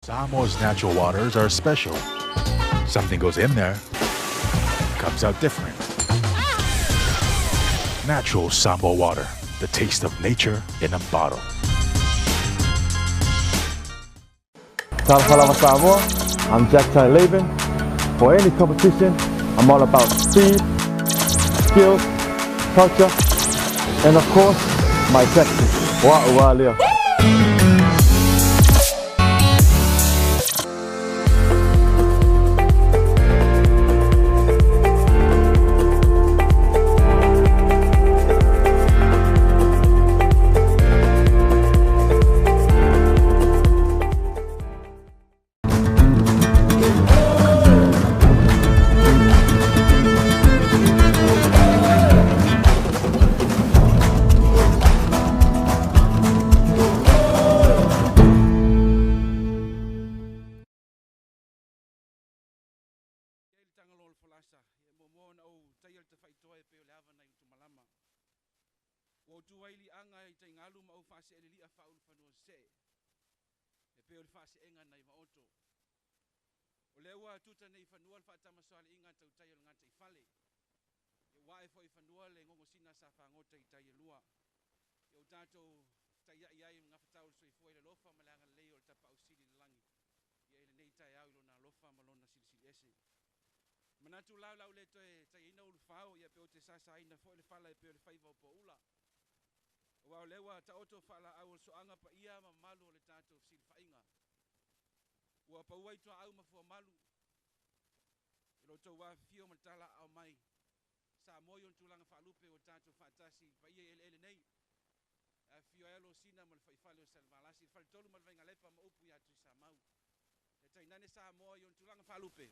Samoa's natural waters are special. Something goes in there, comes out different. Natural Samoa water, the taste of nature in a bottle. Talofa lava Samoa, I'm Jack Tai Laban. For any competition, I'm all about speed, skills, culture, and of course, my tactics. Wa ua lea. Ia i le tagaloa o le folasa, ia muamua ona ou taia le tafaitoa e pei o le ava nai Utumalama. Ua ou tu ai i liaga i taigalu ma ou faaseeleli'a faaulufanua sesee, e pei o le faaseega nai Vaoto. O lea ua tuta nei i fanua le faatamasoaliiga a tautai o le gataifale. Ia ua ae foi i fanua le gogosina sa fagota i tai e lua. Ia ua tatou fetaiai ai i le gafatau o le soifua i le alofa ma le agalelei o le Tapaau Sili i le lagi, ia i lenei taeao i Lona alofa ma Lona silisili ese. Manatu la o le a ou le toe taiaina ulufao, ia pe ou te sasaina foi le fala e pei o le faiva o poula. Aua o lea ua taoto faalaau o le soaga paia ma mamalu o le tatou fesilafaiga. Ua pau ai tuaau ma fuamalu i lo outou afifio ma le talaaao mai Samoa i ona tulaga faalupe ua tatou faatasi i le paia i eleele nei. E afifio ai Alosina ma le faifale o Salevalasi, le faletolu ma le Vainalepa ma upu ia Tuisamau. Ia tainane Samoa i ona tulaga faalupe,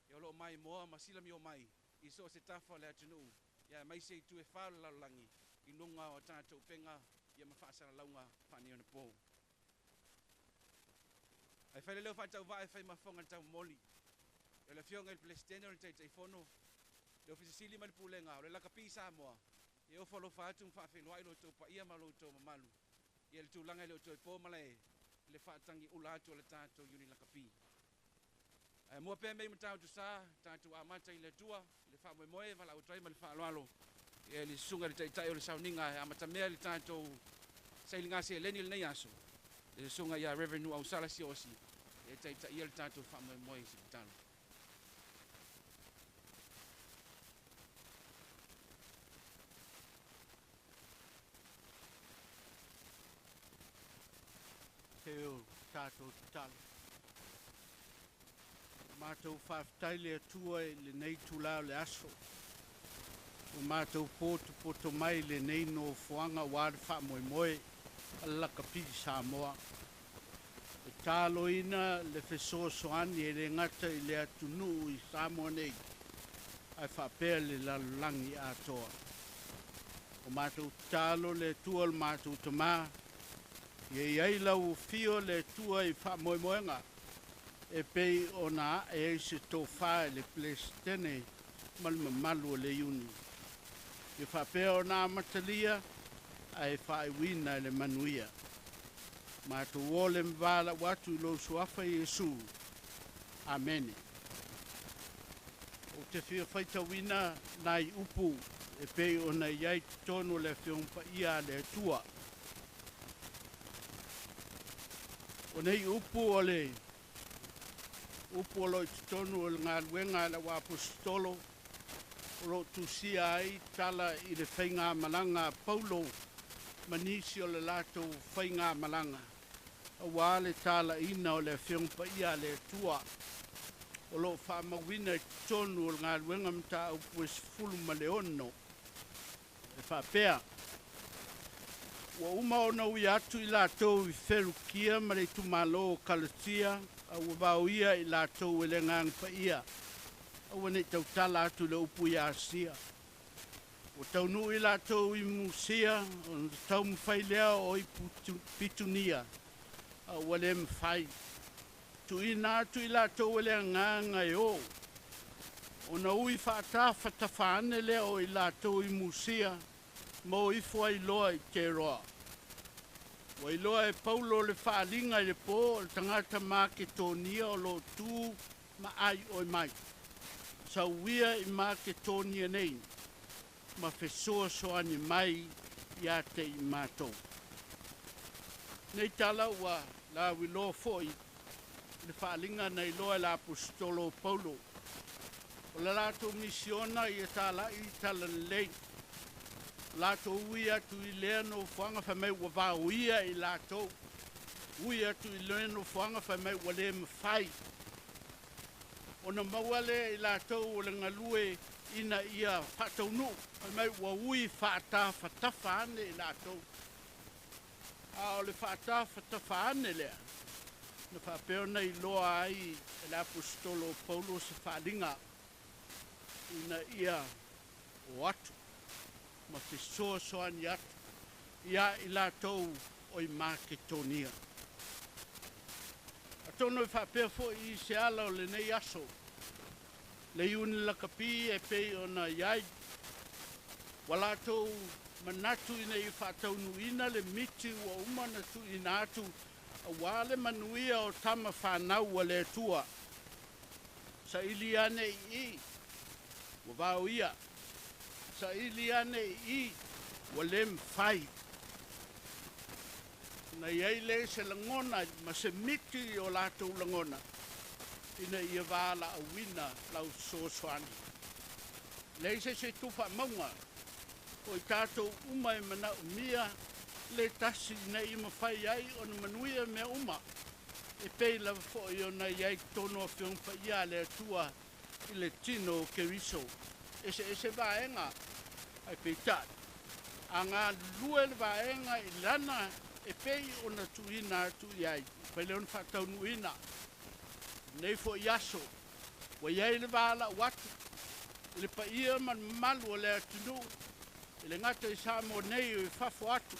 ia o lo o maimoa ma silamio mai i so o se tafa o le atunuu, ia aemaise itu e fa o le lalolagi i luga o a tatou upega ia ma faasalalauga faaneionapo. Ae fai le leo faatauvaa e fai ma fofoga i le taumomoli. Ia o le Afioga i le Peresetene o le Taitaifono, le Ofisa Sili ma le Pulega o le Lakapi Samoa, e ofo alofa atu ma faafeiloai lo outou paia ma lo outou mamalu i le tulaga e le o toe po malae i le faatagiula atu o le tatou Iuni Lakapi. Ae mua pea mea i Matautu Sa, tatou amata i le Atua, i le faamoemoe e valaau atu ai ma le faaaloalo i le Susuga i le Taitai o le Sauniga e amatamea i le tatou sailiga seleni i lenei aso, le Susuga ia Reverend Nuuausala Siaosi e taitaia le tatou faamoemoe i se tatalo. Se o tatou tatalo. Matou faafetai le Atua i lenei itula o le aso. Ua matou potopoto mai i lenei nofoaga aua le faamoemoe a le Lakapi Samoa. E taloina le fesoasoani e le gata i le atunuu i Samoa nei, ae faapea le lalolagi atoa. O matou tatalo le Atua o le matou Tama, ia i ai lau afio le Atua i faamoemoega e pei ona ae ai se tofa i le Peresetene ma le mamalu o le Iuni. Ia faapea ona amatalia ae faaiuina i le manuia. Matou o le ma valaau atu i lou suafa Iesu. Amene. Ou te fia faitauina nai upu e pei ona i ai totonu o le Afioga Paia a le Atua. O nei upu o le upu o lo o i totonu o le galuega a le auaposeitolo o lo o tusia ai tala i le faigamalaga a Paulo ma nisi o le latou faigamalaga aua le talaina o le Afioga Paia a le Atua o lo o faamauina i totonu o le galuega mataupu e 16 e faapea: Ua uma ona ui atu i latou i Ferukia ma le itumalo o Kalatia, a ua vaoia i latou e le Agaga Paia aua ne i tautala atu i le upu i Asia. Ua taunuu i latou i Musia, ona taumafai lea o i Pitunia, a ua le mafai. Tuuina atu i latou e le Agaga e o. Ona ui faatafatafa ane lea o i latou i Musia, ma o ifo ai loa i Teroa. Ua iloa e Paulo le faaaliga i le po o le tagata Maketonia o lo o tu ma aioi mai. Sau ia i Maketonia nei ma fesoasoani mai ia te i matou. Nei tala ua lauiloa foi i le faaaliga na iloa e le Aposetolo o Paulo. O le latou misiona ia talai i talalelei. O latou ui atu i lea nofoaga fai mai ua vaoia i latou. Ui atu i lea nofoaga fai mai ua le mafai ona maua lea i latou o le galue ina ia faataunuu. Fai mai ua ui faatafatafa ane i latou. A o le faatafatafa ane lea, na faapea ona iloa ai e le Aposetolo o Paulo se faaaliga ina ia o atu ma fesoasoani atu ia i latou o i Maketonia. Atonu e faapea foi i se ala o lenei aso, le iuni lakapi e pei ona i ai, ua latou manatu ina ia faataunuuina le miti ua uma na tuuina atu aua le manuia o tama fanau a le Atua. Saili ane i i, ua vaoia. Saili ane i i, ua le mafai. Na i ai lea se lagona ma se miti o latou lagona, ina ia valaauina lau fesoasoani. Leai se isi itu faamauga o i tatou uma e manaomia le tasi ina ia mafai ai ona manuia mea uma, e pei lava foi ona i ai totonu o Afioga Paia a le Atua i le tino o Keriso. Eseese vaega, ae peitai, a galulue le vaega i lana e pei ona tuuina atu i ai, mafai lea ona faataunuuina. Nei foi aso, ua i ai le valaau atu i le paia ma le mamalu o le atunuu, i le gata i Samoa nei o i fafo atu,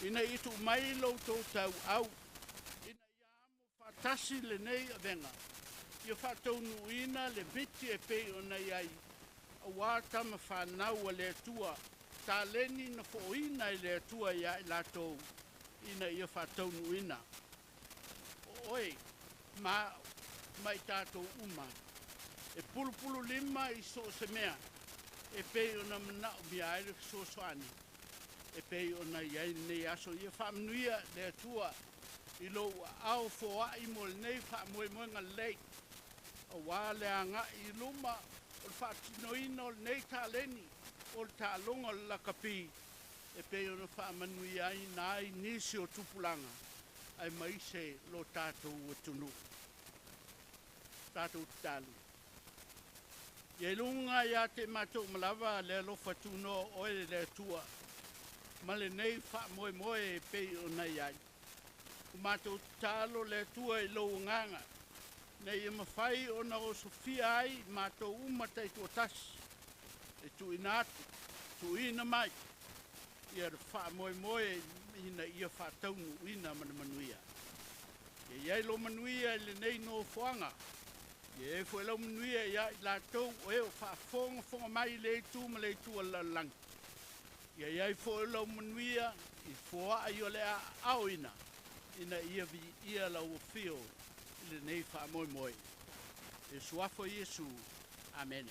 ina ia tuu mai lo outou tauau, ina ia amo faatasi lenei avega, ia faataunuuina le miti e pei ona i ai, aua tama fanau a le Atua, taleni na fo'oina e le Atua ia i latou, ina ia faataunuuina. O oe ma au ma i tatou uma, e pulupulu lima i so o se mea, e pei ona manaomia ai le fesoasoani, e pei ona i ai lenei aso. Ia faamanuia le Atua i lou aao foai mo lenei faamoemoega lelei, aua le agai i luma o le faatinoina o lenei taleni o le taaloga o le lakapi, e pei ona faamanuiaina ai nisi o tupulaga aemaise lo tatou atunuu. Tatou tatalo. Ia i luga ia te matou uma lava le alofa tunoa o oe le Atua, ma lenei faamoemoe e pei ona i ai. Ua matou tatalo le Atua i lou agaga, ina ia mafai ona osofia ai matou uma taitoatasi, e tuuina atu, tuuina mai, ia le faamoemoe ina ia faataunuuina ma le manuia. Ia i ai lou manuia i lenei nofoaga, ia i ai foi lau manuia ia i latou o e o faafogafoga mai i le itu ma le itu o le lalolagi. Ia i ai foi lau manuia i foai o le a aoina, ina ia viia lau afio i lenei faamoemoe. E suafa Iesu. Amene.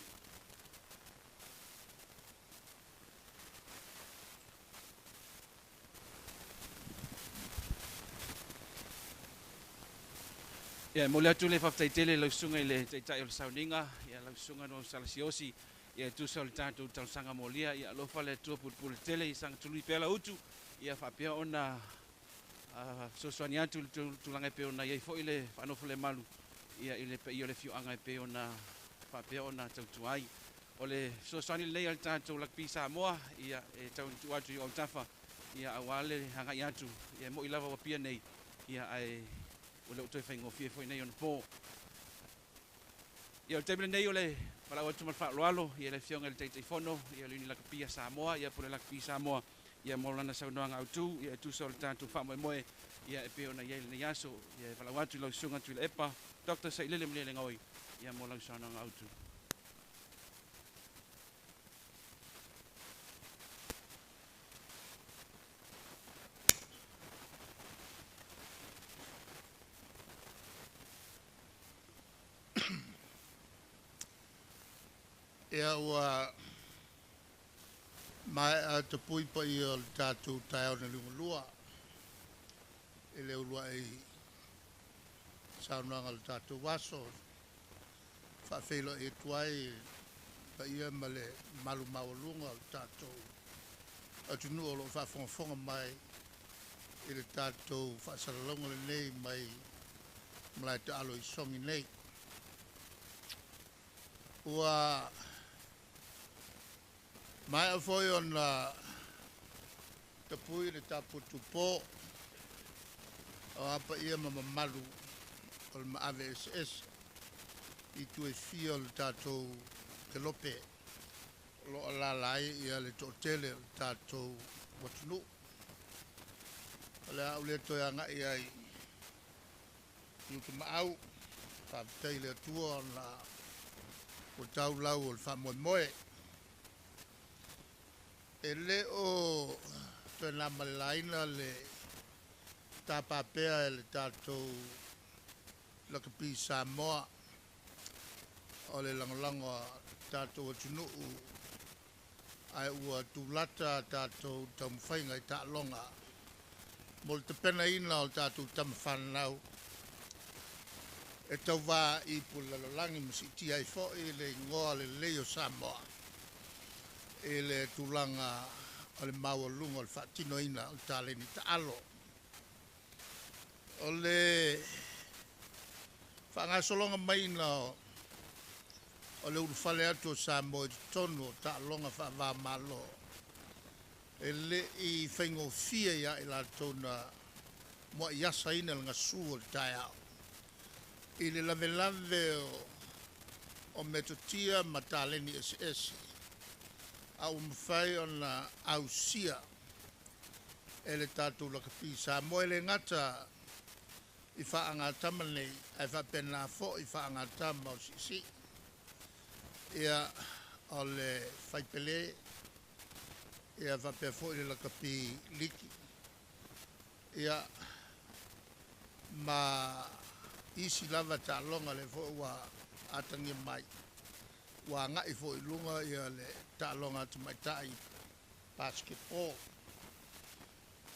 Ia, e momoli atu le faafetai tele i lau susuga i le Taitai o le Sauniga, ia lau susuga Noau Salasi Osi, ia e tusa o le tatou talosaga molia. Ia alofa le Atua pulepule tele, ia sagatului pea lau utu, ia faapea ona fesoasoani atu i le tulaga e pei ona i ai foi le faanofo le malu ia i le paia o le afioaga e pei ona faapea ona tautua ai. O le fesoasoani lenei a le tatou Lakapi Samoa, ia e tau atu atu i autafa, ia aua le agai atu, ia e moi lava ua pia nei, ia ae ua le o toe faigofie foi nei ona po. Ia o le taimi lenei o le valaau atu ma le faaaloalo ia le Afioga i le Taitaifono ia le Iuni Lakapi a Samoa ia po o le Lakapi Samoa ia mo lana saunoaga autu ia e tusa o le tatou faamoemoe ia e pei ona i ai lenei aso. Ia e valaau atu i lau Susuga Tuilaepa Dr. Sailele Malielegaoi ia mo lau saunoaga autu. Ia ua maea tapui paia o le tatou taeao na liugalua i le uluai saunoaga o le tatou aso. Faafeiloai atu ai i le paia ma le mamalu maualuga o le tatou atunuu o lo o faafogafoga mai i le tatou faasalalauga lenei mai malae taalo i Sogi nei. Ua maea foi ona tapui le tapuatupo o a paia ma mamalu o le maave eseese i itu e fia o le tatou kelope o lo o alaala ai ia le toatele o le tatou atunuu. O le a ou le toe agai ai i utumaau, faafetai i le Atua ona ua tau lau o le faamoemoe. E le o toe na ma le laina le tapapea e le tatou lakapi Samoa o le lagolago a tatou atunuu ae ua tulata a tatou taumafaiga i taaloga mo le tapenaina o tatou tama fanau e tauva i ipu o le lalolagi ma siitia ai foi le igoa lelei o Samoa i le tulaga o le maualuga o le faatinoina o le taleni taalo. O le faagasologa maiga o le ulufale atu o Samoa i totonu o taaloga faava-o-Malo, e le i faigofie ia i latou na muai asaina le gasu o le taeao i le lavelave o metotia ma taleni eseese a ua mafai ona ausia e le tatou lakapi Samoa e le gata i faagatama nei ae faapena foi faagatama o siisii ia o le faipele ia faapea foi le lakapi liki ia ma isi lava taaloga lea foi ua atagia mai ua agai foi i luga ia le taaloga a tamaitai basketball.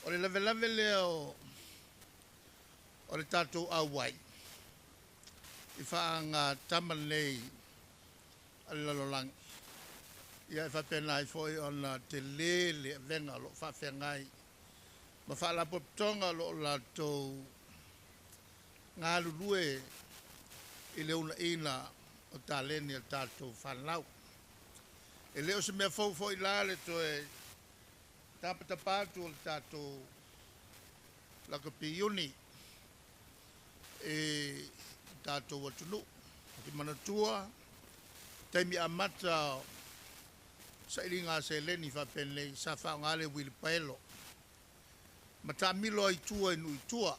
O le lavelave lea o le tatou auai i faagatama nei a le lalolagi ia e faapena ai foi ona tele le avega o lo o faafeagai ma faalapotopotoga o lo o latou galulue i le uunaina o taleni a tatou fanau. E le o se mea fou foi la le toe tapatapa atu o le tatou lakapi iuni i tatou atunuu. Ou te manatua taimi amata o sailiga a seleni faapenei sa faaaoga le uilipaelo ma taamilo ai tua i nuu i tua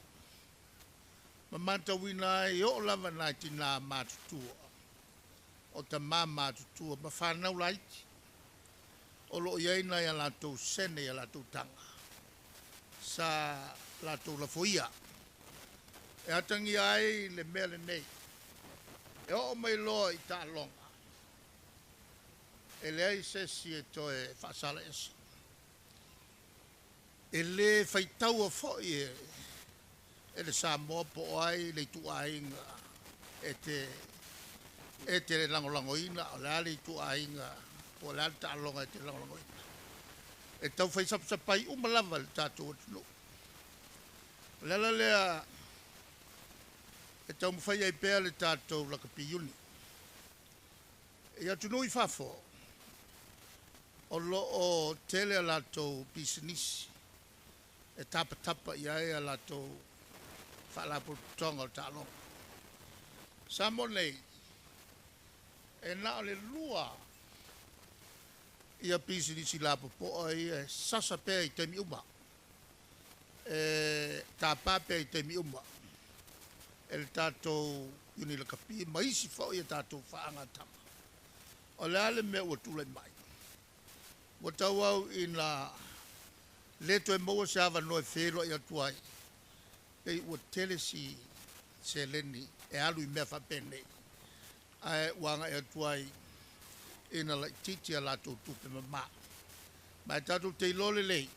ma matauina ai oo lava nai tinā matutua o tamā matutua ma fanau laiti o lo o i ai nai a latou sene i a latou taga sa latou lafoia e atagia ai le mea lenei e oo mai loa i taaloga e leai se isi e toe faasala ese. E le faitaua foi e le Samoa po o ai le ituaiga e te lagolagoina, o le a le ituaiga po o le a le taaloga e te lagolagoina. E taufai sapasapai uma lava le tatou atunuu. O le ala lea e taumafai ai pea le tatou lakapi iuni. I atunuu i fafo, o lo o tele a latou pisinisi e tapatapa i ai a latou faalapotopotoga o taaloga. Samoa nei, e na o le lua ia pisinisi lapopoa ia e sasa pea i taimi uma, e tapa pea i taimi uma e le tatou iuni lakapi ma isi foi e tatou faagatama. O le a le mea ua tulai mai? Ua tauau ina le toe maua se avanoa e feiloai atu ai, pei ua tele si seleni e alu i mea faapenei, ae ua agai atu ai ina laitiiti a latou tupe mamā. Ma e tatou te iloa lelei,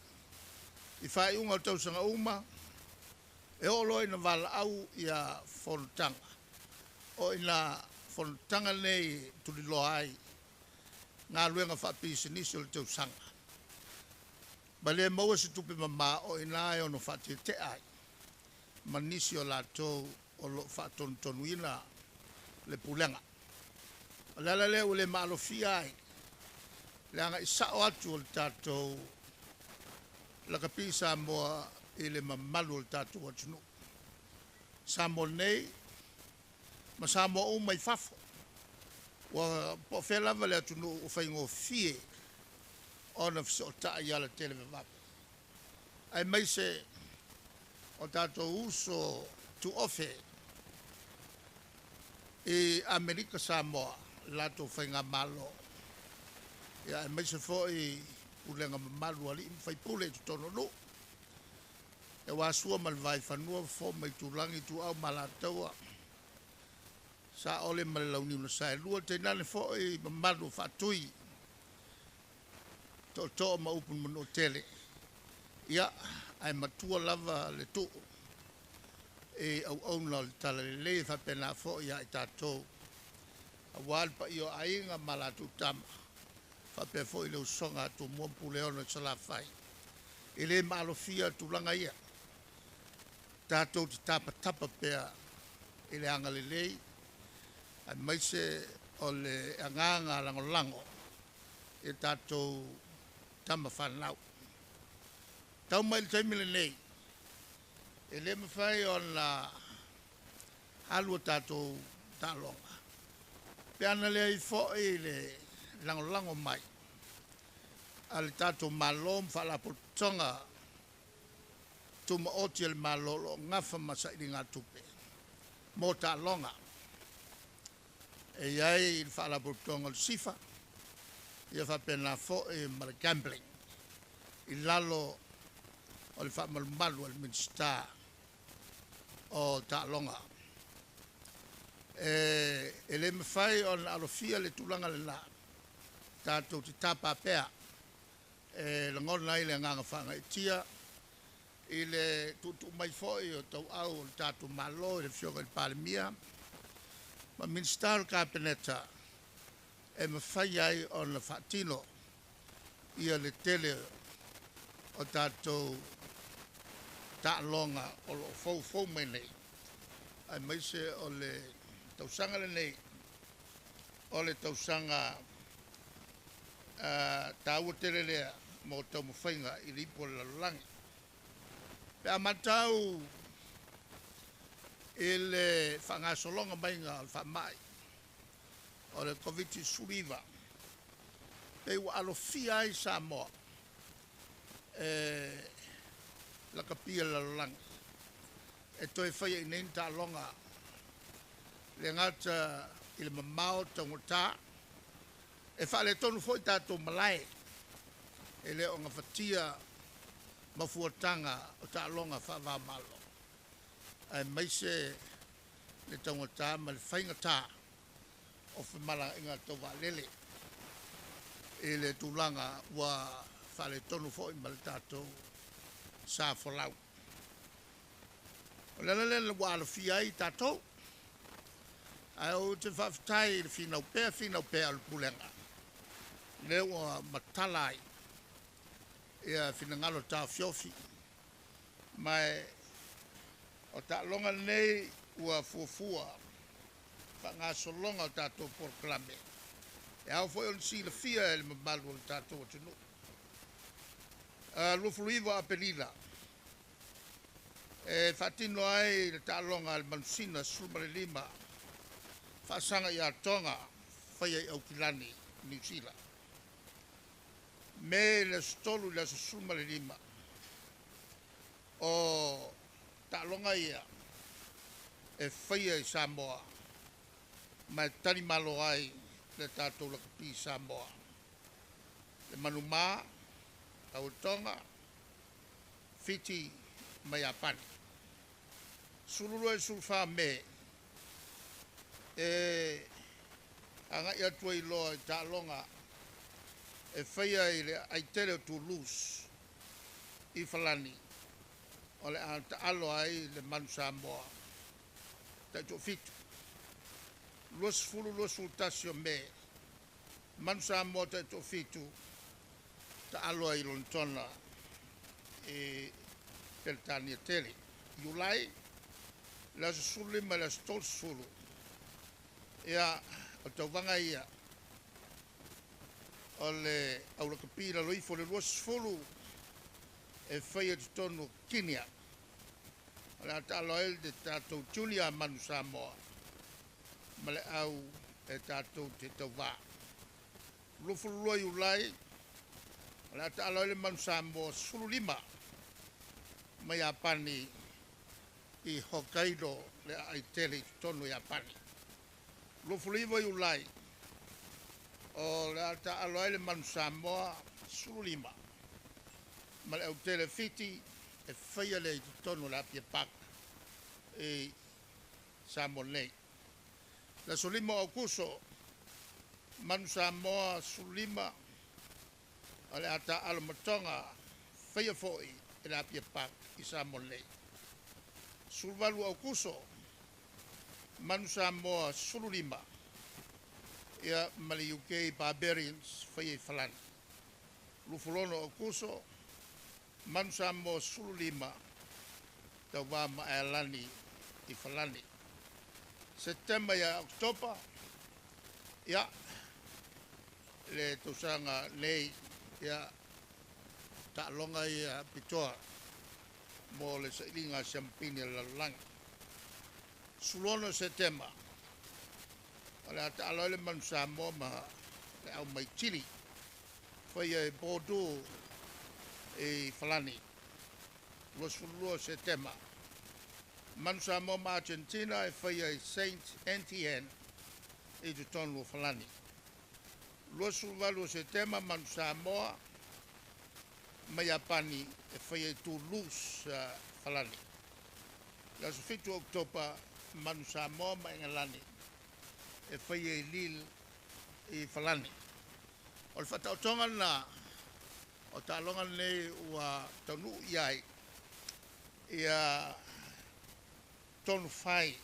i faaiuga o tausaga uma, e oo loa ina valaau ia fonotaga, o ina fonotaga nei e tuliloa ai galuega faapisinisi o le tausaga, ma le maua se tupe mamā o i ina e ono faatetea ai ma nisi o latou o lo o faatonutonuina le pulega. O le ala lea ua le maalofia ai le agai sao atu o le tatou Lakapi Samoa i le mamalu o le tatou atunuu. Samoa nei ma Samoa uma i fafo. Ua po o fea lava le atunuu ua faigofie ona fesootai i ala televavave. Aemaise o tatou uso tuofe i Amerika Samoa, le latou faigamalo, ia aemaise foi pulega mamalu a alii ma faipule i totonu o nuu. Aua Sua ma le Vaifanua, Fofo ma Aitulagi, Ituau ma Alataua, Saole ma le Launiu na Saelua, tainane foi mamalu o Faatui, Tootoo ma upu i le Manuatele. Ia, ae matua lava le tuu i auauna o le Talalelei e faapena foi ia i tatou, aua le paia o Aiga ma latou Tama, faapea foi le usoga a Tumua ma Puleono i Salafai. E le maalofia tulaga ia, tatou te tapatapa pea i le agalelei aemaise o le agaga lagolago i tatou tama fanau. Tau mai le taimi lenei, e le mafai ona alu a tatou taaloga, pe ana leai foi le lagolago mai a le tatou Malo ma Faalapotopotoga Tumaoti a le Malo o lo o gafa ma sailigatupe mo taaloga. E i ai le Faalapotopotoga o le SIFA, ia faapena foi ma le Gambling i lalo o le faamalumalu a le Minisita o Taaloga. E le mafai ona alofia le tulaga lena, tatou te tapa pea e lagona ai le agaga faagaeetia i le tuutuu mai foi o tauau o le tatou Malo i le Afioga i le Palemia ma Minisita o le Kapeneta e mafai ai ona faatino ia le tele o tatou taaloga o lo o foufou mai nei, aemaise o le tausaga lenei, o le tausaga taua tele lea mo taumafaiga i le ipu o le lalolagi. Pe a matau i le faagasologa maiga o le faamai o le Koviti-19, pei ua alofia ai Samoa e lakapia le lalolagi e toe faia i nei ni taaloga le gata i le mamao taugata e faaletonu foi tatou malae e le o gafatia mafuataga o taaloga faava-o-Malo aemaise le taugata ma le faigata o femalagaaiga tau vaalele i le tulaga ua faaletonu foi ma le tatou sa folau. O le ala lea ua alofia ai tatou, ae ou te faafetai i le finau pea finau pea o le Pulega, lea ua matala ai ia finagalo taofiofi, ma o taaloga nei ua fuafua faagasologa o tatou polokalame, e ao foi ona silafia e le mamalu o le tatou atunuu. 29 Aperila e faatino ai le taaloga a le Manusina 15 faasaga i Atoga faia i Aukilani, Niu Sila. Me le aso 3 i le aso 15 o taaloga ia e faia i Samoa ma e talimalo ai le tatou lakapi Samoa. Le Manumā, Tautoga, Fiti ma Iapani. 12 i le 14 Me e Aga'i atu ai loa i taaloga e faia i le aitele o Toulouse i Falani, o le a taalo ai le Manu Samoa taitoafitu. 20 21 o Me, Manu Samoa taitoafitu taalo ai i Lonetona i Peretania tele. Iulai, le aso 15 i le aso 30, ia o tauvaga ia o le aulakapi i lalo ifo o le 20 e faia i totonu o Kinia. O le a taalo ai le tatou Junior Manu Samoa ma le au e tatou te tauvā. 22 Iulai, o le a taalo ai le Manu Samoa 15 mai Iapani i Hokkaido, le aai tele i totonu o Iapani. 29 Iulai, o le a taalo ai le Manu Samoa 15 ma le autele Fiti e faia lea i totonu o le Apia Park i Samoa nei. Le aso 5 o Aukuso, Manu Samoa 15 o le a taalo ma Toga faia foi i le Apia Park i Samoa nei. 18 Aukuso, Manu Samoa 15 ia ma le UK Barbarians faia i Falani. 26 Aukuso, Manu Samoa 15 tauvā ma Aelani i Falani. Setema ia Oketopa, ia le tausaga nei, ia taaloga ia pitoa mo le sailiga siamapini a le lalolagi. 16 Setema, o le a taalo ai le Manu Samoa ma le au mai Chile faia e Bordeaux i Falani. 22 Setema, Manu Samoa ma Argentina e faia i Saint Etienne i totonu o Falani. 28 Setema, Manu Samoa ma Iapani e faia i Toulouse, Falani. Le aso 7 o Oketopa, Manu Samoa ma Engelani e faia i Lille i Falani. O le faataotoga lena o taaloga lenei ua taunuu i ai ia tonu fai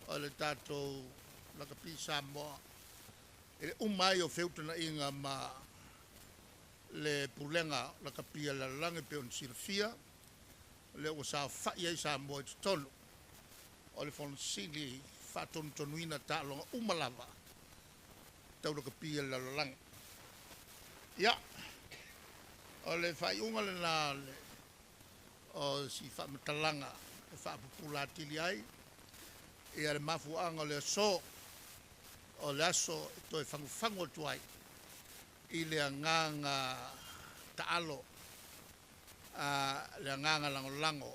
o le tatou lakapi Samoa i le uma ai o feutagaiga ma le pulega lakapi a le lalolagi e pei ona silafia, lea ua saofa'i ai Samoa i totonu o le Fonosili faatonutonuina taaloga uma lava tau lakapi a le lalolagi. Ia, o le faaiuga lena o si faamatalaga e faapupula atili ai ia le mafuaaga o le aso, o le aso e toe fagufagu atu ai i le agaga taalo, le agaga lagolago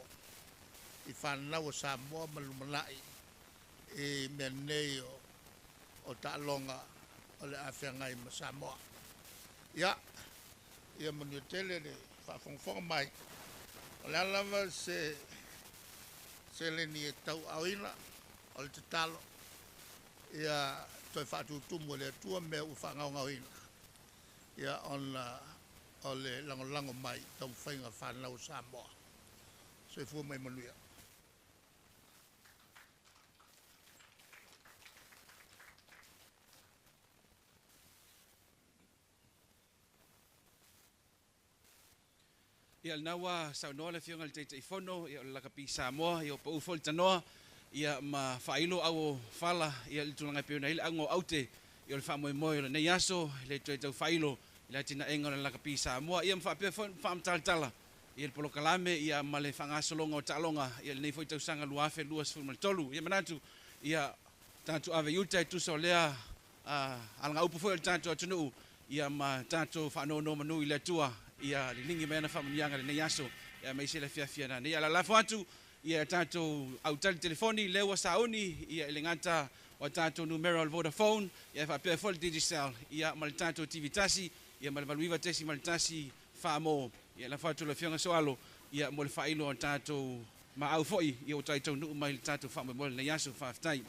i fanau a Samoa ma le lumanai i mea nei o taaloga o le a feagai ma Samoa. Ia, ia manuia tele le faafogafoga mai. O le a lava se seleni e tauaaoina, o le tatalo ia toe faatutumu e le Atua mea ua faagaogaoina, ia ona o le lagolago mai taumafaiga fanau a Samoa. Soifua ma ia manuia. Ia lena ua saunoa le Afioga i le Taitaifono, ia o le lakapi Samoa, ia o pau foi le tanoa, ia ma faailo au o fala, ia le tulaga e pei ona i ai le auga o aute, ia o le faamoemoe o lenei aso, le toe tau faailo i le atinaega o le lakapi Samoa, ia ma faapea foi faamatalatala ia le polokalame ia ma le faagasologa o taaloga ia lenei foi tausaga 2023. Ia manatu ia tatou ave i uta e tusa o lea alagaupu foi o le tatou atunuu, ia ma tatou faanonomanu i le Atua ia liligi mai ana faamanuiaga lenei aso ia aemaise le afiafi nanei. Ia lalafo atu ia tatou autali telefoni lea ua sauni ia i le gata o tatou numera o le Vodafone ia faapea foi le Digicel ia ma le tatou TV tasi ia ma le 89.1 Faamo. Ia lafo atu le Afioga Soalo ia mo le faailo o tatou maau foi ia ua taitaunuu mai le tatou faamoemoe lenei aso. Faafetai.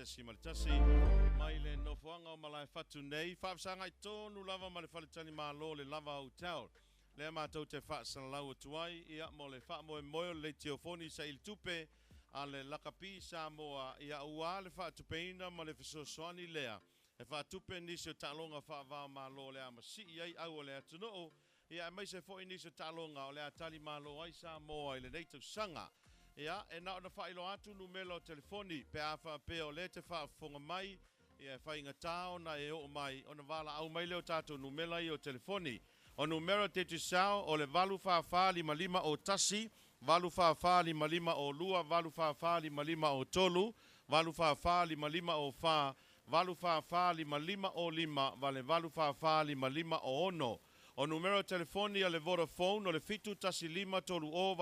5.1 mai le nofoaga o Malaefatu nei, faafesagai tonu lava ma le faletalimalo le Lava Hotel. Lea matou te faasalalau atu ai ia mo le faamoemoe o le leitiofoni saili tupe a le Lakapi Samoa ia aua le faatupeina ma le fesoasoani lea e faatupe nisi o taaloga faava-o-Malo o le a masii ai au o le atunuu ia aemaise foi nisi o taaloga o le a talimalo ai Samoa i lenei tausaga. Ia, e na ona faailoa atu numera o telefoni pe a faapea o lea e te faafofoga mai, ia e faigata ona e oo mai ona valaau mai lea o tatou numera ia o telefoni. O numera Digicel o le 844 55 o 1, 844 55 o 2, 844 55 o 3, 844 55 o 4, 844 55 o 5 ma le 844 55 o 6. O numera o telefoni a le Vodafone o le 715 30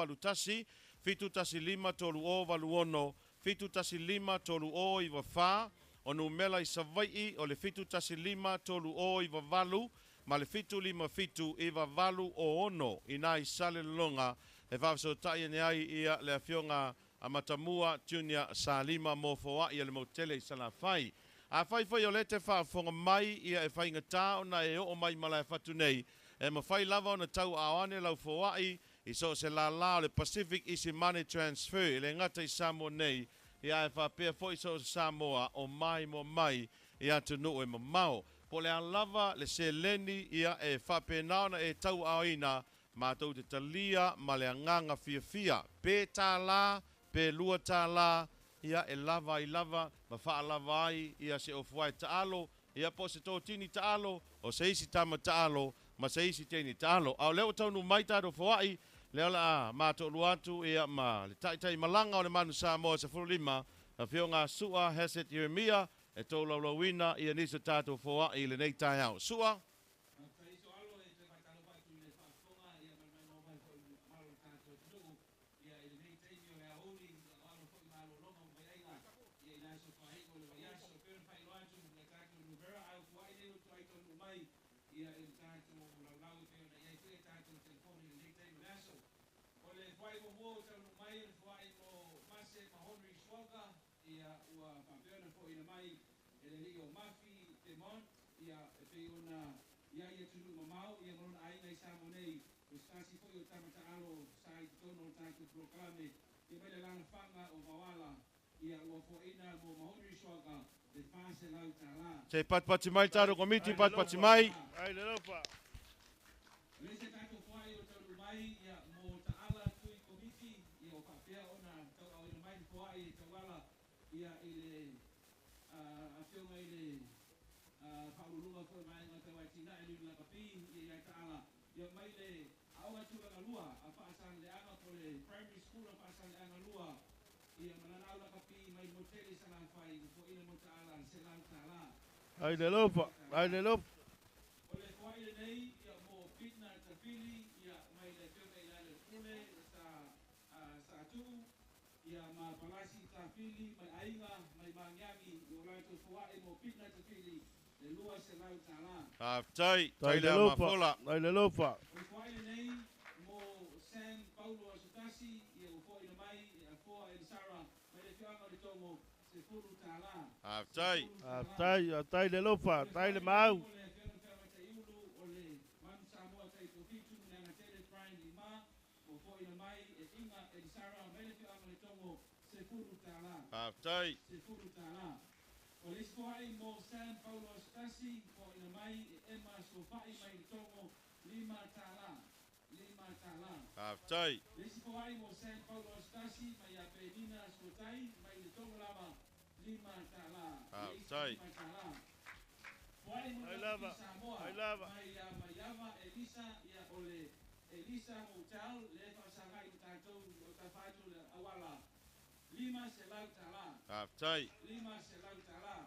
81, 715 30 86, 715 30 94. O numera i Savaii o le 715 30 98 ma le 757 98 o 6. Ina i Salelologa e faafesootai ane ai ia le Afioga a Matamua Junior Salima mo foai a le motu tele i Salafai. Afai foi o lea e te faafofoga mai ia e faigata ona e oo mai Malaefatu nei, e mafai lava ona tauaao ane lau foai i so o se lālā o le Pacific Easy Money Transfer, e le gata i Samoa nei, ia ae faapea foi so o se Samoa o maimoa mai i atunuu e mamao. Po o le a lava le seleni ia e faapena ona e tauaaoina, matou te talia ma le agaga fiafia, pe $1, pe $2, ia e lava ai lava ma faalava ai ia se ofuae taalo, ia po o se totini taalo, o se isi tama taalo, ma se isi teine taalo. A o lea ua taunuu mai tatou foai, lea o le a matoolua atu ia ma le taitai malaga o le Manu Samoa 15, Afioga Su'a Hesed Ieremia, e tolaulauina ia nisi o tatou foai i lenei taeao. Su'a. Faafetai Alo e toe faatalofa atu i le faafofoga ia ma le maimoa mai foi i le mamalu o le tatou atunuu ia i lenei taimi o le aoauli ia o alo foi malologa ma vaiaiga ia i le aso faaiu o le vaiaso e pei ona faailoa atu ia tatou numera a ua fua'i nei ua tuai taunuu mai ia i le tatou laulau e pei ona i ai foi a tatou telefoni i lenei taimi o le aso. O le fua'i muamua ua taunuu mai o le fua'i mo Mase Mahonri Suaga ia ua faapea ona fo'ina mai e le alii o Mafi Demont ia e pei ona i ai i atunuu mamao ia ma lona aiga i Samoa nei o se tasi foi o tama taalo sa i totonu o le tatou polokalame ia mai le alaalafaga o Vaoala ia ua foaina mo Mahonri Suaga le $400. Se i patipati mai le tatou komiti, Ai le patipati lofa, mai. Ai le lofa. O le isi a tatou foai o taunuu mai ia mo Taala Tui Komiti ia ua faapea ona tauaaoina mai le foai e tauala ia i le afioga i le faauluuluga foi o vaega tau atinae le Lakapi ia ia Taala ia mai le aoga tulaga lua a Faasaleleaga po o le Primary School a Faasaleleaga 2 ia ma lana au lakapi mai le motu tele i Salafai ua foaina mo Taala $100. Ai le lofa, $100. Ai le lofa. O le foai lenei ia mo Fitna Tafili ia mai le afioga i le Alelepule sa Saatuu ia ma Palasi Tafili mai aiga mai Magiagi i o latou foai mo Fitna Tafili le $200. Faafetai, Tai tai le lea lofa, mafola. Ai le lofa. O le foai lenei mo Sam Paulo Asotasi ia ua foaina mai e Afoa Elisara mai le afioaga o Letogo $10. Faafetai. $10. Tai, tai le lofa, O le tai le foai mau. lenei mo le afioga Feamataiulu o le Manu Samoa Taitofitu Leagatele Brian Lima ua foaina mai e Iga Elisara mai le afioaga o Letogo $10. Faafetai. $10. O le isi foai mo Sam Paulo Asotasi foaina mai e Emma Sofa'i mai Letogo $5. $5. Faafetai. Le isi foai mo Sam Paulo Asotasi mai ia Penina Suatai mai Letogo lava $5. Le isi Faafetai. $5. Foai mo Ai le lava, Lakapi Samoa ai lava. mai ia Maiava Elisa ia o le Elisa Hotel le faasagai ma tatou o tafa atu le auala $500. Faafetai. $500.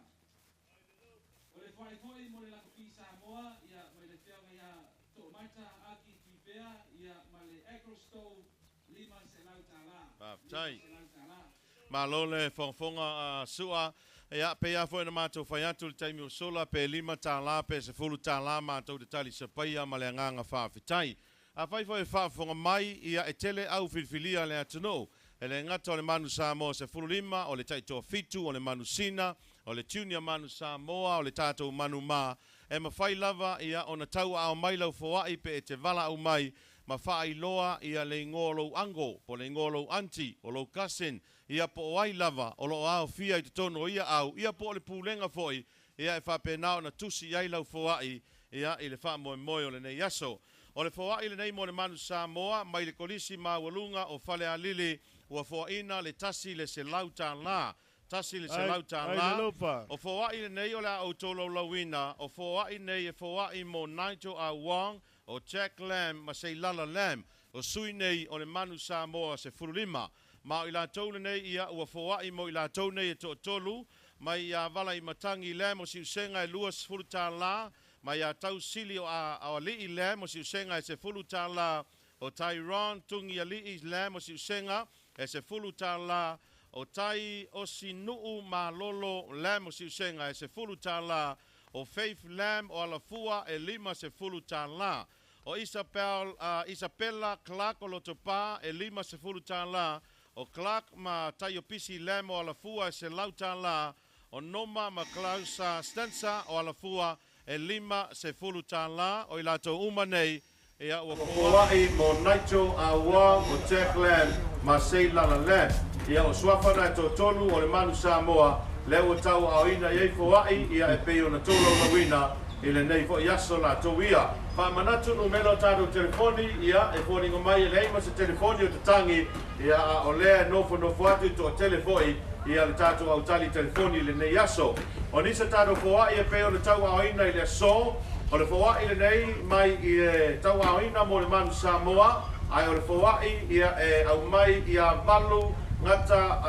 O le foai foi mo le Lakapi Samoa ia mai le afioga ia To'omata Aki Tuipea ia ma le Agrostove $500. Faafetai. $500. Malo le fogafoga a Su'a. Ia, pe ia foi na matou fai atu le taimi o sola, pe $5 pe $10 matou te tali sapaia ma le agaga faafetai. Afai foi e faafofoga mai, ia e tele au filifilia le atunuu. E le gata o le Manu Samoa 15, o le taitoafitu, o le Manu Sina, o le Junior Manu Samoa, o le tatou Manu Ma. E mafai lava ia ona tauaao mai lau foai pe e te valaau mai ma faailoa ia le igoa o lou uncle, po o le igoa o lou aunty, o lou cousin, ia po o ai lava o lo o aofia i totonu o ia au, ia po o le pulega foi, ia e faapena ona tusi i ai lau foai ia i le faamoemoe o lenei aso. O le foai lenei mo le Manu Samoa mai le Kolisi Maualuga o Falealili ua foaina le $100, $100. O foai lenei o le a ou tolaulauina, o foai nei e foai mo Nigel R. Wong, o Jack Lam ma Seilala Lam, o sui nei o le Manu Samoa 15. Ma o i latou lenei ia ua foai mo i latou nei e toatolu, mai ia Valaimatangi Lam o Siusega e $20, mai ia Tausili o Alii Lam o Siusega e $10, o Tyrone Tungialii Lam o Siusega e $10, o Tai Osinuu Malolo Lam o Siusega e $10, o Faith Lam o Alafua e $50. O Isabella Clark o Lotopa e $50, o Clark ma Taiopisi Lam o Alafua e $100, o Noma ma Klaus Stensa o Alafua e $50, o i latou uma nei ia ua foai mo Nigel Awa o Jack Lam ma Seilala Lam. Ia o suafa na e toatolu o le Manu Samoa lea ua tauaaoina i ai foai ia e pei ona tolaulauina i lenei foi aso latou ia. Faamanatu numera o tatou telefoni ia e foliga mai e leai ma se telefoni o tatagi ia a o lea e nofonofo atu i toatele foi ia le tatou autali telefoni i lenei aso. O nisi tatou foai e pei ona tauaaoina i le aso, o le foai lenei mai i le tauaaoina mo le Manu Samoa, ae o le foai ia e aumai ia valu gata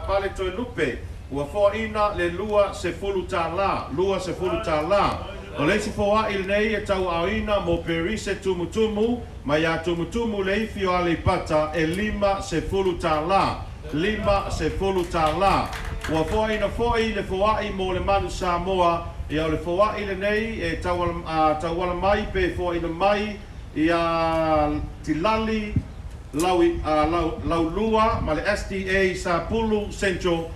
pale toe lupe ua foaina le $20, $20. O le isi foai lenei e tauaaoina mo Perise Tumutumu mai ia Tumutumu le ifi o Aleipata e $50, $50. Ua foaina foi le foai mo le Manu Samoa, ia o le foai lenei e tauala mai pe foaina mai ia Tilali Laulua ma le SDA Sapulu Central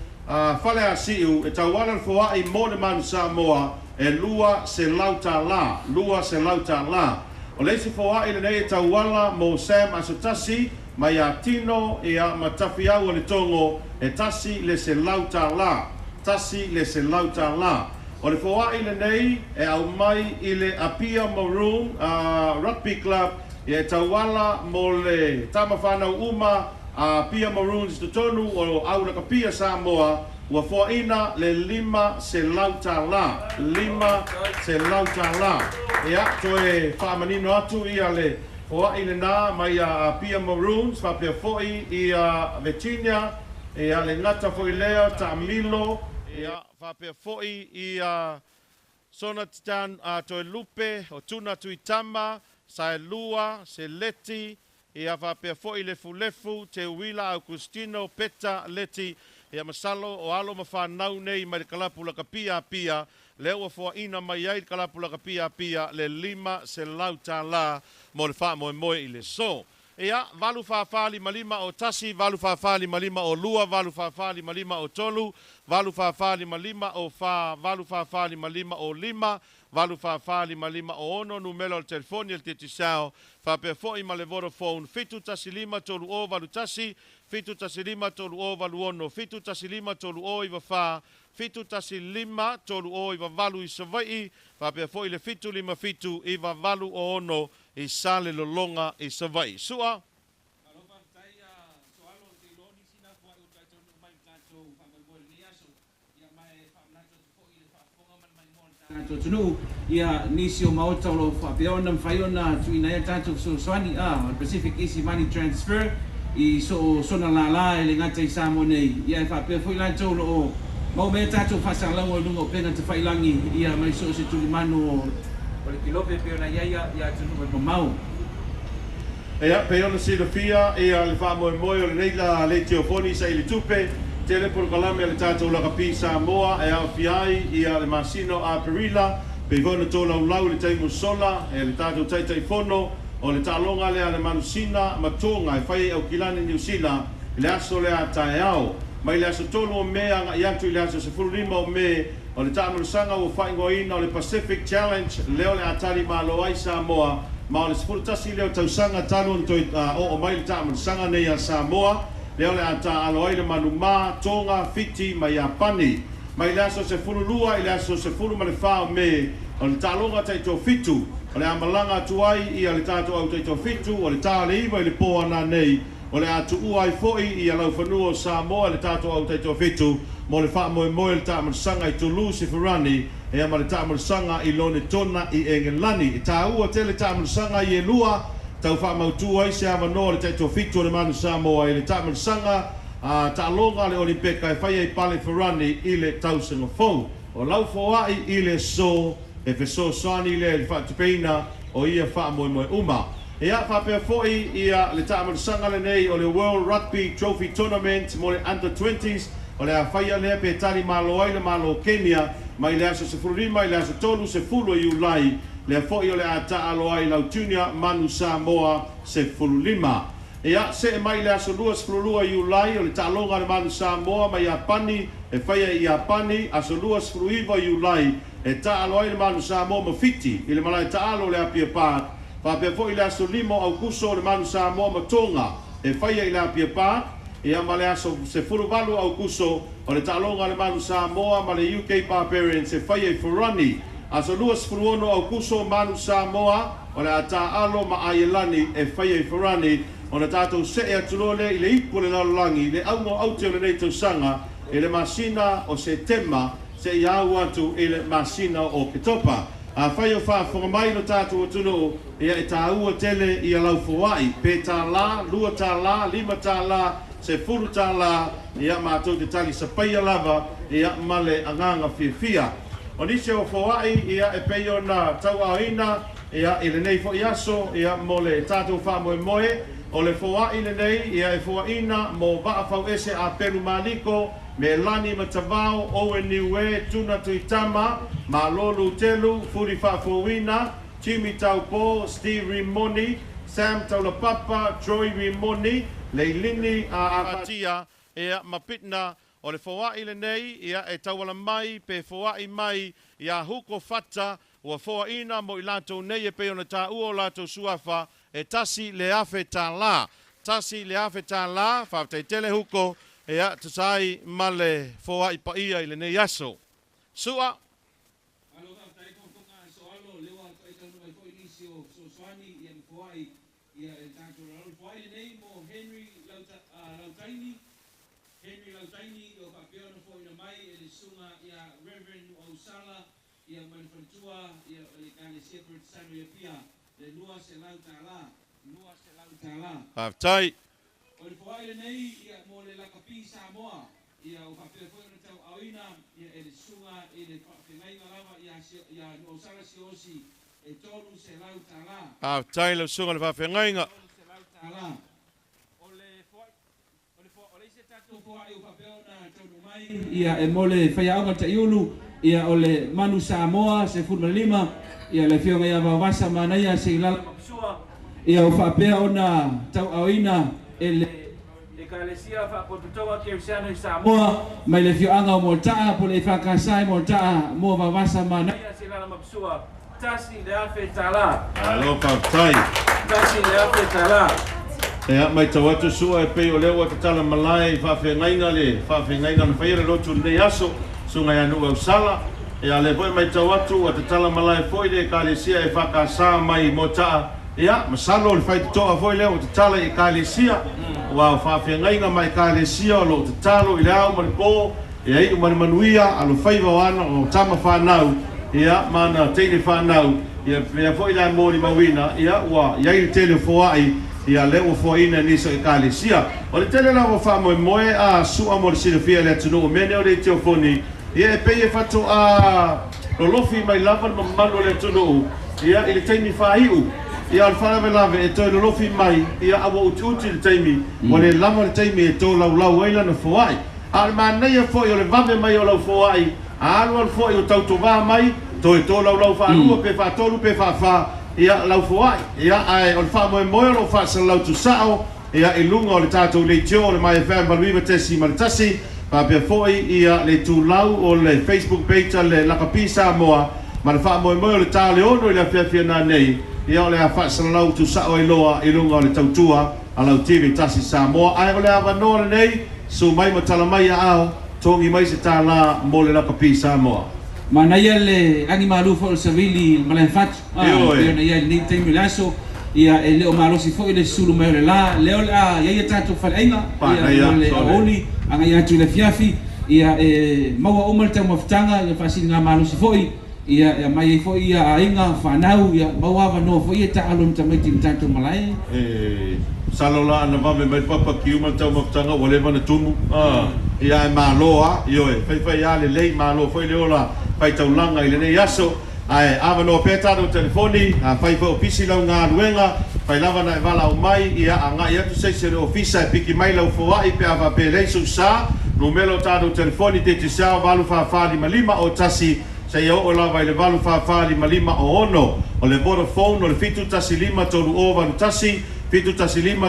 Faleasiu e tauala le foai mo le Manu Samoa e $200, $200. O le isi foai lenei e tauala mo Sam Asotasi mai ia Tino ia ma Tafiau o le Togo e $100, $100. O le foai lenei e aumai i le Apia Maroon Rugby Club ia e tauala mo le tamawhanau uma Apia Maroons totonu o Aulakapia Samoa ua foaina le $500, $500. Ia toe faamanino atu ia le foai lena mai ia Apia Maroons faapea foi ia Virginia ia le gata foi lea Taamilo ia faapea foi ia Sona Titan toe Lupe o Tuna Tuitama Saelua Seleti ia faapea foi Lefulefu Te Uila Augustino Peta Leti ia masalo o alo ma whanau nei mai le kalapu laka pia pia lea ua foaina mai ai le kalapu laka pia pia le $500 mo le faamoemoe i le so. Ia, 844 551, 844 552, 844 553, 844 554, 844 555, 844 556, numera o le telefoni o le Digicel, faapea foi ma le Vodafone, 715 3081, 715 3086, 715 3094, 715 3098 i Savaii, faapea foi le 757 9806 i Sale Lologa i Savaii. Sua? Malo faafetai soalo te iloa nisi na foai o taitaunuu mai le tatou faamoemoe i lenei aso. Ia ma e faamanatu atu foi i le faafofoga ma le maimoa o le tatou atunuu ia nisi o maota o loo faapea ona mafai ona tuuina ai a tatou fesoasoani o le Pacific Easy Money Transfer i so sona lala e le gata i Samoa nei ia e faapea foi latou o loo maua mai a tatou faasalalauga i luga o upega tafailagi ia mai so o se tulimanu o le kilope pe ona iai ia atunuu e mamao. Ia, pei ona silafia ia le faamoemoe o lenei la leitiofoni sa i le tupe, tele polokalame a le tatou lakapi Samoa e aofia ai ia le masina o Aperila, pei foi ona tolaulau i le taimi ua sola e le tatou Taitaifono o le taaloga lea a le Manusina ma Tonga e fai ai Aukilani Niu Sila I le aso lea taeao. Mai le aso 3 o Me aga'i atu i le aso 15 o Me, o le taamilosaga ua faaigoaina o le Pacific Challenge lea o le a talimalo ai Samoa, ma o le 11 lea o tausaga talu ona toe oo mai le taamilosaga nei a Samoa, lea o le a taaalo ai le Manumā, Toga, Fiti ma Iapani. Mai le aso 12 i le aso 14 o Me, o le taaloga taitoafitu, o le a malaga atu ai ia le tatou au taitoafitu, o le ta o le 9 i le po ana nei, o le a tuua ai fo'i ia laufanua o Samoa i le tatou au taitoafitu mo le faamoemoe o le taamilosaga i Toulouse i Farani, ia ma le taamilosaga i Lonetona i Egelani. E tāua tele taamilosaga i e lua, tau faamautū ai se avanoa o le taitoafitu o le Manu Samoa i le taamilosaga a taaloga a le Olimpeka e faia i Pale Farani i le tausaga fou. O lau foa'i i le aso e fesoasoani lea i le faatupeina o ia faamoemoe uma. Ia faapea fo'i ia le taamilosaga lenei o le World Rugby Trophy Tournament mo le Under 20s, o le a faia lea pe talimalo ai le Malo Kenya mai le aso 15 i le aso 30 o Iulai, lea fo'i o le a taaalo ai lau Junior Manu Samoa 15. Ia se'e mai le aso 22 Iulai, o le taaloga a le Manu Samoa ma Iapani e faia i Iapani. Aso 29 Iulai e taaalo ai le Manu Samoa ma Fiti i le malae taalo o le Apia Park. Faapea fo'i le aso 5 o Aukuso, o le Manu Samoa ma Toga e faia i le Apia Park. Ia ma le aso 18 Aukuso, o le taaloga a le Manu Samoa ma le UK Barbarians e faia i Farani. Aso 26 Aukuso, Manu Samoa o le a taaalo ma Aielani e faia i Farani. Ona tatou se'e atu loa lea i le ipu o le lalolagi, le auga o aute o lenei tausaga i le masina o Setema seia au atu i le masina o Oketopa. Afai o faafofoga mai lo tatou atunuu, ia e tāua tele ia lau foa'i, pe tālā, $2, $5, $10, ia matou te tali sapaia lava ia ma le agaga fiafia. O nisi o foa'i ia e pei ona tauaaoina ia i lenei fo'i aso ia mo le tatou faamoemoe, o le foa'i lenei ia e foaʻina mo Vaafauese a Pelu Maliko, Melani Matavao, Owen Niue, Tuna Tuitama, Malo Lutelu, Fuli Faafouina, Jimmy Taupo, Steve Rimoni, Sam Taulapapa, Troy Rimoni, Leilini Afatia ia ma Pitna. O le foa'i lenei ia e tauala mai pe foa'i mai iā Huko Fata, ua foaʻina mo i latou nei e pei ona tāua o latou suafa, e $1,000, $1,000. Faafetai tele Huko, ia tusa ai ma le foa'i paia i lenei aso. Su'a. Malo faafetai fofoga soalo le ua tautaunuu ai fo'i nisi o fesoasoani ia ma foa'i ia e le tatou lalolo. Foa'i lenei mo Henry Lautaini, Henry Lautaini, o faapea ona fo'ina mai e le susuga ia Reverend Nu'ausala ia ma le faletua ia o le Ekalesia Peretisano ia Pia, le $200, $200. Faafetai. O le foa'i lenei ia mo le lakapi Samoa ia o faapea foi ona tauaaoina ia e le susuga i le faafegaiga lava ia Nu'ausala Siaosi, e $300. Faafetai lau susuga le faafegaiga. $300. O le foa'i o le foa o le isi tatou foa'i o faapea ona taunuu mai ia e mo le faiaoga Ta'iulu ia o le Manu Samoa 15 ia le afioga ia Vaovasa Manaia Seilala Mapusua ia o faapea ona tauaaoina e le Ekalesia Faapotopotoga Kerisiano i Samoa mai le afioaga o Moata'a po le Efakasa i Moata'a mo Vaovasa Manaia Seilala Mapusua, $1,000. Alo faafetai. $1,000. Ia matau atu Su'a e pei o lea ua tatala malae i faafeagaiga le faafeagaiga na faia le lotu i lenei aso, susuga ia Nu'u Ausala. Ia lea foi matau atu ua tatala malae foi le Ekalesia e Faakasā mai Moata'a. Ia masalo o le faitoto'a foi lea ua tatala i Ekalesia, ua o faafeagaiga ma Ekalesia o loo tatalo i le ao ma le pō ia i'u ma le manuia alofaiva o ana o tama fanau ia ma ana teine fanau. Ia mea foi la e molimauina ia ua iai le tele o foa'i ia lea ua foaʻina e nisi o Ekalesia. O le tele lava o faamoemoe a Su'a mo le silafia e le atunuu mea nei o le teofoni ia e pei e fatoʻā lolofi mai lava le mamalu o le atunuu ia i le taimi faai'u. Ia o le faalavelave e toe lolofi mai ia a ua utiuti le taimi, ua lē lava le taimi e tolaulau ai lana foa'i. A o le manaia fo'i o le vave mai o lau foa'i, a alu alu fo'i o tautovā mai, toe tolaulau faalua pe faatolu pe faafā ia lau foa'i. Ia ae o le faamoemoe o loo faasalalau tusa'o Ia i luga o le tatou leitio o le My FM 89.1 faapea foi ia le itulau o le Facebook page a le Lakapi Samoa ma le faamoemoe o le ta o le 6 i le afiafi nanei ia o le a faasalalau tuusao ai loa i luga o le tautua a lau TV Tasi Samoa. Ae o le avanoa lenei, susu mai ma tala mai aao, togi mai se tālā mo le Lakapi Samoa. Manaia le agi malu foi o le savili i le malae fatu Ioe. Pei ona i ai i lenei taimi o le aso, ia e le o malosi foi le susulu mai o le la, lea o le a i ai a tatou faleaiga, ia Manaia, mo le sole. aoauli agai atu i le afiafi, ia e maua uma le taumafataga, ia faasiliga malosi foi, ia e aumai ai foi ia aiga, fanau, ia maua avanoa foi e taalo ma tamaiti i le tatou malae. E masalo la ana vave mai le papa kiuma le taumafataga ua leva ona tumu. Ia ae malo lava, ioe, faifai lava lelei, malo foi le ola faitaulaga i lenei aso. Ae avanoa pea tatou telefoni, afai foi o pisi lau galuega, fai lava ona e valaau mai, ia agai atu se isi o le ofisa e piki mai lau foai pe a faapea e leai sou sa. Numera o tatou telefoni, Digicel 84455 o 1 seia oo lava i le 84455 o 6. O le Vodafone o le 715 3081, 715 3086,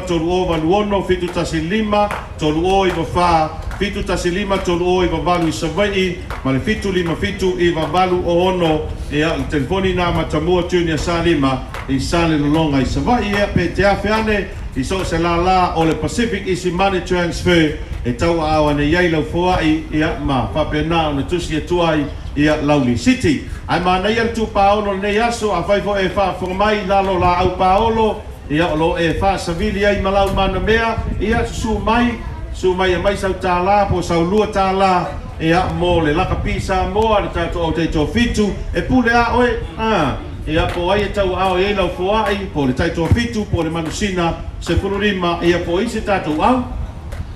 715 3094, 715 3098 i Savaii ma le 757 9806. Ia, le telefoni na Matamua Junior Salima i Salelologa i Savaii. Ia, pe te afe ane i so o se lālā o le Pacific Easy Money Transfer e tauaao ane i ai lau foai, ia, ma faapena ona tusi atu ai ia lau lisiti. Ae manaia le tuupaolo o lenei aso, afai foi e faafofoga mai i lalo o laau paolo, ia o lo o e faasavili ai ma lau manamea, ia susu mai, susu mai e aumai sau tālā po o sau lua tālā, ia mo le Lakapi Samoa, le tatou au taitoafitu, e pule a oe, a, ia po o ai e tauaao i ai lau foai, po o le taitoafitu, po o le manusina 15, ia po o isi tatou au.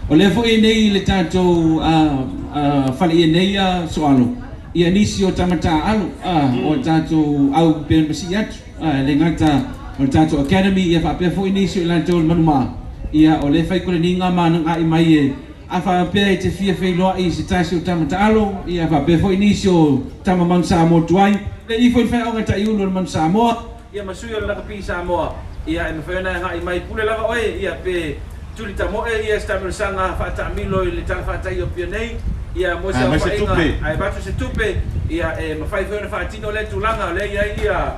O lea foi e nei i le tatou faleia nei soalo, ia nisi o tama taaalo o tatou au pei ona masii atu, e le gata o le tatou academy, ia faapea foi nisi o i latou o le manumā, ia o lea e fai koleniga ma agai mai e a faapea e te fia feiloai i se tasi o tama taalo, ia faapea foi nisi o tama manu Samoa tuai, le ifo i le faiaoga taiulu o le manu Samoa, ia ma sui o le Lakapi Samoa, ia e mafai ona agai mai pule lava oe, ia pe tuli tamoe ia se taamilosaga faataamilo i le tala faataia o Apia nei, ia mo se Ae mai se aofaiga tupe. Ae avatu se tupe, ia e mafai foi ona faatino lea tulaga o lea i ai ia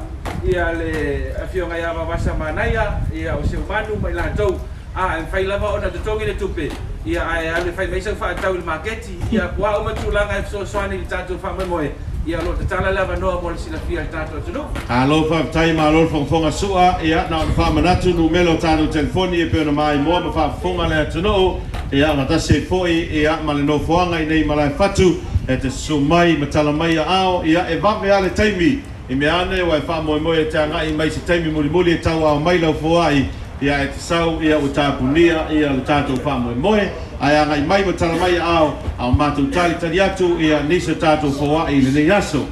ia le afioga ia Vavasa Manaia, ia o Seumanu ma i latou, a e mafai lava ona totogi le tupe, ia ae alu e fai mai sau faatau i le maketi, ia pua uma tulaga e fesoasoani i le tatou faamoemoe, ia o lo o tatala le avanoa mo le silafia i le tatou atunuu. Malo faafetai, malo le fogafoga sua. Ia, na ona faamanatu numera o tatou telefoni e pei ona maimoa ma faafofoga le atunuu. Ia, ona tasi ai foi ia ma le nofoaga i nei malae fatu e te susu mai ma tala mai aao. Ia, e vave lava le taimi i mea ane ua e faamoemoe e te agai mai se taimi mulimuli e tauao mai lau foai. Ia, e te sau ia ua tapunia ia le tatou faamoemoe. Ae agai mai ma tala mai aao, a o matou talitali atu ia nisi o tatou foai i lenei aso.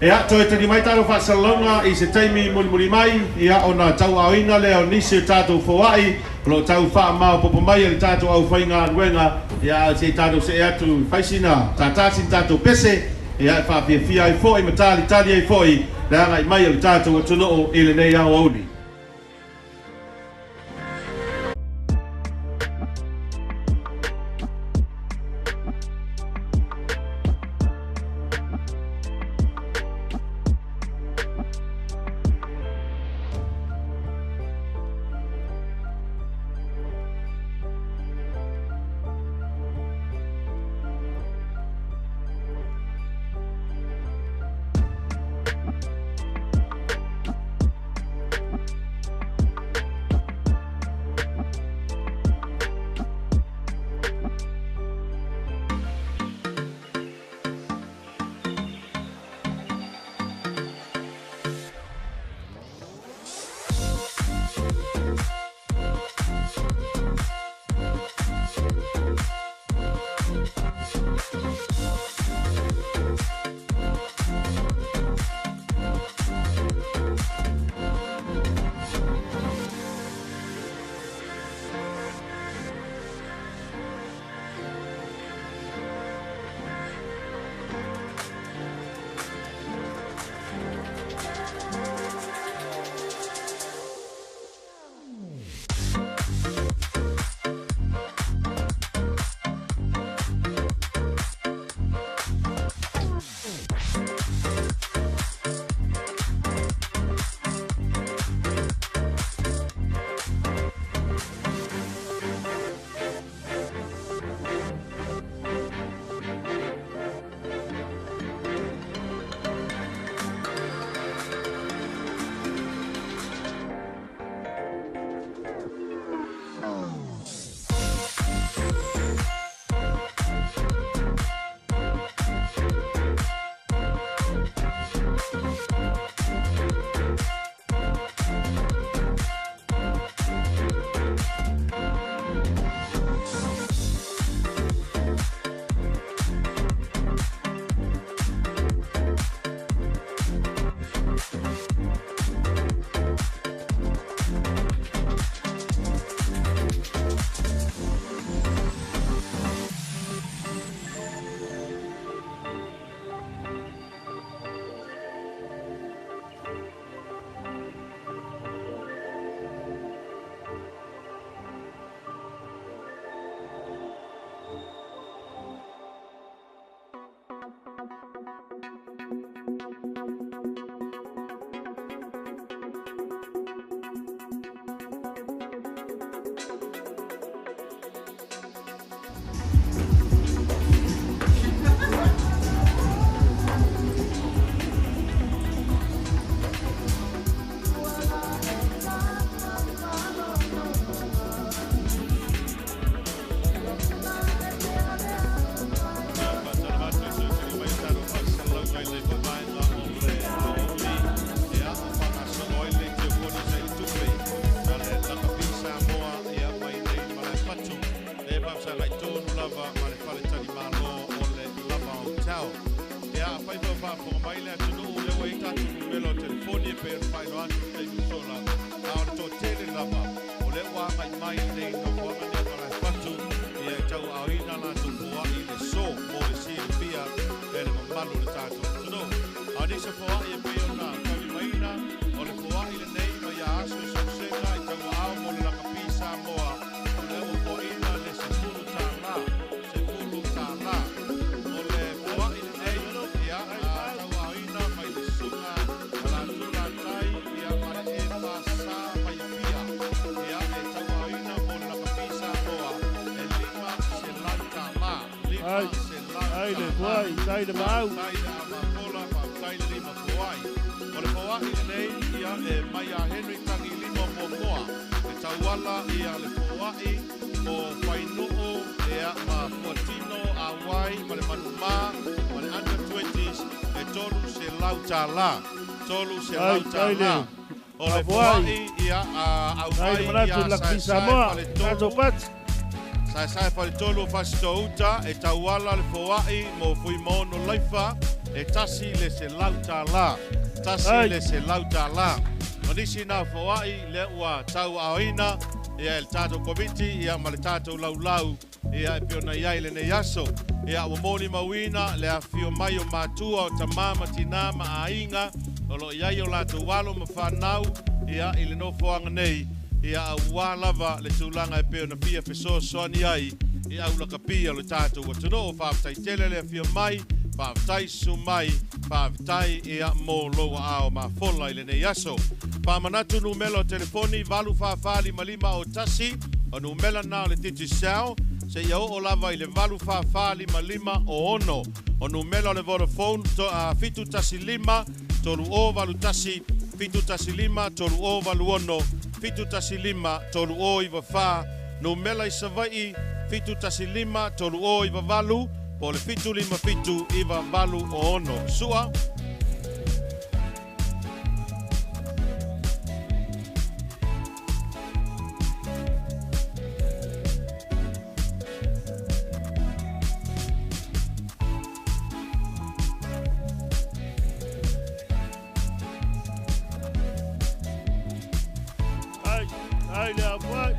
Ia, toe tali mai tatou faasalalauga i se taimi mulimuli mai, ia ona tauaaoina lea o nisi o tatou foai o lo o tau faamaopoopo mai e le tatou aufaigaluega. Ia, ae se i tatou see atu fai sina tātā sina tatou pese, ia e faafiafia ai foi ma talitali ai foi le agai mai o le tatou atunuu i lenei aoauli. faafesagai tonu lava ma le faletalimālō o le Lava Hotel. Ia afai foi o faafofoga mai le atunuu lea ua i ai tatou numela o telefoni e pei ona faailoa atu i taimi sola, a o le toatele lava o lea ua agai mai lenei nofoaga nei o Malaefatu ia e tauaaoina latou foai i le so mo le silafia e le mamalu o le tatou atunuu. A o nisi o foai e pei ona taulimaina o le foai lenei mai ia aso i Sousega i tauaao mo le lakapi Samoa o lea ua foaina le $10, $10. O le foai lenei ia tauaaoina mai le susuga a Latu Latai ia ma le E4 Sa mai Apia ia e tauaaoina mo le lakapi Samoa e $500, Ai, ai le $500. fuai, tai le maau. Faafetai le amafola, faafetai le lima foai. O le foai lenei ia e mai a Henry Tagilima Momoa e tauala ia le foai o Fainuu ia ma Fuatino Auai ma le Manumā ma le Under 20s e $300, Ai, ai le $300. O le afuai. foai ia Tai le aumai manatu ia le lakapi Saesae Samoa. Faletolu Tatou pati. Saesae Faletolu o Fasitouta e tauala le foai mo Fuimaono Laifa e $100, tasi Ai. le $100. O nisi na foai lea ua tauaaoina ia e le tatou komiti ia ma le tatou laulau ia e pei ona i ai lenei aso. Ia ua molimauina le afifio mai o matua o tamā ma tinā ma aiga o loo i ai o latou alo ma fanau ia i le nofoaga nei ia auā lava le tulaga e pei ona fia fesoasoani ai i aulakapia o le tatou atunuu. Faafetai tele le afio mai, faafetai susu mai, faafetai ia mo lou aao mafola i lenei aso. Faamanatu numela o telefoni 84455 o 1 o numela na o le Digicel seia oo lava i le 84455 o 6. O numela o le Vodafone 715 3081 715 3086 715 3094. Numela i Savaii 715 3098 po o le 757 9806. Sua. Ai, ai le afuai.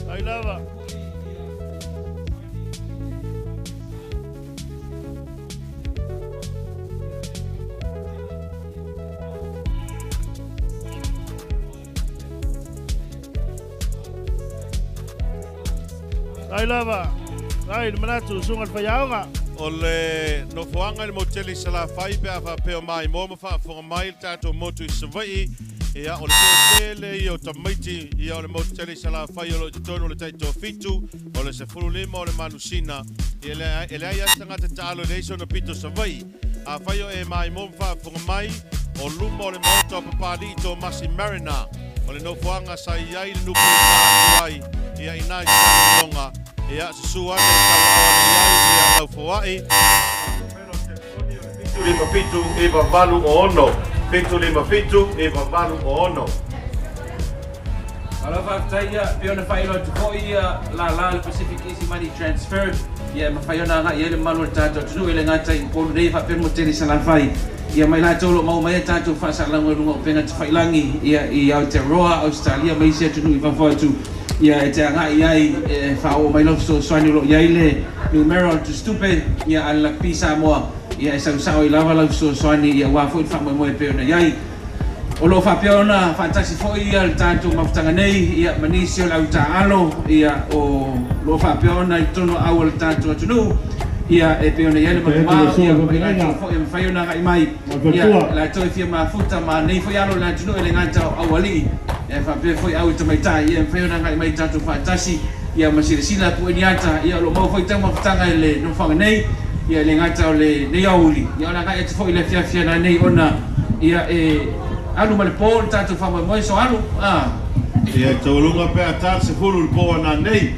Ai lava. Ai lava. Ai le manatu susuga le faiaoga. O le nofoaga i le motele i Salafai pe a faapea mai mo ma faafofoga mai le tatou motu i Savaii ia o le toatele ia o tamaiti ia o le motele i Salafai o loo i totonu o le taitoafitu o le 15 o le manusina ia e leai a se tagata taalo e leai sona pito Savaii. Afai o e maimoa ma faafofoga mai o luma o le maota o Papali'i Tomasi Mariner o le nofoaga sa i ai le nupu i atu ai ia ina i salelologa ia susu ane tauao ane i ai ia laufoai. 757 986 757 986. Alo faafetai ia pei ona faailoa atu foi ia lala le Pacific Easy Money Transfer ia mafai ona agai ai le mamalu o le tatou atunuu e le gata i Upolu nei faapea le motele Salafai ia mai latou o loo maua mai a tatou faasalauga i luga o upega tafailagi ia i Aotearoa, Australia ma isi atunuu i fafo atu ia e te agai ai e faaoo mai lau fesoasoani o loo i ai le numera o le tusitupe ia a le Lakapi Samoa ia e sausao ai lava lau fesoasoani ia aua foi le faamoemoe e pei ona i ai. O loo faapea ona faatasi foi ia le tatou mafutaga nei ia ma nisi o le autaalo ia o loo faapea ona i totonu au o le tatou atunuu ia e pei ona i ai le manumā ia ma i latou foi e mafai ona agai mai ia latou e fia mafuta ma nei foi alo o le atunuu e le gata o aualii e faapea foi au i tamaitai ia e mafai ona agai mai tatou faatasi ia ma silasila pu'eniata ia o loo maua foi taumafataga i le nofoaga nei ia e le gata o lenei aoauli ia o le agai atu foi i le afiafi nanei ona ia e alu ma le po le tatou faamoemoe so alu a. Ia taualuga pe a ta le 10 i le po ananei.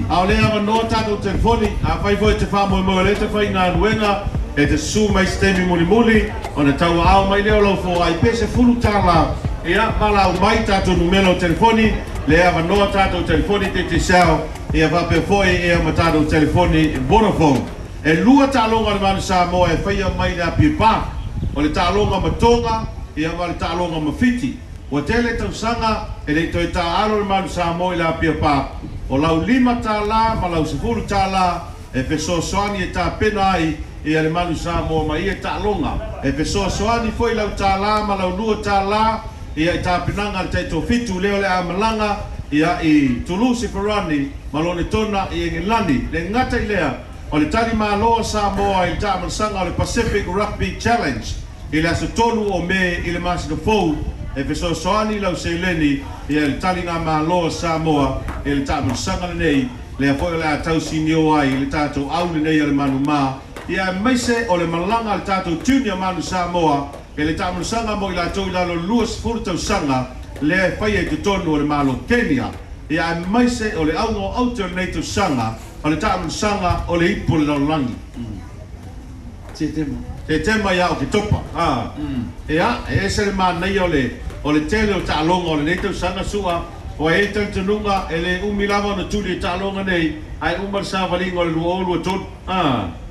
A o lea avanoa tatou telefoni, afai foi e te faamoemoe o lea e te faigaluega E te susu mai se taimi mulimuli ona tauaao mai lea o lau foai pe $10. Ia valaau mai tatou numera o telefoni, le avanoa tatou telefoni Digicel, ia faapea foi ia ma tatou telefoni Vodafone. E 2 taaloga o le Manu Samoa e faia mai le Apia Park, o le taaloga ma Toga ia ma le taaloga ma Fiti. Ua tele tausaga e le toe taalo le Manu Samoa i le Apia Park, o lau $5 ma lau $10 e fesoasoani e tapena ai ia le Manu Samoa ma ia taaloga. E fesoasoani foi lau $1 ma lau $2 ia i tapenaga le taitofitu lea o le amalaga ia i Toulouse Ferrani ma lone tona i Engelani. Le gata i lea o le tali malo o Samoa i le taamalasaga o le Pacific Rugby Challenge i le aso 3 o Me i le masina fou, e fesoasoani lau seleni ia le taliga malo o Samoa i le taamalasaga lenei lea foi o le a tausinio ai le tatou au lenei o le manumā. Ia aemaise o le malaga le tatou Junior Manu Samoa e le taamalasaga mo i latou i lalo 20 tausaga lea e faia i totonu o le Malo Kenya. Ia aemaise o le auga o aute o lenei tausaga o le taamalasaga o le ipu o le lalolagi. Setema. Se tema ia o ke topa. Ia, e ese le manaia o le tele o taaloga o lenei tausaga sua, o e talitonuga e le umi lava ona tuli e taaloga nei, ae uma le savaliga o le 2023.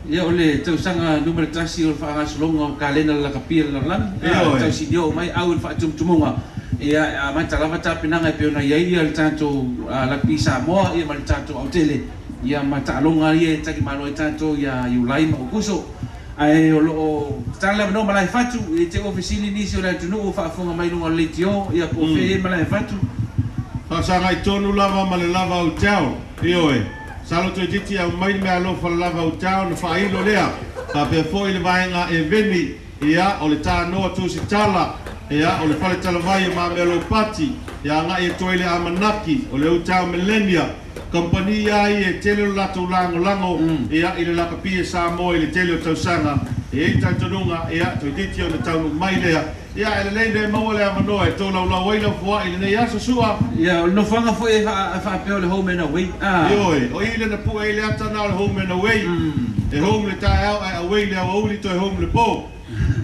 Ia o le tausaga numera 1 o le faagasologa o kalena le lakapia le lalolagi. Ioe. Tausinio mai au i le faatumutumuga. Ia amata lava tapenaga e pei ona i ai ia le tatou lakapi Samoa ia ma le tatou autele. Ia ma taaloga ia e talimalo ai tatou ia Iulai ma Aukuso. Ae o loo tatala le avanoa Malaefatu i te ua fesili nisi o le atunuu faafofoga mai luga o le leitio ia po o fea e Malaefatu. Faasagai tonu lava ma le Lava Hotel. Ioe. Salo toeitiiti au mai le meaalofa le Lava Hotel na faailo lea. Faapea foi le vaega e veni, ia o le tānoa tusitala, ia o le fale talavai o Mamea Pati, ia agai atu ai le Amanaki, o le Hotel Millennia, kompani ai e tele o le latou lagolago ia i le lakapi e Samoa i le tele o tausaga. E i ai talitonuga, ia toeitiiti ona taunuu mai lea. Ia e lelei le maua le avanoa e tolaulau ai lau foai i lenei aso sua. Ia o le nofoaga foi e faapea o le home and away. Ioe, o i le na pue ai le ata na o le home and away. E home le taeao ae away le aoauli toe home le po.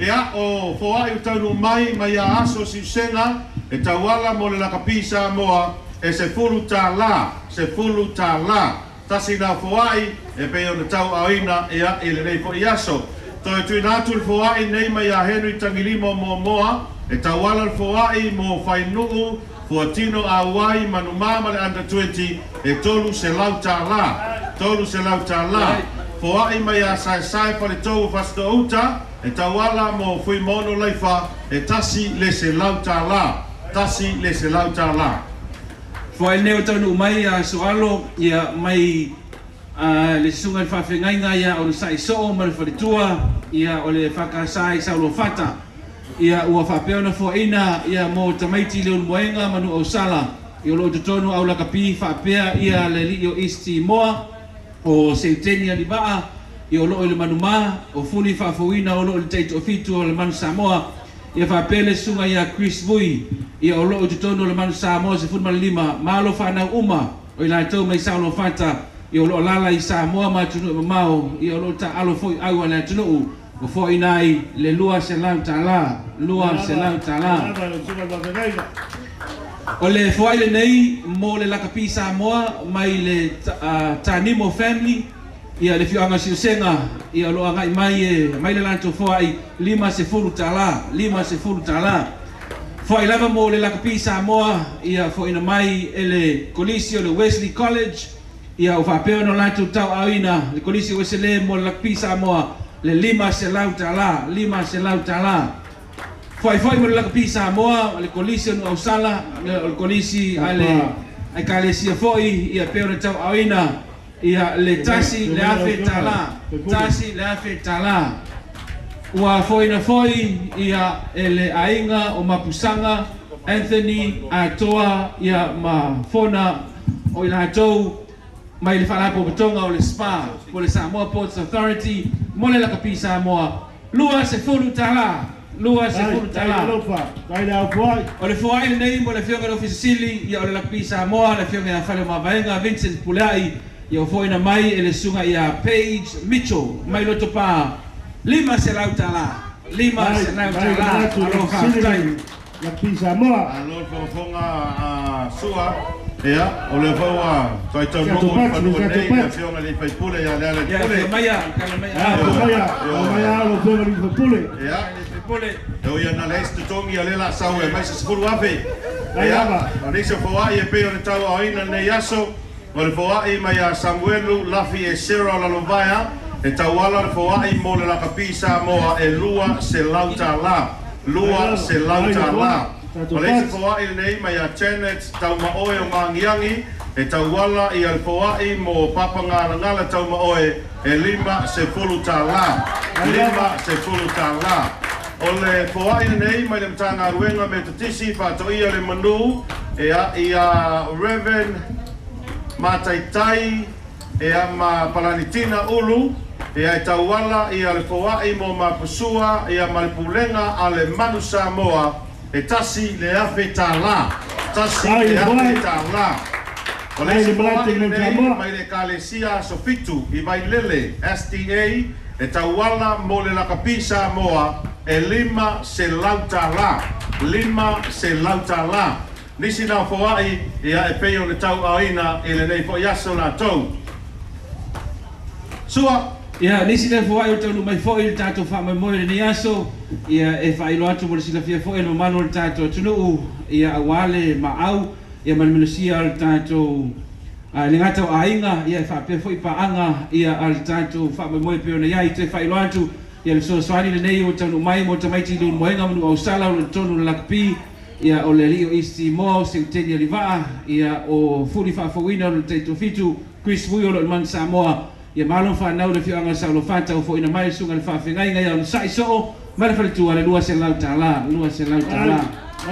Ia o foai o taunuu mai mai ia aso siusega e tauala mo le lakapi Samoa e $10, $10. Tasi na foai e pei ona tauaaoina ia i lenei foi aso. Toe tuuina atu le foai nei mai ia Henry Tagilima o Moamoa e tauala le foai mo Fainuu Fuatino Auai Manumā ma le Under 20 e $300. $300. Foai mai ia Saesae Faletou o Fasitoo-uta e tauala mo Fuimaono Laifa e $100. $100. Foai nei o taunuu mai a Soalo ia mai le susuga i le faafeagaiga ia o le Saisoo ma le faletua ia o le Fakasai Saulofata. Ia ua faapea ona foaina ia mo tamaiti le ulumoega ma Nuuausala ia o loo totonu au lakapi faapea ia le alii o East Timor o Seuteni Alivaa ia o loo i le manumā o Fuli faafouina o loo i le taitoafitu o le Manu Samoa. Ia faapea le susuga ia Chris Vui ia o loo i totonu o le Manu Samoa 15 malo whanau uma o i latou mai Saulofata ia o loo lala i Samoa ma atunuu e mamao ia o loo taalo foi au a le atunuu o foaina ai le $200, $200. O le foai lenei mo le lakapi Samoa mai le Tanimo family ia le fioaga siusega ia o loo agai mai e mai le latou foai $50, $50. Foai lava mo le lakapi Samoa ia foaina mai e le kolisi o le Wesley College ia o faapea ona latou tauaaoina le kolisi o Wesley mo le lakapi Samoa le $500, $500. Foai foi mo le lakapi Samoa le kolisi o Nuuausala o le kolisi a le Ekalesia foi ia pei ona tauaaoina ia le $1,000, $1,000. Ua foaina foi ia e le aiga o Mapusaga Anthony Atoa ia ma Fona o i latou mai le faalapotopotoga o le SPA po le Samoa Ports Authority mo le lakapi Samoa $20, $20. O le foai lenei mo le afioga i le Ofisa Sili ia o le lakapi Samoa le afioga ia Fale o Mavaega Vincent Puleai ia o foaina mai e le susuga ia Paige Mitchell mai Lotopa. $500. $500. Alo faafetai. Lakapi Samoa. Alo le fogafoga a Sua, ia, o lea foi ua taitaunu'u i le fanua nei le Afioga i le Faipule ia Lealailepule. Ia, maia, kala maia. Maia, maia lau Afioga i le Faipule. Ia, e ui ana leai se totogi, o lea o le a sau e aumai se $10,000. Ia, o nisi o foa'i e pei ona tauaoina lenei aso, o le foa'i mai ia Samuelu Lafi Esera o Lalovaea, e tauala le foa'i mo le lakapi Samoa e $200. $200. O le isi foa'i lenei mai ia Janet Taumaoe o Magiagi, e tauala ia le foa'i mo Papagalagala Taumaoe e $50. $50. O le foa'i lenei mai le Matagaluega Metotisi faatoia le manu ia ia Reverend Mataitai ia ma Palanitina Ulu ia e tauala ia le foa'i mo Mapusua ia ma le pulega a le Manu Samoa e $1,000. $1,000. O le isi foa'i lenei mai le Ekalesia Aso Fitu i Vailele SDA e tauala mo le lakapi Samoa e $500. $500. Nisi na foa'i ia e pei o le tauaoina i lenei fo'i aso latou. Sua. Ia, nisi lea foa'i o taunuu mai foi i le tatou faamoemoe i lenei aso, ia, e faailoa atu mo le silafia foi e le mamalu o le tatou atunuu, ia, aua le maau, ia, ma le minosia o le tatou, e le gata o aiga, ia, e faapea foi paaga, ia, a le tatou faamoemoe e pei ona i ai. Toe faailoa atu, ia, le fesoasoani lenei ua taunuu mai mo tamaiti i Leulumoega ma Nuuausala o lo o i totonu o le lakapi, ia, o le alii o East Timor, o Seuteni Alivaa, ia, o Fuli Faafouina o le Taitofitu, Chris Vui o lo o i le Manu Samoa, ia malo ma fanau le afioaga o Saulofata ua fo'ina mai le susuga i le faafegaiga ia onosa'i soo mai le faletua le $200, $200.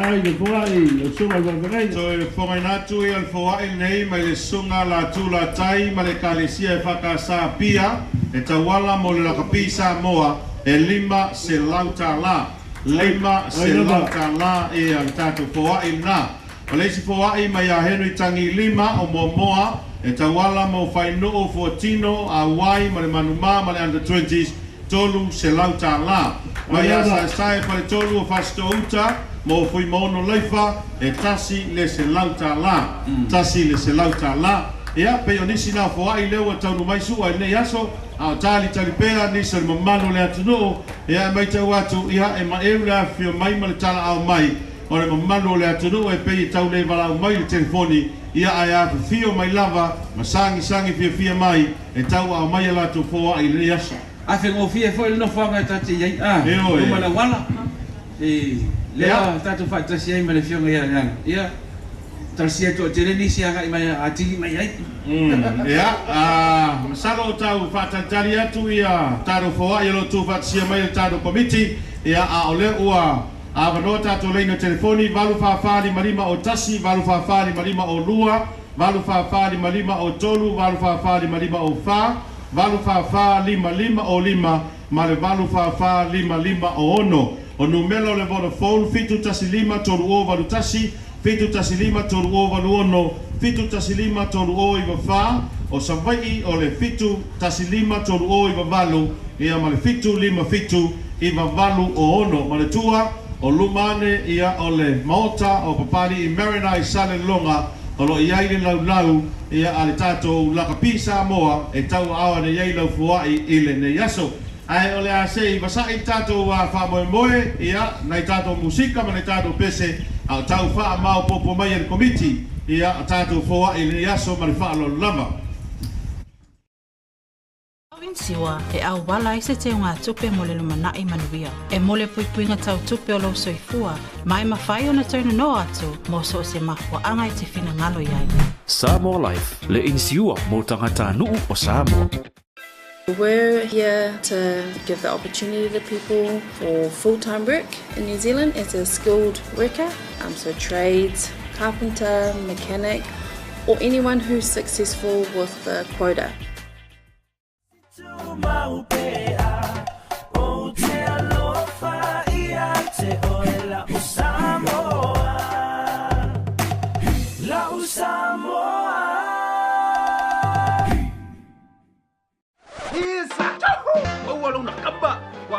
Ai le foa'i lau susuga i le faafegaiga. Toe fogaina atu ia le foa'i lenei mai le susuga Latu Latai ma le Ekalesia e Whakasa Pia e tauala mo le lakapi Samoa e $500. $500 ia le tatou foa'i lena. O le isi foa'i mai ia Henry Tangi Lima o Moamoa e tauala mo Fainuu Fuatino Auai ma le Manumā ma le Under 20s $300. Mai ia Saesae Faletolu o Fasitouta mo Fuimaono Laifa e $100. $100. Ia, pei o nisi na foa'i lea ua taunuu mai sua i lenei aso, a o talitali pea nisi o le mamalu o le atunuu, ia e matau atu, ia e maeu le afifio mai ma le talaao mai o le mamalu o le atunuu e pei e tau le valaau mai i le telefoni, ia ae afifio mai lava ma sagisagi fiafia mai e tauaao mai a latou foa'i i lenei aso. Afegofie foi le nofoaga e ta te i ai a E oe. luma le auala e lea tatou faatasi ai ma le Afioga ia Leala. Ia, talosia toatele nisi agai mai atili mai ai. Ia, masalo o tau faatalitali atu ia tatou foa'i o lo o tuufaatasia mai e le tatou Komiti, ia, a o lea ua avanoa tatou laina telefoni 844 55 o 1, 844 55 o 2, 844 55 o 3, 844 55 o 4, 844 55 o 5 ma le 844 55 o 6. O numera o le Vodafone 715 3081, 715 3086, 715 3094, o Savaii o le 715 3098, ia ma le 757 98 o 6. Ma le tua o luma ane ia o le Maota o Papali'i Marina i Salelologa o lo o i ai le laulau ia a le tatou lakapi Samoa e tauaao ane i ai lau foa'i i lenei aso. Ae o le a se i vasa'i le tatou faamoemoe ia nai tatou musika ma nai tatou pese a o tau faamaopoopo mai e le Komiti ia a tatou foa'i i lenei aso ma le faaaloalo lava. Au Insiwa e auala ai se teugatupe mo le lumanai manuia. E mo le puipuiga tau tupe o lou soifua, ma e mafai ona toe nonoa atu mo so o se mafuaaga e te finagalo i ai. Samoa Life, le inisiua mo tagatanuu o Samoa. We're here to give the opportunity to people for full-time work in New Zealand as a skilled worker, so trades, carpenter, mechanic, or anyone who's successful with the quota.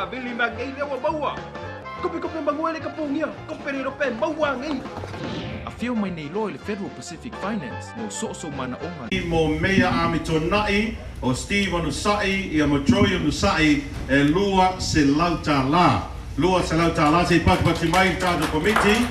faavili mea nei lea ua maua. Kope kope manua le kapugia, kope le rope maua nei. Afio mai nei loa i le Federal Pacific Finance mo so'o sou manaoga. Mo Meia Amitonai o Steve Onusa'i ia ma Troy Onusa'i e $200. $200 se i patupatu mai le tatou Komiti.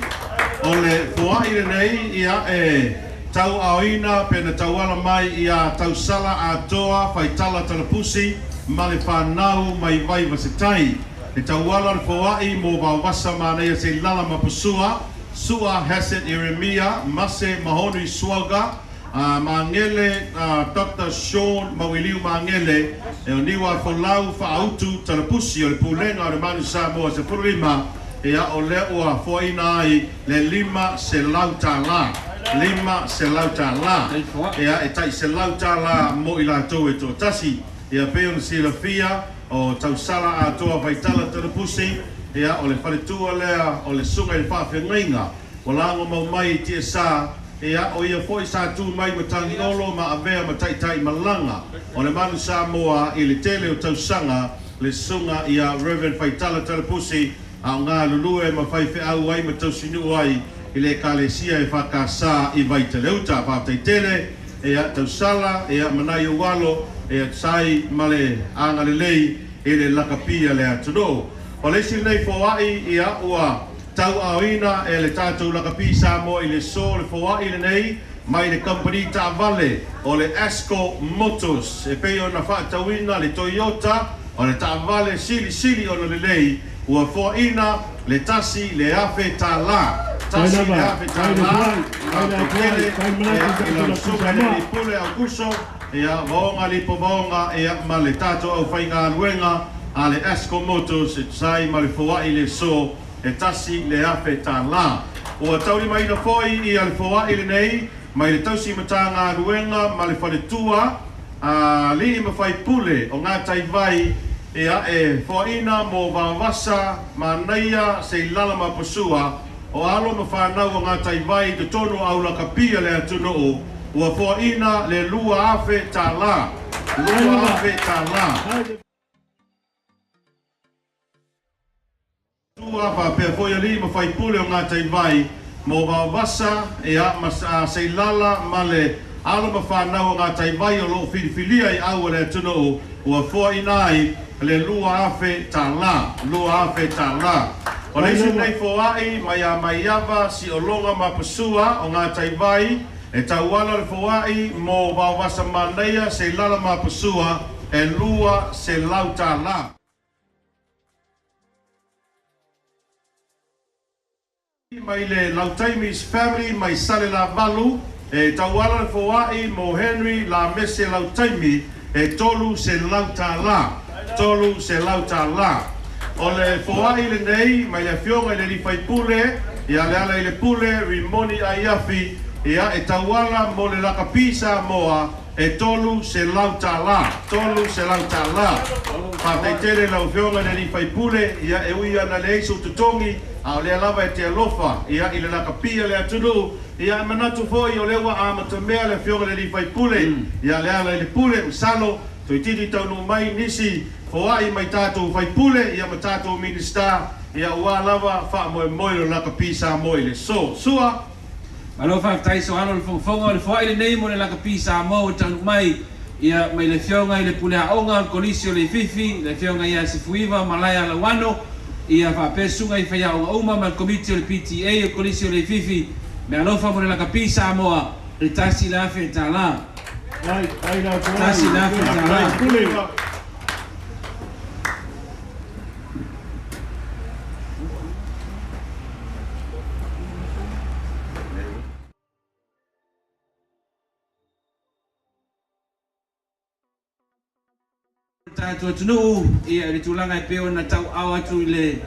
O le foa'i lenei ia e tauaaoina pe na tauala mai ia Tausala Atoa Faitala Talapusi ma le fanau mai vai vasetai. E tauala le foa'i mo Vaovasa Manaia Seilala ma Pasua, Sua Haset Ieremia, Mase Mahonu Suaga, Mangele Dr. Sean Mawiliu Mangele, e o niwa folau faautu talapusi o le pulega o le Manu Samoa 15, ia o lea ua foaina ai le $500. $500. Ia e tai $100 mo i latou e toatasi. Ia pei ona silafia o Tausala Atoa Faitala Talapusi, ia o le faletua lea o le suga i le faafeagaiga ua lago mau mai i tiasa, ia o ia foi sa tu mai ma tagiolo ma avea ma taitai malaga o le Manu Samoa i le tele o tausaga le suga ia Reverend Faitala Talapusi a o galulue ma faifeau ai ma tausinuu ai i le ekalesia e faakasā i Vaiteleuta. Faafetaitele ia Tausala ia manai ou alo ia sai ma le agalelei i le lakapia le atunuu. O le isi lenei foa'i ia ua tauaaoina e le tatou lakapi Samoa i le so le foa'i lenei mai le kamupani taavale o le Asco Motors e pei ona faatauina le Toyota o le taavale silisili ona lelei ua foaina le $1,000. $1,000. Faafetaitele ia i lau susuga i le Pule Aukuso ia Vaoga Lipo Vaoga ia ma le tatou aufaigaluega a le Asco Motors e tusa ai ma le foa'i le so e $1,000. Ua taulimaina foi ia le foa'i lenei mai le tausi matagaluega ma le faletua a alii ma faipule o Gataivai ia e foaina mo Vaovasa Manaia Seilala ma Pasua o alo ma fanau o Gataivai i totonu o aulakapia le atunuu ua foaina le $2,000. $2,000. Tua faapea foi alii ma faipule o Gataivai mo Vaovasa ia ma Seilala ma le alo ma fanau o Gataivai o loo filifilia i au o le atunuu ua foaina ai le $2,000. $2,000. O le isi lenei foa'i mai a Maiava Siologa ma Pasua o Gataivai e tauala le foa'i mo Vaovasa Manaia Seilala ma Pasua e $200. Mai le Lautaimis family mai Sale Lavalu e tauala le foa'i mo Henry La Mese Lautaimi e $300. $300. O le foa'i lenei mai le afioga i le Lifaipule ia le ala i le Pule Rimoni Aiafi ia e tauala mo le lakapi Samoa e $300. $300. Faafetaitele lau afioga i le Lifaipule ia e ui ana leai sou totogi a o lea lava e te alofa ia i le lakapia le atunuu ia e manatu foi o lea ua amatamea le afioga i le Lifaipule ia le ala i le Pule masalo toeitiiti taunuu mai nisi foa'i mai tatou faipule ia ma tatou Minista ia ua lava faamoemoe le lakapi Samoa i le so sua. Malo faafetai soalo le fogafoga o le foa'i lenei mo le lakapi Samoa ua taunuu mai ia mai le afioga i le Pule Aoga o le Kolisi o Leififi le afioga ia Sifuiva Malaea Lauano ia faapea susuga i faiaoga uma ma le Komiti o le PTA o le Kolisi o Leififi me alofa mo le lakapi Samoa le $1,000. $1,000. Tatou atunuu ia i le tulaga e pei ona tauaao atu i le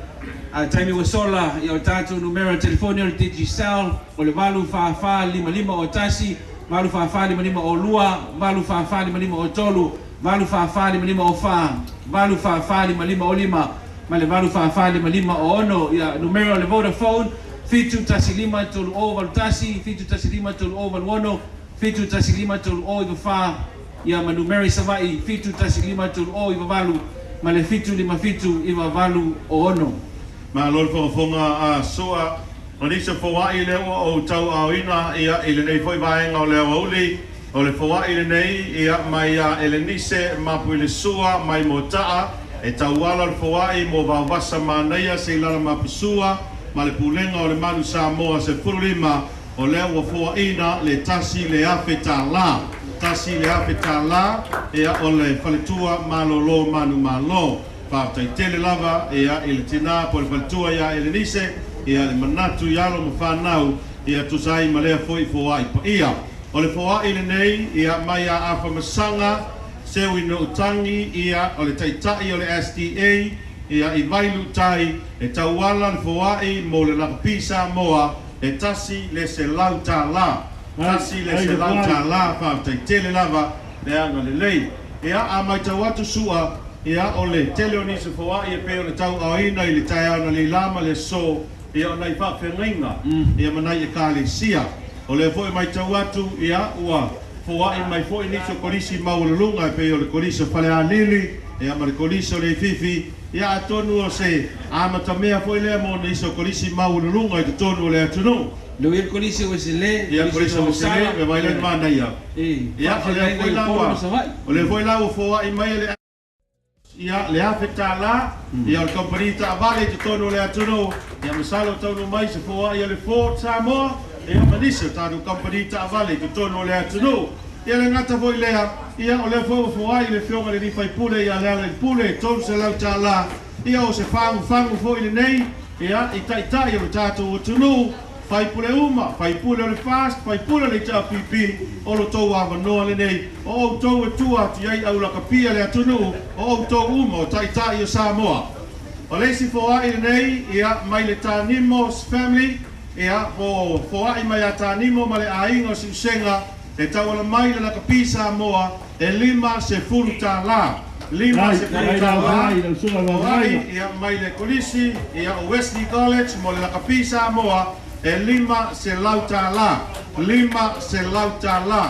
taimi ua sola ia o tatou numera telefoni o le Digicel o le 8445501, 8445502, 8445503, 8445504, 8445505 ma le 8445506. Ia numera o le Vodafone 715 3081, 715 3086, 715 3094 ia ma numera i Savaii 715 3098 ma le 757 986. Malo le fogafoga a Sua o nisi o foa'i lea ua ou tauaaoina ia i lenei foi vaega o le aoauli o le foa'i lenei ia mai ia Elenise mapu i le Sua mai Mota'a e tauala le foa'i mo vaovasa manaia seilala mapusua ma le pulega o le Manu Samoa 15 o lea ua foaʻina le 1,000 tālā 1,000 tālā ia o le faletua malōlō manu mālō faafetaitele lava ia i le tinā po le faletua iā Elenise ia le manatu i alo ma fanau ia tusa ai ma lea fo'i foa'i paia o le foa'i lenei ia mai a afamasaga seu i nu'utagi ia o le ta'ita'i o le SDA ia i Vailu'utai e tauala le foa'i mo le lakapi Samoa e 100 tālā 100 tālā faafetaitele lava le agalelei ia a matau atu Su'a ia o le tele o nisi foa'i e pei o le tau'aoina i le taeao na leilā ma le aso ia ona i faafeagaiga ia ma nai ekalesia o lea fo'i matau atu ia ua foa'i mai fo'i nisi o kolisi maualuluga e pei o le kolisi o Falealili ia ma le kolisi o Leififi ia atonu o se amatamea foi lea mo nisi o kolisi maualuluga i totonu o le atunuu Le ia kolisi o Esele, ia kolisi o Esele me vai le manaia ia o lea foi la ua o lea foi la ua foa'i mai le ia le 1,000 tālā ia o le kompani taavale i totonu o le atunuu ia masalo taunu mai se foa'i o le Ford Samoa ia ma nisi o tatou kompani taavale i totonu o le atunuu ia le gata foi lea ia o lea foi ua foai le afioga le faipule ia Leala i Pule 300 tālā ia o se fagufagu foi lenei ia i ta'ita'i o le tatou atunuu faipule uma faipule o le FAST faipule o le HRPP o lo tou avanoa lenei o outou e tua atu ai aulakapia le atunuu o outou uma o ta'ita'i o Samoa o le isi foa'i lenei ia mai le Tanimos family ia po foa'i mai ia Tanimo ma le aiga o Si'usega e tauala mai le lakapi Samoa e 50 tālā 50 tālā foa'i ia mai le kolisi ia o Wesley College mo le lakapi Samoa e 500 tālā 500 tālā.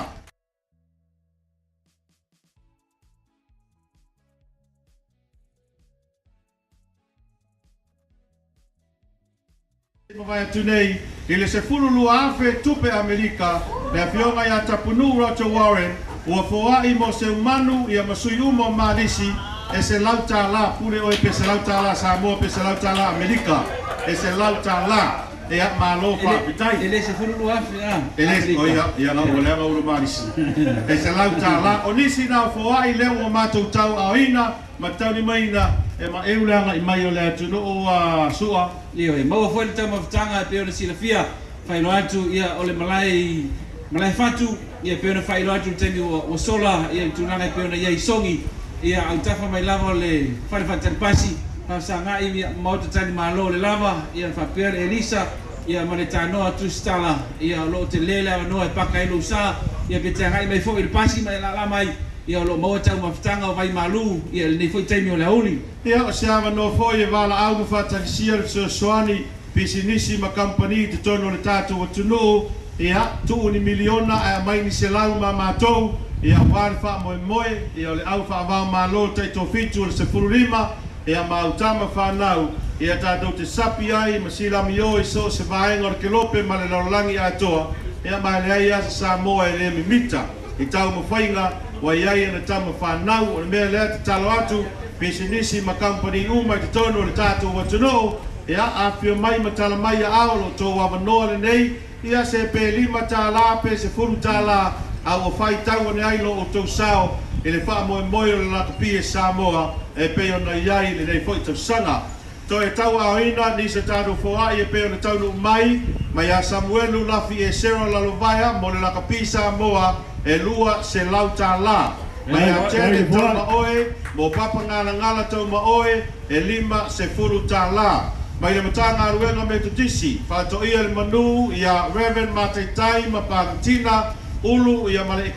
Mavae atu nei i le 12,000 tupe Amerika le afioga iā Tapunuu Roger Warren ua foa'i mo seumanu ia ma sui uma o Malisi e 100 tālā pule oe pe 100 tālā Samoa pe 100 tālā Amerika e 100 tālā ia malo faafetai E le 12,000 a. E le o ia ia la o le ulu Malisi e 100 tālā o nisi na foa'i lea ua matou tauaaoina ma taulimaina e ma eu le aga'i mai o le atunuu a Su'a Ia e maua foi le taumafataga e pei ona silafia faailoa atu ia o le malae malae fatu ia pei ona faailoa atu le taimi ua sola ia le tulaga e pei ona iai sogi ia autafa mai lava o le fale faatalipasi faafesaga'i ia maota tali malo le lava ia faapea le Elisa ia ma le tanoa tusitala ia o loo telē le avanoa e paka ai lou sā ia pe te agai mai foi i le pasi ma e laalaa mai ia o loo maua taumafataga o vaimalū ia lenei foi taimi o le auli. Ia o se avanoa foi e valaau ma faatalisia le fesoasoani pisinisi ma kampani i totonu o le tatou atunuu ia tuu ni miliona ae aumai ni selau ma matou ia auā le faamoemoe ia o le au faavao mālō taitofitu o le 15 ia ma autama fanau ia tatou te sapi ai ma silamiō i so o se vaega o le kelope ma le lalolagi atoa ia ma e leai asa Samoa e lē mimita i taumafaiga ua iai ana tama fanau o le mea lea tatalo atu pisinisi ma kampani uma i totonu o le tatou atunuu ia afio mai ma tala mai aao lo tou avanoa lenei ia se pe 5 tālā pe 10 tālā a ua faitau ane ai lo outou sao i le faamoemoe o le lakapi e Samoa e pei ona iai lenei fo'i tausaga toe tauaaoina nisi o tatou foa'i e pei ona taunuu mai mai ia Samuelu Lafi e Sero Lalovaea mo le lakapi Samoa e 200 tālā mai ia Janet Tauma'oe mo Papa Galagala Tauma'oe e 50 tālā mai le Matagaluega Metotisi faato'ia le manū ia Reverend Mataitai ma Pakitina ulu ia ma le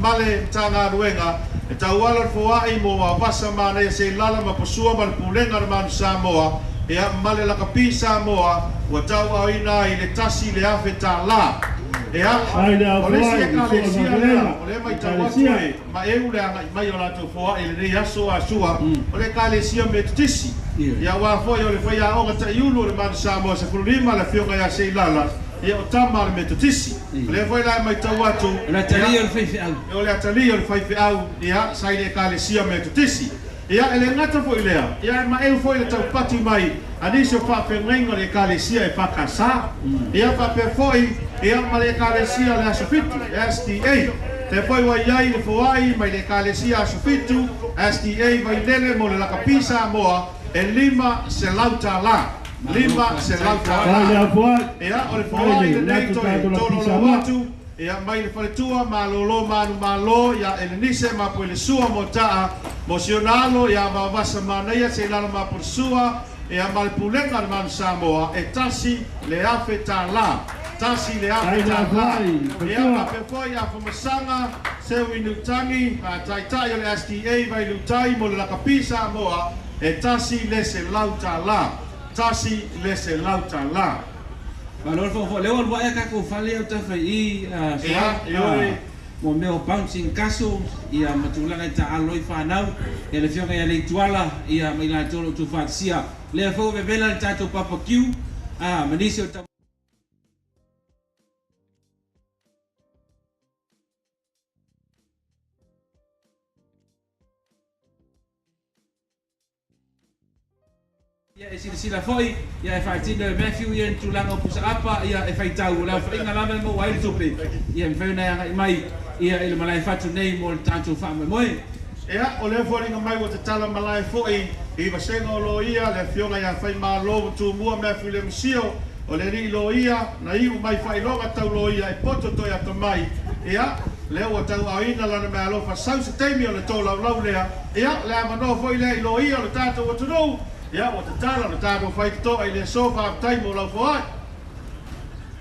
ma le Matagaluega e tauala le foa'i mo vaovasa manaia seilala ma pasua ma le pulega le Manu Samoa ia ma le lakapi Samoa ua tauaaoina ai le 1,000 tālā. Ia, o le isi ekalesia lea, o lea matau atu e maeu le agai mai o latou foai i lenei aso a Sua, o le ekalesia Metotisi. Ia aua foi o le faiaoga taiulu o le Manu Samoa 15, le afioga ia Seilala, ia o tama o le Metotisi. O lea foi la e matau atu, O le atalii o le faifeau. O le atalii o le faifeau, ia, sa i le ekalesia Metotisi. Ia, e le gata foi i lea, ia e maeu foi le taupati mai a nisi o faafeagaiga o le ekalesia EFKS. Ia faapea foi, ia ma le ekalesia o le Aso Fitu, SDA. Lea foi ua i ai le foai mai le ekalesia Aso Fitu, SDA Vailele mo le lakapi Samoa e $500. $500. Ia, o le foai lenei toe tololo atu, ia mai le faletua malolo manu malo ia Elenise ma poi le sua mo taa mo siona alo ia vavasa manaia se lalo ma po sua ia ma le pulega le Manu Samoa e $1,000. $1,000. Ia ma pe foi a famasaga seu i Nutangi a taitai o le SDA vai Lutai mo le lakapi Samoa e $100. $100. Malo le fofo leo alu ae tatou fale au tafa i Ia, ioe. Mo mea o bouncing castle ia ma tulaga e taalo ai fanau ia le afioga ia Leituala ia ma i latou o lo o tuufaatasia lea foi ua vevela le tatou barbecue ma nisi o Ia e silasila foi, ia e faatino e Matthew ia ni tulaga o pusaapa, ia e faitau, o le aofaiga lava e maua ai le tupe, ia e mafai ona e agai mai ia i le malae fatu nei mo le tatou faamoemoe. Ia, o lea foliga mai ua tatala malae foi i vasega o loia le afioga ia Faimalo ua tumua Matthew Lemisio, o le alii loia na iu mai faailoga tau loia e poto toe atamai. Ia, lea ua tauaaoina lana meaalofa sau se taimi o le tolaulau lea. Ia, o le avanoa foi lea i loia o le tatou atunuu. Ia, ua tatala le tatou faitotoa i le aso, faafetai mo lau foai.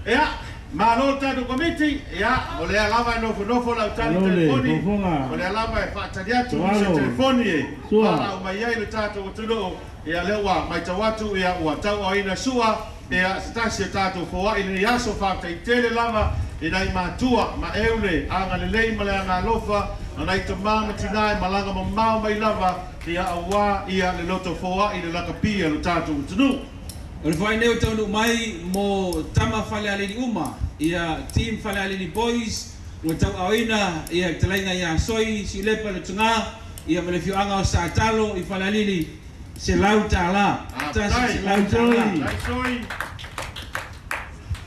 Ia, malo le tatou komiti. Ia, o lea lava e nofonofo lau tali telefoni, o lea lava e faatali atu nisi o telefoni e valaau mai ai le tatou atunuu. Ia, lea ua matau atu, ia, ua tauaaoina sua, ia, se tasi o tatou foai i lenei aso, faafetai tele lava i nai matua ma eu le agalelei ma le agalofa o nai tamā ma tinā e malaga mamao mai lava, ia auā ia le loto foai le lakapi a lo tatou atunuu. O le foai nei o taunuu mai mo tama Falealili uma, ia team Falealili Boys ua tauaaoina ia talaiga ia Soi Siulepa le Tugā ia ma le afioaga o Satalo i Falealili $100. $100.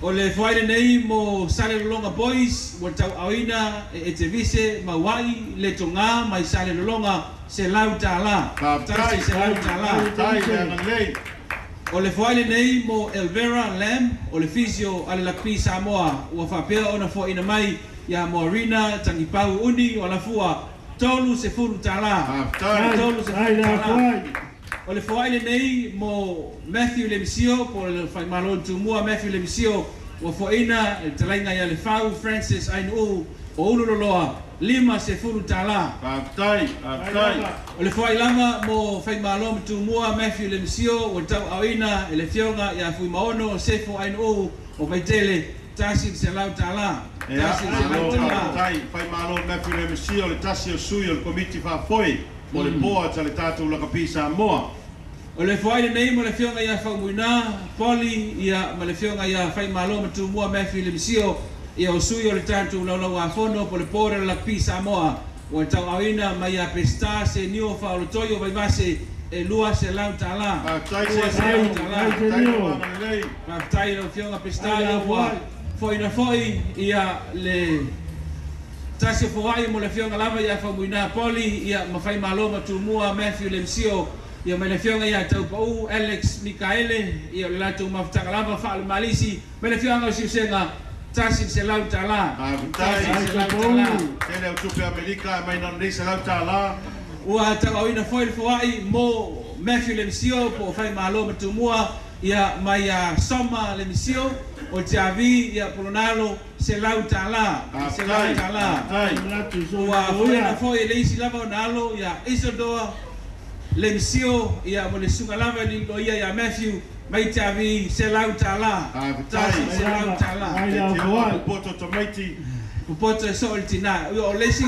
O le foai lenei mo Salelologa Boys ua tauaaoina e Etevise Mauai le Togā mai Salelologa $100. $100. O le foai lenei mo Elvera Lam o le physio a le Lakapi Samoa ua faapea ona foaina mai ia Moarina Tagipau Uni o Alafua $30. $30. O le foai lenei mo Matthew Lemisio po o le faimalo tumua Matthew Lemisio ua foaina le talaiga ia Lefau Francis Ainuu o Ululoloa $50. O le foai lava mo faimalo ma tumua Matthew Lemisio ua tauaaoina e le afioga ia Fuimaono Sefo Ainuu o Vaitele $100. $100. Faimalo Matthew Lemisio le tasi o sui o le komiti faafoe mo le board a le tatou lakapi Samoa. O le foai lenei mo le afioga ia Faumuina Poli ia ma le afioga ia Faimalo ma tumua Matthew Lemisio ia o sui o le tatou laulauafono po le board o le Lakapi Samoa ua tauaaoina mai ia Peseta Senio Faolotoi o Vaivase e $200. $200. Faafetai lau afioga Peseta ia ua foaina foi ia le tasi o foai mo le afioga lava ia Faumuina Poli ia ma Faimalo ma tumua Matthew Lemisio ia mai le afioga ia Taupau Alex Mikaele ia o le latou mafutaga lava faalemalisi mai le afioga o Siusega $100. $100. Tele o tupe Amerika e mai na nei $100. Ua tauaaoina foi le foai mo Matthew Lemisio po o Faimalo ma tumua ia mai ia Soma Lemisio o Tiavi ia Polonalo $100. $100. Ua foaina foi e le isi lava ona alo ia Isadora Lemisio ia mo le suga lava i lo ia ia Matthew mai te avi se lau tala. Tasi se lau tala. Poto tamaiti. Popoto e so o le tina. O le isi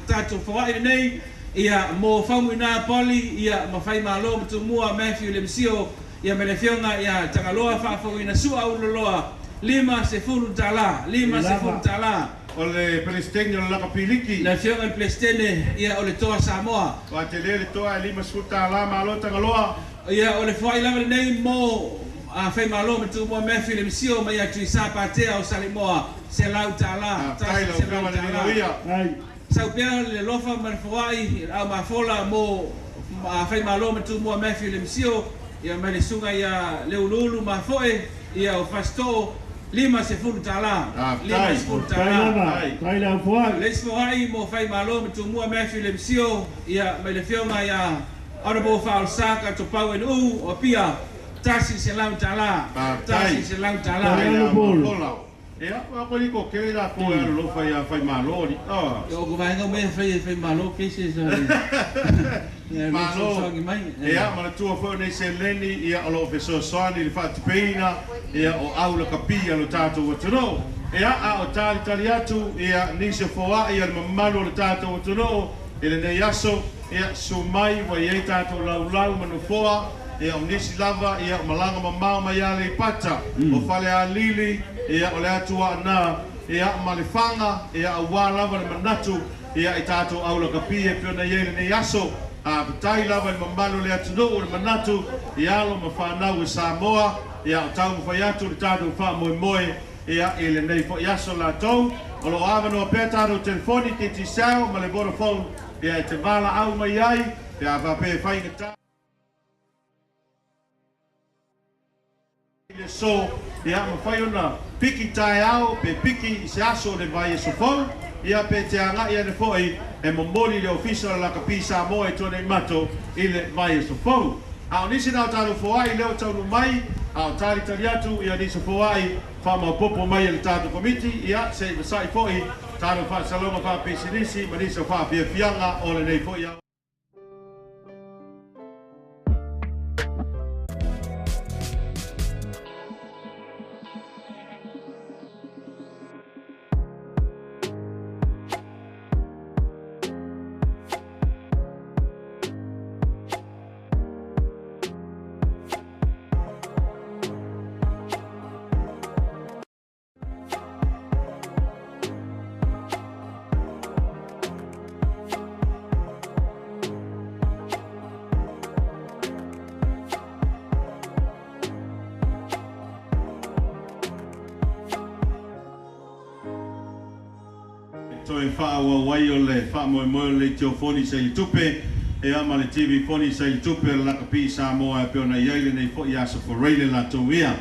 tatou foai nei ia mo faumu ina poli ia ma fai malo ma tumua Matthew Lemisio ia me le fionga ia Tagaloa faafouina sua uloloa $50, $50. O le Pelestene o le Lakapiliki. Le afioga le Pelestene ia o le Toa Samoa. Wa te le toa e $50 malo Tagaloa. Ia o le foai lava lenei mo fai malo ma tumua Matthew Lemisio mai atu i Sapatea o Salimoa $100. Tai lau afioga le Linoia. Sau pea le lofa ma le foai au mafola mo fai malo ma tumua Matthew Lemisio ia mai le suga ia Leululu ma foe ia o Fasto $50. $50. Le isi foai mo fai malo ma tumua Matthew Lemisio ia mai le fionga ia Honorable Faulsaka Topau Nu o Pia $100. $100. Ia, wa ko liko ke la ko ya lo fa ya fai malo li. Ah. Yo ko vai ngau me fai fai malo ke se sa. Malo. Ia, ma le tua foi nei seleni ia o lo fesoasoani le faatupeina ia o au le kapia lo tatou atunuu. Ia, a o talitali atu ia nisi o foai ia le mamalu o le tatou atunuu i lenei aso ia su mai ua i ai tatou laulau ma nofoa ia o nisi lava ia o malaga mamao mai ia Aleipata o Falealili ia o le atuaana ia ma le faga ia auā lava le manatu ia i tatou aulakapia e pei ona i ai lenei aso. A fatai lava i le mamalu o le atunuu le manatu ia alo ma fanau e Samoa ia o taumafai atu le tatou faamoemoe ia i lenei fo'i aso latou. O loo avanoa pea tatou telefoni Digicel ma le Vodafone ia e te valaau mai ai pe a faapea e faigata le so ia mafai ona piki taeao pe piki i se aso o le vaiaso fou ia pe te aga'i ane fo'i e momoli le ofisa o le Lakapi Samoa e Tuanaimato i le vaiaso fou. A o nisi na o tatou foa'i lea ua taunuu mai a o talitali atu ia nisi foa'i faamaopopo mai e le tatou komiti ia se'i vasa'i fo'i tatou faasalauga faapisinisi ma nisi o faafiafiaga o lenei fo'i. Toe faaauau ai o le faamoemoe o le leitio foni sa i le tupe e ama le TV foni sa i le tupe o le Lakapi Samoa e pei ona i ai lenei fo'i aso foreile latou ia.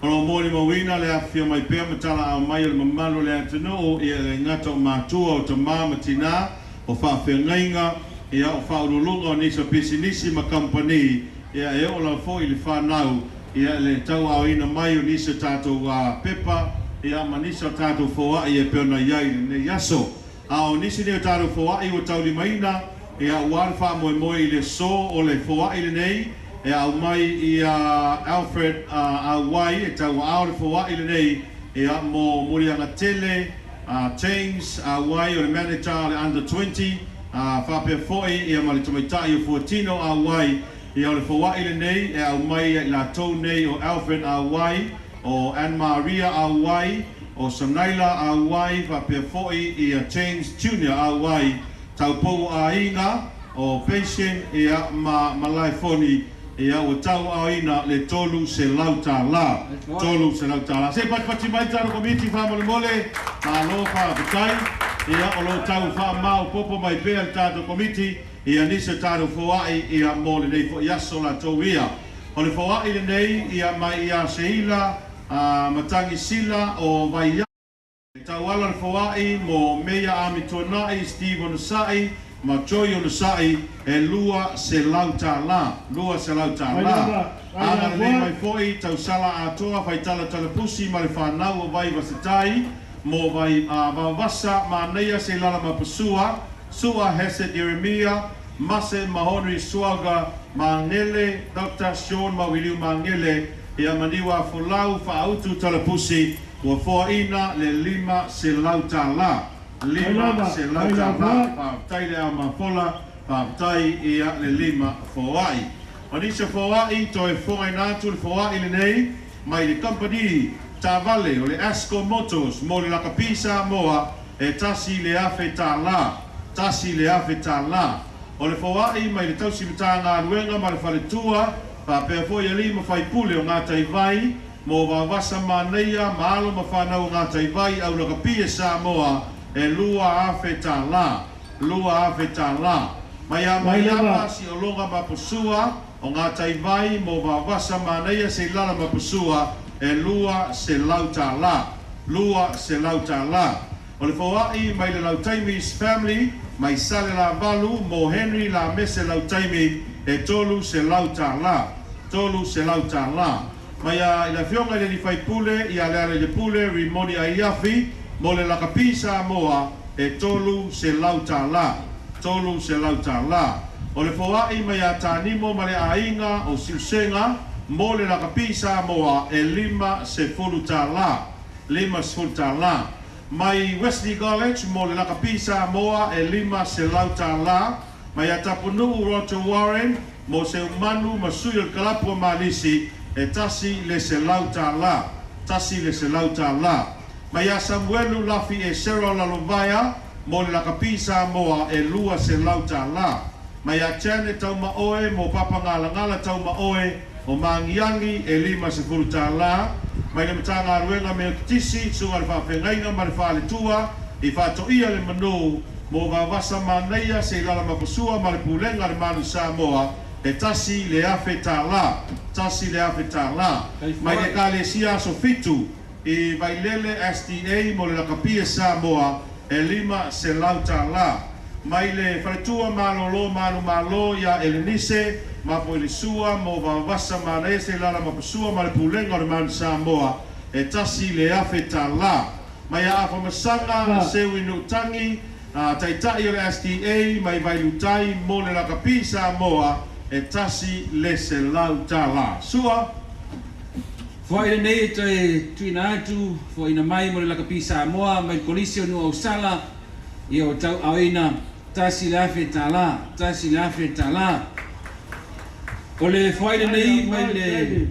O lo molimauina le afifio mai pea ma talaau mai o le mamalu o le atunuu ia le gata o matua o tamā ma tinā o faafeagaiga ia o faaululuga o nisi o pisinisi ma kamupani ia e oo lava fo'i le fanau ia le tauaoina mai o nisi o tatou pepa ia ma nisi o tatou foa'i e pei ona i ai lenei aso. A o nisi nei o tatou foa'i ua taulimaina ia ua le faamoemoe i le so o le foa'i lenei e au mai ia Alfred Auai e tauaao le foa'i lenei ia mo Muliaga Tele James Auai o le manager o le under 20 faapea fo'i ia ma le tamaita'i o Fuatino Auai ia o le foa'i lenei e au mai ia i latou nei o Alfred Auai o Anne Maria Auai o Sanaila Auai faapea fo'i ia James Junior Auai taupou aiga o Patient ia ma Malaefoni ia ua tauaoina le $300. $300. Se patipati mai tatou komiti faamolemole malo faafetai ia o loo tau faamaopopo mai pea le tatou komiti ia nisi o tatou foa'i ia mo lenei fo'i aso latou ia. O le foa'i lenei ia mai ia Seila Matagisila o Vaia tauala le foa'i mo Meia Amituana'i Steve Onasa'i ma Joy Onasa'i e $200. $200. Agalelei mai fo'i tausala atoa faitalatala pusi ma le fanau o vai vasatai mo vai vavasa manaia se lala ma pasua Sua Hesed Jeremia Mase Mahonri Suaga Magele Dr. Sean Mawiliu Magele ia maniua folau faautu talapusi ua foaina le $500 $500. Faafetai le aumafola, faafetai ia le lima foai. O nisi foai toe fogaina atu le foai lenei mai le kamupani taavale o le Asco Motors mo le lakapi Samoa e $1,000 $1,000. O le foai mai le tausi matagaluega ma le faletua faapea foi alii ma faipule o Gataivai mo vavasa manaia ma alo ma fanau o Gataivai au lakapi e Samoa e $2,000 $2,000. Mai a mai ama si ologa ma posua o Gataivai mo vavasa manaia seilala ma posua e $200 $200. O le foai mai le Lautaimis family mai Sale La Valu mo Henry La Mese Lautaimi e $300 $300. Mai a i le afioga i le Faipule ia le ale le pule Rimoni Aiafi mo le lakapi Samoa e $300 $300. O le foai mai a Tanimo ma le aiga o Siusega mo le lakapi Samoa e $50 $50. Mai Wesley College mo le lakapi Samoa e $500. Mai a Tapunuu Roger Warren mo se umanu ma sui o le kalapu o Malisi e $100 $100. Mai a Samuelu Lafi e Sero Lalovaea mo le lakapi Samoa e $200. Mai a Janet Taumaoe mo Papangalangala Taumaoe o Mangiangi e $50. Mai le Matagaluega me Tisi suga le faafegaiga ma le faaletua i faatoia le manu mo vavasa manaia seilala mapasua ma le pulega le Manu Samoa e $1,000 $1,000. Mai le Ekalesia Aso Fitu i Vailele SDA mo le lakapi Samoa e $500. Mai le faletua malolo malu malo ia Elenise ma po i le sua mo vavasa manaia seilala mapasua ma le pulega o le Manu Samoa e $1,000. Mai a Afamasaga Seui Nuutangi taitai o le SDA mai Vailutai mo le lakapi Samoa e $100. Sua. Foai lenei e toe tuuina atu foaina mai mo le lakapi Samoa mai le Kolisi o Nuuausala ia o tauaaoina $1,000 $1,000. O le foai lenei mai le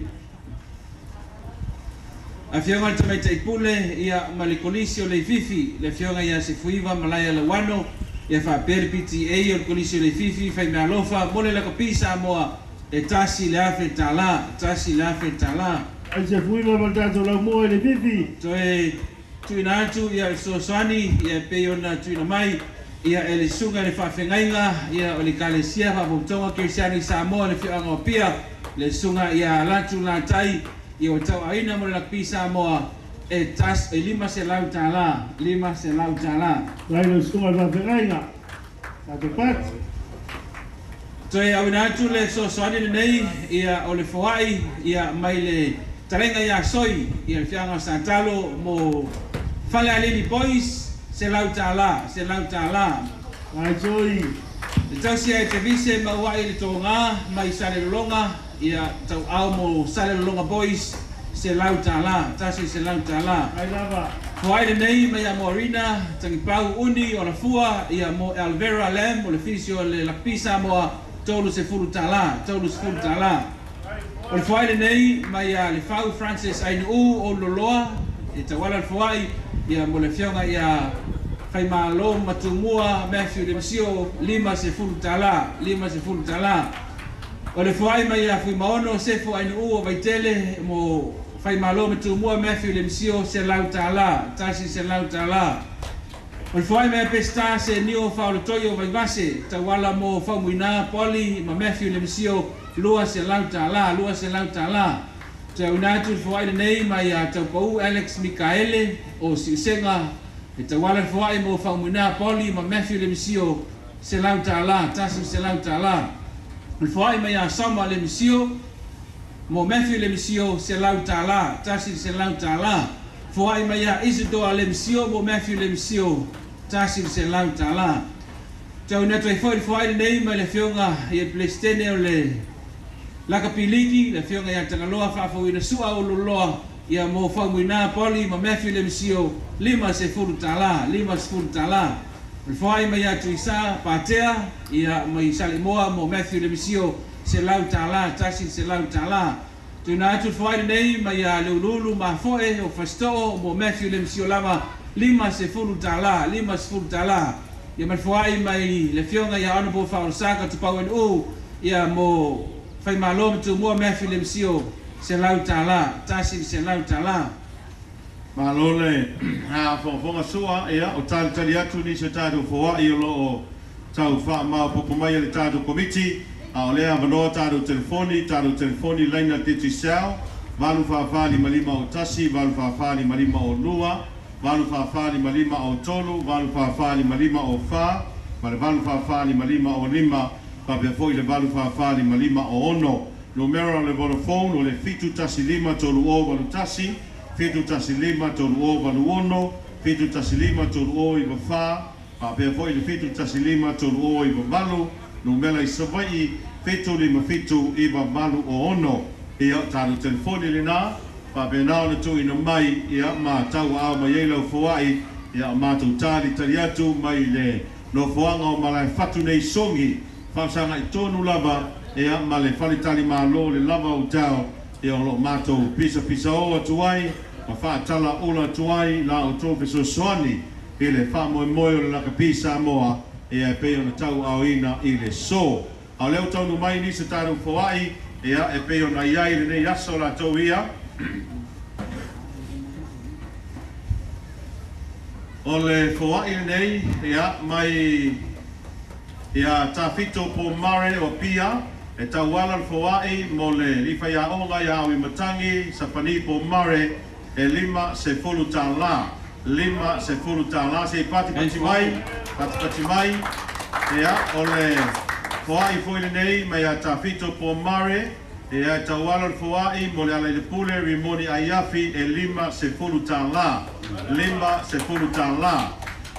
afioga i le tamaitai pule ia ma le Kolisi o Leififi le afioga ia Sefuiva Malaia Lauano ia faapea le PTA o le Kolisi o Leififi faimeaalofa mo le lakapi Samoa e $1,000 $1,000. Ai Sefuiva ma le tatou laumua i Leififi. Toe tuuina atu ia le fesoasoani ia pei ona tuuina mai ia e le susuga i le faafegaiga ia o le Ekalesia Faapoutoga Kerisiano i Samoa le afioaga o Apia le susuga ia Latu Latai ia o tauaaoina mo le lakapi Samoa e tas e $500 $500. Mai le susuga i le faafegaiga tatou pati. Toe auina atu le fesoasoani lenei ia o le foai ia mai le talega ia Soi ia le fiaga o Satalo mo Falealili Boys $100 $100. Mai Soi. Le tausia e Tevise mauai le toga mai Salelologa ia tauau mo Salelologa Boys $100 $100. Ai lava. Foai lenei mai a Morina Tangipau Uni o Lafua ia mo Alvera Lam o le fisio le lakapi Samoa $30 $30. O le foai lenei mai a le Fau Francis Ainuu o Loloa e tauala le foai ia mo le afioga ia Faimalo Matumua Matthew Lemsio $50 $50. O le foai mai a Fuimaono Sefo Ainuu o Vaitele mo Faimalo Matumua Matthew Lemsio $100 $100. O le foai mai a Pesta se Nio Faolotoi o Vaivase tauala mo Faumuina Poli ma Matthew Lemsio $200 $200. Toe auina atu le foai lenei mai a Taupau Alex Mikaele o Siusega e tauala le foai mo Faumuina Poli ma Matthew Lemsio $100 $100. O le foai mai a Sama Lemsio mo Matthew Lemsio $100 $100. Foai mai a Isidore Lemsio mo Matthew Lemsio $100. Tauina atu ai foi le foai lenei mai le Afioga i le Peresetene o le Lakapiliki, le Afioga ia Tagaloa Faafouina Sua Ululoa, ia mo Faumuina Poli ma Matthew Lemisio, $50, $50. O le foai mai ia Tuisa Patea, ia mai Saleimoa mo Matthew Lemisio, $100, $100. Tuina atu le foai lenei mai ia Leuluulu Mafoe o Fasito'o mo Matthew Lemisio lava, $50, $50. Ia ma le foai mai le Afioga ia Honorable Faaolosaka Tupau NU, ia mo Faimalo ma Tumua Matthew Lemisio, $100, $100. Malo le faafogafoga sua, ia o talitali atu nisi o tatou foai o loo tau faamaopoopo mai e le tatou Komiti, a o lea avanoa tatou telefoni laina Digicel 844 551 844 552 844 553 844 554 ma le 844 555 faapea foi le 844 556. Numera o le Vodafone o le 715 3081 715 3086 715 3094 faapea foi le 715 3098. Numera i Savaii 757 986. Ia tatou telefoni lena faapena ona tuuina mai, ia ma tauaao mai ai lau foai, ia o matou talitali atu mai le nofoaga o Malaefatu nei Sogi, faafesagai tonu lava ia ma le faletalimālō le Lava Hotel, ia o loo matou pisapisao atu ai ma faatala ula atu ai la outou fesoasoani i le faamoemoe o le Lakapi Samoa, ia e pei ona tauaaoina i le so. A o lea ua taunu mai nisi tatou foai, ia e pei ona i ai lenei aso latou ia. O le foai lenei ia mai ia Tafito po Mare o Pia, e tauala le foai mo le lifaiaoga ia Aui Matangi Sapani po Mare, e $50, $50. Se i patipati mai, patipati mai. Ia o le foai foi lenei mai ia Tafito po Mare, ia e tauala le foai mo le ala i le pule Rimoni Aiafi, e $50, $50.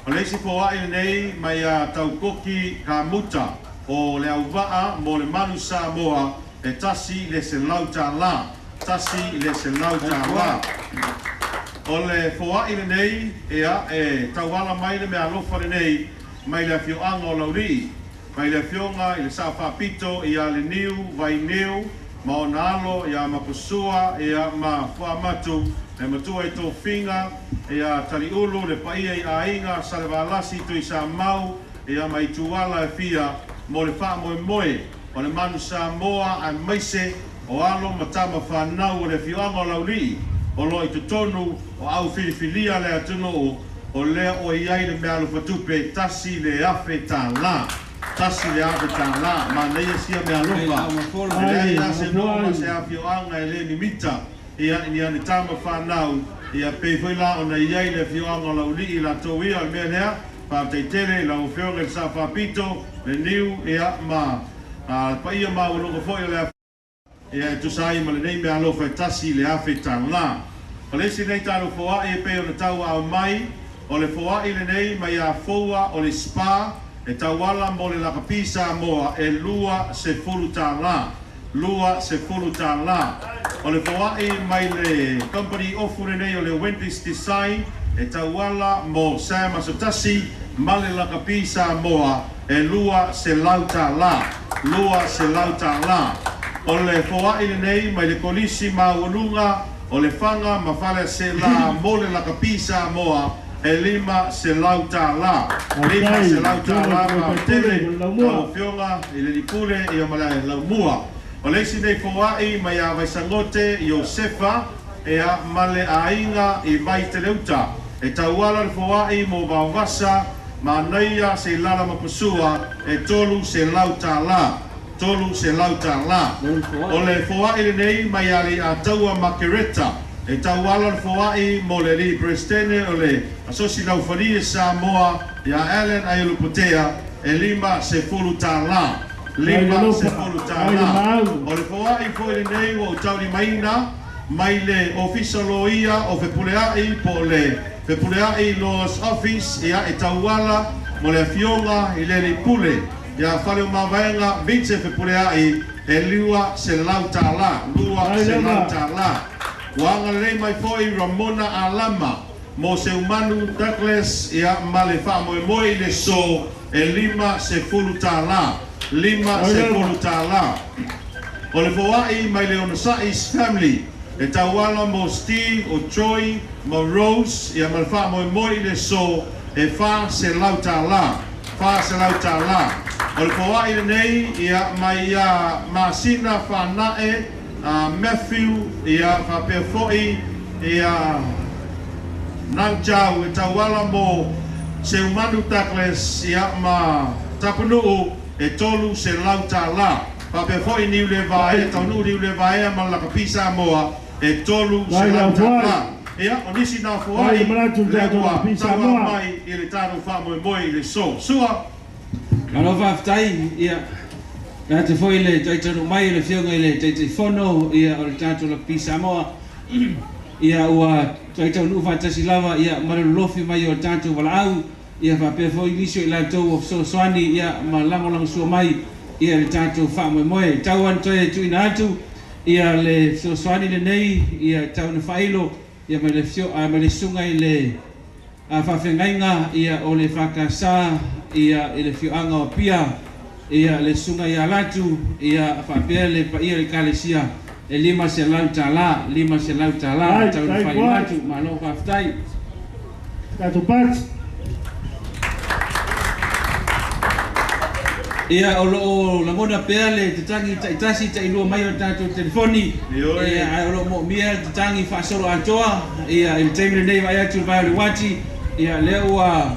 O le isi foai lenei mai ia Taukoki Kamuta o le auvaa mo le Manu Samoa, e $100, $100. O le foai lenei ia e tauala mai le mealofa lenei mai le afioaga o Laulii, mai le afioga i le Sao Faapito ia le Niu Vainiu ma ona alo ia Mapusua ia ma Fuamatu e matua i tofiga ia Taliulu le paia i aiga Salevalasi Tuisamau ia ma Ituala e fia mo le faamoemoe o le Manu Samoa aemaise o alo ma tama whanau o le afioaga o Laulii o loo i totonu o au filifilia le atunuu o lea o i ai le mea alofatupe $1,000, $1,000. Manaia sia mea alofa e leai la se nuu ma se afioaga e lē mimita ia ni ane tama whanau ia pei foi la ona i ai le afioaga o Laulii latou ia. O le mea lea faafetaitele lau afioga i le Sa Faapito le Niu ia ma paia maualuga foi o le ia e tusa ai ma lenei mea alofa e $1,000. O le isi nei tatou foai e pei ona tauaao mai o le foai lenei mai ia Foua o le Spa, e tauala mo le Lakapi Samoa, e $20, $20. O le foai mai le company ofu lenei o le Wendy's Design, e tauala mo Sam Asotasi ma le Lakapi Samoa, e $200, $200. O le foai lenei mai le Kolisi Maualuga o le Faga ma Faleaseela mo le Lakapi Samoa, e $500, $500. Faatele lau afioga i le lipule ia ma le laumua. O le isi nei foai mai ia Vaisagote Iosefa ia ma le aiga i Vaiteleuta, e tauala le foai mo Vaovasa Manaia Seilala Mapusua, e $300, $300. O le foai lenei mai ia Leiataua Makereta, e tauala le foai mo le alii Peresetene o le Asosi Laufalie Samoa ia Allen Aiolupotea, e $50, $50. O le foai foi lenei ua ou taulimaina mai le Ofisa Loia o Fepuleai po o le Fepuleai Laws Office, ia e tauala Mo le afioga i le alii pule ia Faleomavaega Vincent Fepulea'i e $200, $200. Ua agalelei mai fo'i Ramona Alama mo Seumanu Douglas ia ma le fa'amoemoe i le sō e $50, $50. O le foa'i mai le Onosa'is Family e tauala mo Steve o Troy ma Rose ia ma le fa'amoemoe i le sō e $400, $400. O le foa'i lenei ia mai ia Masina Fa'ana'e Matthew ia fa'apea fo'i ia Nang Chau e tauala mo Seumanu Douglas ia ma Tapunu'u e $300. Fa'apea fo'i Niu le Vaea Taunu'u Niu le Vaea ma le Lakapi Samoa e $300. Ia o nisi na foa'i le ua tauala mai i le tatou fa'amoemoe i le sō sua. Malo faafetai ia e ate foi le taitanu mai le afioga i le Taitaifono ia o le tatou Lakapi Samoa ia ua taitaunuu faatasi lava ia ma le lolofi mai o le tatou valaau ia faapea foi nisi o i latou ua fesoasoani ia ma lagolagosua mai ia le tatou faamoemoe tau ana toe tuuina atu ia le fesoasoani lenei ia tau na faailo ia mai le afio mai le susuga i le faafeagaiga ia o le Fakasā ia i le afioaga o Apia ia le susuga ia Latu ia faapea le paia le Ekalesia e $500, $500 tau na faailoa atu. Malo faafetai. Tatou pati. Ia o loo lagona pea le tatagi ta'itasi ta'ilua mai o le tatou telefoni ia ae o loo mo'omia le tatagi faasolo atoa ia i le taimi lenei vaai atu le vae o le uati ia lea ua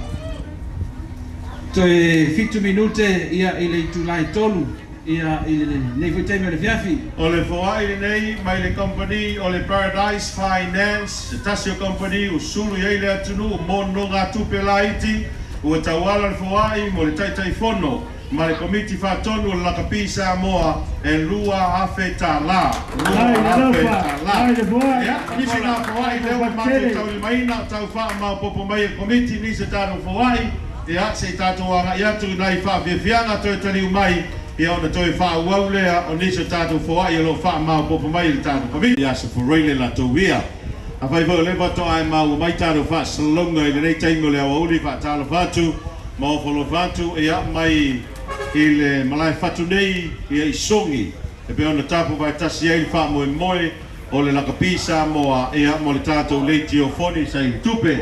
toe 7 minute ia i le itulā e 3 ia i lenei foi taimi o le afiafi. O le foa'i lenei mai le kamupani o le Paradise Finance, se tasi o kamupani ua sulu i ai le atunuu mo nonogatupe laiti, ua tauala le foa'i mo le Taitaifono ma le Komiti Faatonu o le Lakapi Samoa e $2,000, $2,000. Ia, o nisi na foa'i lea ua matou taulimaina tau fa'amaopopo mai e le Komiti nisi o tatou foa'i ia se i tatou aga'i atu i nai fa'afiafiaga toe taliu mai ia ona toe fa'aauau lea o nisi o tatou foa'i o lo'o fa'amaopopo mai i le tatou Komiti. Ia Aso Faraile latou ia. Afai foi o lea faatoa e maua mai tatou faasalalauga i lenei taimi o le aoauli, faatalofa atu ma ofo atu ia mai i le malae fatu nei ia i Sogi e pei ona tapu vaetasi ai le faamoemoe o le Lakapi Samoa ia mo le tatou leitiofoni saili tupe.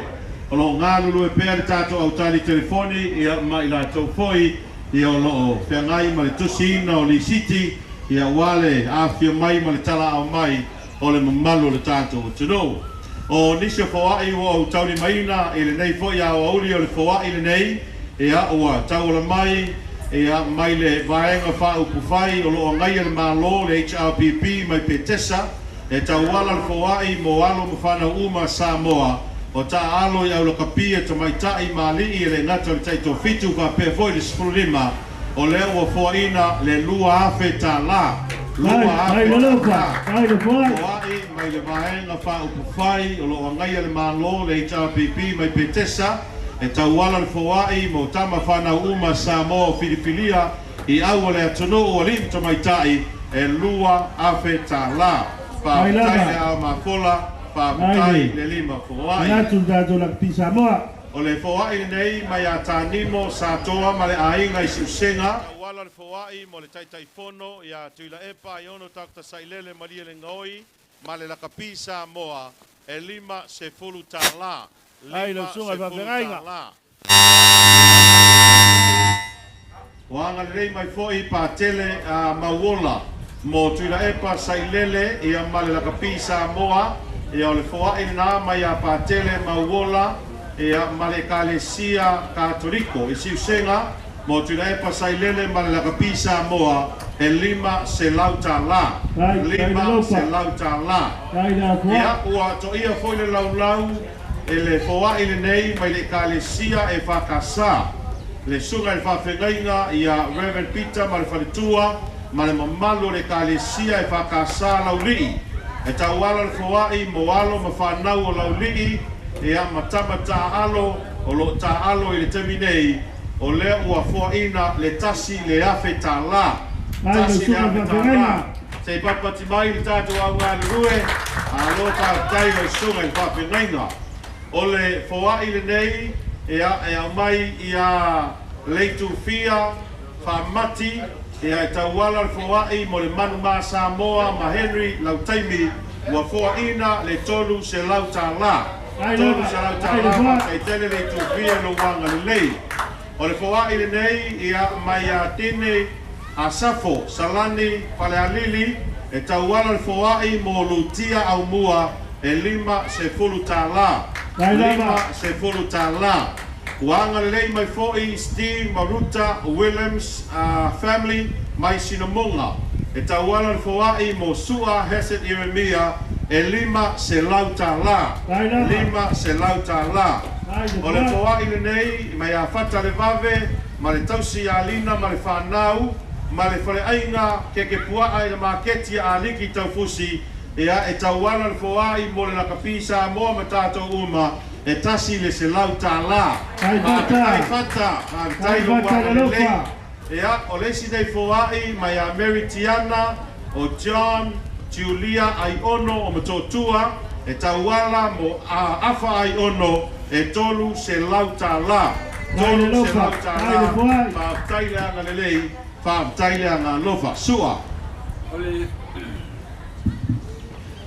O loo galulue pea le tatou autali telefoni ia ma i latou foi ia o loo feagai ma le tusiina o lisiti ia ua le afifio mai ma le talaao mai o le mamalu o le tatou atunuu. O nisi o foa'i ua ou taulimaina i lenei fo'i aoauli o le foa'i lenei ia ua tauala mai ia mai le Vaega Faaupufai o loo agaia le Malo, le HRPP mai Petesa e tauala le foa'i mo alo ma fanau uma Samoa o taaalo i aulakapi e tamaita'i ma ali'i e le gata o le taitoafitu faapea foi le 15 o lea ua foaʻina le $2,000, $2,000 foaʻi mai le Vaega Faaupufai o loo agaia le Malo, le HRPP mai Petesa e tauala le foaʻi mo tama fanau uma Samoa o filifilia i au o le atunuu alii ma tamaitaʻi e $2,000. Faafetai le ao mafola, faafetai le lima foaʻi. Manatu le tatou Lakapi Samoa. O le foaʻi lenei mai ia Tanimo Satoa ma le aiga i Siusega. Tauala le foaʻi mo le Taitaifono ia Tuilaepa Aiono Dr Sailele Malielegaoi ma le Lakapi Samoa e $50, Ai lau susuga i le faafeagaiga. $50. Ua agalelei mai fo'i Patele Mauola mo Tuilaepa Sailele ia ma le Lakapi Samoa ia o le foa'i lenā mai ia Patele Mauola ia ma le Ekalesia Katoliko i Siusega mo Tuilaepa Sailele ma le Lakapi Samoa e $500, Ai, ai le lopa. $500. Ai le afoa. Ia ua to'ia foi le laulau e le foa'i lenei mai le Ekalesia e Fakasā le susuga i le faafeagaiga ia Reverend Peter ma le faletua ma le mamalu o le Ekalesia e Fakasā Laulii e tauala le foaʻi mo alo ma fanau o Laulii ia ma tama taaalo o loo taaalo i le taimi nei o lea ua foaʻina le $1,000. $1,000. Sei papati mai le tatou augalulue, alo faafetai lau susuga i le faafegaiga. O le foaʻi lenei ia e aumai ia Leitufia Faamati ia e tauala le foaʻi mo le Manumā Samoa ma Henry Lautaimi ua foaʻina le $300. $300 faafetai tele Leitufia lou agalelei. O le foaʻi lenei ia mai ia Tine Asafo Salani Falealili e tauala le foaʻi mo Lutia Aumua e $50. $50. Ua agalelei mai foʻi Steve Maruta Williams family mai Sinamoga e tauala le foaʻi mo Sua Hesed Ieremia e $500. $500. O le foaʻi lenei mai ia Fata le Vave ma le tausi alina ma le fanau ma le faleaiga kekepuaa i le maketi a aliki taufusi ia e tauala le foaʻi mo le lakapi Samoa ma tatou uma e $100. Faafetai Fata, faafetai lou agalelei. Ia o le isi nei foaʻi mai ia Mary Tiana o John Julia Aiono o Motootua e tauala mo Afa Aiono e $300. $300. Faafetai le agalelei, faafetai le agalofa. Sua.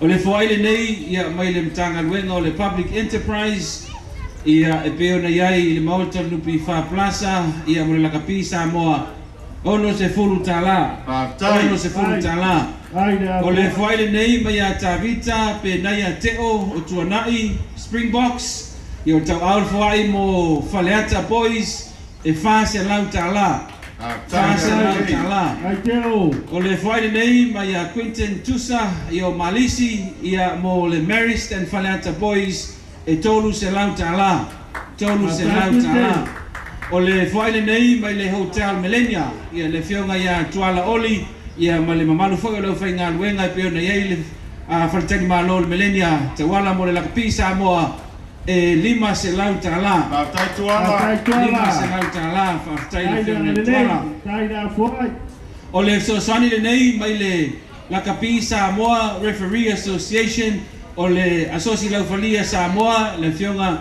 O le foaʻi lenei ia mai le Matagaluega o le Public Enterprise ia e pei ona iai i le maota le NPF Plaza ia mo le lakapi Samoa $60. $60. O le foaʻi lenei mai ia Tavita pe naia Te'o o Tuanaʻi Springboks ia o tauaao le foaʻi mo Faleata Boys e $400. $400. O le foaʻi lenei mai ia Quinton Tusa ia o Malisi ia mo le Marist and Faleata Boys e $300. $300. O le foaʻi lenei mai le Hotel Millennia ia le afioga ia Tuala Oli ia ma le mamalu foʻi o le aufaigaluega e pei ona iai le faletalimālō le Millennia tauala mo le lakapi Samoa e $500. Faafetai Tuala. $500. Faafetai le afioga i Tuala. O le fesoasoani lenei mai le Lakapi Samoa Referee Association o le Asosi Laufalia Samoa le afioga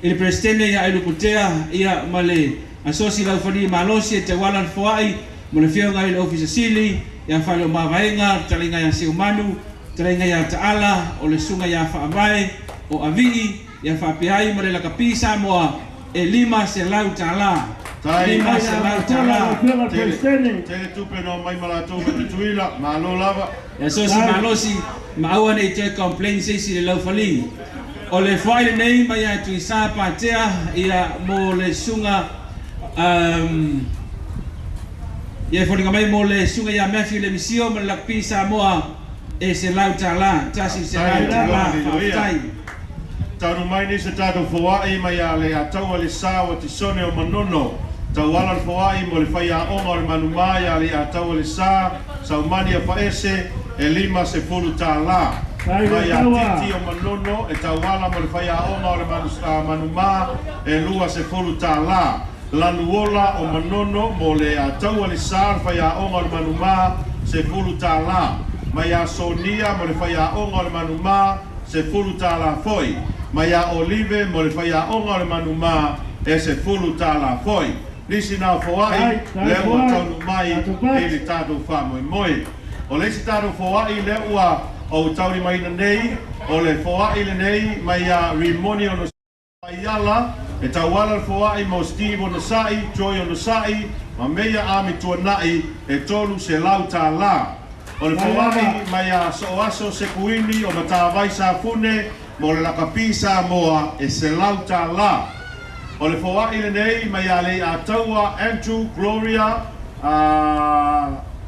i le Peresetene ia Ailupotea ia ma le Asosi Laufalia Malosi e tauala le foaʻi mo le afioga i le Ofisa Sili ia Faleomavaega talaiga ia Seumanu talaiga ia Taala o le susuga ia Faavae o Avii ia faapea ai ma le Lakapi Samoa e $500. $500. Tele tupe no mai ma latou ma Tutuila, malo lava. Ia sosi malosi ma aua nei toe complain se isi le laufali. O le foaʻi lenei mai ia Tuisā Patea ia mo le susuga ia e foliga mai mo le susuga ia Matthew Lemisio ma le Lakapi Samoa e $100. $100. Faafetai. Taunu mai nei se tatou foaʻi mai ia le Ataua le Sa o Tisone o Manono. Tauala le foaʻi mo le faiaoga o le Manumā ia le Ataua le Sa, Saumani a Faese e $50. Mai ia Titi o Manono e tauala mo le faiaoga o le Manumā e $20. Lanuola o Manono mo le Ataua le Sa le faiaoga o le Manumā $10. Mai ia Sonia mo le faiaoga o le Manumā $10 foi. Mai ia Olive mo le faiaoga o le Manumā e $10 foi. Nisi na foaʻi lea ua taunu mai i le tatou faamoemoe. O le isi tatou foaʻi lea ua ou taulimaina nei o le foaʻi lenei mai ia Rimoni ono Iala e tauala le foaʻi mo Steve Onosai, Joy Onosai ma Meia Ami Tuanaʻi e $300. O le foaʻi mai ia So'oaso Sekuini o Matavai Safune mo le Lakapi Samoa e $100. O le foaʻi lenei mai ia le Ataua Andrew Gloria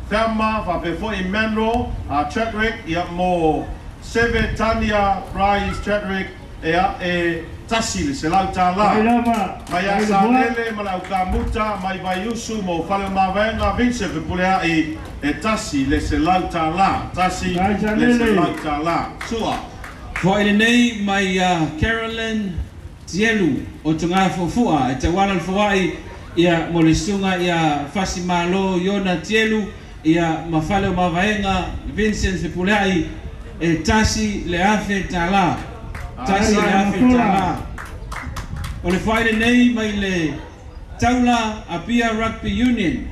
Thelma faapea foʻi Emmanuel Chadwick ia mo Seve Tania Bryce Chadwick ia e $100. Mai ia Salele ma le Aukamuta mai Vaiusu mo Faleomavaega Vincent Fepuleaʻi e $100. $100. Sua. Foaʻi lenei mai ia Carolyn Tielu o Togafuafua e tauala le foaʻi Ia mo le susuga ia Fasimalo Iona Tielu ia ma fale o Mavaega Vincent Fepuleai e $1,000. $1,000. O le foai lenei mai le Taula Apia Rugby Union.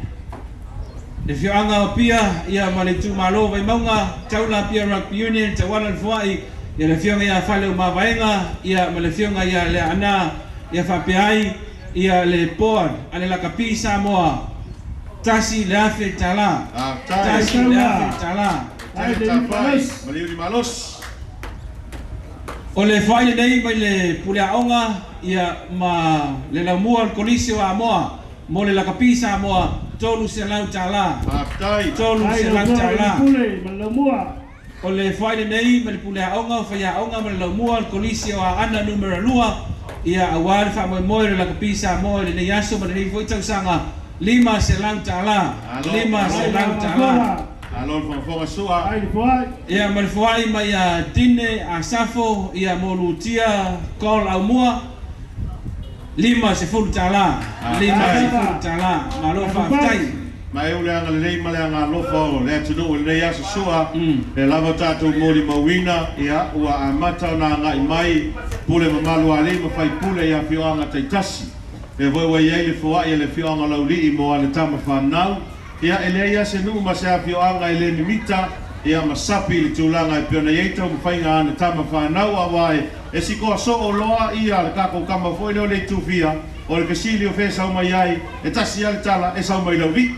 Le fioaga o Apia ia ma le itumalo Vaimauga Taula Apia Rugby Union tauala le foai ia le afioga ia Fale o Mavaega ia ma le afioga ia Leaana ia faapea ai ia le board a le Lakapi Samoa $1,000. $1,000. O le foai lenei mai le Puleaoga ia ma le laumua o le Kolisi o Amoa mo le Lakapi Samoa $300. $300. O le foai lenei ma le Puleaoga o Faiaoga ma le laumua o le Kolisi o Aana numera 2 ia auā le faamoemoe o le Lakapi Samoa i lenei aso ma lenei foi tausaga $500. $500. Ia ma le foai mai a Tine a Safo ia mo Lutia Call Aumua $50. $50. Malo faafetai. Ma e o le aga lelei ma le aga alofa o le atunuu i lenei aso sua, e lava tatou molimauina, ia ua amata ona agai mai pule mamalu a alii ma faipule i afioaga taitasi. E foi ua i ai le foai a le afioaga Laulii mo ana tama whanau. Ia e leai ase nuu ma se afioaga e le mimita, ia ma sapi i le tulaga e pei ona i ai taumafaiga a ana tama whanau auā e sikoa soo loa ia le tatou kama foi lea o le itufia, o le fesili o fea e sau mai ai, e tasi lava le tala e sau mai Laulii.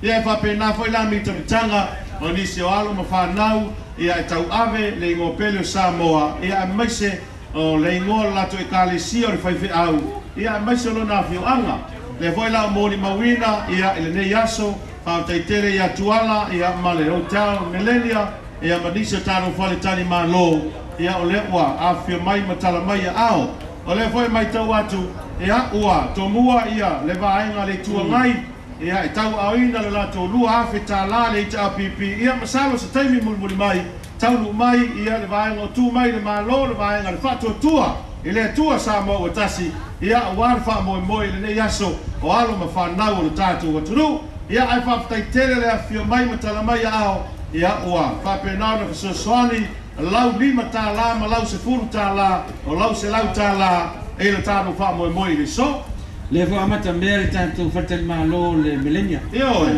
Ia e faapena foi la mitamitaga o nisi o alo ma whanau, ia e tauave le igoa pele o Samoa, ia aemaise o le igoa o le latou ekalesia o le faifeau, ia aemaise o lona afioaga. Lea foi la o molimauina ia i lenei aso, faafetai ia Tuala ia ma le Hotel Millennia ia ma nisi o tatou faletali malo, ia o lea ua afifio mai ma tala mai ia ao. O lea foi matau atu ia ua tomua ia le vaega le Itu Agai, ia e tauaaoina le latou $2,000 le HRPP, ia masalo se taimi mulimuli mai taunuu mai ia le vaega o tu mai le Malo, le vaega le faatuatua i le Atua Samoa ua tasi, ia auā le faamoemoe i lenei aso o alo ma whanau o le tatou atunuu. Ia ae faafetai tele le afifio mai ma tala mai aao, ia ua faapena ona fesoasoani lau $5 ma lau $10 o lau $100 e le tatou faamoemoe i le so. Le foi amata mea le tatou faletalimalo le Millennia. Ioe.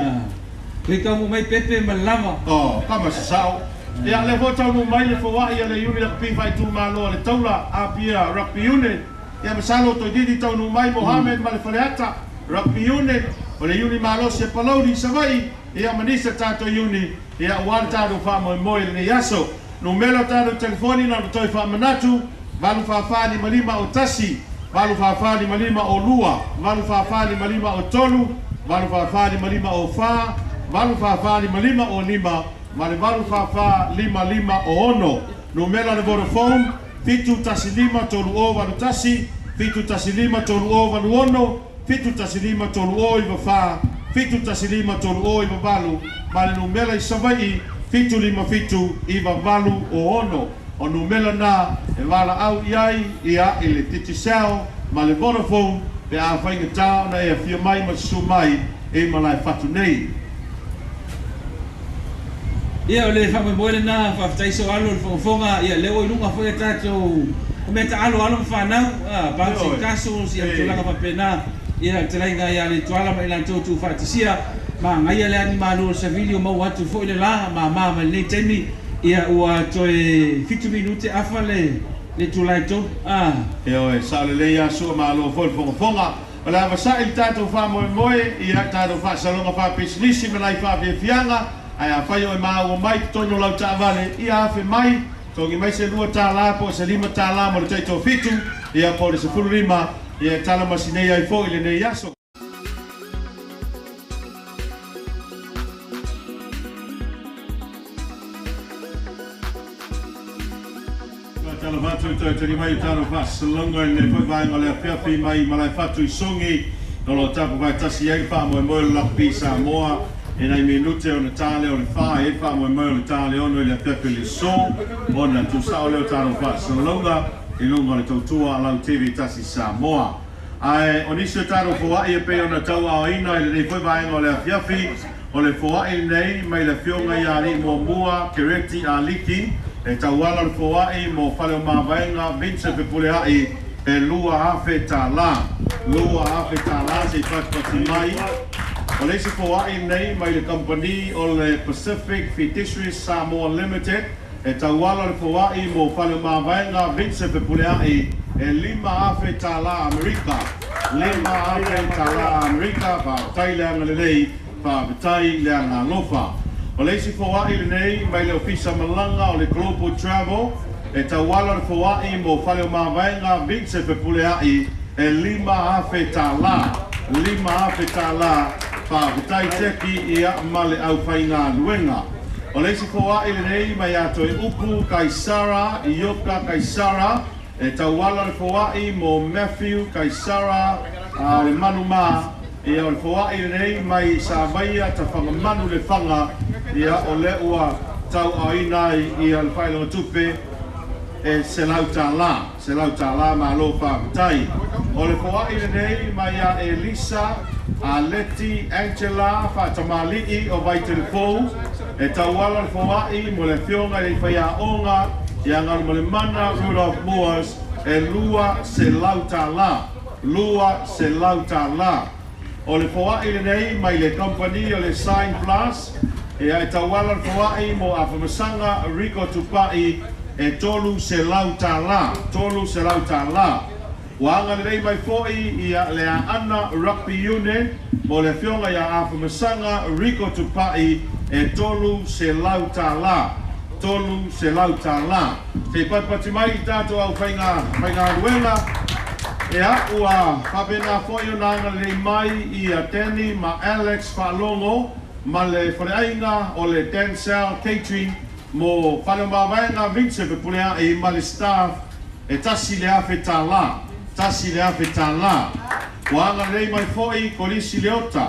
Ui taunuu mai pepe ma le lava. Oh, kama se sao. Ia le foi taunuu mai le foai a le Iuni Rugby faaitumalo a le Taula Apia Rugby Unit. Ia masalo toeitiiti taunuu mai Mohamed ma le Faleata Rugby Unit o le Iuni malosi e Palauli i Savaii, ia ma nisi o tatou Iuni, ia auā le tatou faamoemoe i lenei aso. Numera o tatou telefoni na ona toe faamanatu, 844 55 o 1, 844 55 o 2, 844 55 o 3, 844 55 o 4, 844 55 o 5, ma le 844 55 o 6. Numera o le Vodafone, 715 3081, 715 3086, 715 3094, 715 3098, ma le numera i Savaii, 757 9806. O numera na e valaau i ai ia i le Digicel ma le Vodafone pe a faigata ona e afio mai ma susu mai e malae fatu nei. Ia o le faamoemoe lenā faafetai so alo le fogafoga ia lea ua i luga foi a tatou o mea taalo alo ma fanau bouncing castles ia ma tulaga faapena ia le talaiga ia le Tuala ma i latou tuufaatasia ma agaia le animalu o le savili o maua atu foi le la māmā mai lenei taimi ia ua toe 7 minute afa le itula e 3. Ioe, sao lelei lava sua malo foi le fogafoga. O le avasa'i le tatou faamoemoe ia tatou faasaloga faapisinisi ma nai faafiafiaga, ae afai o e maua mai totonu o lau taavale, ia afe mai, togi mai se $2 po o se $5 mo le taitoafitu, ia po o le 15, ia e tala masinei ai foi i lenei aso. Faatalofa atu i toe tali mai o tatou faasaloga i lenei foi vaega o le afiafi mai Malaefatu i Sogi, o lo o tapu faatasi ai le faamoemoe o le Rugby Samoa i nai minute ona tā lea o le 4 e ai le faamoemoe o le tā le 6 i le afiafi o le aso ona tuusao lea o tatou faasaloga i luga o le tautua a lau TV tasi Samoa. Ae o nisi o tatou foa'i e pei ona tauaaoina i lenei foi vaega o le afiafi, o le foa'i lenei mai le Afioga ia Alii Muamua Kereti Aliki, e tauala le foa'i mo Faleomavaega Vincent Fepulea'i e $2,000. $2,000 se i fatufati mai. O le isi foa'i lenei mai le kamupani o le Pacific Fiduciaries Samoa Limited, e tauala le foa'i mo Faleomavaega Vincent Fepulea'i e $5,000 Amerika. $5,000 Amerika, faafetai le agalelei, faafetai le agalofa. O le isi foa'i lenei mai le Ofisa Malaga o le Global Travel, e tauala le foa'i mo Faleomavaega Vincent Fepulea'i e $5,000. $5,000, faafetai teki ia ma le aufaigaluega. O le isi foa'i lenei mai ia Toeupu Kaisara Ioka Kaisara, e tauala le foa'i mo Matthew Kaisara le Manumā. Ia o le foa'i lenei mai Savaia Tafagamanu le Faga, ia o le ua tauaaoina ai ia le faailoga tupe e $100, $100, malo faafetai. O le foa'i lenei mai ia Elisa Aleti Angela Faatamali'i o Vaitelefou, e tauala le foa'i mo le afioga i le faiaoga ia Galumalemana Rudolph Moores e $200, $200. O le foa'i lenei mai le kamupani o le Sign Plus, ia e tauala le foa'i mo Afamasaga Rico Tupa'i e $300, $300. Ua agalelei mai fo'i ia le Aana Rugby Union mo le afioga ia Afamasaga Rico Tupa'i e $300, $300. Se i patipati mai i tatou au faigaluega. Ia ua faapena foi ona agalelei mai ia Danny ma Alex Faalogo ma le faleaiga o le Dancel Catering mo Faleomavaega Vincent Fepulea'i ma le staff e $1,000, $1,000. Ua agalelei mai foi Kolisi Leota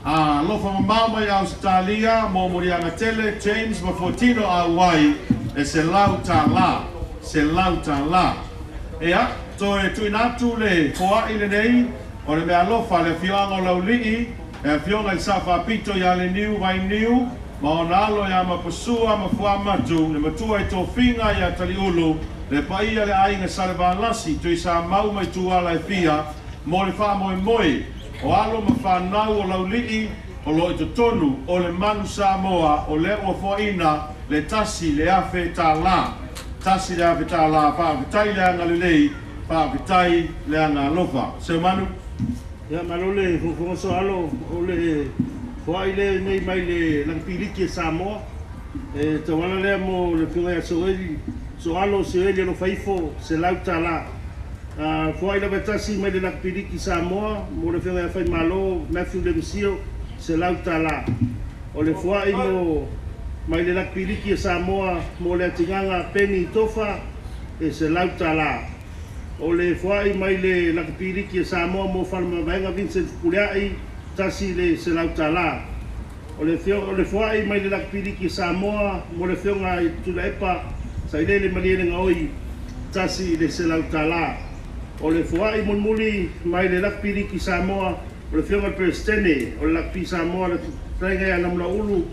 a alofa mamao mai Ausetalia mo Moliaga Tele James ma Fotino Auai e $100, $100. Ia toe tuuina atu le foa'i lenei o le meaalofa a le afioaga o Laulii, e afioga i le Sao Faapito ia Leniu Vainiu ma ona alo ia Mapasua ma Fuamatu, le matua i tofiga ia Taliulu, le paia le aiga Salevalasi Tuisamau mai Tuala e fia mo le faamoemoe o alo ma fanau o Laulii o lo i totonu o le Manu Samoa, o lea ua foaina le $1,000, $1,000. Faafetai le agalelei, faafetai le agalofa. Seumanu. Ia malo le fofoga soalo o le foai le nei mai le lakapiliki e Samoa. E tauala lea mo le afioga ia Soeli, Soalo Soeli Alofaifo, $100. Foai lava tasi mai le lakapiliki Samoa mo le afioga ia Faimalo Matthew Lemisio, $100. O le foai mo mai le lakapiliki e Samoa mo le atigaga Penny Tofa e $100. O le foai mai le lakapiliki e Samoa mo Faleomavaega Vincent Fepulea'i, $100. O le foai mai le lakapiliki e Samoa mo le afioga i Tulaepa Sailele Maliele Gaoi, $100. O le foai mulimuli mai le lakapiliki Samoa o le afioga i le Peresetene o le lakapi Samoa le fetalaiga ia Namulaulu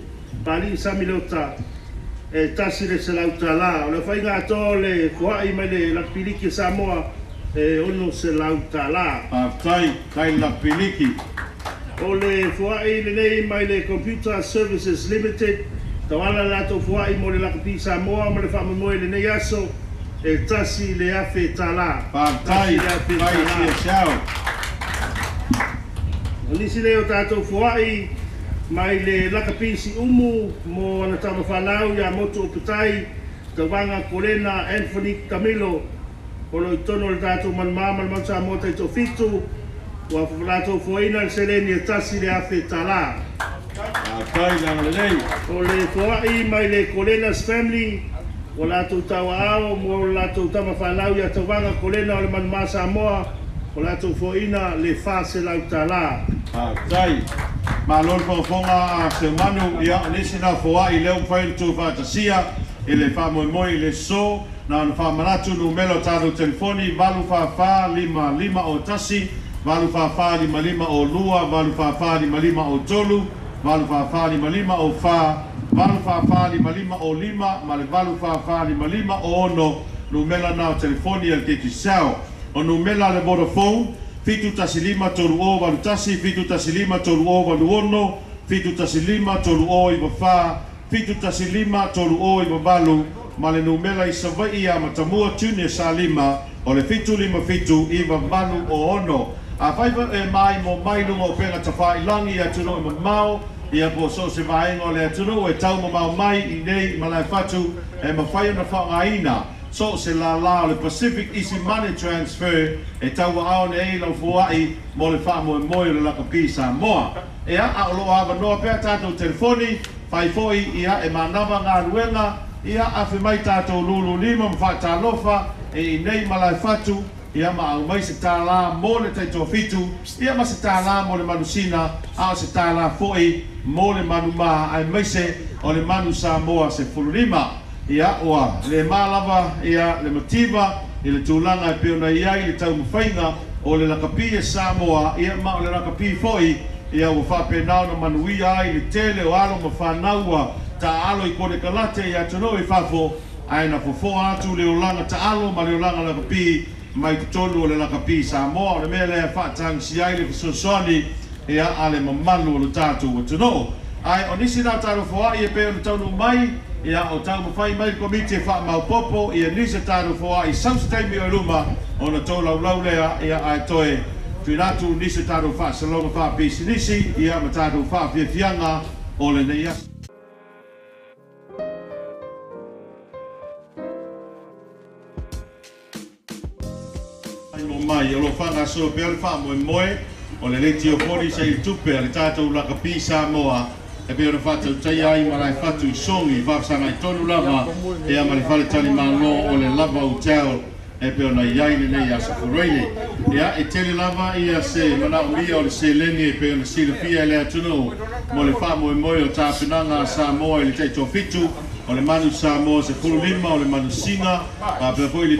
Palii Sami Leota e $100. O le faiga atoa o le foai mai le lakapiliki e Samoa e $600. Faafetai, tai lakapiliki. O le foai lenei mai le Computer Services Limited, tauala latou foai mo le lakapi Samoa ma le faamoemoe lenei aso e $1,000. Faafetai, tai CSL. O nisi lea o tatou foai mai le lakapi Siumu mo ana tamafanau ia Motu Opitai, Tauvaga Kolena Anthony Camilo, o lo i totonu o le tatou manumā ma le Mau Samoa taitoafitu, ua latou foaina le seleni e $1,000. Faafetai le agalelei. O le foai mai le Kolena's Family, ua latou tauaao mo latou tamafanau ia Tauvaga Kolena o le manumā Samoa, o latou foaina le $400. Faafetai. Malo le fogafoga a Seumanu, ia nisi na foa'i lea ua mafai ona tuufaatasia i le faamoemoe i le so na ona faamanatu numera o tatou telefoni 844 55 o 1 8 44 55 02, 844 55 03, 844 55 04, 844 55 05 ma le 844 55 06 numela na o telefoni a le Digicel. O numela a le Vodafone, 715 3081, 715 3086, 715 3094, 715 3098 ma le numela i Savaii ia Matamua Junior Salima o le 757 9806. Afai e mai mo mai luga o pega tafailangi i atunuu e mamao ia po so se vaega o le atunuu e taumamao mai i nei Malaefatu e mafai ona faaaogaina so se lālā o le Pacific Easy Money Transfer e tauaao nei lau foai mo le faamoemoe o le lakapi Samoa. Ia, a o loo avanoa pea tatou telefoni, fai foi ia e manava galuega, ia afe mai tatou lulu lima ma faatalofa e i nei Malaefatu, ia ma aumai se tālā mo le taitoafitu, ia ma se tālā mo le manusina, a o se tālā foi mo le manumā, aemaise o le manu Samoa 15. Ia ua le malava ia le mativa i le tulaga e pei ona i ai le taumafaiga o le lakapi e Samoa, ia ma o le lakapi foi ia ua faapena ona manuia ai le tele o alo ma fanau ua taalo i konekarate i atunuu i fafo, ae na fofoa atu le olaga taalo ma le olaga lakapi mai totonu o le lakapi Samoa. O le mea lea e faatagisia ai le fesoasoani ia a le mamalu o le tatou atunuu. Ae o nisi na tatou foai e pei ona taunuu mai, ia o taumafai mai le komiti e faamaopoopo ia nisi tatou foai sau se taimi o i luma ona tolaulau lea, ia ae toe tuuina atu nisi tatou faasaloga faapisinisi ia ma tatou faafiafiaga o lenei aso. Mo mai o lo faagasolo pea le faamoemoe o le leitiofoni sa i tupe a le tatou lakapi Samoa e pei ona faatautaia ai Malaefatu i Sogi faafesagai tonu lava ia ma le faletalimalo o le Lava Hotel e pei ona i ai lenei aso Fureile. Ia e tele lava ia se manaomia o le seleni e pei ona silafia e le atunuu mo le faamoemoe o tapenaga a Samoa i le taitoafitu o le manu Samoa 15 o le manusina faapea foi le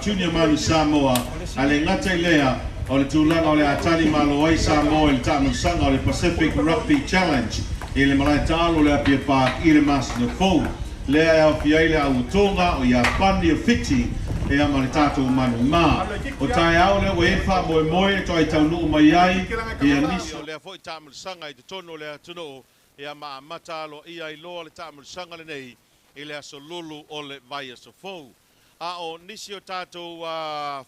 junior manu Samoa. A le gata i lea o le tulaga o le atali malo ai Samoa i le taamanusaga o le Pacific Rugby Challenge i le malae taalo o le Apia Park i le masina fou lea e aofia ai le auatoga o Iapani o Fiti ia ma le tatou manumā. O taeao lea ua i ai le faamoemoe e toe taunuu mai ai ia nisi o lea foi taamanusaga i totonu o le atunuu ia ma amata aloaia ai loa le taamanusaga lenei i le aso lulu o le vaiaso fou. A o nisi o tatou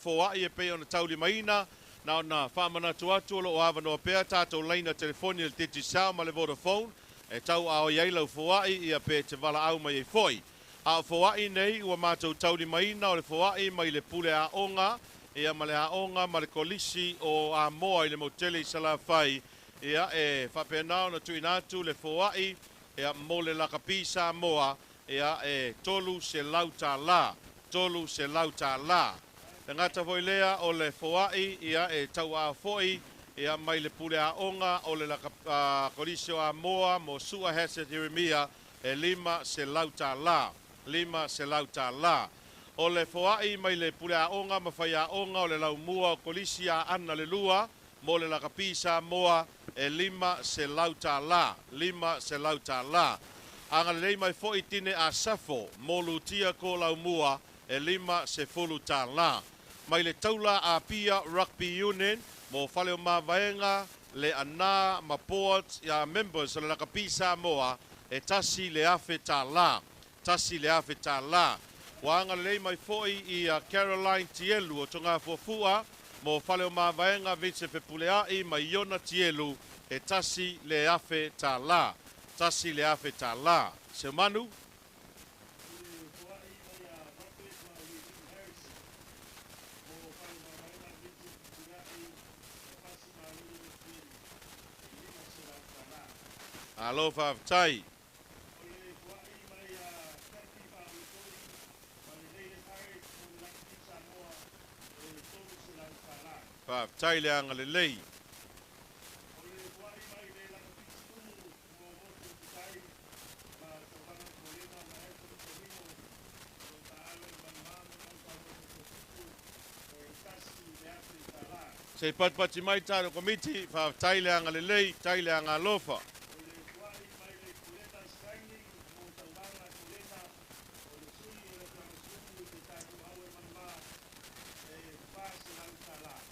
foai e pei ona taulimaina na ona faamanatu atu o loo avanoa pea tatou laina telefoni le Digicel ma le Vodafone e tau aoi ai lau foai ia pe te valaau mai ai foi. A o foai nei ua matou taulimaina o le foai mai le pule aoga ia ma le aoga ma le kolisi o Amoa i le motele i Salafai ia e faapena ona tuuina atu le foai ia mo le lakapi Samoa ia e $300, $300. Le gata foi lea o le foai ia e tauaa foi ia mai le pule aoga o le kolisi o Amoa mo Sua Hesed Jeremia e $500, $500. O le foai mai le pule aoga ma faiaoga o le laumua o kolisi a Ana le lua mo le lakapi Samoa e $500, $500. Agalelei mai foi tine a Safo mo Lutia ko laumua e $50. Mai le taula a Pia Rugby Union mo fale o mavaega le ana ma board ia members o le lakapi Samoa e $1,000, $1,000. Ua agalelei mai foi i Caroline Tielu o Togafuafua mo fale o mavaega Vincent Fepuleai ma Iona Tielu e $1,000, $1,000. Se manu. Alo faafetai. Faafetai le agalelei. Se i patipati mai tatou Komiti, faafetai le agalelei, faafetai le agalofa.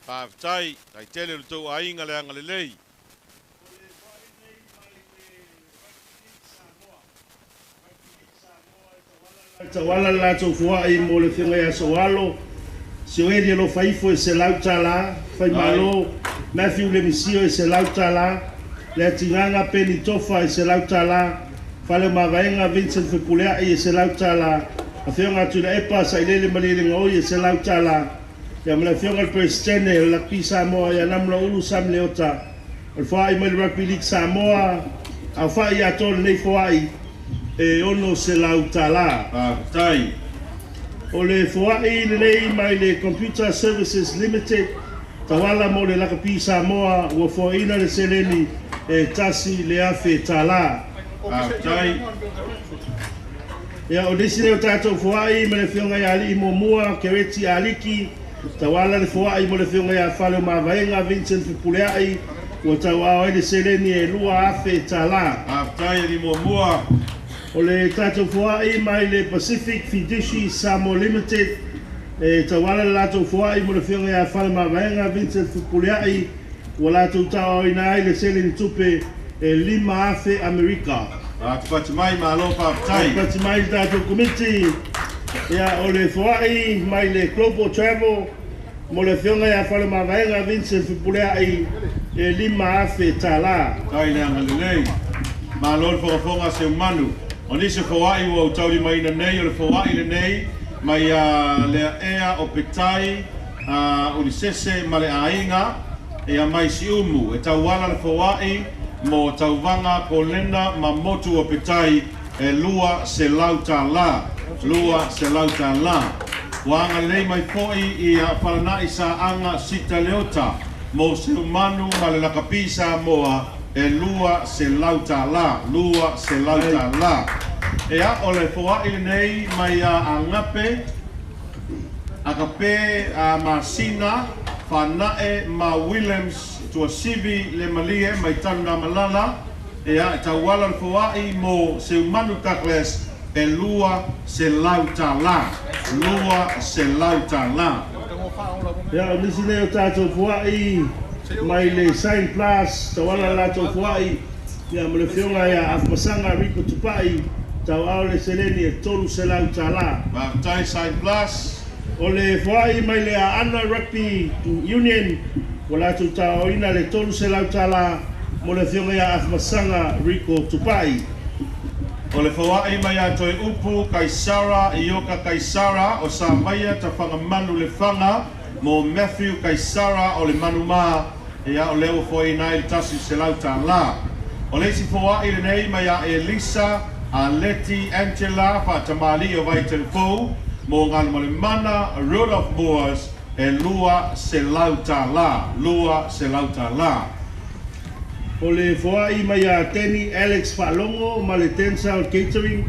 Faafetai, taitele o le tou aiga le agalelei. Tauala le latou foai mo le Afioga ia Soalo, Sioeli Alofa Ifo e $100, Faimalo Matthew Lemisio e $100, Le Atigaga Peni Tofa e $100, Fale o Mavaega Vincent Fepuleai e $100, Afioga Tuilaepa Sailele Malielegaoi e $100, ia ma le Afioga i le Peresetene o le Rugby Samoa ia Namulauulu Sam Leota, o le foai mai le Rugby League Samoa, aofai atoa lenei foai e $600. Faafetai. O le foai lenei mai le Computer Services Limited, tauala mo le Lakapi Samoa, ua foaina le seleni e $1,000. Faafetai. Ia, o nisi lea o tatou foai ma le Afioga ia Alii Muamua, Kereti Aliki, tauala le foai mo le Afioga ia Fale o Mavaega, Vincent Fepuleai, ua tauao ai le seleni e $2,000. Faafetai Alii Muamua. O le tatou foai mai le Pacific Fiduci Samoa Limited, e tauala le latou foai mo le Afioga ia Fale Mavaega, Vincent Fepuleai, ua latou tauaoina ai le seleni tupe e $5,000 Amerika. Patipati mai, malo faafetai. Patipati mai le tatou Komiti. Ia, o le foai mai le Global Travel mo le Afioga ia Fale Mavaega, Vincent Fepuleai, e $5,000. Tai le agalelei. Malo le fogafoga seumanu. O nisi foai ua taulimaina nei, o le foai lenei mai lea ea o Petai Ulisese ma le aiga ia mai Siumu e tauala le foai mo tauvaga Kolena ma motu o Petai e $200. $200. Ua agalelei mai foi ia Falanai Saaga Sita Leota mo Seumanu ma le Lakapi Samoa e $200. $200. Ea o le foai lenei mai a Agape, Agape a Masina, Whanae ma Williams Tuasivi le Malie mai Tanu Malala, ea e tauala le foai mo Seumanu Douglas e $200. $200. Ia, o nisi nei o tatou foai mai le Sign Plus, tauala le latou foai ia mo le Afioga ia Afumasaga Rico Tupai, tauao le seleni e $300. Faafetai Sign Plus. O le foai mai le Aana Rugby Union, ua latou tauaoina le $300 mo le Afioga ia Afumasaga Rico Tupai. O le foai mai a Toi Upu Kaisara Ioka Kaisara o Samaia Tawhangamanu le Whanga mo Matthew Kaisara o le Manumā ia o leo foai nai le $100. O le isi foai lenei mai a Elisa Aleti Angela Faatamali o Vaitelefou mo Galumalemana Rudolph Moores e $200. $200. O le foai mai a Danny Alex Faalogo ma le Tensal Catering,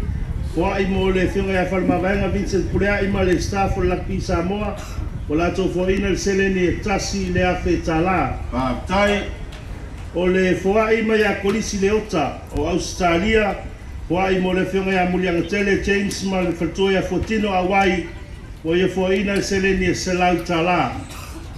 foai mo le Afioga ia Falemavaega Vincent Puleai ma le staff o le Rugby Samoa, ua latou foaina le seleni e $1,000. Faafetai. O le foai mai a Kolisi Leota o Australia, foai mo le Afioga ia Muliagatele James ma le faletua ia Fuatino Auai, ua ia foaina le seleni e $100.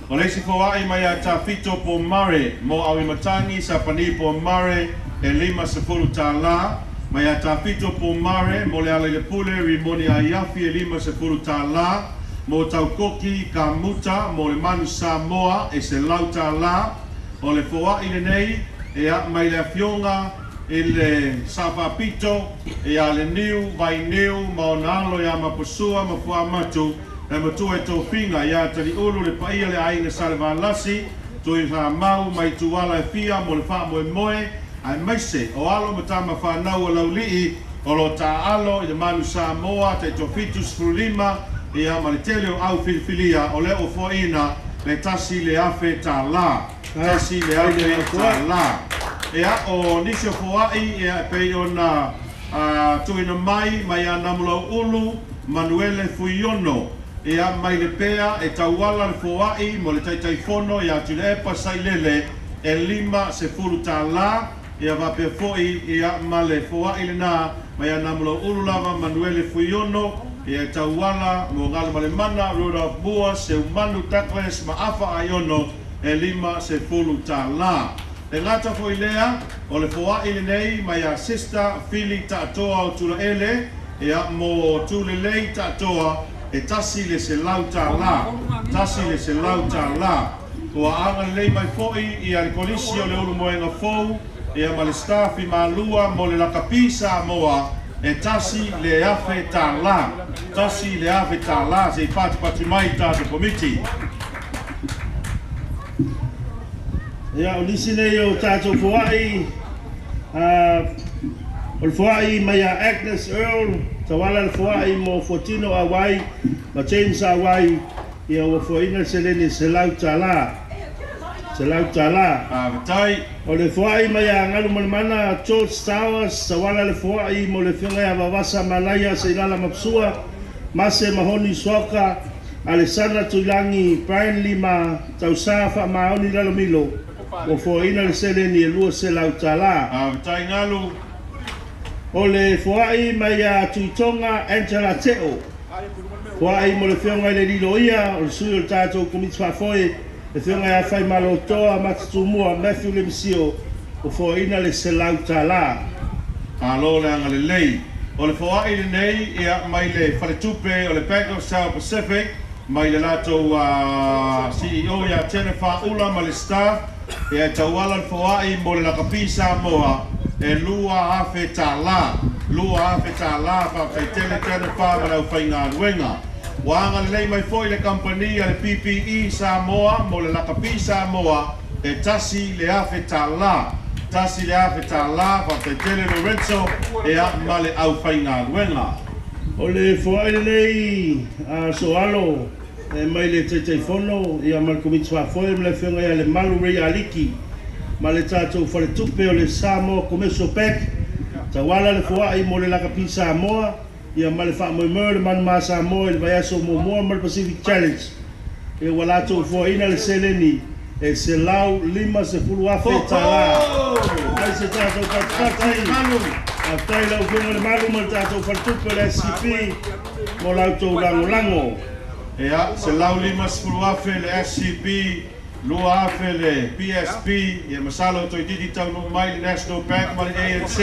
O le isi foai mai a Tafito po Mare mo Awimatangi Sapani po Mare e $50. Mai a Tafito po Mare mo le ala i le pule Rimoni Aiafi e $50. Mo Taukoki Kamuta mo le Manu Samoa e $100. O le foai lenei e a mai le afioga i le Safapito e a le niu vai niu ma ona alo ia mapusua ma fuamatu le matua e tofinga ia taliulu le paia le aiga Salevalasi tui whamau mai tuala e fia mo le whaamoemoe ai maise o alo ma tama whanau o laulii o lo taalo i le Manu Samoa te 75 ia ma le tele o au filifilia o le o foaina le $1,000. $1,000. Ea o nisi o foai ia pei ona tuina mai mai a Namulau Ulu Manuele Fuiono Ia mai le pea e tauala le foa'i mo le Taitaifono ia Tuilaepa Sailele e $50. Ia faapea fo'i ia ma le foa'i lenā mai ia Namulau'ulu lava Manuele Fuiono ia e tauala mo Galumalemana Rudolph Mua Seumanu Douglas ma Afa Aiono e $50. E gata foi lea o le foa'i lenei mai ia Sister Fili Ta'atoa o Tulaele ia mo Tulelei Ta'atoa e $100. $100. Ua agalelei mai fo'i ia le Kolisi o le Ulumoega Fou ia ma le staff i Malua mo le Lakapi Samoa e $1,000. $1,000 se i patipati mai tatou komiti. Ia, o nisi nei o tatou foa'i, o le foa'i mai ia Agnes Earl, tauala le foa'i mo Fuatino Auai ma James Auai, ia ua foaina le seleni e $100. $100. Faafetai. O le foa'i mai ia Galumalemana George Towers, tauala le foa'i mo le afioga ia Vavasa Malaia Seilala Mapusua, Mase Mahoni Suaoka, Alesana Tuilagi, Brian Lima, Tausā Faamaoni Lalomilo, ua foaina le seleni e $200. Faafetai Galu. O le foa'i mai ia Tuitoga Angela Te'o, foa'i mo le afioga i le Liloia, o le sui o le tatou Komiti Faafoe, le afioga ia Faimalotoa Matatumua Matthew Lemisio, ua foaina le $100. Malo le agalelei. O le foa'i lenei ia mai le faletupe o le Bank of South Pacific mai le latou CEO ia Jennifer Ula ma le staff ia e tauala le foa'i mo le Lakapi Samoa e $2,000. $2,000. Faafetai tele Jennifer ma le aufaigaluega. Ua agalelei mai foi le kamupani a le PPE Samoa mo le Lakapi Samoa e $1,000. $1,000. Faafetai tele Lorenzo ia ma le aufaigaluega. O le foa'i lenei Soalo e mai le Taitaifono ia ma le Komiti Faafoe ma le afioga ia Lemalu Ray Aliki ma le tatou faletupe o le Samoa Commercial Bank, tauala le foa'i mo le Lakapi Samoa ia ma le faamoemoe o le Manumā Samoa i le vaiaso muamua ma le Pacific Challenge, ia ua latou foaina le seleni e $150,000. Ai se tatou patipati. Faafetai lau afioga i le Malu ma le tatou faletupe o le SCP mo la outou lagolago. Ia, $150,000 le SCB, 2,000 le PSP, ia masalo toeitiiti taunuu mai le National Bank ma le ANC.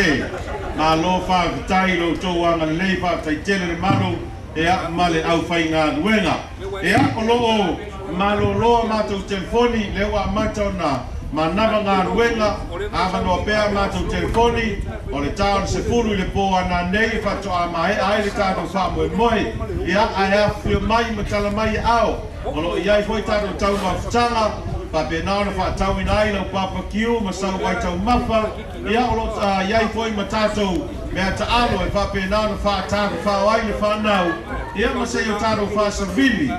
Malo faafetai i lo outou agalelei, faafetai tele le Malu ia ma le aufaigaluega. Ia, o lo o malolo a matou telefoni, lea ua amata ona manava galuega, avanoa pea a matou telefoni, o le ta o le 10 i le po ananei e faatoa maea ai le tatou faamoemoe. Ia, ae afifio mai ma tala mai e ao, o lo o i ai foi tatou taumafataga, faapena ona faatauina ai lau papakiu ma sau ai taumafa, ia o lo o i ai foi ma tatou mea taalo e faapena ona faatafafao ai le fanau, ia ma se i o tatou faasavili,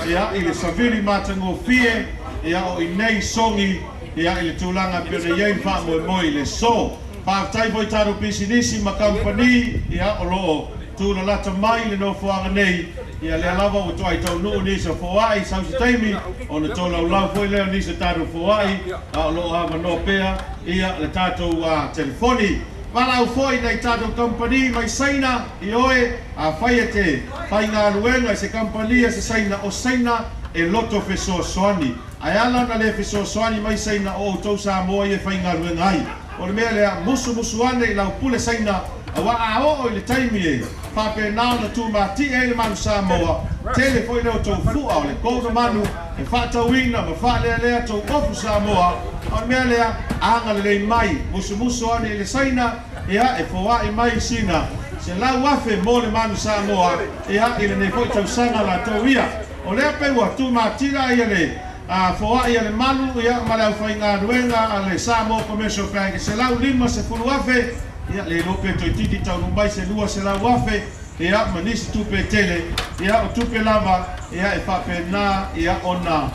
ia i le savili matagofie, ia o i nei sogi, ia i le tulaga e pei ona i ai le faamoemoe i le aso. Faafetai foi tatou pisinisi ma kamupani, ia o lo o tulalata mai le nofoaga nei, ia lea lava ua toai taunuu nisi o foa'i sau se taimi ona tolaulau foi lea o nisi o tatou foa'i, a o lo o avanoa pea ia le tatou telefoni. Valaau foi nai tatou kamupani mai Saina i oe afai e te faigaluega i se kamupani a se Saina, o Saina e loto fesoasoani. Ae ala ona le fesoasoani mai Saina o outou Samoa ia e faigaluega ai. O le mea lea, musumusu ane i lau pule Saina, auā a oo i le taimi e faapena ona tumati'e ai le manu Samoa, tele foi lea o tou fu'a o le kona manu e faatauina ma faalealea tou ofu Samoa. O le mea lea, agalelei mai, musumusu ane i le Saina, ia e foa'i mai sina 100,000 mo le manu Samoa, ia i lenei foi tausaga latou ia. O lea pei ua tumatila ia le foa'i a le Malu ia ma le aufaigaluega a le Samoa Commercial Bank e $150,000, ia le iloa pe toeitiiti taunuu mai se 200,000, ia ma nisi tupe e tele, ia o tupe lava ia e faapena ia ona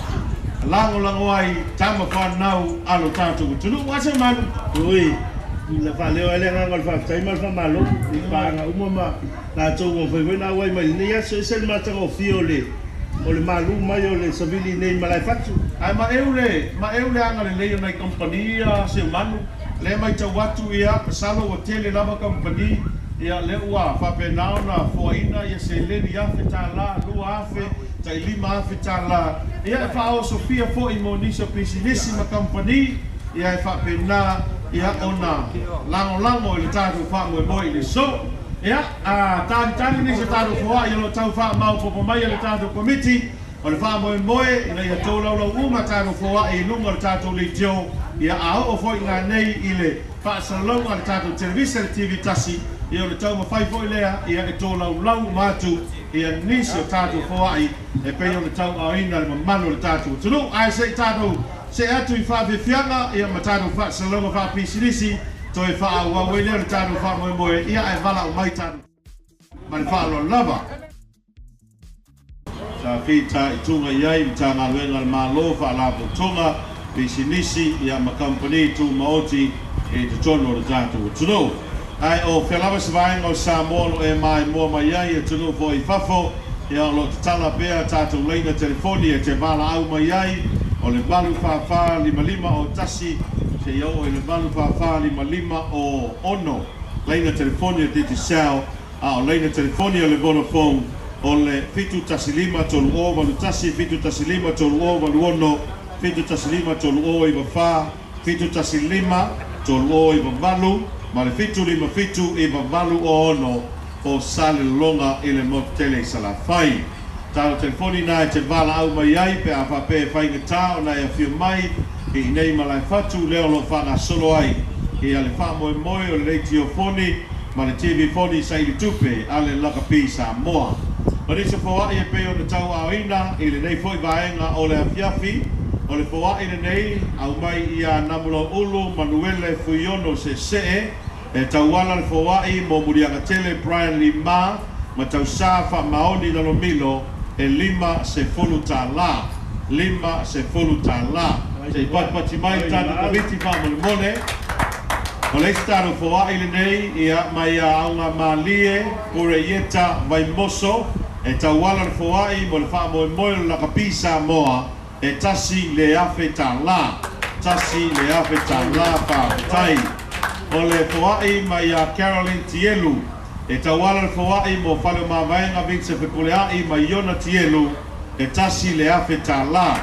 lagolago ai tama fanau a lo tatou atunuu. Ua se Malu? Ui, na faaleo ai le agaga o le faafetai ma le faamalo i paaga uma ma latou ua mafai foi ona auai mai i lenei aso. E ese le matagofie o le o le malū mai o le savili nei Malaefatu. Ae maeu le maeu le agalelei o nai kamupani ia Seumanu, lea e matau atu ia masalo ua tele lava kamupani ia lea ua faapena ona foaina ia seleni $1,000, $2,000, tai $5,000 ia e faaosofia foi mo nisi o pisinisi ma kamupani ia e faapena ia ona lagolago i le tatou faamoemoe i le aso. Ia, a talitali nisi o tatou foai o lo o tau faamaopoopo mai e le tatou Komiti o le faamoemoe ina ia tolaulau uma tatou foai i luga o le tatou leitio, ia a oo foi nanei i le faasalalauga a le tatou televisa le TV tasi, ia o le taumafai foi lea ia e tolaulau uma atu ia nisi o tatou foai e pei ona tauaaoina le mamalu o le tatou atunuu. Ae se i tatou see atu i faafiafiaga ia ma tatou faasalalauga faapisinisi toe faaauau ai lea o le tatou faamoemoe ia ae valaau mai tatou ma le faaaloalo lava. Sa fitaituga i ai Matagaluega a le Malo, Faalapotopotoga, Pisinisi ia ma Kamupani Tumaoti i totonu o le tatou atunuu. Ae o fea lava se vaega o Samoa o lo o e maimoa mai ai, atunuu foi i fafo, ia o lo o tatala pea tatou laina telefoni e te valaau mai ai, o le 8 4 4 5 5 o 1 seia oo i le 8 4 4 5 5 o 6 laina telefoni a Digicel, a o laina telefoni a le Vodafone o le 715 3 0 8 1, 715 3 0 8 6, 715 3 0 9 4, 715 3 0 9 8 ma le 757 9 8 o 6 o Salelologa i le motu tele i Salafai. Talo telefoni na e te valaau mai ai pe a faapea e faigata ona e afio mai i inei Malaefatu lea o lo o faagasolo ai ia le faamoemoe o le leitio foni ma le TV foni saili tupe a le Lakapi Samoa. O nisi o foai e pei ona tauaaoina i lenei foi vaega o le afiafi, o le foai lenei aumai ia Namulauulu Manuele Fuiono Seesee e tauala le foai mo Muliagatele Brian Lima ma Tausā Faamaoni Lalomilo e $50. $50. Se i patipati mai le tatou Komiti faamolemole. O le isi tatou foai lenei ia mai ia Augamalie Pureieta Vaimoso e tauala le foai mo le faamoemoe o le Lakapi Samoa e $1,000. $1,000. Faafetai. O le foai mai ia Caroline Tielu e tauala le foai mo Faleomavaega Vincent Fepuleai ma Iona Tielu e $1,000.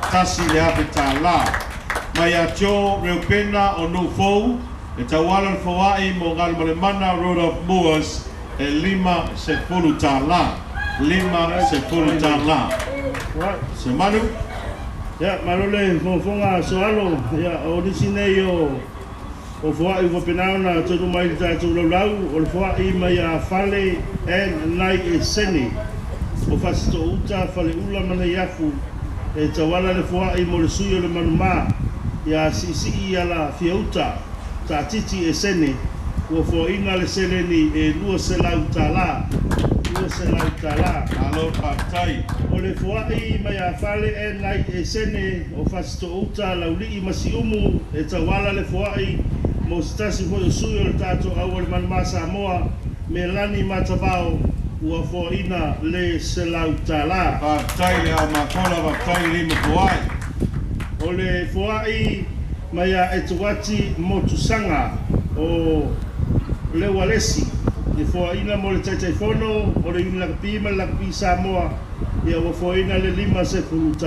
$1,000. Mai ia Joe Reupena o Nufou e tauala le foai mo Galumalemana Rudolph Moores e $50. $50. Semanu. Ia, malo le fogafoga Soalo, ia o nisi nei o o foai ua faapena ona taunuu mai i le tatou laulau, o le foai mai a Fale and Nai Esene o Fasitoo-uta Faleula ma Neiafu e tauala le foai mo le sui o le Manumā ia Siisii Ala Fiauta Taatiti Esene ua foaina le seleni e $200. $200. Malo faafetai. O le foai mai a Fale Nai Esene o Fasitoo-uta Laulii ma Siumu e tauala le foai mo se tasi foi o sui o le tatou au o le Manumā Samoa Melani Matavao ua foaina le $100. Faafetai le ao mafola, faafetai lima foai. O le foai mai a Etuati Motusaga o Leualesi e foaina mo le Taitaifono o le Iuni Lakapi ma le Lakapi Samoa ia ua foaina le $50.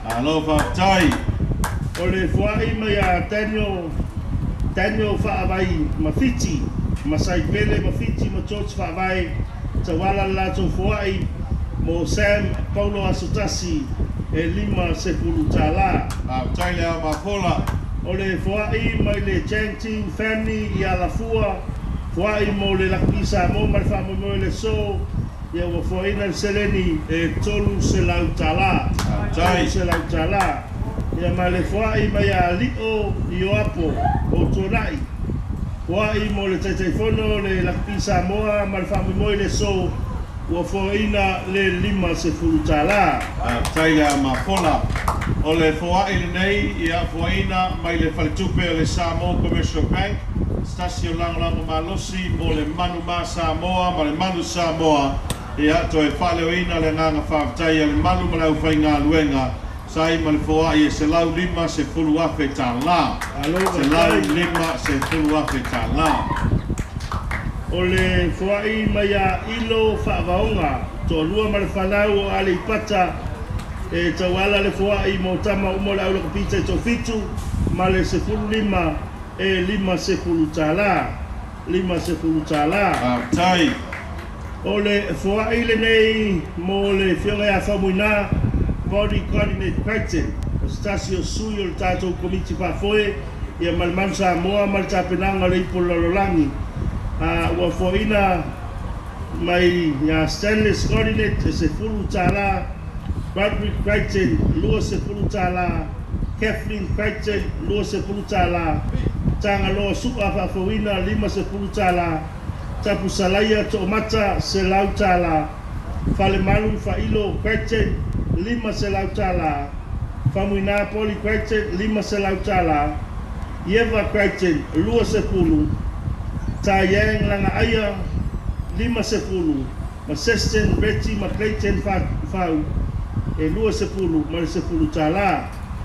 Malo faafetai. O le foai mai a Daniel Daniel Faavai Mafiti ma Saipele Mafiti ma George Faavai tauala le latou foai mo Sam Paulo Asotasi e $50. Faafetai le ao mafola. O le foai mai le Chang Family i Alafua foai mo le Lakapi Samoa ma le faamoemoe le aso ia ua foaina le seleni e $300. Faafetai. $300. Ia ma le foai mai a Lio Ioapo o Tuanai foai mo le Taitaifono le Lakapi Samoa ma le faamoemoe le aso ua foaina le $50. Faafetai le ao mafola. O le foai lenei ia foaina mai le faletupe o le Samoa Commercial Bank, se tasi o lagolago malosi mo le Manumā Samoa ma le Manu Samoa Ia toe faaleoina le agaga faafetai a le malu ma le aufaigaluega sa ai ma le foai e $150,000 tālā. $150,000 tālā. O le foai mai ia Ilo Faavaoga, toalua ma le fanau o Aleipata, e tauala le foai mo tama uma o le aulakapi taitoafitu ma le 15 e 50 tālā. 50 tālā. Faafetai. O le foai lenei mo le Afioga ia Faumuina Body Coordinate Crichton, o se tasi o sui o le tatou Komiti Faafoe ia ma le Manu Samoa ma le tapenaga o le Ipu o le Lalolagi. Ua foaina mai ia Stanley Coordinate e 10 tālā, Roderick Crichton 20 tālā, Kathleen Crichton 20 tālā, Tagaloa Su'a faafouina 50 tālā, Tapusalaia To'omata 100 tālā, Falemalu Fa'ilo Crichton 500 tālā, Faumuina Poli Crichton 500 tālā, Ieva Crichton 20, Tayang Lagaaia 50, ma Seston Reggie McClayton Fau e 20 ma le 10 tālā.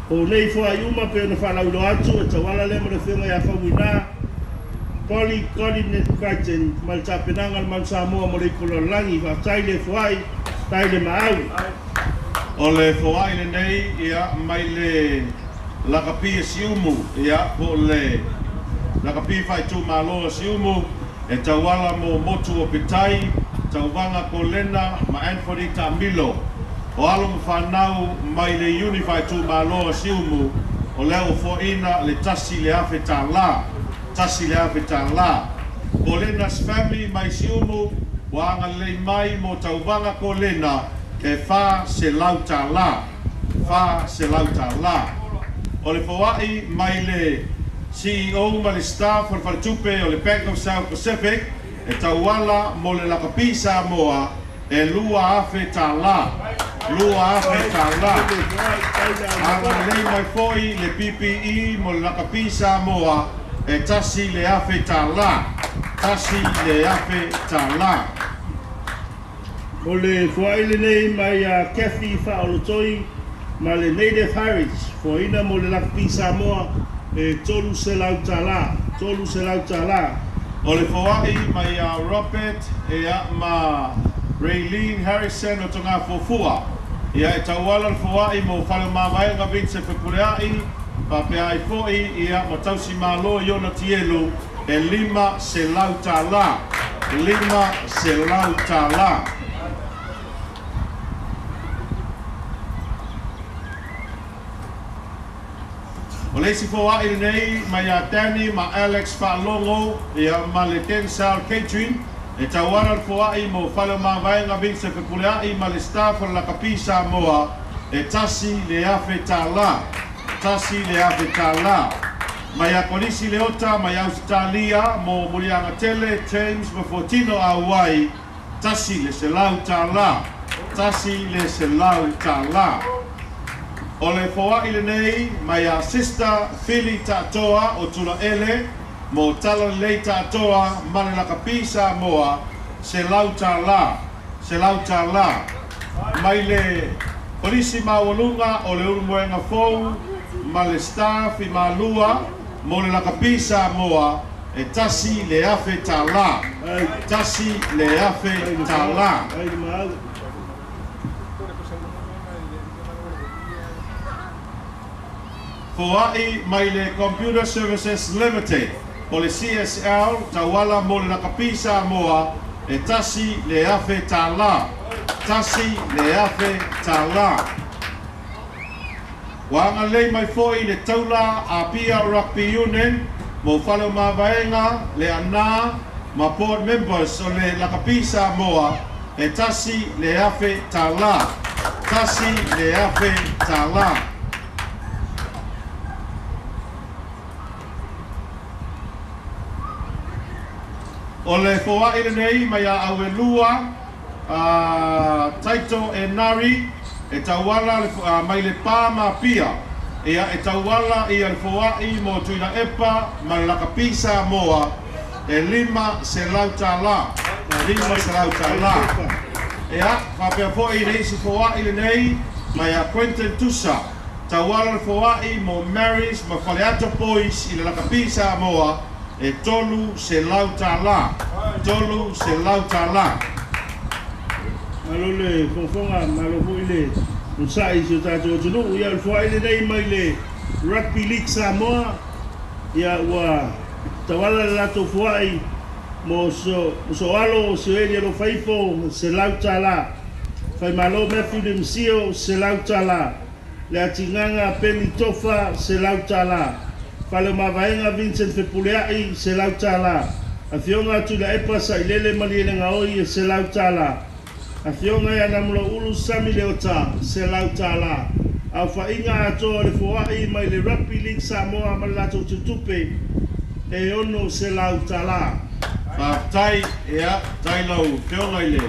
O nei foai uma pe ona faalauiloa atu e tauala lea ma le Afioga ia Faumuina Poli Coordinate Crichton ma le tapenaga o le Manu Samoa mo le Ipu o le Lalolagi. Faafetai le foai, faafetai le maau. O le foai lenei ia mai le lakapi e Siumu ia po o le lakapi faaitumalo a Siumu e tauala mo motu o Pitai, Tauvaga Kolena ma Anthony Taamilo. O alo ma fanau mai le iuni faaitumalo a Siumu o lea ua foaina le $1,000 tālā. $1,000 tālā. Kolena's family mai Siumu ua agalelei mai mo Tauvaga Kolena e $400 tālā. $400 tālā. O le foai mai le CEO ma le staff o le faletupe o le Bank of South Pacific e tauala mo le lakapi Samoa e $2,000 tālā. $2,000 tālā. Agalelei mai foi le PPE mo le lakapi Samoa e $1,000 tālā. $1,000 tālā. O le foai lenei mai ia Kathy Faaolotoi ma le Native Heritage, foaina mo le lakapi Samoa e $300 tālā. $300 tālā. O le foai mai ia Robert ia ma Raylene Harrison o Togafuafua. Ia e tauala le foai mo fale o mavaega Vincent Fepuleai, faapea ai foi ia ma tausi malo i ona tielu e $500 tālā. $500 tālā. O le isi foai lenei mai ia Danny ma Alex Faalogo ia ma le Densal Catering e tauala le foai mo fale o mavaega Vincent Fepuleai ma le staff o le lakapi Samoa e $1,000 tālā. $1,000 tālā. Mai ia Kolisi Leota mai Ausitalia mo Muliaga Tele, James ma Fortino Auai $100 tālā. $100 tālā. O le foai lenei mai ia Sister Fili Taatoa o Tulaele mo Talalelei Taatoa ma le lakapi Samoa $100 tālā. $100 tālā. Mai le Kolisi Maualuga o le Ulumoega Fou ma le staff i Malua mo le lakapi Samoa e $1,000 tālā. $1,000 tālā. Foai mai le Computer Services Limited o le CSL tauala mo le lakapi Samoa e $1,000 tālā. $1,000 tālā. Ua agalelei mai foi le taula Apia Rugby Union mo fale o mavaega le anā ma board members o le lakapi Samoa e $1,000 tālā. $1,000 tālā. O le foai lenei mai ia Auelua Taito e Nari e tauala mai le pā ma Apia. Ia e tauala ia le foai mo Tuilaepa ma le lakapi Samoa e $500 tālā. $500 tālā. Ia, faapea foi le isi foai lenei mai ia Quentin Tusa, tauala le foai mo Marys ma Faleata Boys i le Lakapi Samoa e $300. $300. Malo le fofoga, malo foi le onosa'i i si o tatou atunuu. Ia o le foa'i lenei mai le Rugby League Samoa, ia ua tauala le latou foa'i mo Soalo Sioeli Alofaifo $100. Faimalo Matthew Lemsio $100. Le Atigaga Peni Tofa $100. Faleomavaega Vincent Fepulea'i $100. Afioga Tuilaepa Sailele Malielegaoi $100. Afioga ia Namulau'ulu Sami Leota $100. Aofa'iga atoa o le foa'i mai le Rugby League Samoa ma le latou tutupe e $600. Faafetai, ia, tai lau Afioga i le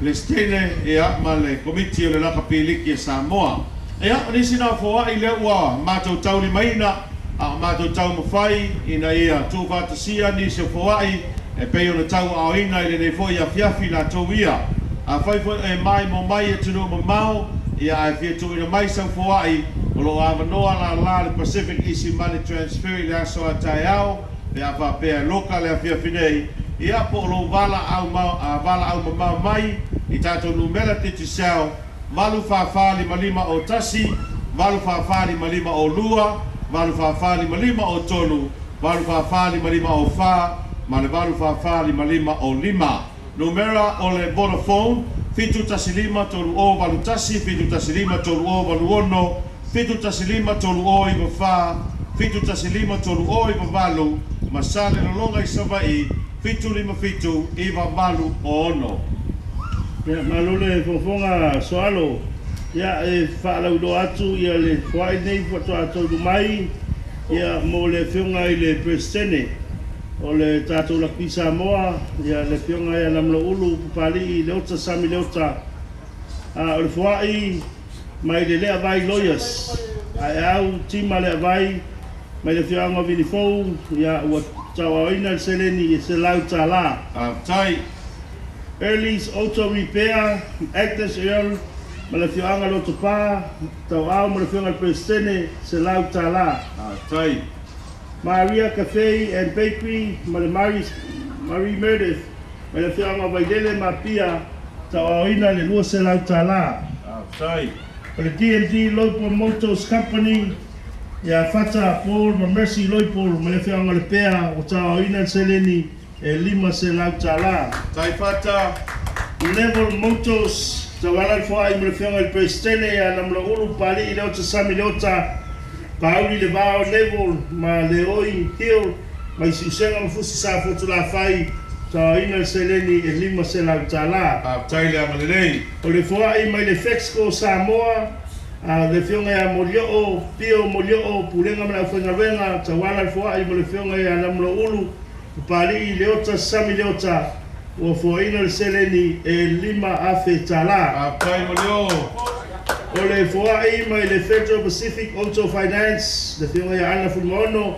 Peresetene, ia, ma le Komiti o le Lakapi Liki e Samoa. Ia, o nisi na o foai lea ua matou taulimaina, a o matou taumafai ina ia tuufaatasia nisi o foai e pei ona tauaaoina i lenei foi afiafi latou ia. Afai foi o e maimoa mai i atunuu mamao, ia ae fia tuuina mai sau foai, o lo o avanoa lala le Pacific Easy Money Transfer i le aso a taeao, pe a faapea e loka le afiafi nei, ia po o lou valaau mamao mai i tatou numera Digicel 844 55 o 1, 844 55 o 2, 844 55 o 3, 844 55 o 4, ma le 844 55 o 5. Numera o le Vodafone, 715 3081, 715 3086, 715 3094, 715 3098, ma sa le lologa i Savaii, 757 9806. Ia, malo le fofoga Soalo. Ia, e faalauiloa atu ia le foai nei faatoa taulu mai ia mo le afioga i le Peresetene o le tatou Lakapi Samoa, ia le afioga ia Namulau'ulu Papali'i Leota Sami Leota. A o le foa'i mai le Leavai Lawyers ae au Tima Leavai mai le afioaga o Vilifou, ia ua tauaoina le seleni e $100. Faafetai. Early's Auto Repair, Agnes Earl ma le afioaga Lotopa, tauaao mo le afioga i le Peresetene, $100. Faafetai. Maria Cafe and Bakery ma le Marie Meredith mai le afioaga o Vailele ma Apia, tauaoina le $200. Faafetai. O le D&D Loipo Motors Company, ia Fata Paul ma Mercy Loipo ma le afioaga o Lepea, ua tauaoina le seleni e $500. Tai Fata. Level Motors, tauala le foai mo le afioga i le Peresetene ia Namulau'ulu Papali'i Leota Sami Leota, Pauli le Vao Level ma Leoi Hill mai Siusega ma Fusi Safotulafai, tauaoina le seleni e $500. Faafetai le agalelei. O le foai mai le Fexco Samoa, le afioga ia Molioo Pio Molioo, Pulega ma le Aufaigaluega, tauala le foai mo le afioga ia Namulau'ulu Papali'i Leota Sami Leota, ua foaina le seleni e $5,000. Faafetai Molioo. O le foai mai le Federal Pacific Auto Finance, le afioga ia Ana Fuimaono,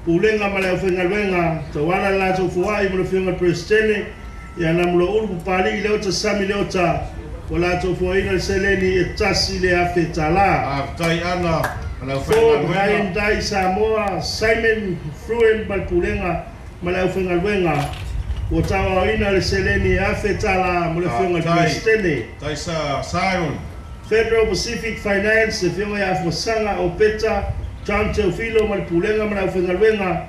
Pulega ma le Aufaigaluega, tauala le latou foai mo le afioga i le Peresetene ia Namulau'ulu Papali'i Leota Sami Leota, ua latou foaina le seleni e $1,000. Faafetai Ana ma le Ford Aufaigaluega. Hyundai Samoa, Simon Fruen ma le Pulega ma le Aufaigaluega, ua tauaoina le seleni e $1,000 mo le afioga i le Peresetene. Tai sa Simon. Federal Pacific Finance, le afioga ia Afuasaga o Peta John Teofilo ma le Pulega ma le Aufaigaluega,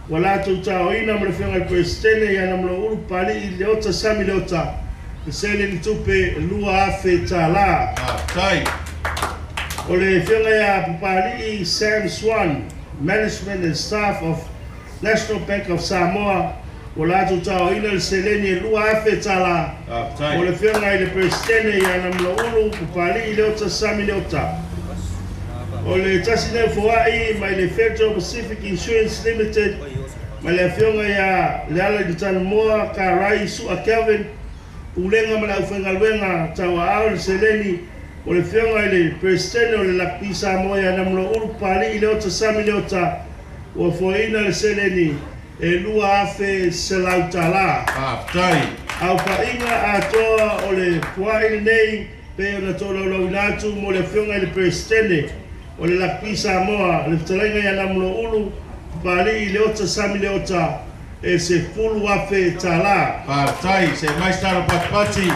ua latou taoina mo le afioga i le Peresetene ia Namulau'ulu Papali'i Leota Sami Leota, le seleni tupe $2,000. Faafetai. O le afioga ia Papali'i Sam Swan, Management and Staff of National Bank of Samoa, ua latou taoina le seleni e $2,000 Faafetai. mo le afioga i le Peresetene ia Namulau'ulu Papali'i Leota Sami Leota. O le tasi lea foai mai le Federal Pacific Insurance Limited mai le afioga ia Leala Tanumoa Karai Sua Kelvin, Pulega ma le Aufaigaluega, tauaao le seleni o le afioga i le Peresetene o le Lakapi Samoa ia Namulau'ulu Papali'i Leota Sami Leota, ua foaina le seleni e $2,100. Faafetai. Aofa'iga atoa o le foa'i lenei pei ona tolaulauina atu mo le Afioga i le Peresetene o le Lakapi Samoa, le fetalaiga ia Namuloulu Papali'i Leota Sami Leota, e 10,000 tālā. Faafetai, se mai se talo patipati,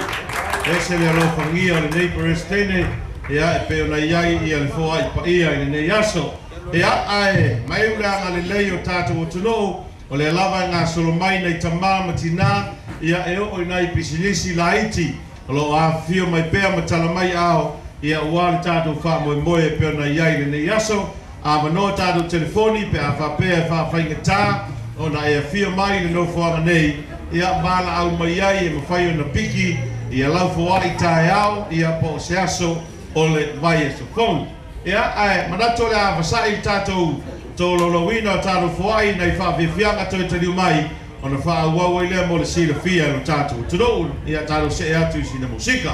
ese le alofagia o lenei Peresetene, ia e pei ona i ai ia le foa'i paia i lenei aso. Ia, ae mai u le agalelei o tatou atunuu, o lea lava e gasolo mai nai tamā ma tinā, ia e oo i nai pisinisi laiti, o loo afifio mai pea ma tala mai aao, ia ua le tatou faamoemoe e pei ona i ai i lenei aso. Avanoa tatou telefoni pe a faapea e faafaigatā ona e afio mai i le nofoaga nei, ia valaau mai ai e mafai ona piki ia lau foa'i taeao, ia po o se aso o le vaiaso fou. Ia, ae manatu o le a vasa'i le tatou tolaulauina o tatou foa'i nai faafiafiaga toe taliu mai ona faaauau ai lea mo le silafia e lo tatou atunuu. Ia tatou se'e atu i sina musika.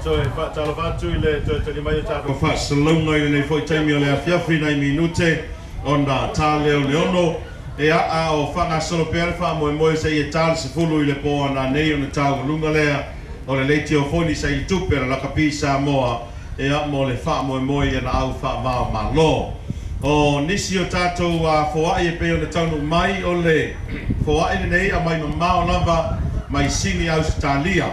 Toe faatalofa atu i le toe tali mai o tatou faasalalauga i lenei foi taimi o le afiafi nai minute ona tā lea o le 6. Ia, a o faagasolo pea le faamoemoe seia tā le 10 i le po ananei ona taualuga lea o le leitiofoni saili tupe a le Lakapi Samoa, ia mo le faamoemoe i ana au faavaomalo. O nisi o tatou foa'i e pei ona taunuu mai, o le foa'i lenei aumai mamao lava mai Sini Ausetalia.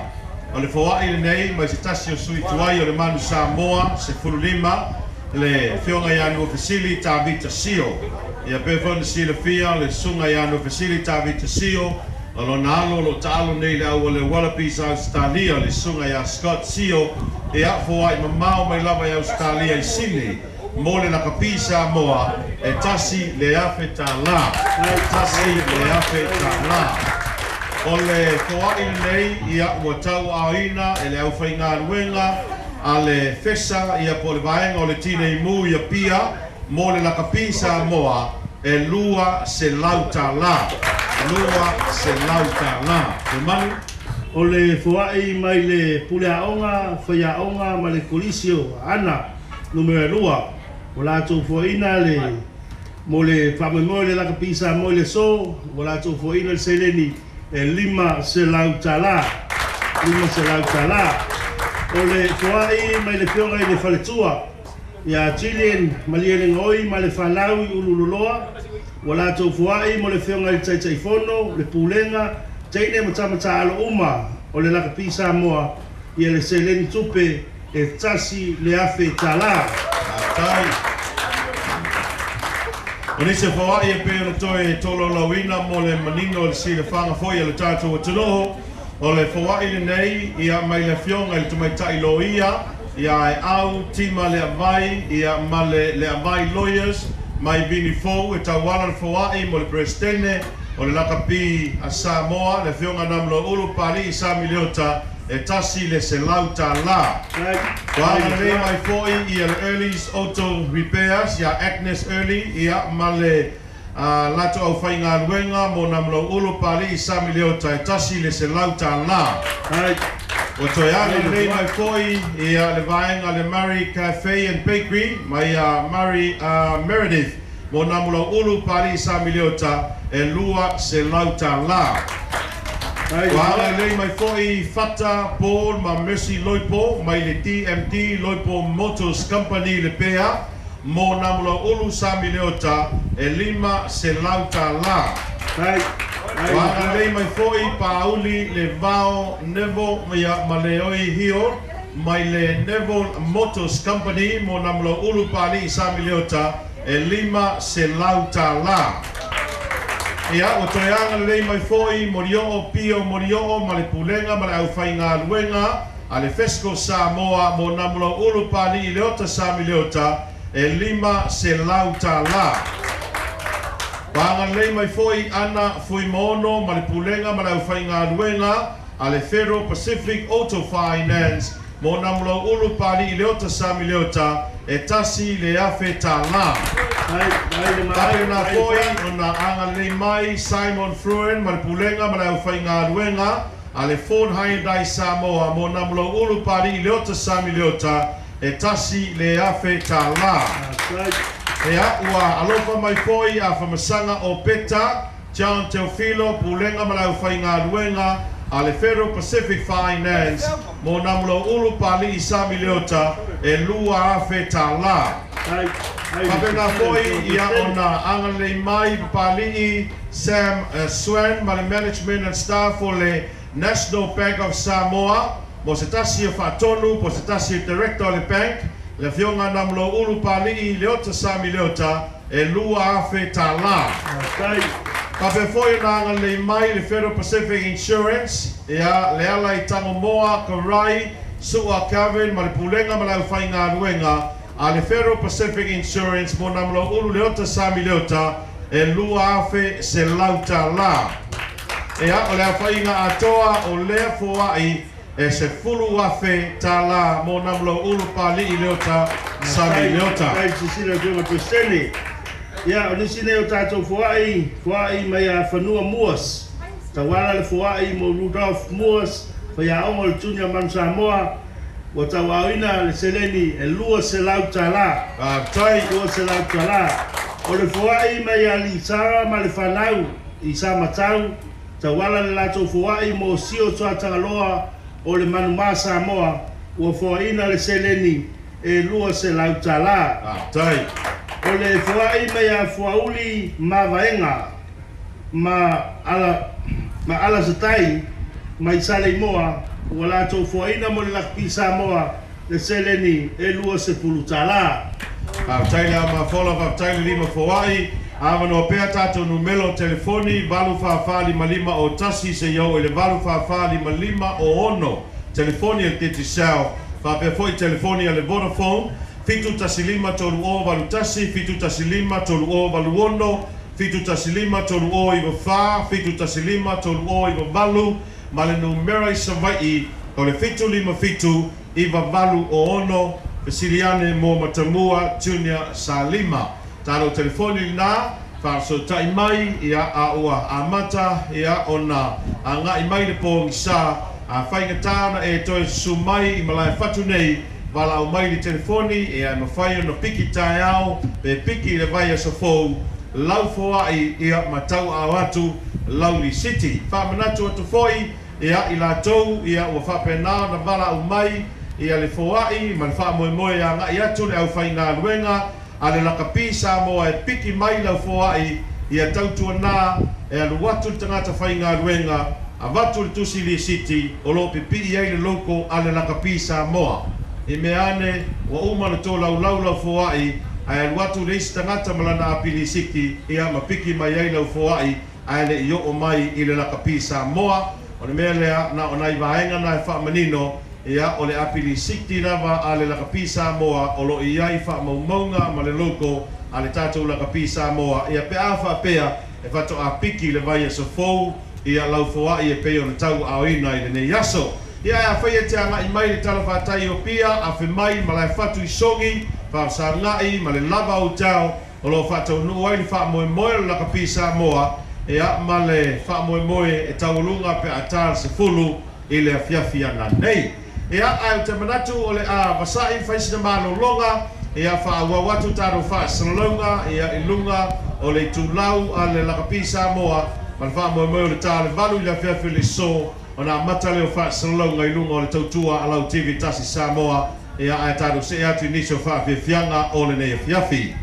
O le foa'i lenei mai se tasi o sui tuai o le Manu Samoa 15, le Afioga ia Nuafesili Tavita Sio. Ia pei foi ona silafia le susuga ia Nuafesili Tavita Sio, o lona alo o loo taalo nei i le auala Wallabies a Ausetalia, le susuga ia Scott Sio. Ia foa'i mamao mai lava i Ausetalia i Sini mo le Lakapi Samoa e $1,000. $1,000. O le foa'i lenei, ia ua tauaaoina e le aufaigaluega a le FESA, ia po o le vaega o le Tinei Mu ia Pia mo le Lakapi Samoa e $200. $200. Te manu. O le foa'i mai le Pule Aoga, Faiaoga ma le Kolisi o Aana Numera 2, ua latou foaina le mo le faamoemoe o le Lakapi Samoa i le aso, ua latou foaina le seleni e $500. $500. O le foa'i mai le Afioga i le Faletua ia Gillian Malielegaoi ma le fanau i Ululoloa, Ua latou foa'i mo le Afioga i le Taitaifono, le Pulega, teine ma tama taalo uma o le Lakapi Samoa ia le seleni tupe e $1,000. Faafetai. O nisi o foa'i e pei ona toe tolaulauina mo le manino o le silafaga foi a le tatou atunuu, o le foa'i lenei ia mai le Afioga i le Tamaitai Loia ia Aeau Tima Leavai ia ma le Leavai Lawyers mai Vini Fou e tauala le foa'i mo le Peresetene o le Lakapi a Samoa le Afioga Namulau'ulu Papali'i Sami Leota e $100. Ua agalelei mai foi ia le Early's Auto Repairs ia Agnes Early ia ma le latou aufaigaluega mo Namulau'ulu Papali'i Sami Leota e $100. Ua toe agalelei mai foi ia le vaega le Murray Cafe and Bakery mai ia Murray Meredith mo Namulau'ulu Papali'i Sami Leota e $200. Ua agalelei mai foi Fata Paul ma Mercy Loipo mai le DMD Loipo Motors Company le Pea mo Namulau'ulu Sami Leota e $500. Ua agalelei mai foi Pauli le Vao Neville ia ma le Oi Hio mai le Neville Motors Company mo Namulau'ulu Papali'i Sami Leota e $500. Ia, ua toe agalelei mai foi Molioo Pio Molioo ma le Pulega ma le aufaigaluega a le Fesco Samoa mo Namulau'ulu Papali'i Leota Sami Leota e $500. Ua agalelei mai foi Ana Fuimono ma le Pulega ma le aufaigaluega a le Federal Pacific Auto Finance mo Namulau'ulu Papali'i Leota Sami Leota e $1,000. Faapena foi ona agalelei mai Simon Fruin ma le Pulega ma le aufaigaluega a le Ford Hyundai Samoa mo Namulau'ulu Papali'i Leota Sami Leota e $1,000. Ia, ua alofa mai foi a Famasaga o Peta John Teofilo, Pulega ma le aufaigaluega a le Federal Pacific Finance mo Namulau'ulu Papali'i Sami Leota e $2,000. Faapena foi ia ona agalelei mai Papali'i Sam Swan ma le Management and Staff o le National Bank of Samoa mo se tasi o faatonu po se tasi o Director o le Bank le Afioga Namulau'ulu Papali'i Leota Sami Leota e $2,000. Faapea foi ona agalelei mai le Federal Pacific Insurance ia le ala i Tagomoa Karai Sua Calvin ma le Pulega ma le aufaigaluega a le Federal Pacific Insurance mo Namulau'ulu Leota Sami Leota e $2,100. Ia, o le aofaiga atoa o lea foa'i e $10,000 mo Namulau'ulu Papali'i Leota Sami Leota. Faafetai sisila Afioga Peresetene. Ia, o nisi nei o tatou foa'i, foa'i mai a Fanua Muas. Tauala le foa'i mo Rudolph Muas, faiaoga o le Junior Manu Samoa, ua tauaoina le seleni e $200. Faafetai. $200. O le foa'i mai a Lisara ma le fanau i Samatau, tauala le latou foa'i mo Sio Tuatagaloa o le Manumā Samoa, ua foaina le seleni e $200. Faafetai. O le foa'i mai a Fuauli Mavaega ma ala ma ala satai mai Saleimoa, ua latou foaina mo le Lakapi Samoa le seleni e $20. Faafetai le amafola, faafetai le lima foa'i. Avanoa pea tatou numera o telefoni 84455 o 1 seia oo i le 84455 o 6, telefoni a le Digicel, faapea foi telefoni a le Vodafone 715 3081, 715 3086, 715 3094, 715 3098 ma le numera i Savai'i o le 757 9806, fesiliane mo Matamua Junior Salima. Tatou telefoni lena faasoota'i mai ia a ua amata ia ona aga'i mai le pogisa a faigatā ona e toe susu mai i malae fatu nei valaau mai le telefoni ia e mafai ona piki taeao pe piki i le vai aso fou lau foa'i ia ma tauaao atu lau lisiti. Faamanatu atu foi ia i latou ia ua faapena ona valaau mai ia le foa'i ma le faamoemoe e aga'i atu le aufaigaluega a le Lakapi Samoa e piki mai lau foa'i Ia tautuanā e alu atu le tagata faigaluega avatu le tusi lisiti o loo pipii ai le logo a le Lakapi Samoa. I mea ane ua uma ona tolaulau lau foai ae alu atu le isi tagata ma lana api lisiti, ia ma piki mai ai lau foai ae le i oo mai i le Lakapi Samoa. O le mea lea na o nai vaega na e faamanino, ia o le api lisiti lava a le Lakapi Samoa o loo i ai faamaumauga ma le logo a le tatou Lakapi Samoa. Ia pe a faapea e faatoa piki le vaiaso fou ia lau foai e pei ona tauaaoina i lenei aso. Ia e afai e te agai mai le talafatai o Apia, afe mai Malaefatu i Sogi, faafesagai ma le Lava Hotel o loo faataunuu ai le faamoemoe o le Lakapi Samoa, ia ma le faamoemoe e taualuga pe a ta le 10 i le afiafi ananei. Ia ae ou te manatu o le a vasa'i fai sina malologa, ia faaauau atu tatou faasalalauga ia i luga o le itulau a le Lakapi Samoa ma le faamoemoe o le ta le 8 i le afiafi o le aso ona amata lea o faasalalauga i luga o le tautua a lau TV Tasi Samoa. Ia ae tatou see atu i nisi o faafiafiaga o lenei afiafi.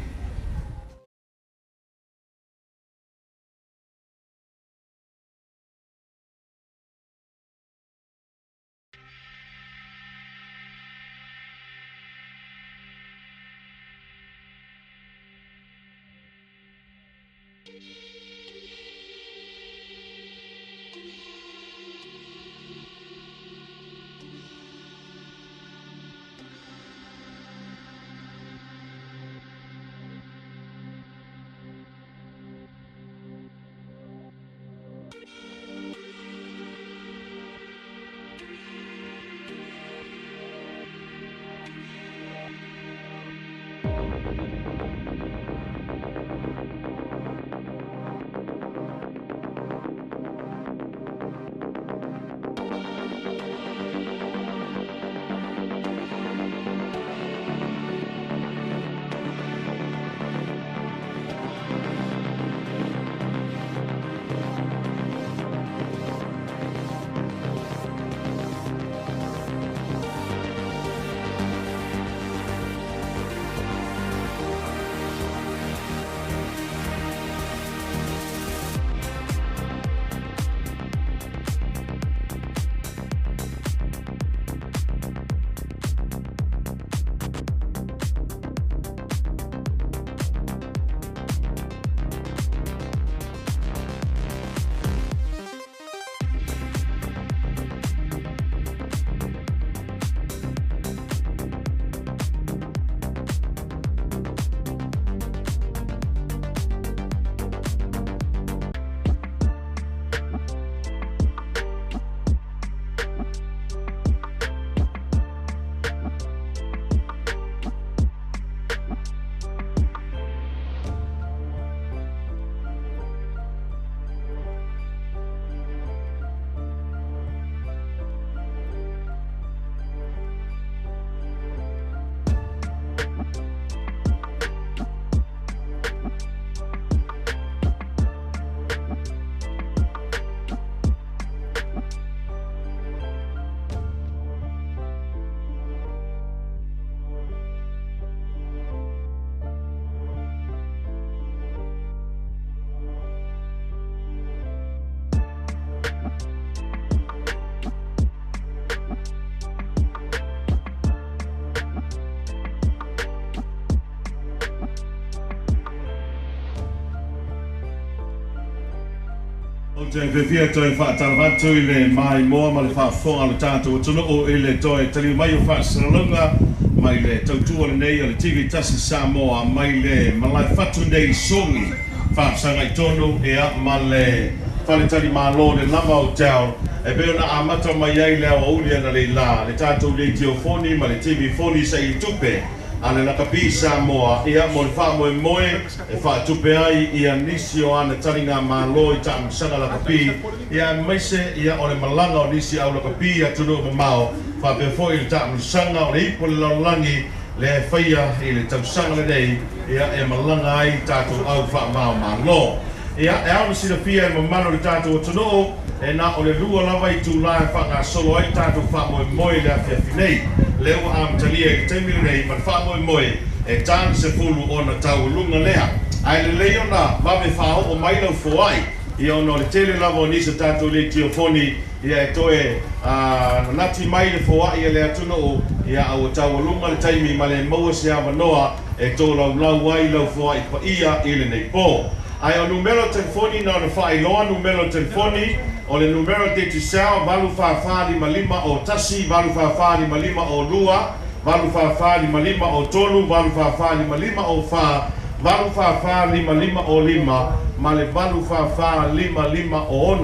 Ou te fiafia toe faatalofa atu i le maimoa ma le faafofoga a le tatou atunuu i le toe taliu mai o faasalalauga mai le tautua lenei o le TV Tasi Samoa mai le malae fatu nei i Sogi, faafesagai tonu ia ma le faletalimalo le Lava Hotel e pei ona amata mai ai le aoauli analeila le tatou leitiofoni ma le TV foni saili tupe a le Lakapi Samoa ia mo le faamoemoe e faatupe ai ia nisi o ana taligamalo i taamilosaga lakapi, ia aemaise ia o le malaga o nisi au lakapi i atunuu mamao, faapea foi le taamilosaga o le ipu o le lalolagi lea e faia i le tausaga lenei ia e malaga ai tatou au faavaomalo. Ia e ao ona silafia e le mamalu o le tatou atunuu e na o le 2 lava itulā e faagasolo ai le tatou faamoemoe i le afiafi nei. Lea ua amatalia i le taimi lenei ma le faamoemoe e ta le 10 ona taualuga lea. Ae lelei ona vave faaoo mai lau foai, ia ona o le tele lava o nisi o tatou leitiofoni ia e toe nanati mai le foai a le atunuu, ia a ua taualuga le taimi ma le maua se avanoa e tolaulau ai lau foai paia i lenei po. Ae o numera o telefoni na ona faailoa, numera o telefoni o le numera o Digicel 84455 o 1, 84455 o 2, 84455 o 3, 84455 o 4, 84455 o 5 ma le 84455 o 6.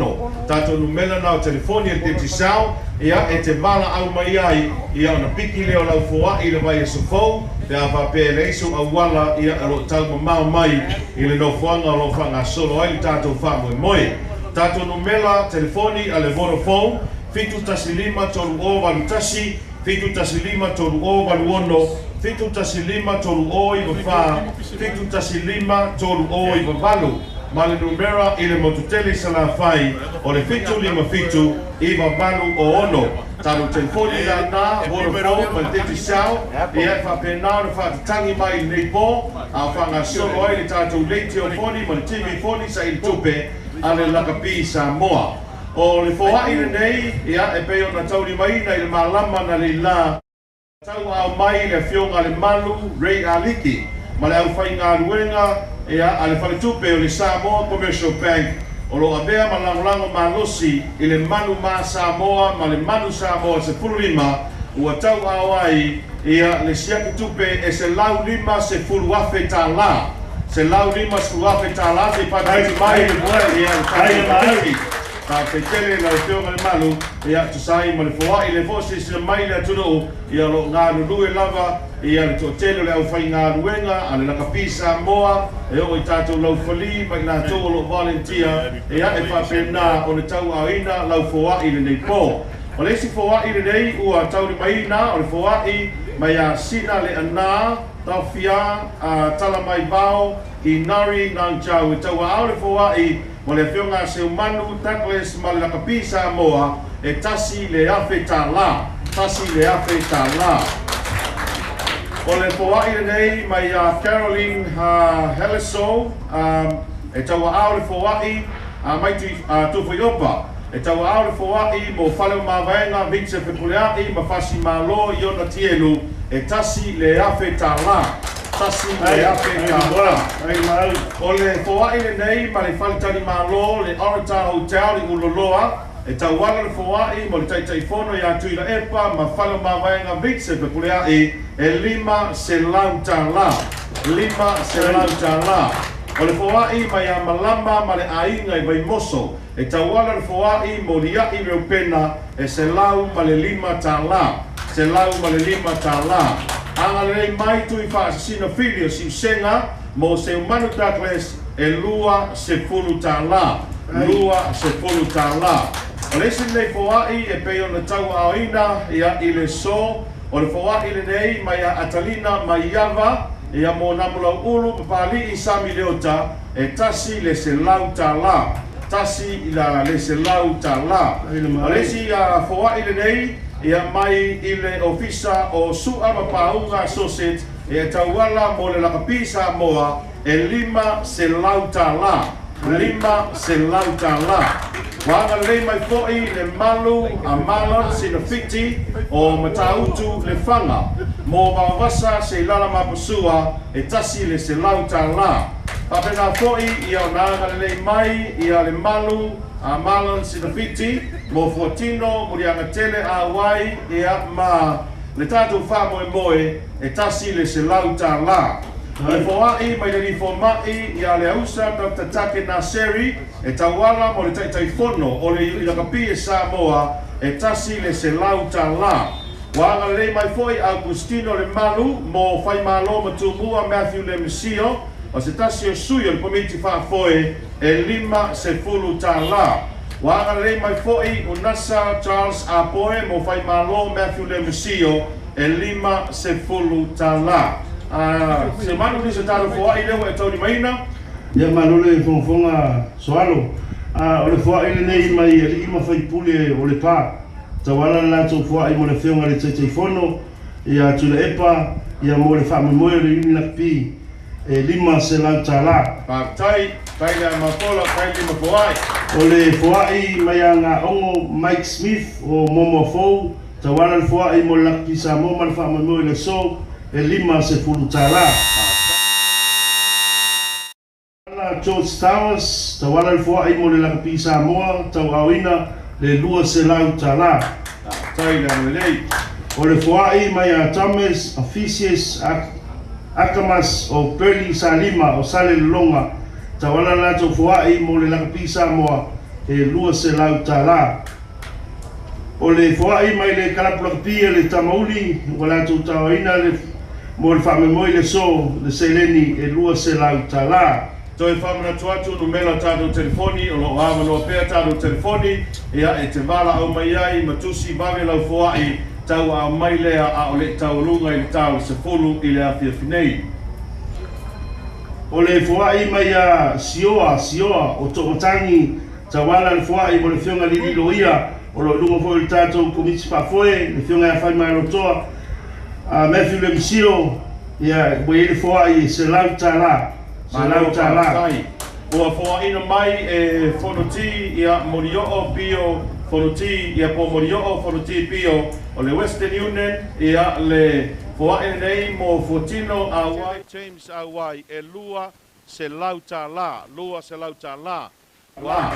Tatou numera na o telefoni e le Digicel, ia e te valaau mai ai, ia ona piki lea o lau foai i le vaiaso fou, pe a faapea e leai sou auala, ia o lo o taumamao mai i le nofoaga o lo o faagasolo ai le tatou faamoemoe. Tatou numera telefoni a le Vodafone 715 3081, 715 3086, 715 3094, 715 3098 ma le numera i le motutele i Salafai o le 757 9806. Tatou telefoni lana Vodafone ma le Digicel, ia e faapena ona faatatagi mai i lenei po a o faagasolo ai le tatou leitiofoni ma le TV foni saili tupe a le Lakapi Samoa. O le foai lenei, ia e pei ona taulimaina i le malama na leilā tauaao mai le afioga a le Malu Ray Aliki ma le aufaigaluega ia a le faletupe o le Samoa Commercial Bank o lo o avea ma lagolago malosi i le Manu ma Samoa ma le Manu Samoa 15 ua tauaao ai ia le siaki tupe e $150,000. $150,000 se i patati mai ia le tatou faafetele lau afioga le Malu, ia tusa ai ma le foai le foi silasila mai le atunuu, ia o lo o galulue lava ia le toatele o le aufaigaluega a le Lakapi Samoa e oo i tatou laufali ma i latou o lo o volunteer, ia e faapena ona tauaoina lau foai i lenei po. O le isi foai lenei ua taulimaina o le foai mai ia Sina le Ana Taofia Talamaivao i Nari Nanchau e tauaao le foai mo le afioga a Seumanu Douglas ma le Lakapi Samoa e $1,000. $1,000. O le foai lenei mai ia Caroline Heleso e tauaao le foai mai Tufuiopa e tauaao le foai mo fale o mavaega Vince Fepuleai ma Fasi Malo i ona tielu e $1,000. $1,000. O le foai lenei ma le faletali malo le Orata Hotel i Uloloa e tauala le foai mo le Taitaifono ia Tuila Epa ma fale o mavaega Vince Fepuleai e $500. $500. O le foai mai ia Malama ma le aiga i Vaimoso e tauala le foai mo liai Reupena e $105. $105. Aga lelei mai tui faasasina fili o Siusenga mo Seumanu Douglas e $20. $20. O le isi lenei foai e pei ona tauaoina ia i le so o le foai lenei mai ia Atalina Maiava ia mo Namulau Ulu Papali'i Sami Leota e $100. $100. O le isi foai lenei ia mai i le ofisa o Sua ma Pauga Associates e tauala mo le Lakapi Samoa e $500. $500. Ua agalelei mai foi le Malu a Marlon Sinafiti o Matautu le Faga mo Vaovasa Seilala Mapasua e $100. Faapena foi ia ona agalelei mai ia le Malu a Marlon Sinafiti mo Fuatino Muliagatele Auai ia ma le tatou faamoemoe e $100. O le foai mai le lifoma'i ia le ausa Dr. Take Naseri e tauala mo le Taitaifono o le Iui Lakapi e Samoa e $100. Ua agalelei mai foi Augustino le Malu mo Faimalo ma Tumua Matthew Le Mesio o se tasi o sui o le komiti faafoe e $50. Ua agalelei mai foi Unasa Charles Apoe mo Faimalo Matthew Le Mesio e $50. Se manu ni se tatou foai lea ua e taulimaina. Ia malo le fogafoga soalo. O le foai lenei mai alii ma faipule o le pa. Tauala le latou foai mo le afioga i le Taitaifono ia Tuilaepa ia mo le faamoemoe o le Iuni Lakapi e $500. Faafetai, tai le amafola, tai lima foai. O le foai mai ia Gaogo Mike Smith o Momoa Fou, tauala le foai mo le lakapi Samoa ma le faamoemoe i le aso e $50. Tauala George Towers, tauala le foai mo le lakapi Samoa, tauaaoina le $200. Tai le agalelei. O le foai mai ia Thomas Officius Akamas o Pearly Salima o Salelologa, tauala le latou foai mo le lakapi Samoa e $200. O le foai mai le kalapu lakapi a le Tamauli, ua latou taoaina le mo le faamoemoe i le aso le seleni e $200. Toe faamanatu atu numera o tatou telefoni o loo avanoa pea tatou telefoni ia e te valaau mai ai ma tusi vave lau foai tauaao mai lea a o le'i taualuga i le ta o le 10 i le afiafi nei. O le foai mai ia Sioa Sioa o Toomatagi, tauala le foai mo le Afioga Lili Loia o loo i luga foi o le tatou Komiti Faafoe, le Afioga ia Faimalotoa Matthew Lemisio, ia ua i ai le foai e $100. Malo $100. Faafetai. Ua foaina mai e Fonoti ia Molioo Pio Fonoti ia po Molioo Fonoti Pio o le Western Union ia le foai lenei mo Fuatino Auai James Auai e $200, $200. Ua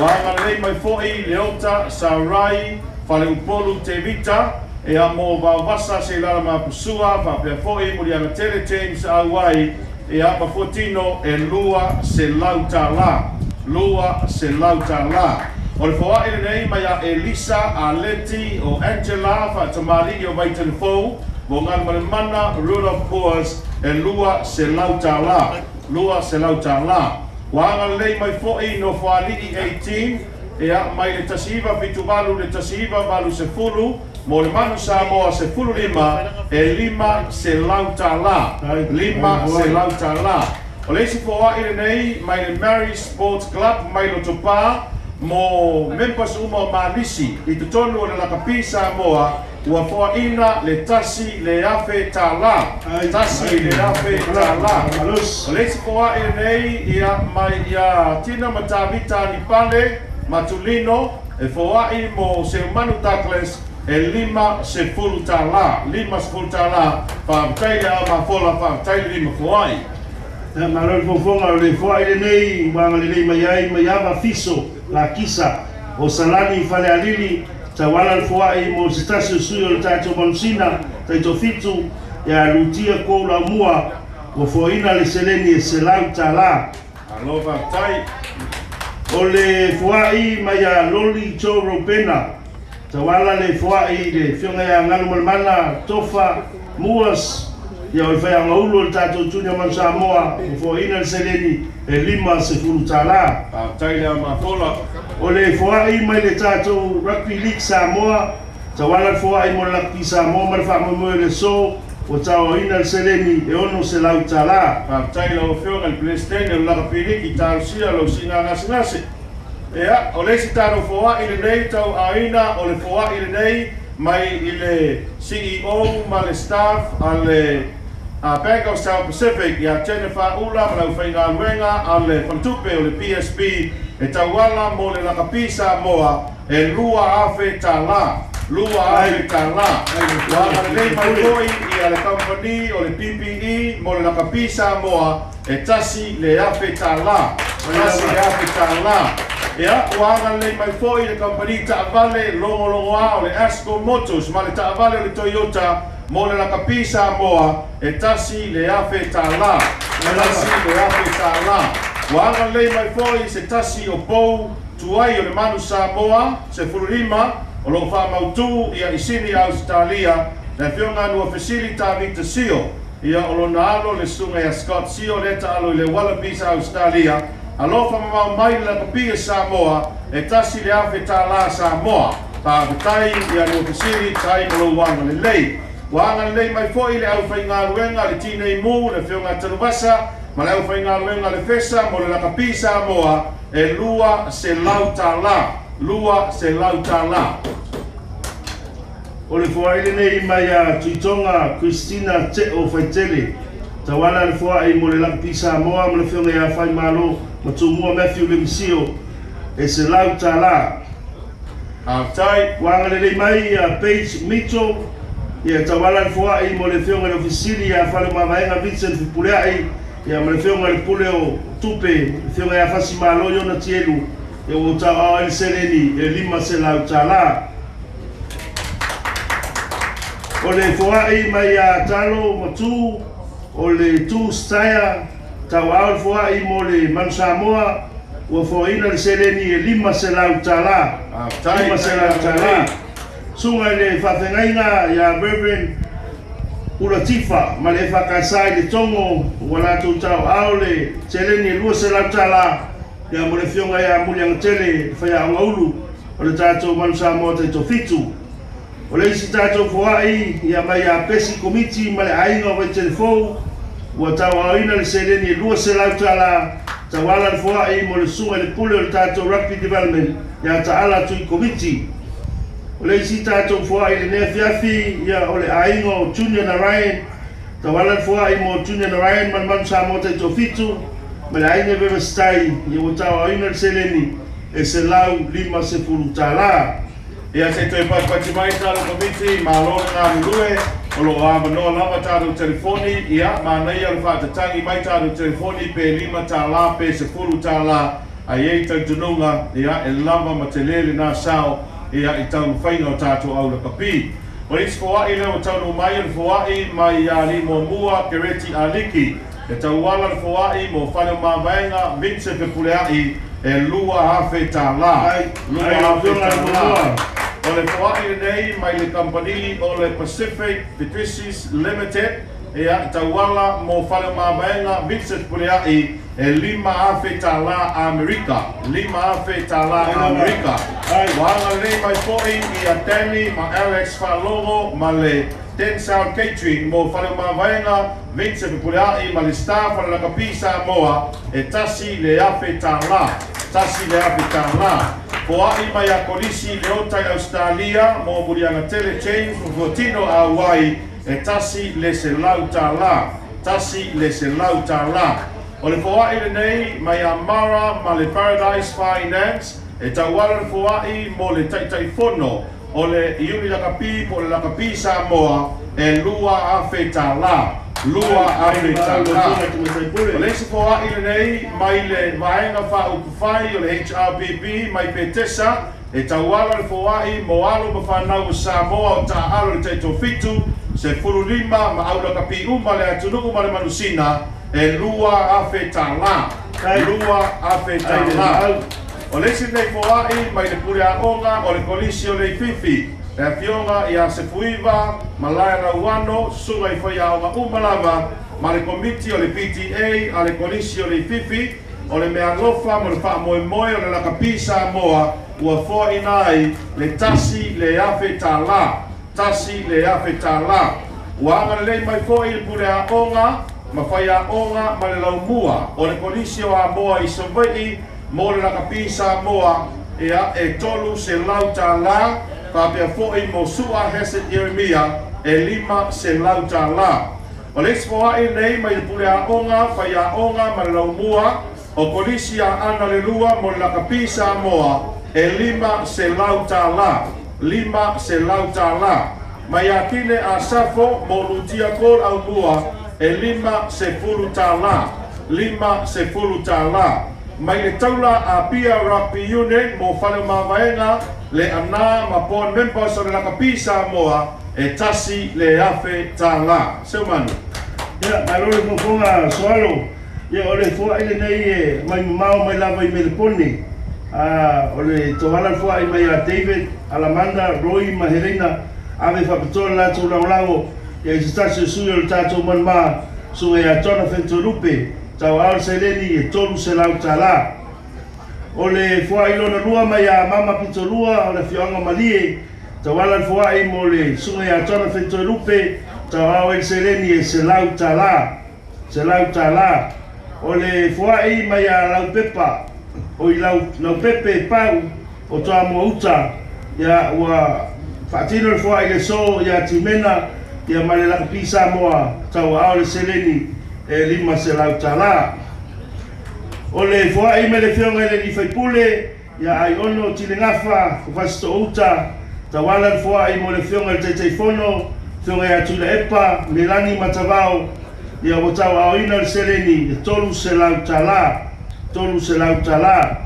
agalelei mai foi Leota Saurai Faleupolu Tevita ia mo Vaovasa Seilala Mapusua faapea foi Muliagatele James Auai ia ma Fuatino e $200, $200. O le foai lenei mai ia Elisa Aleti o Angela Faatamalii o Vaitelefou mo Galumalemana Rudolph Boas e $200, $200. Ua agalelei mai foi Nofoalii 18 ia mai le 1978 le 1980 mo le Manu Samoa 15 e $500, $500. O le isi foai lenei mai le Mary Sports Club mai Lotopa mo members uma o Malisi i totonu o le lakapi Samoa ua foaina le $1,000, $1,000. O le isi foai lenei ia mai ia Tina Matavita Anipale Matulino e foai mo Seumanu Douglas e $50, $50. Faafetai le ao mafola, faafetai le lima foai. Ia, malo le fofoga. O le foai lenei ua agalelei mai ai mai Ava Fiso Lakisa o Salani Falealili, tauala le foai mo se tasi o sui o le tatou manusina taitoafitu ia Lutia Kou Laumua, ua foaina le seleni e $100. Malo faafetai. O le foai mai ia Loli Joe Robena, tauala le foai i le Afioga ia Galumalemana Tofa Muas, ia o le faiagaulu o le tatou Junior Manu Samoa, ua foaina le seleni e $50. Faafetai le amafola. O le foai mai le tatou Rugby League Samoa, tauala le foai mo le lakapi Samoa ma le faamoemoe o le aso, ua tauaoina le seleni e $600. Faafetai lau Afioga i le Peresetene o le Lakapiliki, talosia lau siiga gasegase. Ia, o le isi tatou foai lenei tauaaoina o le foai lenei mai i le CEO ma le staff a le Bank of South Pacific ia Jennifer Ula ma lau faigaluega a le faletupe o le PSB e tauala mo le lakapi Samoa e $2,000, $2,000. Ua agalelei mai foi ia le kamupani o le PPE mo le lakapi Samoa e $1,000, $1,000. Ia, ua agalelei mai foi le kamupani taavale logologoa o le Asco Motors ma le taavale o le Toyota mo le lakapi Samoa e $1,000, $1,000. Ua agalelei mai foi se tasi o pou tuai o le Manu Samoa 15 o loo faamautū ia i Sini Ausetalia le Afioga Nua Fesili Tavita Sio ia o lona alo le susuga ia Scott Sio lea taalo i le Wallabies Ausetalia alofa mamao mai le lakapi e Samoa e $1,000 Samoa. Faafetai ia Nua Fesili tai ma lou agalelei. Ua agalelei mai foi le aufaigaluega le Tinei Mu le Afioga Tanuvasa ma le aufaigaluega le Fesa mo le lakapi Samoa e $200, $200. O le foai lenei mai ia Tuitoga Christina Teo Faitele, Tauala le foa'i mo le Lakapi Samoa ma le Afioga ia Faimalo ma Tumua Matthew Lemisio e $100. Faafetai. Ua agalelei mai ia Paige Mitchell, ia tauala le foa'i mo le Afioga i le Ofisa Sili ia Faleomavaega Vincent Fepulea'i, ia ma le Afioga i le Pule o Tupe, le Afioga ia Fasimalo Iona Tielu, ia ua tauaao ai le seleni e $500. O le foa'i mai ia Talo Matu, o le Tu Staia, tauaao le foa'i mo le Manu Samoa, ua foaina le seleni e $500. $500. Suga i le faafegaiga ia Reverend Ulatifa ma le FKS i le Togo, ua latou tauaao le seleni e $200 ia mo le Afioga ia Muliagatele le faiaoga ulu o le tatou Manu Samoa Taitofitu. O le isi tatou foa'i ia mai ia Pesi Komiti ma le aiga o Vaitelefou, ua tauaoina le seleni e $200, tauala le foa'i mo le susuga i le pule o le tatou Rugby Development ia Taala Tui Komiti. O le isi tatou foa'i i lenei afiafi ia o le aiga o Junior Narayan, tauala le foa'i mo Junior Narayan ma le Manu Samoa Taitofitu ma le aiga Vevesitai, ia ua tauaoina le seleni e $150. Ia se toe patipati mai talo komiti, malo le galulue, o lo o avanoa lava tatou telefoni, ia manaia le faatatagi mai tatou telefoni pe $5 pe $10, ai ai talitonuga, ia e lava ma tele lena sao, ia i taumafaiga o tatou aulakapi. O le isi foa'i lea ua taunuu mai o le foa'i mai ia alii muamua Kereti Aliki, e tauala le foa'i mo fale o mavaega Vincent Fepulea'i e $2,000. $2,000. O le foa'i lenei mai le kamupani o le Pacific Patricis Limited, ia tauala mo fale o mavaega Vincent Fepulea'i e $5,000 Amerika. $5,000 Amerika. Ua agalelei mai fo'i ia Danny ma Alex Faalogo ma le Ten Sound Catering mo fale o mavaega Vincent Fepulea'i ma le staff o le Lakapi Samoa e $1,000. $1,000. Foa'i mai a Kolisi Leota i Australia mo Muliagatele James Fuatino Auai e $100. $100. O le foa'i lenei mai a Mara ma le Paradise Finance e tauala le foa'i mo le Taitaifono o le Iuni Lakapi po o le Lakapi Samoa e $2,000. $2,000. O le isi foa'i lenei mai le vaega faaupufai o le HRPP mai Petesa e tauala le foa'i mo alo ma fanau o Samoa o taaalo le Taitofitu, 15 ma aulakapi uma le atunuu ma le manusina e $2,000. $2,000. O le isi lenei foa'i mai le pule aoga o le Kolisi o Leififi, le Afioga ia Sefuiva Malaea Lauano, susuga i faiaoga uma lava ma le komiti o le PTA a le Kolisi o Leififi, o le mealofa mo le faamoemoe o le Lakapi Samoa ua foaina ai le $1,000. $1,000. Ua agalelei mai fo'i le pule aoga ma faiaoga ma le laumua o le Kolisi o Amoa i Savaii mo le Lakapi Samoa ia e $300, faapea fo'i mo Sua Hesed Ieremia e $500. O le isi foa'i lenei mai le pule aoga, faiaoga ma le laumua o Kolisi a Ana le Lua mo le Lakapi Samoa e $500. $500. Mai Akine a Safo mo Lutia Kol Aumua e $50. $50. Mai le taula a Pia Rugby Unit mo fale o mavaega le ana ma board members o le Lakapi Samoa e $1,000. Seumanu. Ia, malo le fofoga soalo. Ia, o le foa'i lenei e mai mamao mai lava i Melepone. O le tauala le foa'i mai a David, Alamanda, Roy ma Helena, ave faapitoa le latou lagolago ia i se tasi o sui o le tatou manumā, susuga ia Jonathan Toelupe, tauaao le seleni e $300. O le foa'i lona lua mai a Mama Pitolua o le afioaga Malie, tauala le foa'i mo le susuga ia Jonathan Toelupe, tauaao ai le seleni e $100. $100. O le foa'i mai a Laupepa, o i Laupepe Pau o Toamoa Uta, ia ua faatino le foa'i le so ia Timena ia ma le Lakapi Samoa, tauaao le seleni e $500. O le foa'i mai le Afioga i le alii faipule ia Aiono Tile Gafa o Fasitoouta, tauala le foa'i mo le Afioga i le Taitaifono, Afioga ia Tuilaepa Melani Matavao, ia ua tauaaoina le seleni e $300, $300.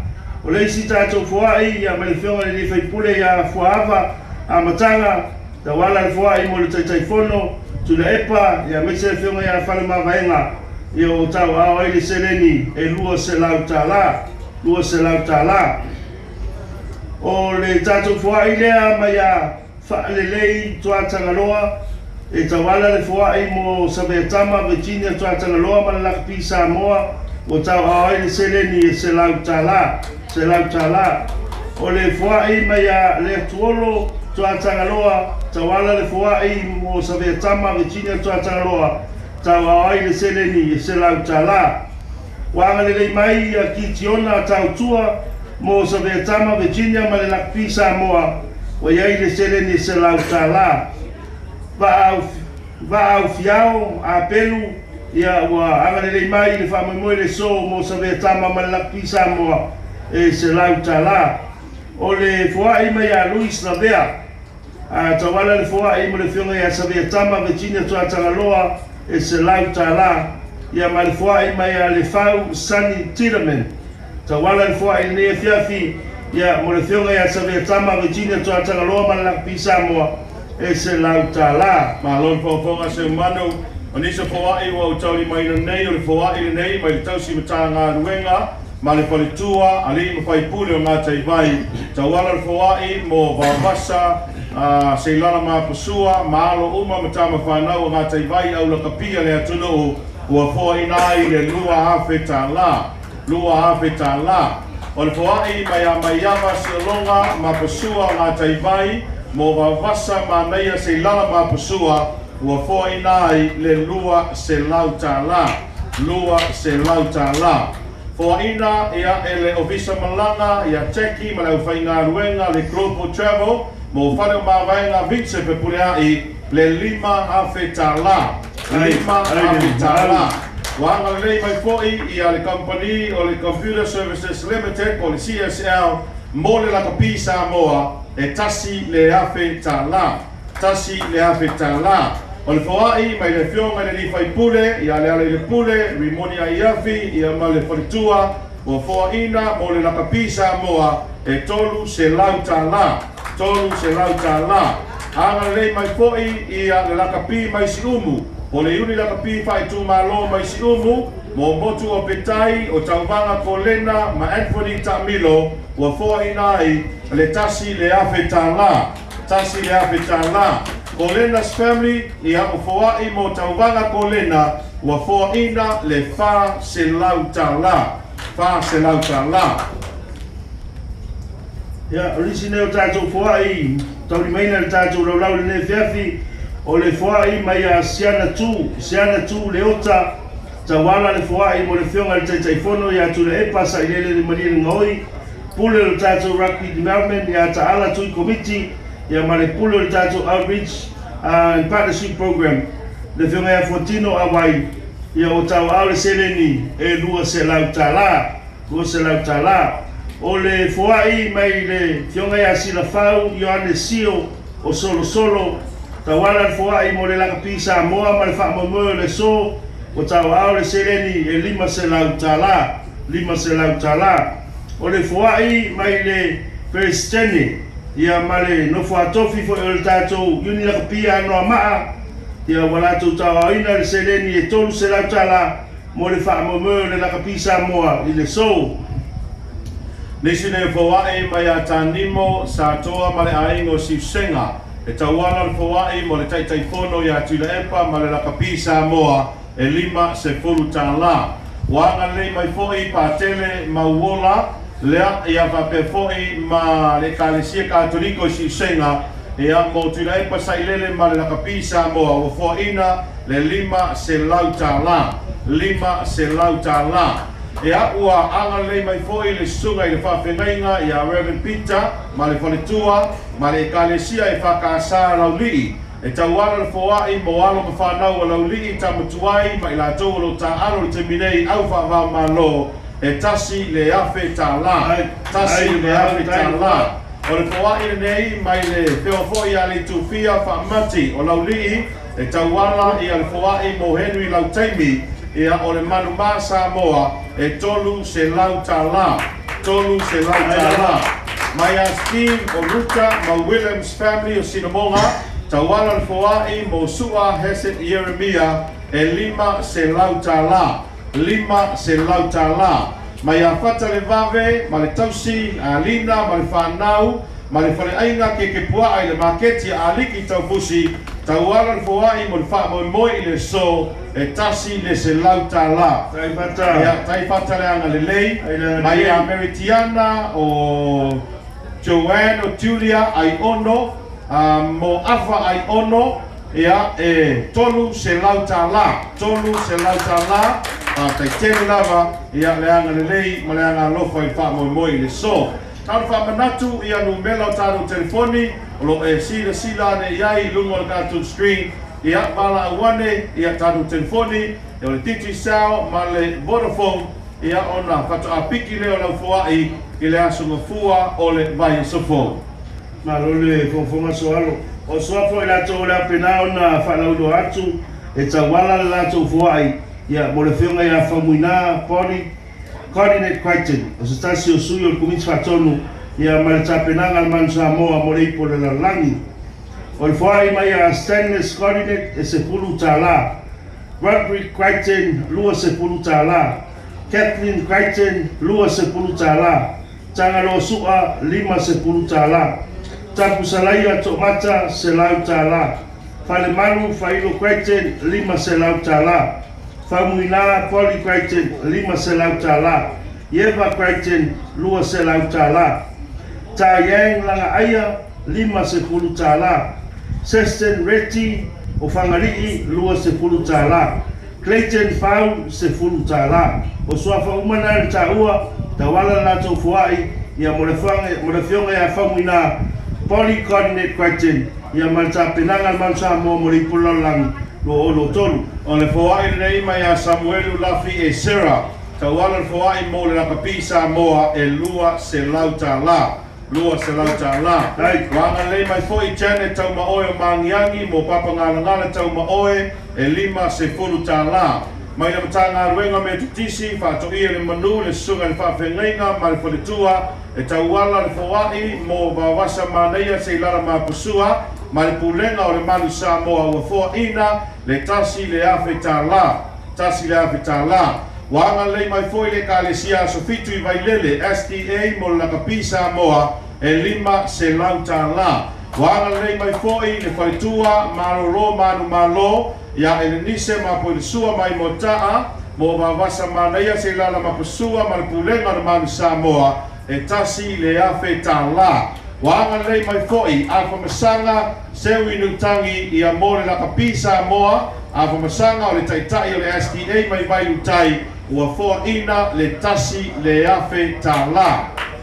O le isi tatou foa'i ia mai le Afioga i le alii faipule ia Fuaava Amataga, tauala le foa'i mo le Taitaifono Tuilaepa ia aemaise le Afioga ia Faleomavaega, ia ua tauaao ai le seleni e $200, $200. O le tatou foa'i lea mai ia Faalelei Tuatagaloa, e tauala le foa'i mo Saveatama Virginia Tuatagaloa ma le Lakapi Samoa, ua tauaao ai le seleni e $100, $100. O le foa'i mai ia Leatuolo Tuatagaloa, tauala le foa'i mo Saveatama Virginia Tuatagaloa, tauaao ai le seleni e $100. Ua agalelei mai ia Kitiona Tautua mo Saveatama Virginia ma le Lakapi Samoa, ua iai le seleni e $100. Vaau Fiao Apelu, ia ua agalelei mai le faamoemoe le so mo Saveatama ma le Lakapi Samoa e $100. O le foa'i mai ia Louis Lavea, tauala le foa'i mo le Afioga ia Saveatama Virginia Tuatagaloa e $100. Ia ma le foa'i mai ia Lefau Sunny Tiedemann, tauala le foa'i lenei afiafi ia mo le Afioga ia Saveatama Virginia Tuatagaloa ma le Lakapi Samoa e $100. Malo le faafofoga seumanu. O nisi o foa'i ua ou taulimaina nei o le foa'i lenei mai le tausi matagaluega ma le faletua alii ma faipule o Gataivai, tauala le foa'i mo Vaovasa Seilala Mapasua ma alo uma ma tama fanau o Gataivai aulakapia le atunuu, ua foaʻina ai le $2,000, $2,000. O le foaʻi mai a Maiava Siologa Mapasua o Gataivai mo Vaovasa Manaia Seilala Mapasua, ua foaʻina ai le $200, $200. Foaʻina ia e le Ofisa Malaga ia Teki ma le aufaigaluega le Global Travel mo fale o mavaega Vince Fepuleaʻi le $5,000, $5,000. Ua agalelei mai foʻi ia le kamupani o le Computer Services Limited po le CSL mo le Lakapi Samoa e $1,000, $1,000. O le foaʻi mai le Afioga i le alii faipule ia le ala i le pule Rimoni Aiafi ia ma le faletua, ua foaʻina mo le Lakapi Samoa e $300, $300. Agalelei mai foʻi ia le Lakapi mai Siumu po le Iuni Lakapi faaitumālō mai Siumu mo Motu o Petai o Tauvaga Kolena ma Anthony Taamilo, ua foaʻina ai le $1,000, $1,000. Kolena's family ia o foaʻi mo Tauvaga Kolena, ua foaʻina le $400, $400. Ia, o lisi nei o tatou foa'i taulimaina le tatou laulau lenei afiafi, o le foa'i mai ia Siana Tu, Siana Tu Leota, tauala le foa'i mo le Afioga i le Taitaifono ia Tuilaepa Sailele le Malielegaoi, pule o le tatou Rugby Development ia Taala Tui Komiti, ia ma le pule o le tatou Outreach and Partnership Program le Afioga ia Fuatino Awai, ia ua tauaao le seleni e $200, $200. O le foa'i mai le Afioga ia Silafau Ioane Sio o Solosolo, tauala le foa'i mo le Lakapi Samoa ma le faamoemoe o le so, ua tauaao le seleni e $500, $500. O le foaʻi mai le Peresetene ia ma le nofo atofi foʻi o le tatou Iuni Lakapi Anoamaa, ia ua latou tauaoina le seleni e $300 mo le faamoemoe o le Lakapi Samoa i le so. Nisi nei foaʻi mai a Tanimo Satoa ma le aiga o Siusega e tauala le foaʻi mo le Taitaifono iā Tuilaepa ma le Lakapi Samoa e $50. Ua agalelei mai foʻi Patele Mauola lea ia faapea foʻi ma le Ekalesia Katoliko i Siusega ia mo Tuilaepa Sailele ma le Lakapi Samoa, ua foaʻina le $500, $500. Ia ua agalelei mai foʻi le susuga i le faafegaiga ia Reverend Peter ma le faletua ma le Ekalesia e faakasā Laulii E tauala le foa'i mo alo ma fanau o laulii tamatuai ma i latou o lo ta'alo le taimi nei au fa'avaomālō e $1,000. $1,000. O le foa'i lenei mai le feofo'i a le Itufia Fa'amati o Laulii e tauala ia le foa'i mo Henry Lautaimi ia o le Manumā Samoa e $300. $300. Mai a Steve o Ruta ma Williams family o Sinamoga tauala le foa'i mo Su'a Heset Ieremia e $500. $500. Mai a Fata le Vave ma le tausi a Lina ma le whanau ma le faleaiga ke puaa i le maketi a aliki taufusi tauala le foa'i mo le faamoemoe i le so e $100. Ia taifata le aga lelei. Mai a Meritiana o Joanne o Julia ai ono mo Afa ai ono ia e $300. $300. Taitele lava ia le aga lelei ma le aga alofa i faamoemoe i le so. Tau faamanatu ia numela o tatou telefoni o lo e silasila ane i ai i luga o le tatou screen ia vala auane ia tatou telefoni o le Digicel ma le Vodafone ia ona faatoapiki lea o lau foa'i i le aso gafua o le vaiaso fou. Malo le fofoga soalo. O suafo i latou o le apena ona faalauiloa atu e tauala le latou foa'i ia mo le afioga ia Faumuina Poli Coordinate Crichton o se tasi o sui o le Komiti Faatonu ia ma le tapenaga le Manu Samoa mo le ipo le lalolagi. O le foa'i mai a Stainless Coordinate e $10. Roderick Crichton $20. Kathleen Crichton $20. Tagaloa Su'a $50. Tapusalaia To'omata $100. Falemalu Failo Crichton $500. Faumuina Poli Crichton $500. Ieva Crichton $200. Tayang Laga'aia $50. Seston Reti o Fagali'i $20. Clayton Fau $10. O suafa uma na le ta'ua tauala le latou foa'i ia mo le afioga ia Faumuina Poli Coordinate Crichton ia ma le tapenaga le Manu Samoa mo le ipu lalolagi 2023. O le foa'i lenei mai a Samuelu Lafi e Sera tauala le foa'i mo le lakapi Samoa e $200. $200. Ua agalelei mai fo'i Janet Tauma'oe o Magiagi mo Papagalagala Tauma'oe e $50. Mai le Matagaluega me Tutisi faatoia le manu le susuga i le faafeagaiga ma le faletua e tauala le foa'i mo Vavasa Manaia Seilala Mapusua ma le pulega o le Malu Samoa ua foaʻina le $1,000. $1,000. Ua agalelei mai foi le Ekalesia Aso Fitu i Vailele SDA mo le lakapi Samoa e $500. Ua agalelei mai foi le faletua malōlō manumālō ia Elenise ma Poilisua mai Mota'a mo Vavasa Manaia Seilala Mapusua ma le pulega o le Malu Samoa e $1,000. Ua agalelei mai fo'i Afamasaga Seu Nutangi ia mo le lakapi Samoa Afamasaga o le ta'ita'i o le SDA mai Vailutai ua foaʻina le $1,000.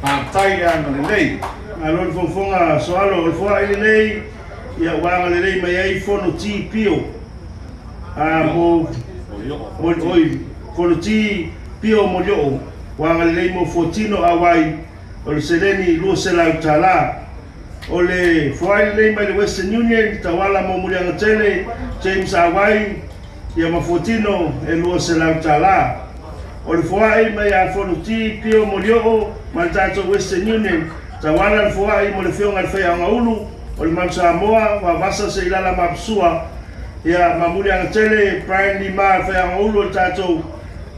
Faafetai le agalelei. Malo le fofoga soalo. O le foa'i lenei ia ua agalelei mai ai Fono Ti Pio a mo oi Fono Ti Pio Molio'o ua agalelei mo Fuatino Auai o le seleni $200. O le foa'i lenei mai le Western Union tauala mo Muliagatele James Auai ia ma Fuatino e $200. O le foa'i mai a Fono Ti Pio Molio'o ma le tatou Western Union tauala le foa'i mo le afioga i le faiaogaulu o le Manu Samoa Vavasa Seilala Mapusua ia ma Muliagatele Brian Lima le faiaogaulu o le tatou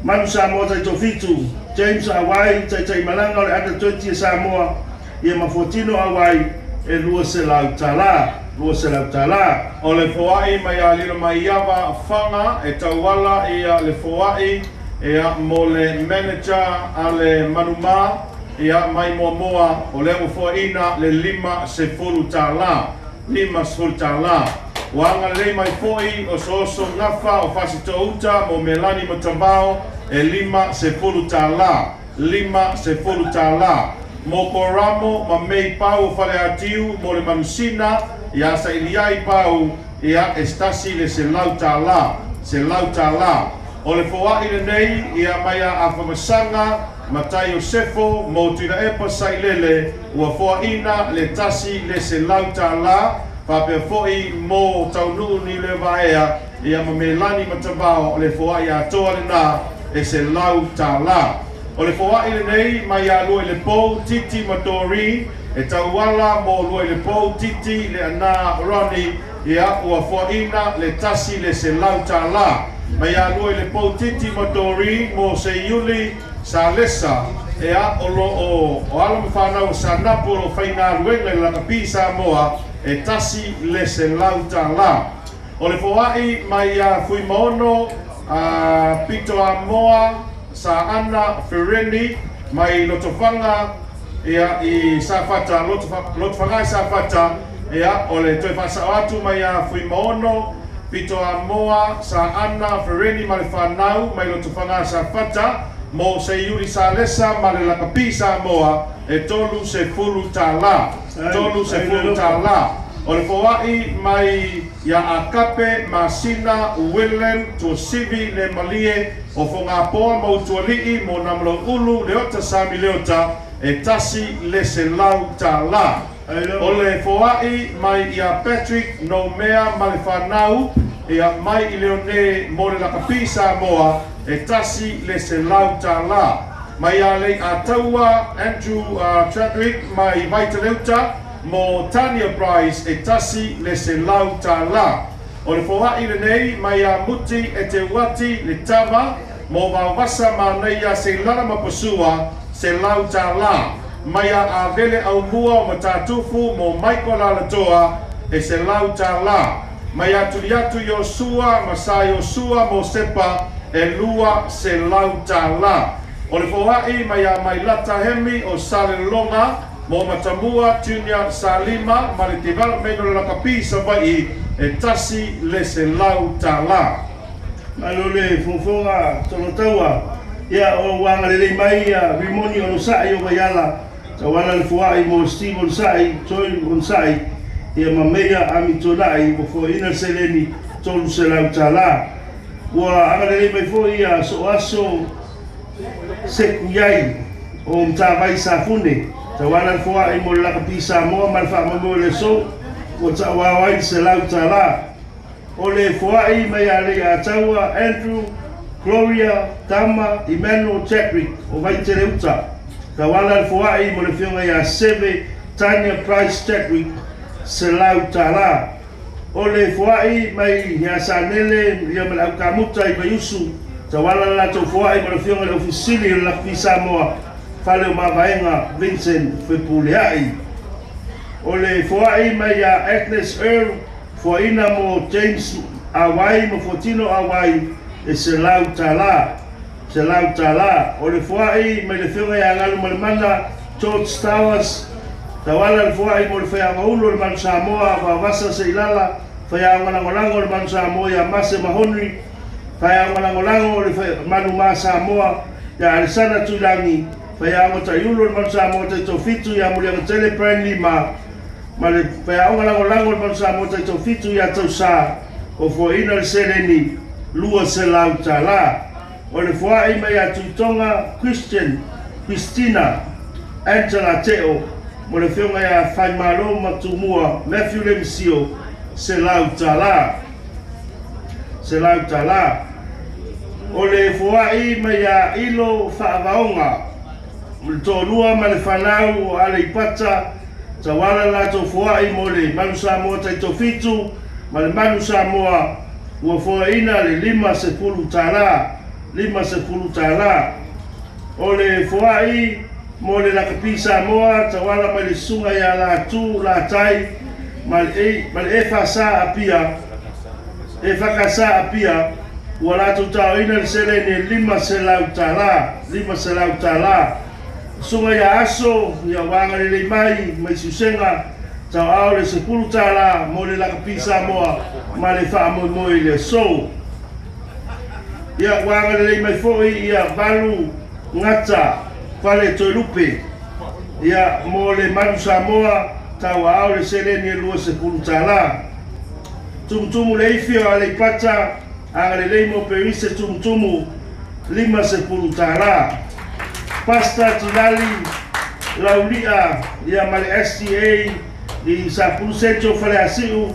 Manu Samoa Taitofitu James Auai taitaimalaga o le Under 20 e Samoa ia ma Fuatino Auai e $200. $200. O le foa'i mai a Lilo mai Ava Faga e tauala ia le foa'i ia mo le manager a le Manumā ia mai Moamoa o lea ua foaʻina le $50. $50. Ua agalelei mai fo'i o Sooso Gafa o Fasitouta mo Melani Matavao e $50. $50. Mo Koramo ma Mei Pau o Faleatiu mo le Manusina Ia sailiai pau ia e stasi le $100, $100. O le foai lenei ia mai a Afamasaga Matai Iosefo mo Tuilaepa Sailele ua foaina le $100 faapea foi mo Taunuu ni le vaea ia ma Melani Matavao o le foai atoa lena e $100. O le foai lenei mai a lua i le pou Titi ma Doreen e tauala mo lua i le pou Titi le ana Ronnie ia ua foaina le $100. Mai a lua i le pou Titi ma Doreen mo Seiuli Salesa ea o lo o ala mawhanau o Sanapo o whainga luenga i lakapi Samoa e $100. O le foai mai a Fuimaono Pito Amoa Sa Ana Fereni mai Lotofanga ia i Safata Lotofanga i Safata ia o le toe whaasao atu mai a Fuimaono Pito Amoa Sa Ana Fereni ma le whanau mai Lotofanga Safata mo Seiuli Salesa ma le lakapi Samoa e $30. $30. O le foai mai ia Akape Masina Willem Tuasivi le Malie o Fongapoa Mautuali'i mo Namalo Ulu Leota Sami Leota e $100. O le foai mai ia Patrick Nomea ma le whanau ia mai i Leone mo le lakapi Samoa e $100. Mai a lei Ataua Andrew Chadwick mai Vaitaleuta mo Tania Bryce e $100. O le foai lenei mai a Muti e te uati le tava mo Vaovasa Manaia Seilala Mapasua $100. Mai a Avele Aumua o Matatufu mo Michael Alatoa e $100. Mai a Tuliatu Iosua Masai Iosua mo Sepa e $200. O le foai mai a Mailata Hemi o Salelonga mo Matamua Junior Salima ma le development o le lakapi Savaii e $100. Malo le fofoga tolotaua ia o wanga lelei mai ia Rimoni o Losai o Vaiala tauala le foai mo Steve Onsai Toi Onsai ia Mamea Amitonai mo foaina le seleni $300. Ua agalelei mai foi ia Soaso Sekuyai o Mtavai Safune tauala le foai mo le lakapi Samoa ma le faamoemoe le so ua taʻauao ai le $100. O le foai mai a lei Ataua Andrew Gloria Tama Emmanuel Chadwick o Vaiteleuta tauala le foai mo le fioga ia Seve Tania Price Chadwick $100. O le foai mai ia Sanele ia ma le aukamuta i Vaiusu tauala le latou foai mo le fioga le ofisili o le lakapi Samoa fale o Mavaega Vincent Fepuleai. O le foai mai ia Agnes Earl foaina mo James Awai mo Fotino Awai e $100. $100. O le foai mai le fioga ia Galu Malemana George Towers tauala le foai mo le whaiaga ulu o le Manu Samoa Vavasa Seilala whaiaga lagolago o le Manu Samoa ia Mase Mahonri whaiaga lagolago o le Manu Ma Samoa ia Alessandra Tuilangi whaiaga taiulu o le Manu Samoa Taitofitu ia Muliagatele Brian Lima ma le whaiaga lagolago o le Manu Samoa Taitofitu ia Tausa o foaina le seleni $200. O le foai mai a Tuitonga Christian Christina Angela Teo mo le fioga ia Faimalo Matumua Matthew Lemisio $100. $100. O le foai mai a Ilo Faavaoga mo le toalua ma le fanau o Aleipata tauala latou foai mo le Manu Samoa Taitofitu ma le Manu Samoa ua foaina le $50. $50. O le foai mo le lakapi Samoa tauala mai le susuga ia Latu Latai ma le e fasa apia e fakasa apia ua latou taoina le seleni $500. $500. Susuga ia Aso ia waga lelei mai mai Siusega tauao le $10 mo le lakapi Samoa ma le faamoemoe i le aso. Ia waga lelei mai foi ia Valu Gata Fale Toelupe ia mo le Manu Samoa tauaao le seleni e $20. Tumutumu le ifi o Aleipata agalelei mo Perise Tumutumu $50. Pasta Tilali Laulia ia ma le STA i Sapuluseto Faleasiu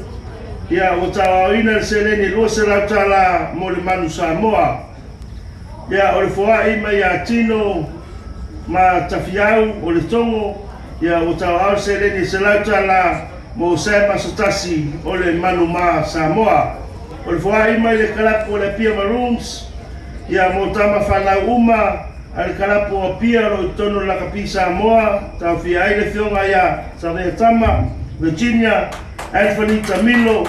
ia ua tauaoina le seleni e $200 mo le manu Samoa. Ia o le foai mai ia Tino ma Tafiau o le Togo ia ua tauaao le seleni e $100 mo Sam Asotasi o le manu ma Samoa. O le foai mai le kalapu o le Apia Maroons ia mo tama whanau uma a le kalapu o Apia lo i tonu lakapi Samoa taofia ai le fionga ia Savea Tama, Virginia, Anthony Tamilo,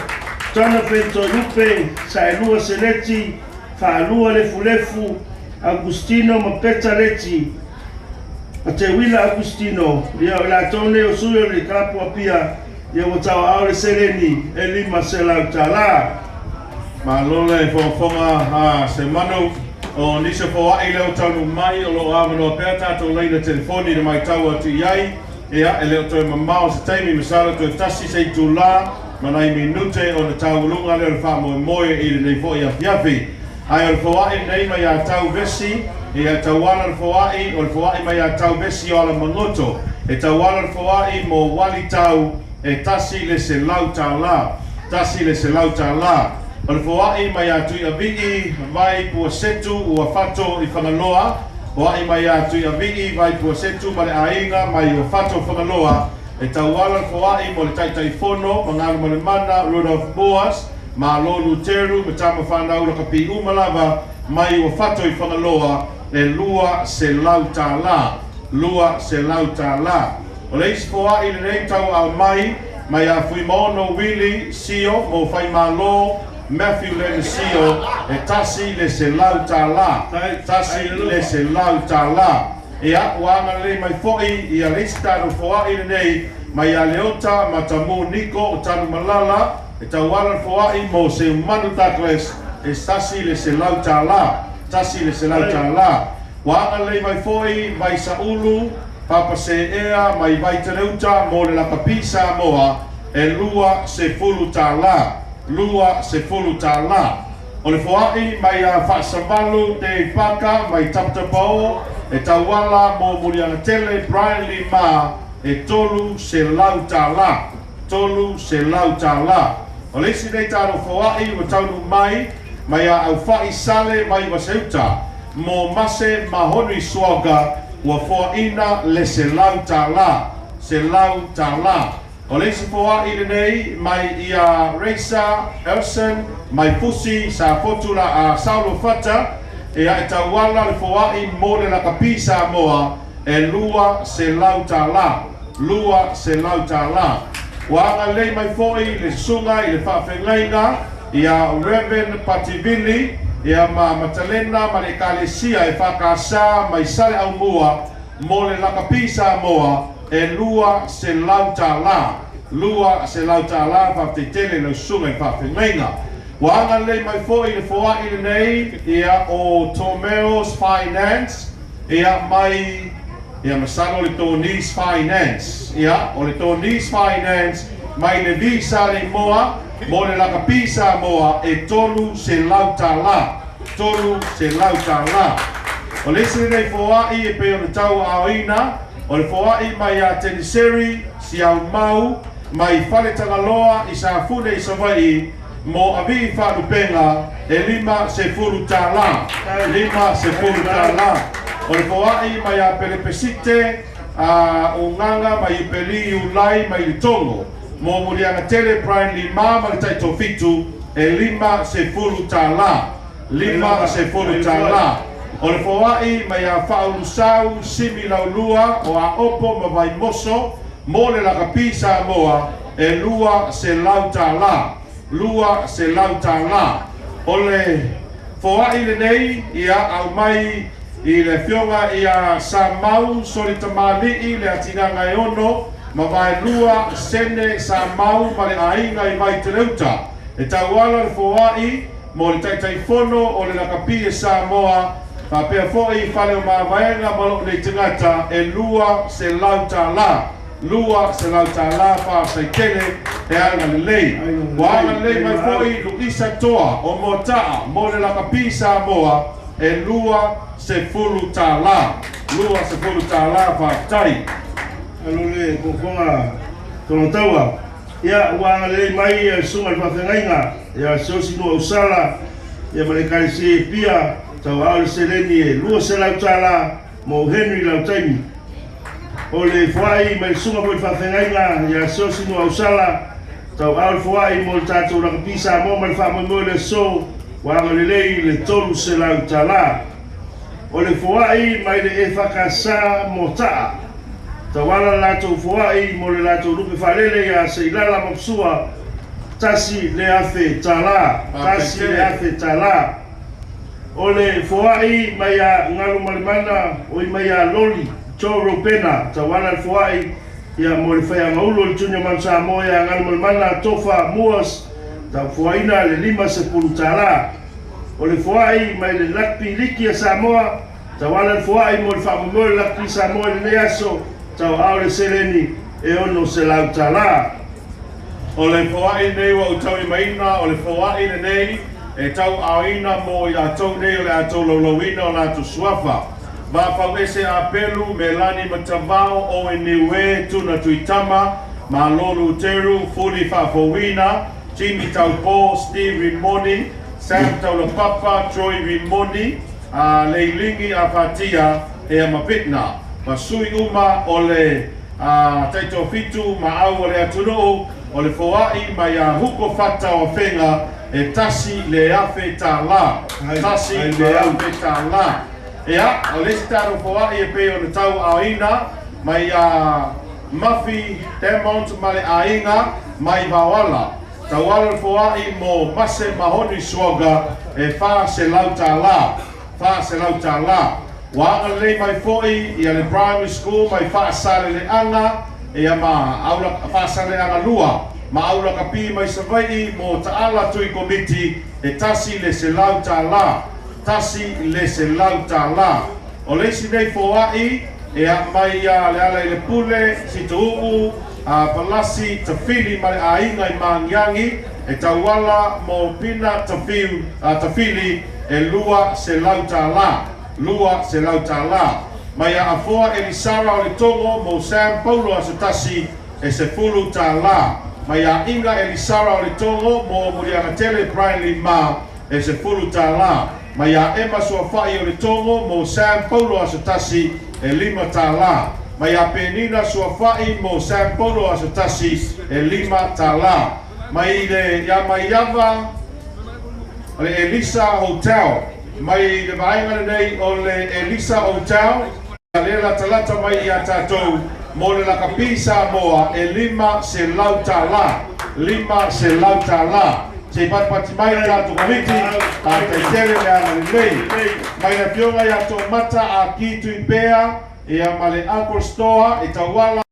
Jonathan Toilupe, Saelua Seleti, Faalua Lefulefu, Agustino ma Peta Leti, a Te Wila Agustino, ia o latou nei o sui o le kalapu Apia, ia ua tauaao le seleni e $500. Malo le fofoga a se manu o nisi foai leo taunu mai o lo avanoa pea tātou leina telefoni le mai tau atu i ai. Ia, e leo toe mamao se taimi masalo toe tasi se itulā ma nai minute o na tauuluga leo le faamoemoe i lenei fo'i afiafi. Ae o le foai nei mai ia tau vesi, ia tauala le foai, o le foai mai ia tau vesi o ala magoto. E tauala le foai mo wali tau e $100, $100. O le foai mai ia tui avii vai pua setu ua fato i Whangaloa. Foai mai ia tui avii vai pua setu ma le aiga mai ua fato Whangaloa. E tauala le foai mo le taitai fono, mangalu ma le mana, Rudolph Boas, ma lo Luteru, ma tama whanau la kapi umalava, mai ua fato i Whangaloa, e $200, $200. O le isi foai lenei tau au mai, mai a Fuimono Wili Sio, mo Whaimalo, Matthew Lena Sio, e $100, $100. Ia, ua le mai fo'i ia le isi tātou foai lenei, mai a Leota Matamu Niko o Tanu Malala, e tauala le foai mo se umanu Douglas, e $100, $100. Ua le mai fo'i mai Saulu, Papa Seea, mai Vaitaleuta, mo le lakapi Samoa, e $20, $20. O le foai mai a Faasavalu te Paka, mai Tapatapao, e tauala mo Mulianga Tele, Brian Lima, e $300, $300. O le isi nei tātou foai ua taunu mai, mai a Aufai Sale mai Vaseuta, mo Mase Mahonui Suaga, ua foaina le $100, $100. O le isi foai lenei mai ia Reisa Elson, mai Fusi sa fotu la a Saulo Fata, e a e tauala le foai mo le lakapi Samoa, e $200, $200. Ua agalelei mai fo'i le susuga i le faafeagaiga ia Reverend Pativili ia ma Matalena ma le Ekalesia e whakasa mai sale aumua mo le lakapi Samoa e $200, $200 whaftetele le susuga i faafeagaiga. Ua agalelei mai fo'i le foai lenei ia o Tomeos Finance ia mai ia masalo le Tonis Finance ia o le Tonis Finance mai le Visa le Moa mo le lakapi Samoa e $300, $300. O le isi lenei foai e pei o le tau aoina o le foai mai a Teniseri Siau Mau mai Fale Tagaloa i Safune i Savaii mo Avii Faalupenga e $50, $50. O le foai mai a Pelepesite a Unganga mai Upeli Ulai mai Litongo mo Mulianga Tele Brian Lima ma le Taitofitu e $50, $50. O le foai mai a Faaulusau Simi Laulua o Aopo ma Vaimoso mo le lakapi Samoa e $200, $200. O le foai lenei ia au mai i le fioga ia Samau Solitamali'i le atinaga e ono ma vaelua sene Samau ma le aiga i Vaiteleuta. E tauala le foai mo le taitaifono o le lakapi e Samoa faapea fo'i fale o mavaega ma loo nei tagata e $200, $200 faafetai tele e agalelei. Ua agalelei mai foi Luisa Toa o Moata'a mo le lakapi Samoa e $20. $20 faafetai. Alo le fofoga tolotaua. Ia, ua agalelei mai le susuga i le faafeagaiga ia Siosinu Ausala ia ma le ekalesia i Apia, tauaao le seleni e $200 mo Henry Lautaimi. O le foai mai le susuga foi i le faafeagaiga ia Siosinu Ausala, tauaao le foai mo le tatou lakapi Samoa ma le faamoemoe o le aso, ua agalelei le $300. O le foai mai le EFKS Mota'a, tauala le latou foai mo le latou lupe faalele ia Seilala Mapusua, $1,000, $1,000. O le foai mai ia Galumalemana oi mai ia Loli Joe Ropena, tauala le foai ia mo le faiagaulu o le Junior Manu Samoa ia Galumalemana Tofa Muas, taufoaina le $50. O le foai mai le Rugby Liki a Samoa, tauala le foai mo le faamoemoe o le Rugby Samoa i lenei aso, tauaao le seleni e $600. O le foai nei ua ou taulimaina, o le foai lenei e tauaaoina mo i latou nei o le a tolaulauina o latou suafa. Vafauese Apelu, Melani Matavao, Owen Niue, Tuna Tuitama, Malo Luteru, Fuli Faafouina, Jimmy Taupo, Steve Rimoni, Sam Taulapapa, Troy Rimoni, Leilingi Afatia, ea Mapitna. Ma sui uma o le taitoafitu ma au o le atunuu, o le foai mai a Huko Fata o Afega e $1,000. $1,000. Ia, o le isi tatou foai e pei ona tauaaoina mai a Mafi Demont ma le aiga mai Vaoala. Tauala le foai mo Mase Mahoni Suaga e $400. $400. Ua agalelei mai foi ia le primary school mai Faasaleleaga ia ma aula Faasaleleaga 2 ma aula kapi mai Savai'i mo Taala Tui Komiti e $100. $100. O le isi nei foai e a mai ia le ala i le pule Situuu a Palasi Tafili ma le aiga i Magiagi e tauala mo Pina Tafiu, Tafili e $200. $200. Mai a Afoa Elisara o le Togo mo Sam Paulo aso tasi e $10. Mai a Inga Elisara o le Togo mo Muliagatele Brian Lima e $10. Mai a Emma Suafai o le Togo mo Sam Paulo aso tasi e $5. Mai a Penina Suafai mo Sam Paulo aso tasi e $5. Mai le ia Maiava o le Elisa Hotel. Mai le vaega lenei o le Elisa Hotel. Le latalata mai ia tatou mo le lakapi Samoa e $500. $500. Se patipati mai le tatou komiti, faafetai tele le agalelei. Mai le afioga ia Toomata a Ki Tuipea ia ma le Uncle Store e tauala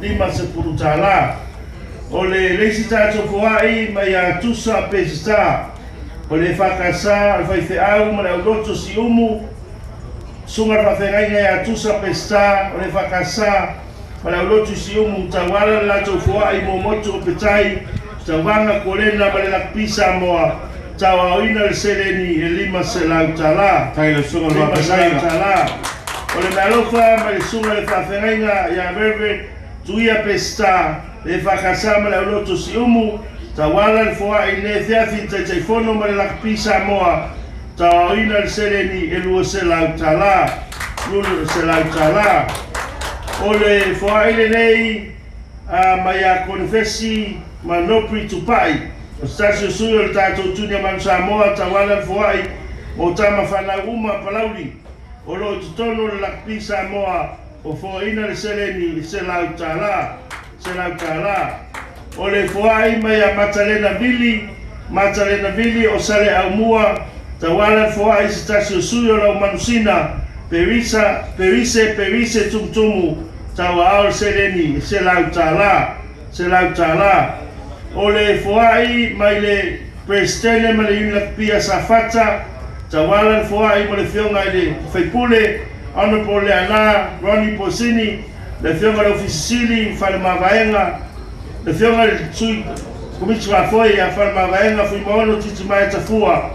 $50. O le leisi tatou foa'i mai ia Tusa Peseta, o le EFKS o le faifeau ma le auloto Siumu, susuga le faafeagaiga ia Tusa Peseta o le EFKS ma le aulotu Siumu, tauala le latou foa'i mo motu o Petai, Tauvaga Kolena ma le Lakapi Samoa, tauaoina le seleni e $500. Tai le susuga le faafeagaiga. $500. O le mealofa ma le susuga le faafeagaiga ia Reverend Tuia Peseta, le EFKS ma le aulotu Siumu, tauala le foa'i le feafi Taitaifono ma le Lakapi Samoa, tauaoina le seleni e $200. $200. O le foa'i lenei mai ia Konefesi ma Nopri Tupai, o se tasi o sui o le tatou Tunia Manu Samoa, tauala le foa'i mo tama fanau uma Palauli o loo i totonu o le Lakapi Samoa, o foaina le seleni i $100. $100. O le foa'i mai ia Matalena Vili, Matalena Vili o Sale Aumua, tauala le foa'i se tasi o sui o lau manusina Perisa, Perise, Perise Tumutumu, tauaao le seleni i $100. $100. O le foa'i mai le Presidente ma le Iuni Lakapia Safata, tauala le foa'i mo le afioga i le Faipule Honorable Leaana Ronnie Posini, le afioga i le Ofisa Sili Falemavaega, le afioga i le Sui Komiti Faafoe ia Falemavaega Fuimaono Titimaea Tafua,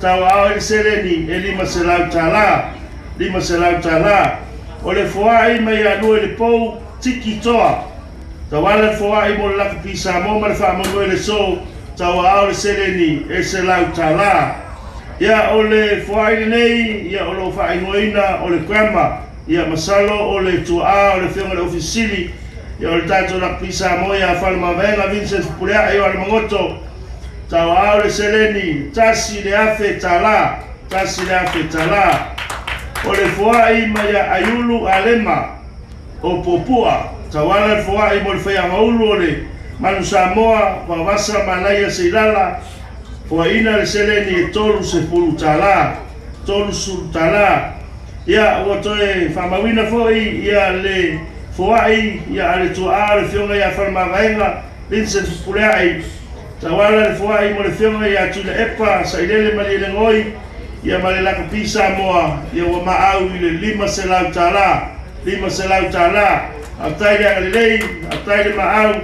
tauaao i le seleni e $500. $500. O le foa'i mai ia Lua i le Pou Tiki Toa, tauala le foa'i mo le Lakapi Samoa ma le faamoemoe le so, tauaao le seleni e $100. Ia o le foa'i lenei ia o loo faaigoaina o le Grandma, ia masalo o le tuaa o le afioga i le Ofisa Sili ia o le tatou Lakapi Samoa ia Falemavaega Vincent Fepulea'i o Alamagoto, tauaao le seleni $1,000. $1,000. O le foa'i mai ia Aiulu Alema o Puapua, tauala le foa'i mo le faiagaulu o le Manu Samoa Vaovasa Malaia Seilala, foaina le seleni e $30. $30. Ia ua toe faamauina foi ia le foa'i ia a le tuaa o le afioga ia Falemavaega Vincent Fepulea'i, tauala le foa'i mo le afioga ia Tuilaepa Sailele Malielegaoi ia ma le Lakapi Samoa, ia ua maau i le $500. $500. Faafetai le agalelei, faafetai le maau,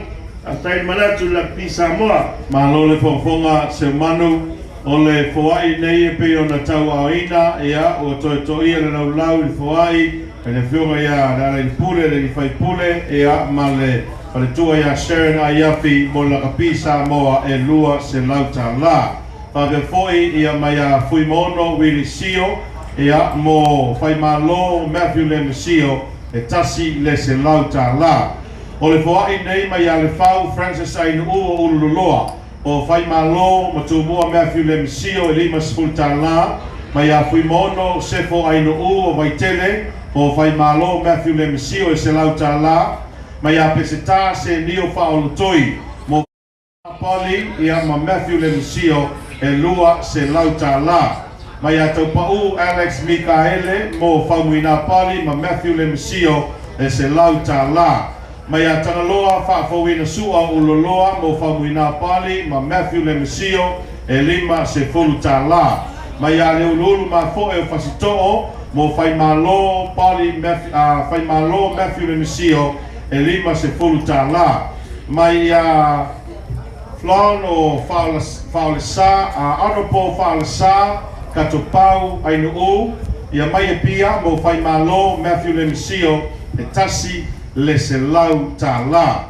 faafetai le manatu i le Lakapi Samoa. Malo le fofoga Seumanu, o le foa'i nei e pei ona tauaoina, ia ua toetoia le laulau i le foa'i e le afioga ia le Alailepule le Faipule ia ma le faletua ia Sharon Aiafi mo le Lakapi Samoa e $200. Faapea foi ia mai ia Fuimaono Wili Sio ia mo Faimalo Matthew Lemasio e $100. O le foa'i nei mai ia Lefau Francis Ainuu o Ululoloa o Faimalo Matumua Matthew Lemasio e $50, mai ia Fuimaono Sefo Ainuu o Vaitele o Faimalo Matthew Lemasio e $100, mai ia Peseta Se Nio Faolotoi mo Pali ia ma Matthew Lemasio e $200. Mai ia Taupau Alex Mikaele mo Faumuina Pali ma Matthew Lemasio e $100. Mai ia Tagaloa Faafouina Sua o Uloloa mo Faumuina Pali ma Matthew Lemasio e $50. Mai ia Leuluulu Mafoe o Fasito'o mo Faimalo Pali Matthew, Faimalo Matthew Lemasio e $50. Mai ia Flon o Faolesa, Honorable Faolesa, Katopau Ainuu, ia mai e pia mo Faimalo Matthew Lemasio e $100.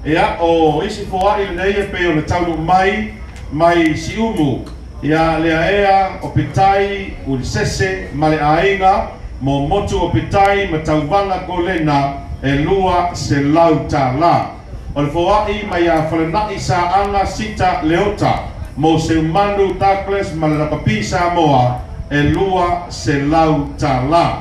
Ia o isi foa'i lenei e pei o le taunu mai mai Siumu, ia lea ea o Petai Ulisese ma le aiga mo motu o Petai ma Tauvaga Kolena e $200. O le foa'i mai ia Falenai Saaga Sita Leota mo Seumanu Douglas ma le Lakapi Samoa e $200.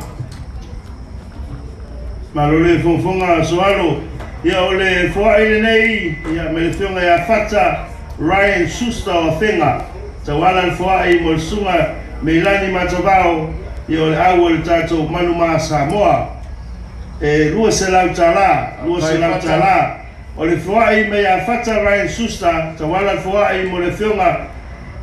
Malo le fofoga Soalo. Ia o le foa'i lenei ia mai le afioga ia Fata Ryan Susta o Afega, tauala le foa'i mo le susuga Meilani Matavao, ia o le au o le tatou Manuma Samoa. E $200, $200. O le foai mai ia Fata Ryan Susta, tauala le foai mo le afioga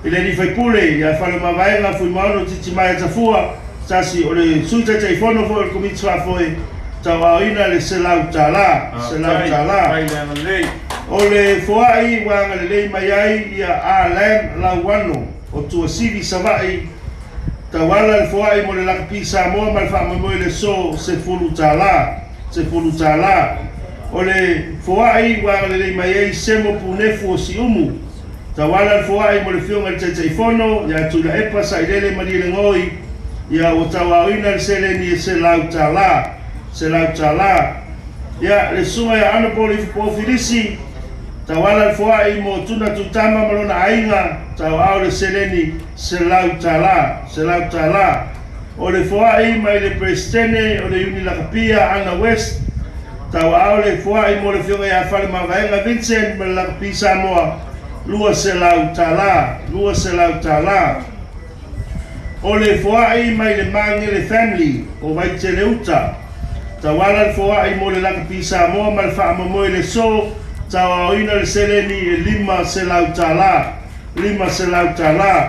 i le alii faipule ia Faleomavaega Fuimaono Titimaea Tafua, tasi o le Sui Taitaifono foi o le Komiti Faafoe, tauaoina le $100, $100. O le foai ua agalelei mai ai ia Alan Lauano o Tuasivi Savaii, tauala le foai mo le Lakapi Samoa ma le faamoemoe i le aso $10, $10. O le foai ua agalelei mai ai Semo Punefu o Siumu, tauala le foai mo le afioga i le Taitaifono ia Tuilaepa Sailele Malielegaoi, ia ua tauaoina le seleni e $100, $100. Ia le susuga ia Honourable Ifupo Filisi, tauala le foai mo Tuna Tutama ma lona aiga, tauao le seleni $100, $100. O le foai mai le Peresetene o le Iuni Lakapia Ana West, tauao le foai mo le afioga ia Faleomavaega Vincent ma le Lakapi Samoa, $200, $200. O le foai mai le Magele Family o Vaiteleuta, tauala le foai mo le Lakapi Samoa ma le faamoemoe i le aso, tauaoina le seleni e $500, $500.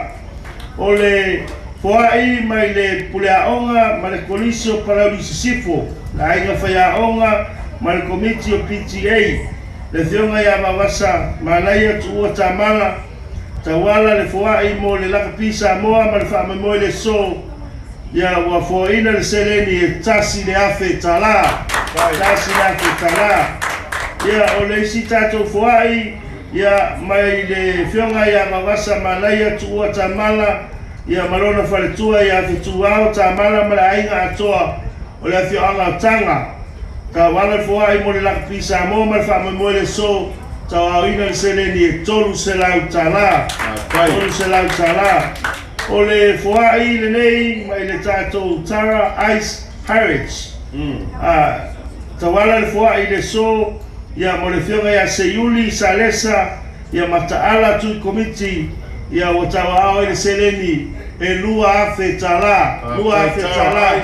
O le foai mai le Puleaoga ma le Kolisi o Palauli Sisifo, le Aiga Faiaoga ma le Komiti o PTA, le afioga ia Vavasa Manaia Tuua Tamala, tauala le foai mo le Lakapi Samoa ma le faamoemoe i le aso, ia ua foaina le seleni e $1,000, $1,000. Ia o le isi tatou foai ia mai le afioga ia Vavasa Manaia Tuua Tamala, ia ma lona faletua ia Fetuao Tamala ma le aiga atoa o le afioaga o Taga, tauala le foai mo le Lakapi Samoa ma le faamoemoe i le aso, tauaoina le seleni e $300, $300. O le foai lenei mai le tatou Tara Ice Pirates, tauala le foai i le aso, ia mo le afioga ia Seiuli Salesa, ia mataala tui komiti, ia ua tauaao i le seleni e $2,000, $2,000.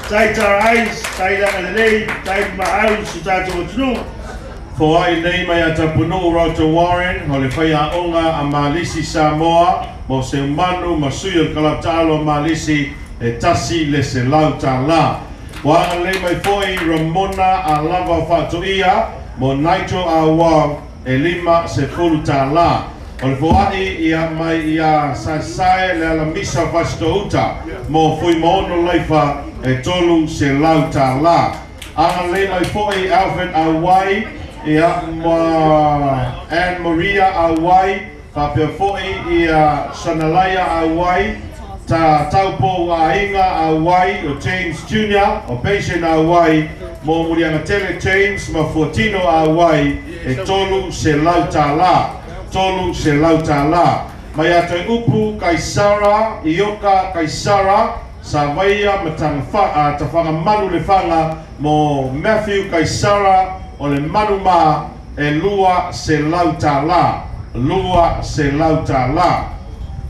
Tai Tara Ice, tai langa lelei, tai maau si tatou atunuu. Foai nei mai a Tapunuu Roger Warren, o le whaiaonga a Malisi Samoa, mo se manu ma sui o le kalaptaalo a Malisi, e tasi le $100. Ua agalelei mai foi Ramona a lava whaatoia, mo Nigel Awa e $50. O le foai ia mai ia Sasae le alamisa Fasitouta, mo Fuimaono Laifa e $300. Agalelei mai foi Alfred Awai, ia ma Anne Maria Awai, whapea foi ia Sanalaya Awai, ta taupo ainga Awai, o James Jr., o Patient Awai, mo Murianga Tele James, ma Fortino Awai, e $300. $300. Mai atu upu Kaisara, Ioka Kaisara, sa vaia ma tawhanga manu le whanga mo Matthew Kaisara, o le manu ma e $200. $200.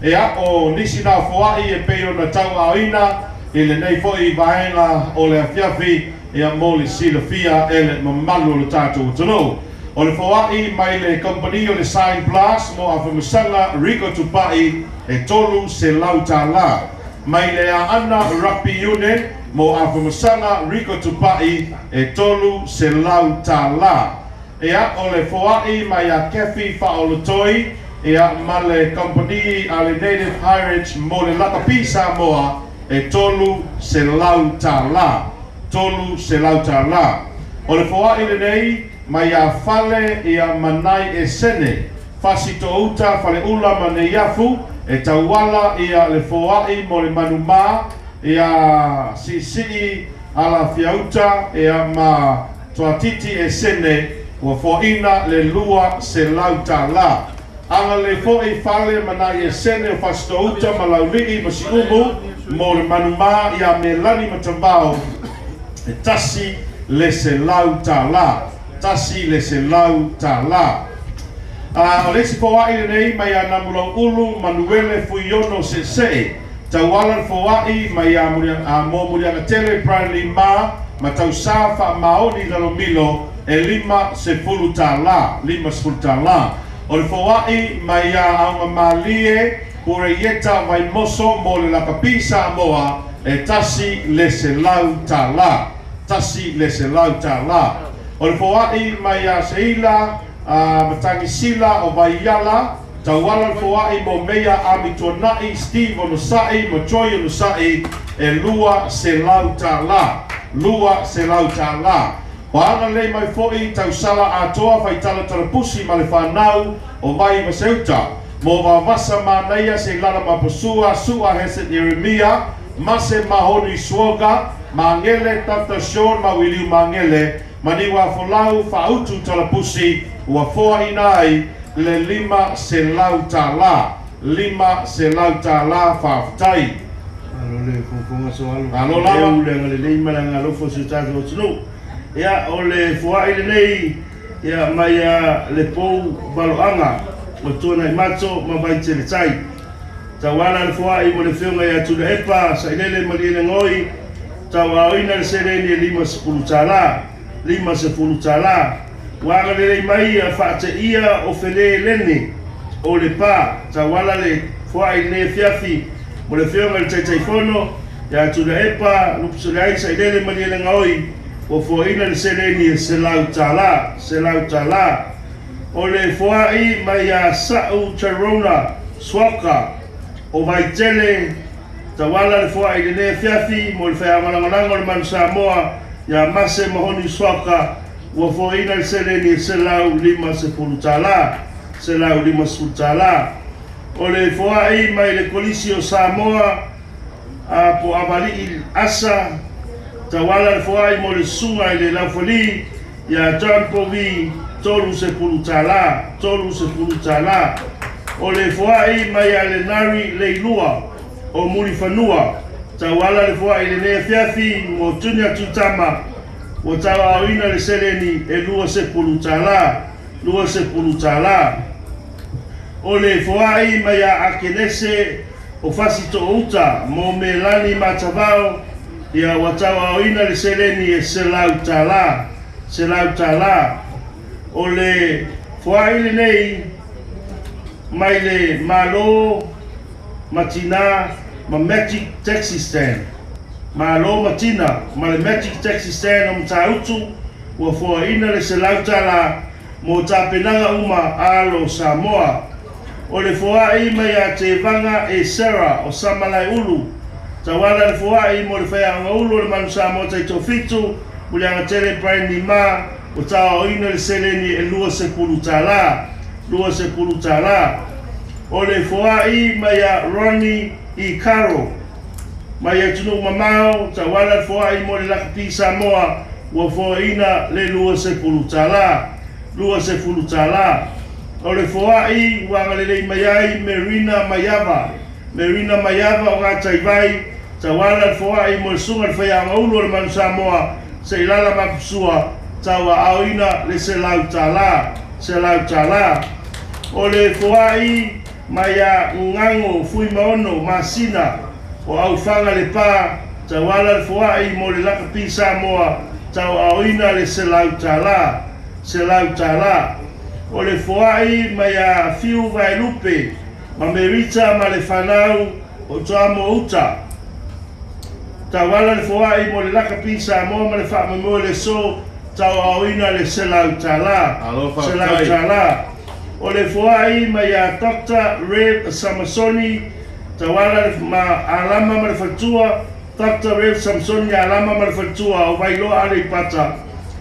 Ea o nisi nā foai e pei o na tau aoina i le nei foi vaenga o le afiafi ia mo le silafia e le mamalu o le tātou atunuu. O le foai mai le kompani o le Sign Plus mo awhamasanga Rico Tupai e $300. Mai le Aana Rugby Union mo awhamasanga Rico Tupai e $300. Ea o le foai mai a Kefi Whaolotoi ea ma le kompani a le Native Heritage mo le Lakapi Samoa e $300. $300. O le foai le nei mai a fale ia manai e sene Fasito uta fale ula ma neiafu e tauala ia le foai mo le manumā ia sisii ala fiauta ia ma tuatiti e sene ua foaina le $200. Anga le fo'i fale manai e sene o Fasito uta ma laulii ma siumu mo le manumā ia Melani Matambao e $100. $100. O le isi foai lenei mai a Namulau Ulu Manuele Fuiono Sese. Tauala le foa'i mai ia mo Muliagatele Brian Lima ma tausā faamaoni Lalomilo e $50, $50. O le foa'i mai ia Augamalie Pureieta Vaimoso mo le Lakapi Samoa e $100, $100. O le foa'i mai ia Seila Matagisila o Vaiala, tauala le foa'i mo Meia Amituana'i Steve Onosa'i ma Joy Onosa'i e $200, $200. Ua agalelei mai fo'i tausala atoa faitalatalapusi ma le fanau o Vai Vaseuta mo vavasa manaia seilala mapasua Su'a Heset Ieremia Mase Mahoni Suoga Magele Dr. Sean Mawiliu Magele maniua folau fa'autu talapusi ua foa'ina ai le $500, $500. Fa'afetai. Malo le fofoga soalo. Malo lava. E le agalelei ma le agalofa o si o tatou atunuu. Ia, o le foa'i lenei ia mai a le pou valoaga o Tuanaimato ma Vaiteletai. Tauala le foa'i mo le Afioga ia Tuilaepa Sailele Malielegaoi, tauaoina le seleni e $50, $50. Ua agalelei mai ia faateia o Felē Lene o Lepā. Tauala le foa'i i lenei afiafi mo le Afioga i le Taitaifono ia Tuilaepa Lupusoliai Sailele Malielegaoi, ua foaina le seleni e $100, $100. O le foa'i mai ia Sa'u Terona Suaka o Vaitele, tauala le foa'i i lenei afiafi mo le faiaogalagolago o le Manu Samoa ia Mase Mahoni Suaka, ua foaina le seleni e $150, $150. O le foa'i mai le Kolisi o Samoa a po Avali'i Asa, tauala le foa'i mo le susuga i le Laufali ia John Povi, $30, $30. O le foa'i mai a le Nari Leilua o Mulifanua, tauala le foa'i i lenei afiafi mo Tunia Tutama, ua tauaoina le seleni e $20, $20. O le foa'i mai a Akenese o Fasito'outa mo Melani Matavao, ia ua tauaoina le seleni e $100, $100. O le foa'i lenei mai le Malo Matina ma Magic Taxi Stand. Malo Matina ma le Magic Taxi Stand o Matautu, ua foaina le $100 mo tapenaga uma alo Samoa. O le foa'i mai ia Tevaga e Sarah o Samalaeulu, tauala le foa'i mo le faiaogaulu o le Manu Samoa Taitofitu Muliagatele Brian Lima, ua tauaoina le seleni e $20, $20. O le foa'i mai ia Ronnie E. Caro mai atunuu mamao, tauala le foa'i mo le Lakapi Samoa, ua foaina le $20, $20. O le foa'i ua agalelei mai ai Merina Maiava, Merina Maiava o Gataivai, tauala le foa'i mo le susuga i le faiaogaulu o le Manu Samoa Seilala Mapusua, tauaaoina le $100, $100. O le foa'i mai ia Ugago Fuimaono Masina o Aufaga Lepā, tauala le foa'i mo le Lakapi Samoa, tauaaoina le $100, $100. O le foa'i mai ia Fiu Vaelupe ma Merita ma le fanau o Toamouta, tauala le foa'i mo le Lakapi Samoa ma le faamoemoe le so, tauaaoina le $100, $100. O le foa'i mai ia Dr. Rev Samasoni, tauala le ma Alama ma le faletua, Dr. Rev Samsoni Alama ma le faletua o Vailoa Aleipata,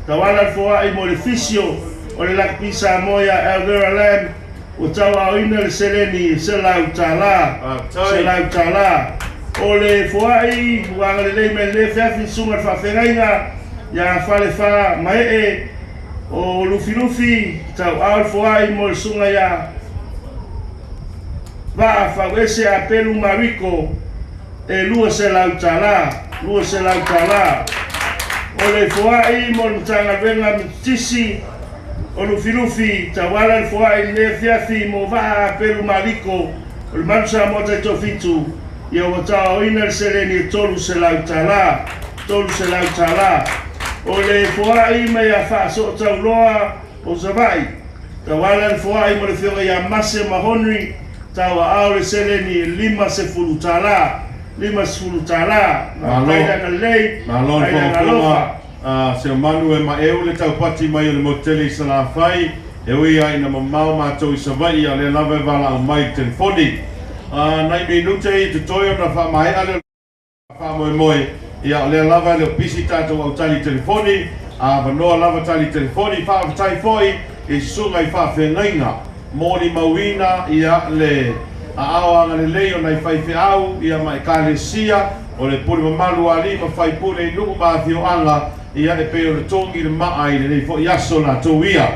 tauala le foa'i mo le fisio o le Lakapi Samoa ia Elvera Lam, ua tauaoina le seleni $100, $100. O le foa'i ua agalelei mai lenei afiafi susuga i le faafeagaiga ia Falefa Mae'e o Lufilufi, tauao le foa'i mo le susuga ia Vaa Fauese Apelu Mariko e $200, $200. O le foa'i mo le Matagaluega Mitutisi o Lufilufi, tauala le foa'i i lenei afiafi mo Vaa Apelu Maliko o le Manu Samoa Taitofitu, Ia ua tauaoina le seleni e $300, $300. O le foai mai ia Faasootauloa o Savaii, tauala le foai mo le afioga ia Mase Mahonri, tauaao le seleni e $50, $50. Faafetai le agalelei, Malo le faafetai le fofoga agalofa. Se o manu e maeu le taupati mai o le motele i Salafai, e ui ai na mamao mātou i Savaii, a lea lava e valaau mai i le telefoni. Nai minute i totoe ona faamaea le faamoemoe, ia o lea lava e le o pisi tatou au tali telefoni, avanoa lava tali telefoni. Faafetai foi i susuga i faafeagaiga molimauina ia le aao agalelei o nai faifeau ia ma ekalesia o le pule mamalu a alii ma faipule i nuu ma afioaga, ia e pei o le togi le maa i lenei foi aso latou ia.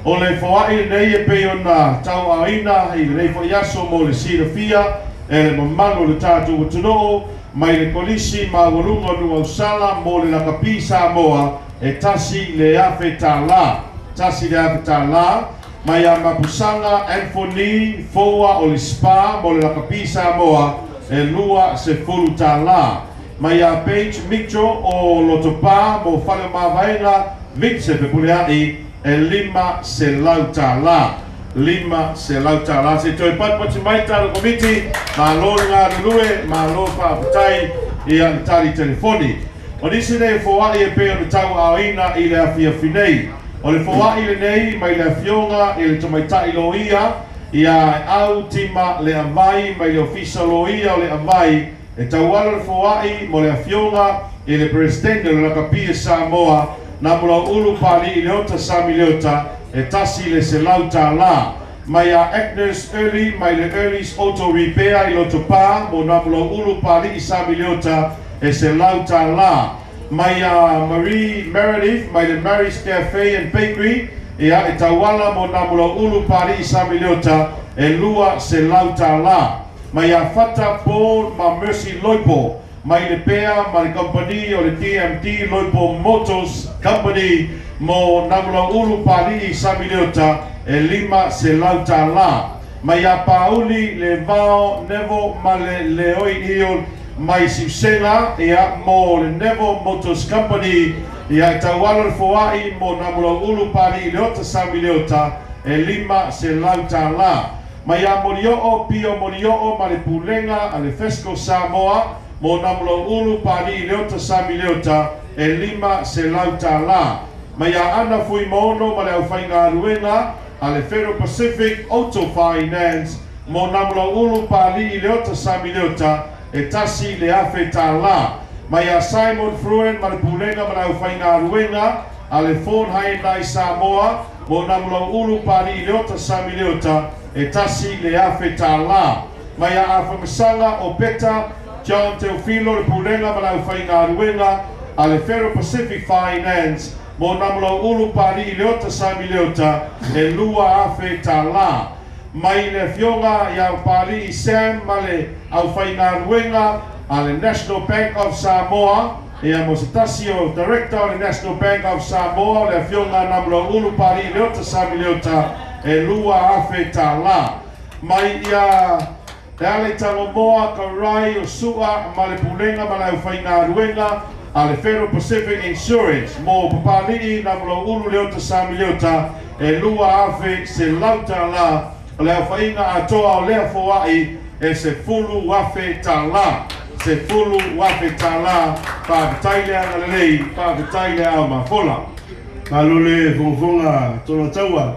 O le foai lenei e pei ona tauaoina i lenei foi aso mo le silafia e le mamalu o le tatou atunuu mai le Kolisi Maualuga o Nuuausala mo le Lakapi Samoa e $1,000, $1,000. Mai ia Mapusaga Anthony Foa o le Spa mo le Lakapi Samoa e $20. Mai ia Paige Mitchell o Lotopa mo Fale o Mavaega Vince Fepuleai e $500, $500. Se toe patipati mai talo komiti, malo le galulue, malo faafetai ia le tali telefoni. O nisi nei foai e pei ona tauaoina i le afiafi nei. O le foai lenei mai le afioga i le tamaitai loia ia au tima le avai mai le ofisa loia o le avai e tauala le foai mo le afioga i le presidente o le Lakapi e Samoa Namulauulu Pali'i Leota Sami Leota e $100. Mai a Agnes Early mai le Early's Auto Repair i Lotopa mo Namulauulu Pali'i Sami Leota e $100. Mai a Marie Meredith mai le Mary's Cafe and Bakery ia e tauala mo Namulauulu Pali'i Sami Leota e $200. Mai a Fata Paul ma Mercy Loipo mai le Pea ma le company o le TMT Loipo Motors Company mo Namulauulu Pali'i Sami Leota e $500. Mai a Pauli le Vao Nevo ma le Leoi Io mai Siusega ia mo le Nevo Motors Company ia e tauala le foai mo Namulauulu Pali'i Leota Sami Leota e $500. Mai a Molioo Pio Molioo ma le Pulega a le Fesco Samoa mo Namulauulu Pali'i Leota Sami Leota e $500. Mai a Ana Fuimono ma le aufaigaluega a le Federal Pacific Auto Finance mo Namulauulu Pali'i Leota Sami Leota e $1,000. Mai a Simon Fruen ma le Pulega ma le aufaigaluega a le Ford Hyundai Samoa mo Namulauulu Pali'i Leota Sami Leota e $1,000. Mai a Afamasaga o Peta John Teofilo le Pulega ma le aufaigaluega a le Federal Pacific Finance mo Namulauulu Pali'i Leota Sami Leota e $2,000. Mai le afioga ia Pali'i Sam ma le aufaigaluega a le National Bank of Samoa ia mo se tasi o Director o le National Bank of Samoa o le afioga Namulauulu Pali'i Leota Sami Leota e $2,000. Mai ia le ala i Tagomoa ka rai o Sua ma le Pulega ma le aufaigaluega a le Federal Pacific Insurance mo Papali'i Namulauulu Leota Sami Leota e $2,100. O le aufaiga atoa o lea foai e $10,000, $10,000. Faafetai le agalelei, faafetai le ao mafola. Malo le fogafoga tolataua.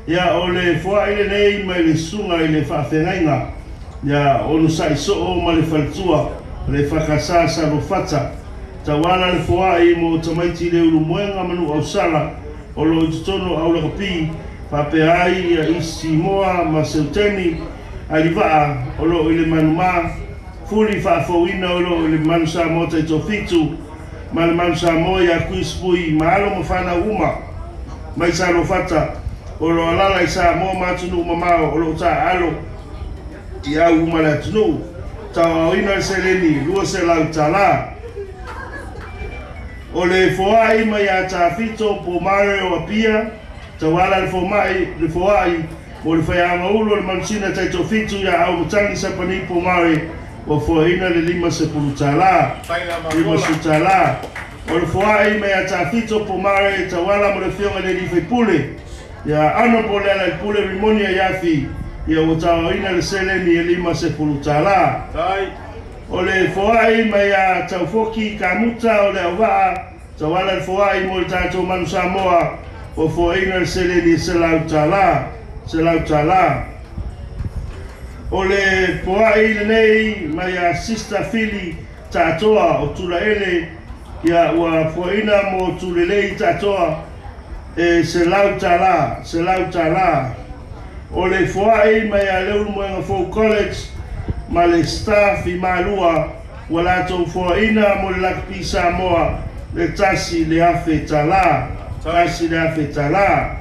Ia o le foai lenei mai le susuga i le faafeagaiga ia onosa'i soo ma le faletua le fakasa salofata tauala le foai mo tamaiti le ulumoega ma Nuuausala o loo i totonu o aulakapi faapea ai ia isi Moa ma Seuteni alivaa o loo i le manumā fuli faafouina o loo i le Manu Samoa Taitofitu ma le Manu Samoa ia Chris Pui ma alo ma fanau uma mai Salofata o loo alala i Samoa ma atunuu mamao o loo taaalo i au uma le atunuu tauaoina le seleni $200. O le foai mai ia Tafito po Mario Apia tauala le fomai le foai mo le faiagaulu o le manusina Taitofitu ia Aumatagi Sapani po Mare Ua foaina le $50. $50. O le foai mai a Tafito Pomare tauala mo le afioga i le alii faipule ia Honorable Lealailepule Rimoni Aiafi, ia ua tauaoina le seleni e $50. O le foai mai a Taufoki Kamuta o le Auvaa tauala le foai mo le tatou Manu Samoa, ua foaina le seleni e $100. $100. O le foai lenei mai a Sister Fili Taatoa o Tulaele, ia ua foaina mo Tulelei Taatoa e $100. $100. O le foai mai a Leulumoega Fou College ma le staff i Malua, ua latou foaina mo le Lakapi Samoa le $1,000. $1,000.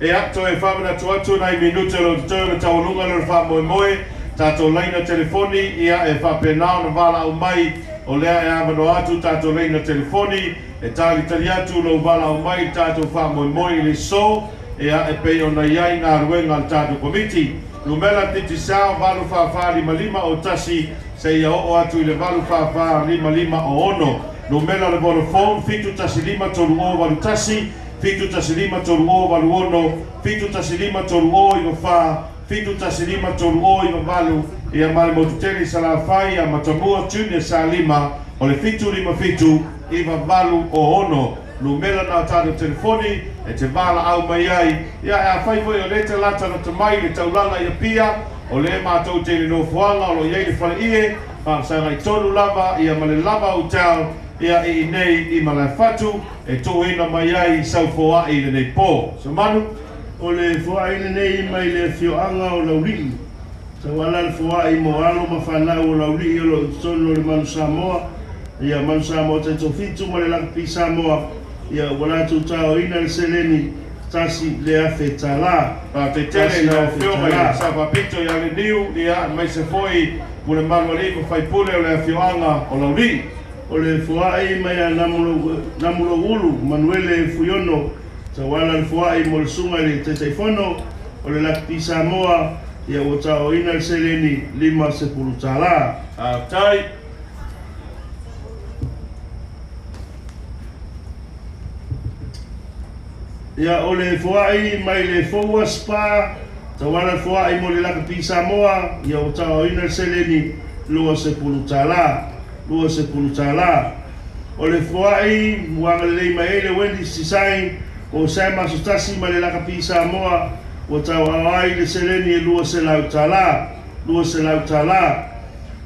Ia, toe faamanatu atu nai minute o lo totoe o le taualuga le faamoemoe, tatou laina telefoni, ia e faapena ona valaau mai, o lea e avanoa atu tatou laina telefoni, e talitali atu lou valaau mai i tatou faamoemoe i le so, ia e pei ona i ai galuega a le tatou komiti. Numera Digicel 84455 o 1 seia oo atu i le 84455 o 6. Numera le Vodafone 715 3081, 715 3086, 715 3094, 715 3098, ia ma le motu tele i Salafai ia Matamua Junior Salima o le 757 9806. Numera na tatou telefoni e te valaau mai ai, ia e afai foi o le te lata na tamai le taulaga ia pia o le matou te le nofoaga o lo i ai le faleie faasagai tonu lava ia ma le Lava Hotel ia i nei i Malaefatu e tuuina mai ai sau foai lenei po. Semanu. O le foai lenei mai le afioaga o Laulii tauala le foai mo alo ma fanau o Laulii o lo o totonu o le Manu Samoa, ia Manu Samoa Taitofitu ma le Lakapi Samoa, ia ua latou taoina le seleni $1,000. Faafetai lau afioga i le Sao Faapito ia le Niu, ia aemaise foi pule malu alii ma faipule o le afioaga o Laulii. O le foai mai a Namuloulu Manuele Fuiono tauala le foai mo le susuga i le Taitaifono o le Lakapi Samoa, ia ua taoina le seleni $50. Faafetai. Ia o le foai mai le Foua Spa tauala le foai mo le Lakapi Samoa, ia ua taoina le seleni $20. $20. O le foai ua agalelei mai ai le Wendy's Design o Sam Asotasi ma le Lakapi Samoa, ua tauao ai le seleni e $200. $200.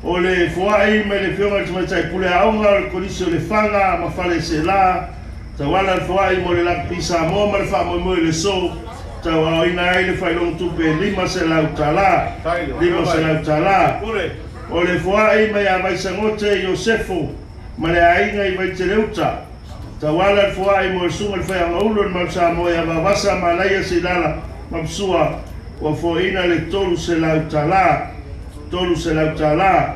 O le foai mai le afioga i le Tamaitai Pule Aoga o le Kolisi o Lefaga ma Faleaseela tauala le foai mo le Lakapi Samoa ma le faamoemoe i le so, tauaoina ai le faailoga tupe $500. $500. O le foai mai a Vaisagote Iosefo ma le aiga i Vaiteleuta tauala le foai mo le susuga i le Faiagaulu o le Manu Samoa ia Vavasa Malaia Seilala Mapusua, ua foaina le $300. $300.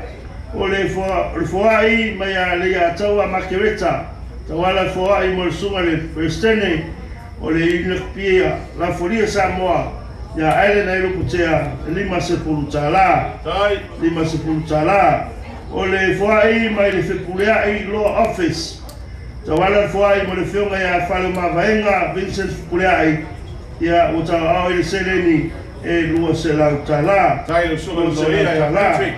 O le foai mai a Leiataua Makereta tauala le foai mo le susuga i le Peresetene o le Inakupia Lafolia Samoa ia Ailen Ailopotea $50. $50. O le foai mai le Fepuleai Law Office tauala le foai mo le afioga ia Faleomavaega Vincent Fepuleai, ia ua tauao i le seleni e $200. $200.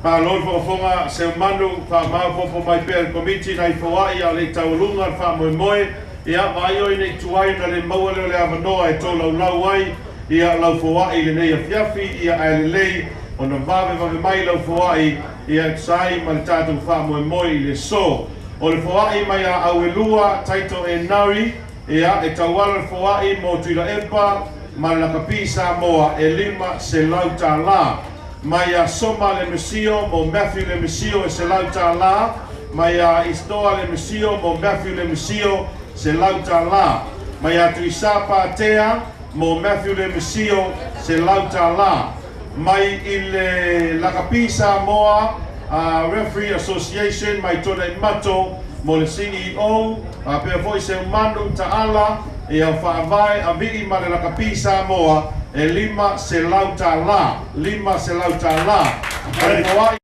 Malo le faafofoga seumanu faamaopoopo mai pea le komiti nai foai a o le i taualuga le faamoemoe, ia vaai oi nei tuai na le maua lea o le avanoa e tolaulau ai ia lau foai lenei afiafi, ia ae lelei ona vavevave mai lau foai ia e tusa ai ma le tatou faamoemoe i le so. O le foai mai a Auelua Taito e Nari, ia e tauala le foai mo Tuilaepa ma le Lakapi Samoa e $500. Mai a Soma le Mesio mo Matthew le Mesio e $100. Mai a Istoa le Mesio mo Matthew le Mesio $100. Mai a Tuisapa Atea mo Matthew le Mesio $100. Mai i le Lakapi Samoa Referee Association mai Tuanaimato mo le CEO faapea foi Seumanu Taala ia faavae Avii ma le Lakapi Samoa e $500, $500. O le foai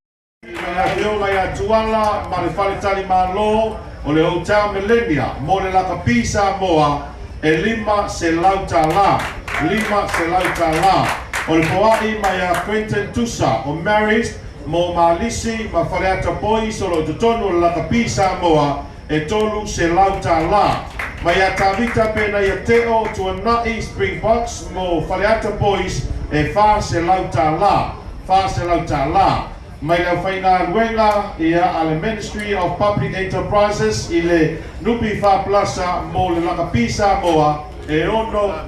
mai le Afioga ia Tuala ma le Faletalimalo o le Hotel Millennia mo le Lakapi Samoa e $500, $500. O le foai mai ia Quentin Tusa o Marist mo Malisi ma Faleata Boys o lo o i totonu o le Lakapi Samoa e $300. Mai ia Tavita Penaia Teo Tuanai Springboks mo Faleata Boys e $400, $400. Mai le aufaigaluega ia a le Ministry of Public Enterprises i le NPF Plaza mo le Lakapi Samoa e $60,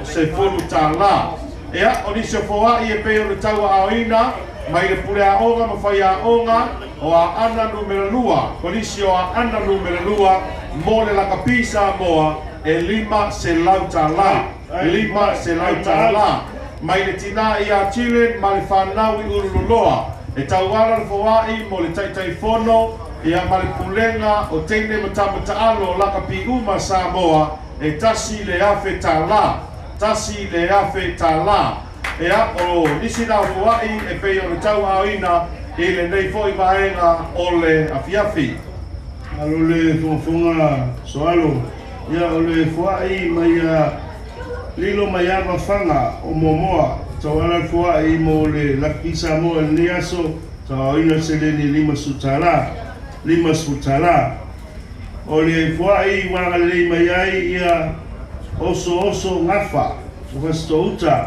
$60. Ia, o nisi o foai e pei ona tauaaoina mai le Pule Aoga ma Faiaoga o Aana Nu.2, Kolisi o Aana Nu.2 mo le Lakapi Samoa e $500, $500. Mai le tinā ia Chile ma le whanau i Ulululoa e tauala le foai mo le Taitaifono ia ma le Pulega o Teine ma Tama Taalo o Lakapi uma Samoa e $1,000, $1,000. Ia, o nisi na foai e pei ona tauaaoina i lenei foi vaega o le afiafi. Malo le fogafoga soalo. Ia, o le foai mai ia Lilo mai ava faga o Moamoa tauala le foai mo le Lakapi Samoa i lenei aso tauaoina le seleni $50, $50. O le foai ua agalelei mai ai ia Oso Oso Gafa o Fasitouta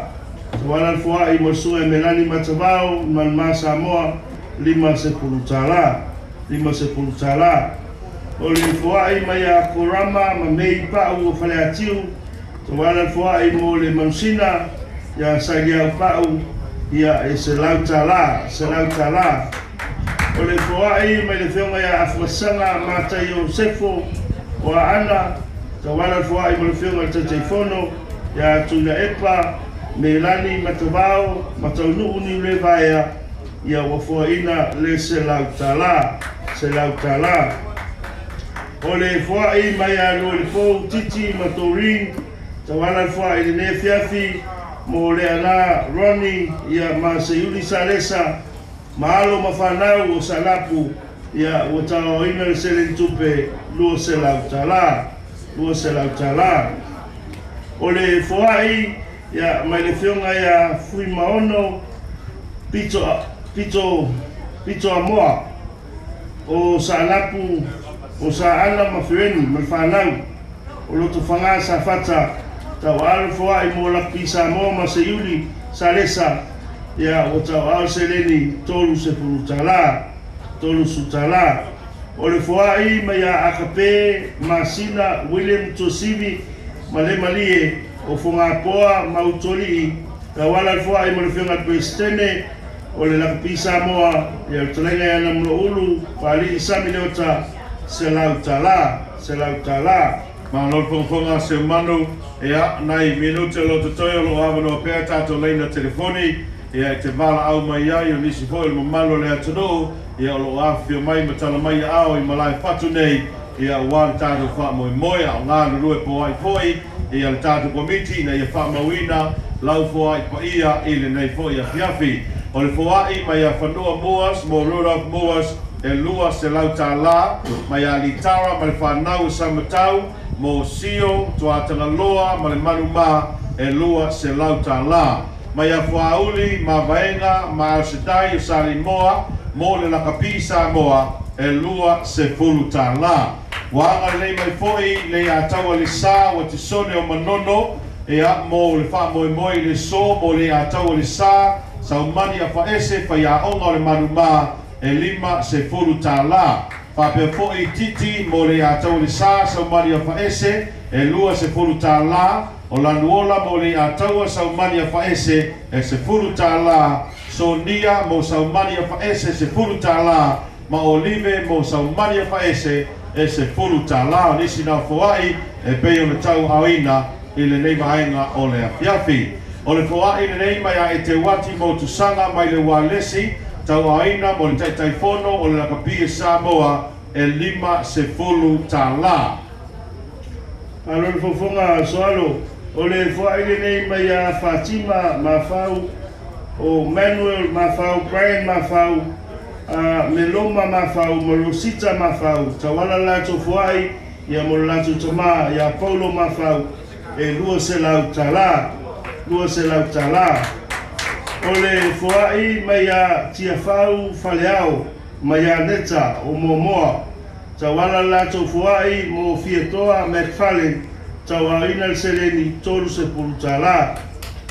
tauala le foai mo le susuga i Melani Matavao i Maluma Samoa $50, $50. O le foai mai ia Korama ma Mei Pau o Faleatiu tauala le foai mo le manusina ia Sailiau Pau ia e $100, $100. O le foai mai le afioga ia Afuasaga Matai Iosefo o Aana tauala le foai mo le afioga i le Taitaifono ia Tuilaepa Melani Matavao Mataunuu Niulevaea ia ua foaina le $100, $100. O le foai mai ia Lualepou Titi ma Doreen tauala le foai i lenei afiafi mo le ana Ronnie ia ma Seiuli Salesa ma alo ma fanau o Salapu ia ua tauaoina le seleni tupe $200, $200. O le foai ia mai le afioga ia Fuimaono Pito Pito Pito Amoa o Saanapu o Saana ma Fereni ma le fanau o Lotofaga Safata tauaao le foai mo Lakapi Samoa ma Seiuli Salesa ia ua tauaao le seleni $30, $30. O le foai mai ia Akape Masina William Tuasivi ma le Malie o Fogapoa ma Utualii tauala le foai mo le afioga i le Peresetene o le Lakapi Samoa ia le fetalaiga ia Namuloulu Faalii Sami Leota $100, $100. Malo le fogafoga a Seumanu. Ia, nai minute o lo o totoe o lo o avanoa pea tatou laina telefoni, ia, e te valaau mai ai o nisi foi o le mamalu o le atunuu, ia, o lo o afifio mai ma tala mai aao i malae fatu nei, ia, aua le tatou faamoemoe, a o galulue poai foi, ia, le tatou komiti ina ia faamauina lau foai paia i lenei foi afiafi. O le foai mai ia Fanua Moas mo Rudolph Moas e $200, mai ia Litara ma le fanau o Samatau mo Sio, Tuatagaloa ma le Manumā e $200. Mai ia Fuauli ma Vaega ma Al Shaddai o Salimoa mo le Lakapi Samoa e $20. Ua agalelei mai foi le ia Taua Lesa ua Tisone o Manono ia mo le faamoemoe i le so mo le ia Taua Lesa Saumani Afaese faiaoga o le Manumā e $50. Faapea foi Titi mo le ia Taua Lesa Saumani Afaese e $20. O Lanuola mo le ia Taua Saumani Afaese e $10. Sonia mo Saumani Afaese $10. Ma Olive mo Saumani Afaese e $10. O nisi na foai e pei ona tauaaoina i lenei vaega o le afiafi. O le foa'i lenei mai a Eteuati Motusaga mai le Ualesi, tauaoina mo le Taitaifono o le Lakapi e Samoa e $50. Malo le fofoga soalo, o le foa'i lenei mai ia Fatima Mafau, o Manuel Mafau, Brian Mafau, Meloma Mafau ma Rosita Mafau, tauala le latou foa'i ia mo le latou tamā ia Paulo Mafau e $200, $200. O le foa'i mai ia Tiafau Faleao mai ia Neta o Moamoa, tauala le latou foa'i mo Fiatoa McFarlane, tauaoina le seleni $30,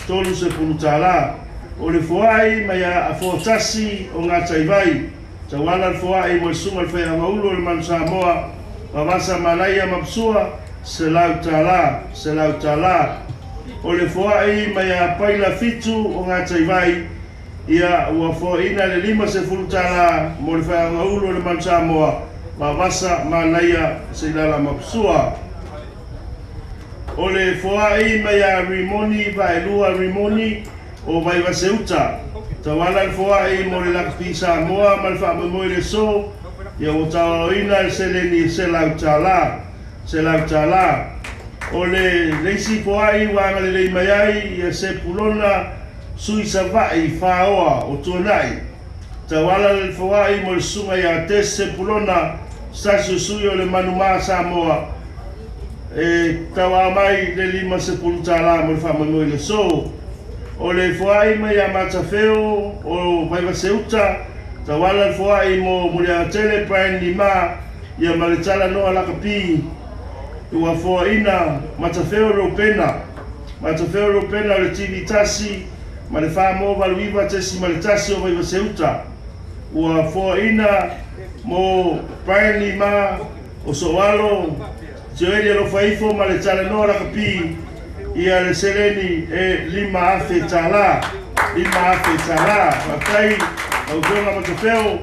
$30. O le foa'i mai ia Afoatasi o Gataivai, tauala le foa'i mo le susuga i le Faiagaulu o le Manu Samoa, Vavasa Malaia Mapusua, $100, $100. O le foa'i mai ia Paila Fitu o Gataivai, ia ua foaʻina le $50 mo le Faiagaulu o le Manu Samoa, Vavasa Manaia Seilala Mapusua. O le foa'i mai ia Rimoni Vaelua Rimoni o Vaivaseuta, tauala le foa'i mo le Lakapi Samoa ma le faamoemoe le aso, ia ua tauaoina le seleni e $100, $100. O le isi foa'i ua agalelei mai ai ia Sepulona Sui Sava'i Fāoa o Tuanai, tauala le foa'i mo le susuga ia Des Sepulona, se tasi o sui o le Manumā Samoa, e tauao mai le $50 mo le faamoemoe i le aso. O le foa'i mai ia Matafeo o Vaivaseuta, tauala le foa'i mo Muliagatele Brian Lima, ia ma le talanoa lakapi ua foaʻina Matafeo Ropena, Matafeo Ropena o le TV tasi ma le 489.1 o Vaivaseuta, ua foaʻina mo Brian Lima o Soalo Joeli Alofaifo ma le talanoa lakapi ia le seleni e $5,000, $5,000. Faafetai lau Afioga Matafeo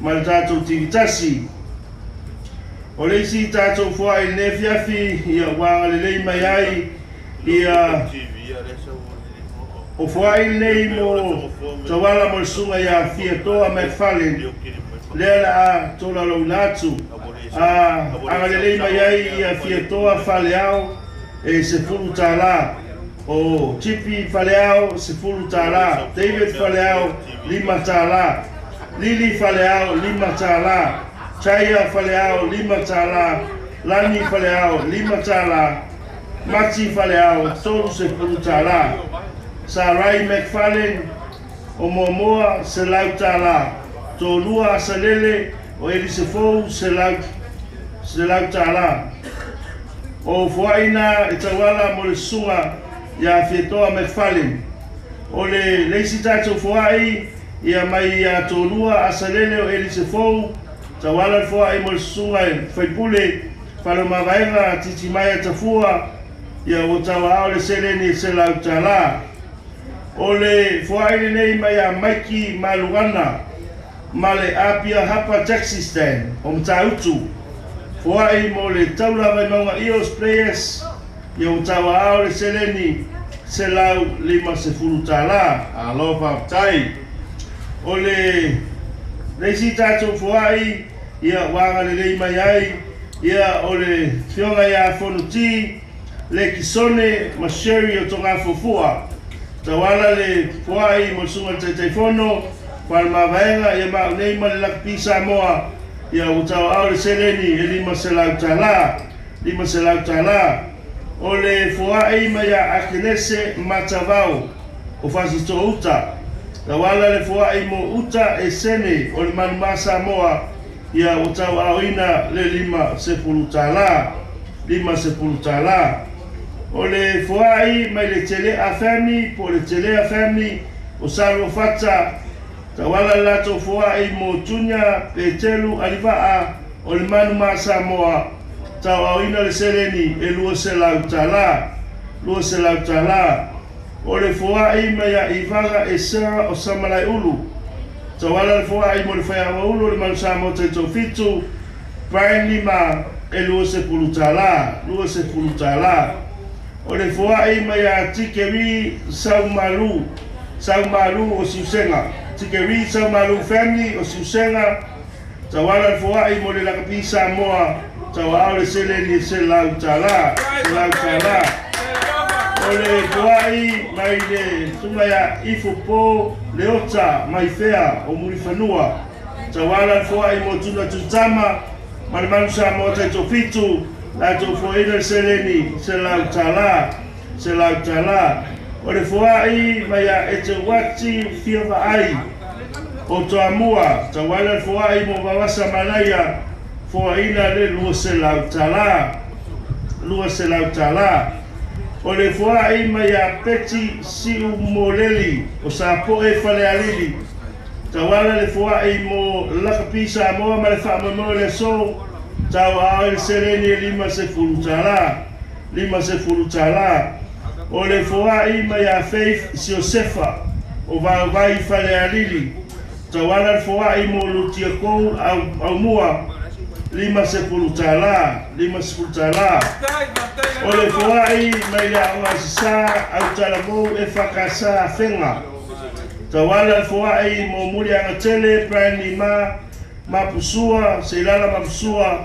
ma le tatou TV tasi. O le isi tatou foa'i i lenei afiafi, ia ua agalelei mai ai ia o foa'i lenei mo tauala mo le susuga ia Fiatoa McFarlane, lea le a tolaulauina atu. Agalelei mai ai ia Fiatoa Faleao e $10, o Tipi Faleao $10, David Faleao $5, Lili Faleao $5, Chaya Faleao $5, Lani Faleao $5, Mati Faleao $30, Sarai McFarlane o Moamoa $100, Tolua Asalele o Elisefou $100. O foaʻina e tauala mo le susuga ia Fiatoa McFarlane. O le isi tatou foaʻi ia mai ia Tolua Asalele o Elisefou, tauala le foaʻi mo le susuga i faipule Faleomavaega Titimaea Tafua, ia ua tauaao le seleni e $100. O le foaʻi lenei mai ia Maiki Malugana ma le Apia Hapa Taxi Stand o Matautu, foaʻi mo le taula Vaimauga Eels Players, ia ua tauaao le seleni $150. Alo faafetai. O le isi tatou foaʻi ia ua agalelei mai ai ia o le afioga ia Fonuti Lekisone ma Sherry o Togafuafua, tauala le foaʻi mo le susuga i le Taitaifono Falemavaega ia maʻu nei ma le Lakapi Samoa, ia ua tauaao le seleni e $500, $500. O le foaʻi mai ia Akenese Matavao o Fasitouta, tauala le foaʻi mo Uta e Sene o le Manumā Samoa, ia ua tauaoina le $50, $50. O le foaʻi mai le Tele'a Family po o le Telea Family o Saluafata, tauala le latou foaʻi mo Tunia Petelu Aliva'a o le Manumā Samoa, tauaoina le seleni e $200, $200. O le foaʻi mai ia Ivaga e Sarah o Samalaeulu, tauala le foaʻi mo le Faiagaulu o le Manu Samoa Taitaufitu Brian Lima e $20, $20. O le foa'i mai a Tikeri Saumalu, Saumalu o Siusega. Tikeri Saumalu family o Siusega, tauala le foa'i mo le lakapi Samoa, tauaao le seleni e $100, $100. O le foa'i mai le susuga ia Ifopo Leota Maifea o Mulifanua, tauala le foa'i mo Tuna Tutama ma le Manu Samoa Taitofitu, latou foaina le seleni $100, $100. O le foa'i mai a Eteuati Fiavaai o Toamua, tauala le foa'i mo Vavasa Manaia, foaina le $200, $200. O le foa'i mai a Peti Siumoleli o Sapo'e Falealili, tauala le foa'i mo Lakapi Samoa ma le faamoemoe o le aso, tauaao i le seleni e $50, $50. O le foa'i mai a Faith Siosefa o Vaovai Falealili, tauala le foa'i mo Lutiakou Aumua, $50, $50. O le foa'i mai le Aoga Sasā Autalamou e Whakasa Afenga, tauala le foa'i mo Muliagatele Brian Lima Mapusua, Seilala Mapusua,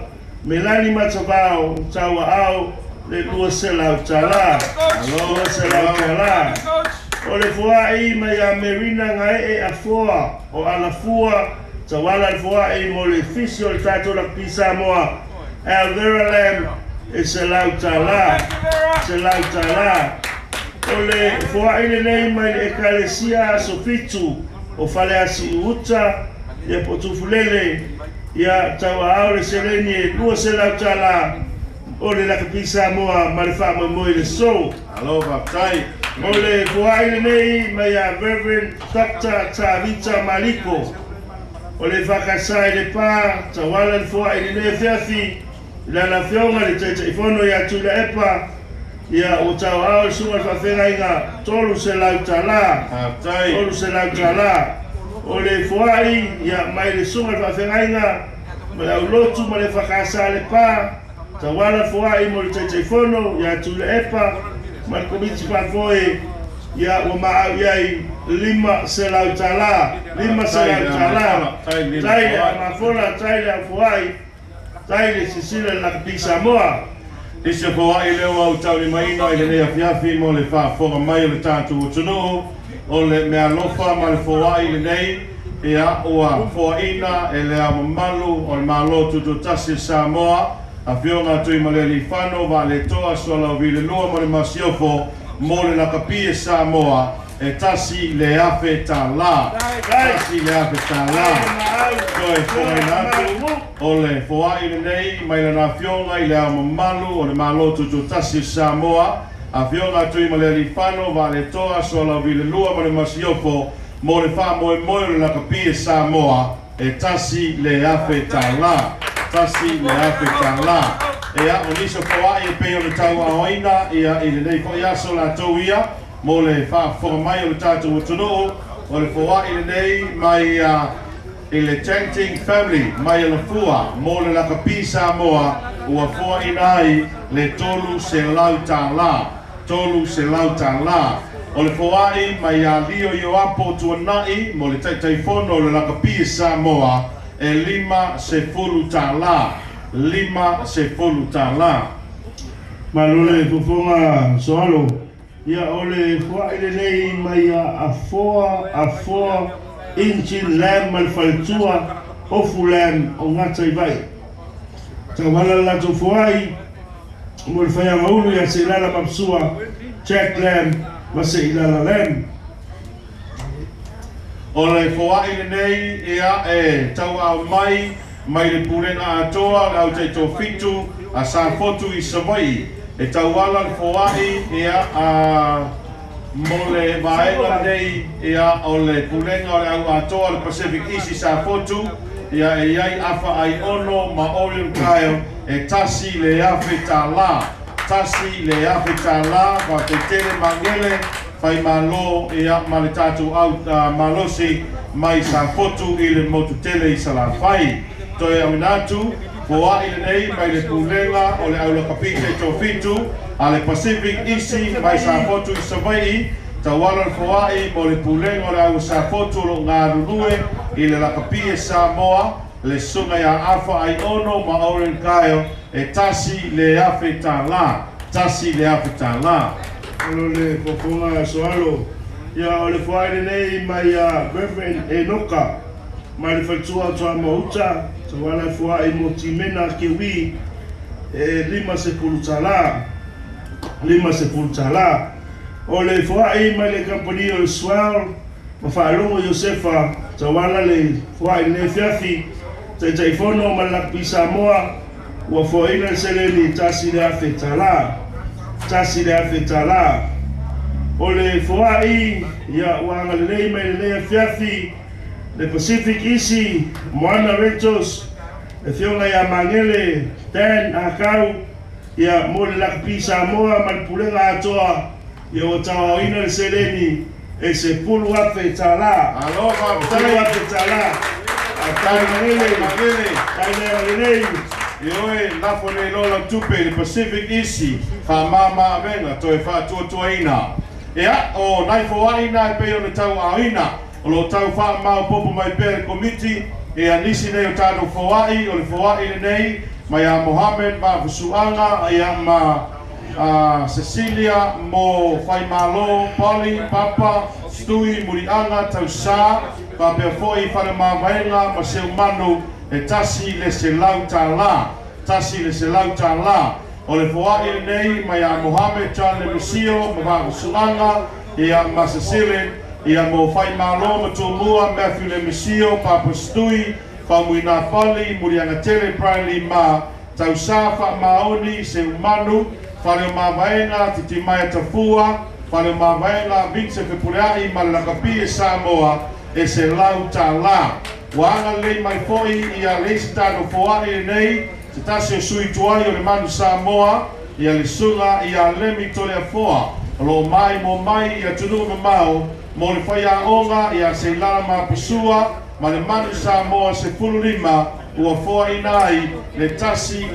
Melani Matavao, tauaao le $200, $200. O le foa'i mai a Merina Gae'e Afoa o Alafua, tauala le foa'i mo le fisi o le tatou lakapi Samoa, Alvera Lam e $100, $100. O le foa'i lenei mai le Ekalesia Aso Fitu o Faleasi'u Uta ia po o Tufulele, ia tauaao le seleni e $200 o le lakapi Samoa ma le faamoemoe i le aso. Alo, faafetai. O le foa'i lenei mai a Reverend Dr. Tavita Maliko o le Whakasa i le Pā, tauala le foa'i lenei afiafi i lana afioga le Taitaifono ia Tuilaepa, ia ua tauaao le susuga i le faafeagaiga $300, Faafetai. $300. O le foa'i ia mai le susuga i le faafeagaiga ma le aulotu ma le Whakasa le Pā, tauala le foa'i mo le Taitaifono ia Tuilaepa ma le Komiti Faafoe, ia ua maau i ai $500, $500. Tai le aumafola, tai le aufoai, tai le sisila le lakapi Samoa. Nisi o foa'i lea ua autaulimaina i lenei afiafi mo le faafofoga mai o le tatou atunuu o le meaalofa ma le foa'i lenei ia ua foaʻina e le Ao Mamalu o le Malo Tutoatasi o Samoa, Afioga Tuimalealiifano Vaaletoa Sualauvi II ma le Masiofo mo le lakapi e Samoa e $1,000. $1,000. Toe foaina atu o le foa'i lenei mai lana afioga i le Ao Mamalu o le Malo Tutoatasi o Samoa, Afioga Tuimalealiifano Vaaletoa Sualauvi II ma le Masiofo mo le faamoemoe o le lakapi e Samoa e $1,000. $1,000. Ia o nisi o foa'i e pei o le tauaoina ia i lenei fo'i aso latou ia mo le faafofoga mai o le tatou atunuu o le foa'i lenei mai i le Chanting Family mai Alafua mo le lakapi Samoa ua foaʻina ai le $300. $300. O le foa'i mai ia Lio Ioapo Tuana'i mo le Taitaifono o le lakapi Samoa e $50. $50. Malo le fofoga soalo. Ia o le foa'i lenei mai a Afoa, Afoa, Engine Lam ma le faletua, Ofu Lam o Gata i Vai. Tauala le latou foa'i mo le faiagaulu ia Seilala Mapusua, Jack Lam ma Seilala Lam. O le foaʻi lenei ia e tauaao mai mai le pulega atoa le au taitofitu a Safotu i Savaii e tauala le foaʻi ia a mo le vaega lenei ia o le pulega o le au atoa le Pacific East i Safotu ia e iai Afa Ai Ono ma Orion Kyle e $1,000. $1,000. Faafetele magele faimalo ia ma le tatou au malosi mai Safotu i le motu tele i Salafai. Toe auina atu Foa'i lenei mai le pulega o le au lakapi taitoafitu a le Pacific Isi mai Safotu i Savai'i, tauala le foa'i mo le pulega o le au Safotu o lo'o galulue i le lakapi e Samoa, le susuga iā Afa Aiono ma Oren Kyle, e $1,000, $1,000. O le fofoga soalo ia o le foai lenei mai a Reverend Enoka mai le faletua o Tuamaota, tauala e foai mo Timena Kewi e $50, $50. O le foai mai le kamupani o le Swell ma Faalogo Iosefa, tauala le foai lenei fiafi Taitaifono ma le Lakapi Samoa, ua foaina le seleni $1,000, $1,000. O le foai ia ua agalelei mai lenei afiafi le Pacific Isi Moana Rentals, le afioga ia Magele Dan Akau ia mo le Lakapi Samoa ma le pulega atoa ia ua tauaoina le seleni e $10,000. Malo faafetai. $10,000. Tai Magele, tai le agalelei. Ioe, lafo nei loa lau tupe i le Pacific Isi, faamama avega toe faatuatuaina. Ia, o nai foa'i na e pei ona tauaaoina, o lo'o tau faamaopopo mai pea le Komiti ia nisi nei o tatou foa'i. O le foa'i lenei mai ia Mohamed Vafasu'aga ia ma Cecilia mo Faimalo, Poli, Papa, Stui, Muli'aga, Tausā, faapea fo'i Falemavaega ma Seumanu, e $100, $100. O le foa'i lenei mai ia Mohamed John Lemisio ma Vafasu'aga ia ma Cecilia ia mo Faimalo ma Tumua, Matthew Lemisio, Papa Stui, Faumuina Pali, Muliagatele, Brian Lima, Tausā, Faamaoni, Seumanu, Faleomavaega, Titimaea Tafua, Faleomavaega, Vincent Fepulea'i ma le Lakapi e Samoa e $100. Ua agalelei mai fo'i ia le isi tatou foa'i lenei, se tasi o sui tuai o le Manu Samoa, ia le susuga ia Lemi Toleafoa, o lo'o mai mo mai i atunuu mamao mo le faiaoga ia Seilala Mapusua ma le Manu Samoa 15, ua foaʻina ai le $100,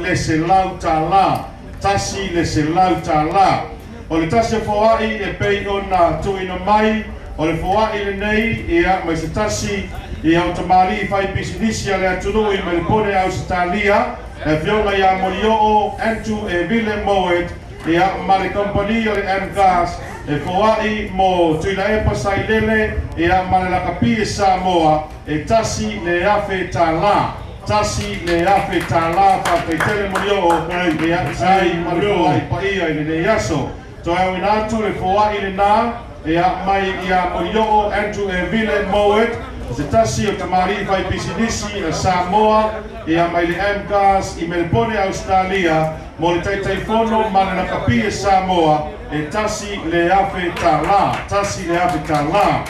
$100. O le tasi o foaʻi e pei ona tuuina mai, o le foaʻi lenei ia mai se tasi ia o tamalii faipisinisi a le atunuu i Melepone Ausetalia, le afioga iā Molioo Andrew Evile Moet ia ma le kamupani o le Mgas, e foaʻi mo Tuilaepa Sailele ia ma le Lakapi e Samoa e $1,000, $1,000. Faafetaitele Molioo ia sai ma le foaʻi paia i lenei aso. Toe auina atu le foaʻi lenā ia mai ia Molioo Andrew Evile Moet, se tasi o tamalii faipisinisi a Samoa ia mai le Mgas i Melepone Australia, mo le Taitaifono ma le Lakapi e Samoa e $1,000, $1,000.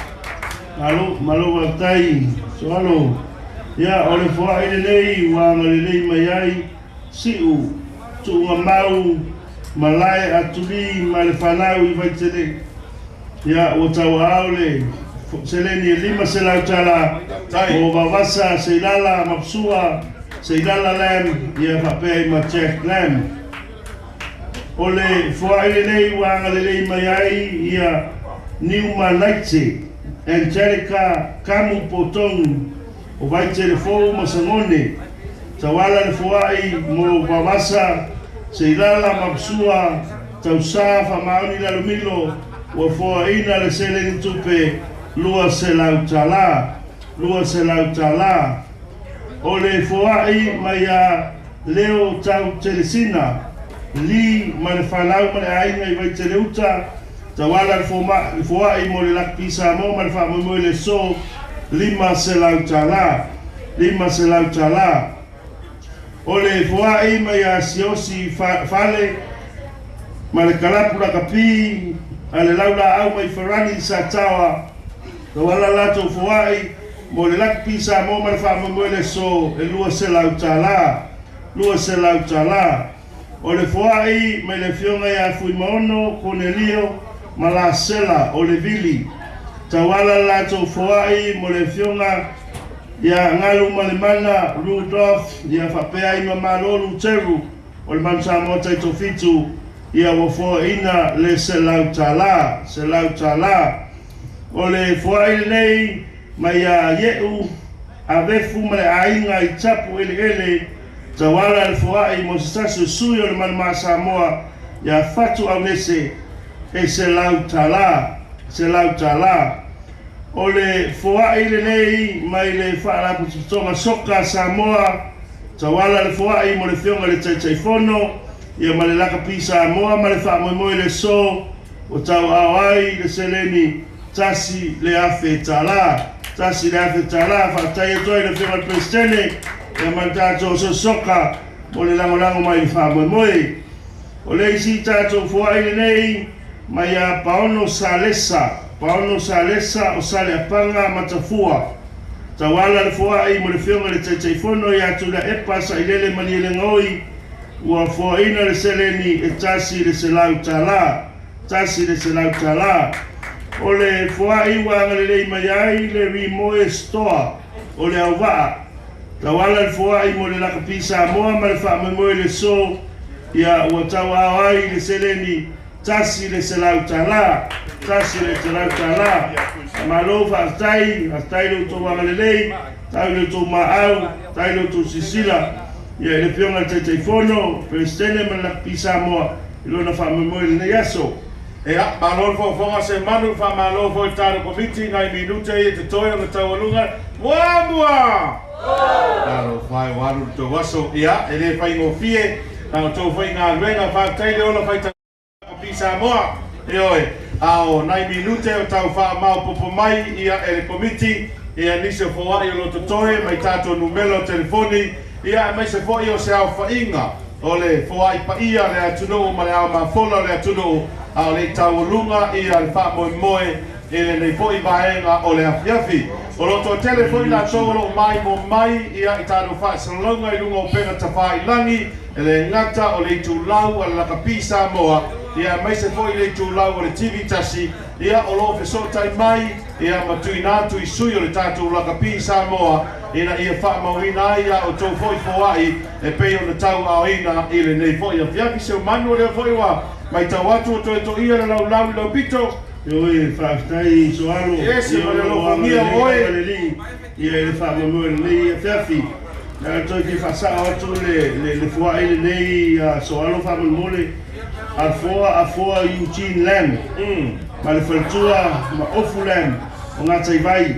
Malo, malo faafetai Soalo. Ia o le foa'i lenei ua agalelei mai ai Si'u Tu'ugamau Malae Atulī ma le fanau i Vaitele. Ia ua tauaao le seleni e $500 mo Vavasa Seilala Mapusua, Seilala Lam ia faapea ai ma Jack Lam. O le foa'i lenei ua agalelei mai ai ia Niuma Naite Angelica Kamu Potonu o Vaitele Fou ma Sagone, tauala le foa'i mo Vavasa Seilala Mapusua, Tausā Faamaoni Lalomilo, ua foaʻina le seleni tupe $200, $200. O le foaʻi mai a Leo Tau Telesina Li ma le falau ma le aiga i Vaitele Uta, tauala le foaʻi mo le Lakapi Samoa ma le faamoemoe le so $500, $500. O le foaʻi mai a Siosi Fale ma le kalapu lakapi a le laulaau mai Farani Sataoa, tauala latou foaʻi mo le Lakapi Samoa ma le faamoemoe le so e $200, $200. O le foaʻi mai le afioga ia Fuimaono Konelio ma Lasela o le Vili, tauala latou foaʻi mo le afioga Ia Galu ma le Mana Rudolph, ia faapea ai ma Malo Luteru o le Manu Samoa Taitofitu, ia ua foaina le $100, $100. O le foai lenei mai ia Ieu Avefu ma le aiga i Tapu Eleele, tauala le foai mo se tasi o sui o le Manu Samoa ia Fatu Aunese e $100, $100. O le foai lenei mai le Faalapotopotoga Soka Samoa, tauala le foai mo le fioga le Taitaifono, ia ma le Lakapi Samoa ma le faamoemoe le so o tau ao ai le seleni $1,000, $1,000. Faafetai atu ai le afioga i le Peresetene ia ma le tatou sosoka mo le lagolago mai le faamoemoe. O le isi tatou foai lenei mai ia Paono Salesa, Paono Salesa o Saleapaga Matafua, tauala le foai mo le fioga le Taitaifono ia Tuilaepa Sailele Malielegaoi, ua foaina le seleni e $100, $100. O le foai ua agalelei mai ai le Rimoe Store o le Auvaa, tauala le foai mo le Lakapi Samoa ma le faamoemoe le so, ia ua tauao ai le seleni $100, $100. Malo faafetai, faafetai le outou agalelei, tau le outou maau, tai le outou sisila, ia i le afioga i le Taitaifono, Peresetene ma le Lakapi Samoa i lona faamoemoe lenei aso. Ia, malo le foofoga se manu, faamalo foi le tatou komiti nai minute ia te toe o le taualuga. Muamua! Talo whai o alu le tau aso. Ia, e le whaingofie, na o tau whai ngā luenga, whātai le ola whai Lakapi Samoa. E oe, ao nai minute o tau wha mau popo mai ia e le komiti, ia nisi o foai o loto toe, mai tātou numero o telefoni, ia mai se foai o se au whainga, o le foai paia le atunuu ma le ao mafola o le atunuu, a o le taualuga ia le faamoemoe i lenei fo'i vaega o le afiafi. O lo toatele fo'i latou o loo mai mo mai ia i tatou faasalalauga i luga o pega tafāilagi, e le gata o le itulau a le Lakapi Samoa, ia maise fo'i le itulau o le TV tasi, ia o loo fesootai mai ia ma tuuina atu i sui o le tatou Lakapi Samoa ina ia faamauina ai ia outou fo'i foa'i e pei ona tauaoina i lenei fo'i afiafi. Se manu o lea fo'i ua mai tau atu o toe toia le laulau i lau pito. Ioe, faafetai Soalo. Ese ma le alofagia oe. Ia i le faamoemoe lenei afiafi. Na toe fia faasao atu le foai lenei Soalo faamolemole. Afoa Eugene Lam. Ma le faletua ma Ofu Lam o Ngātai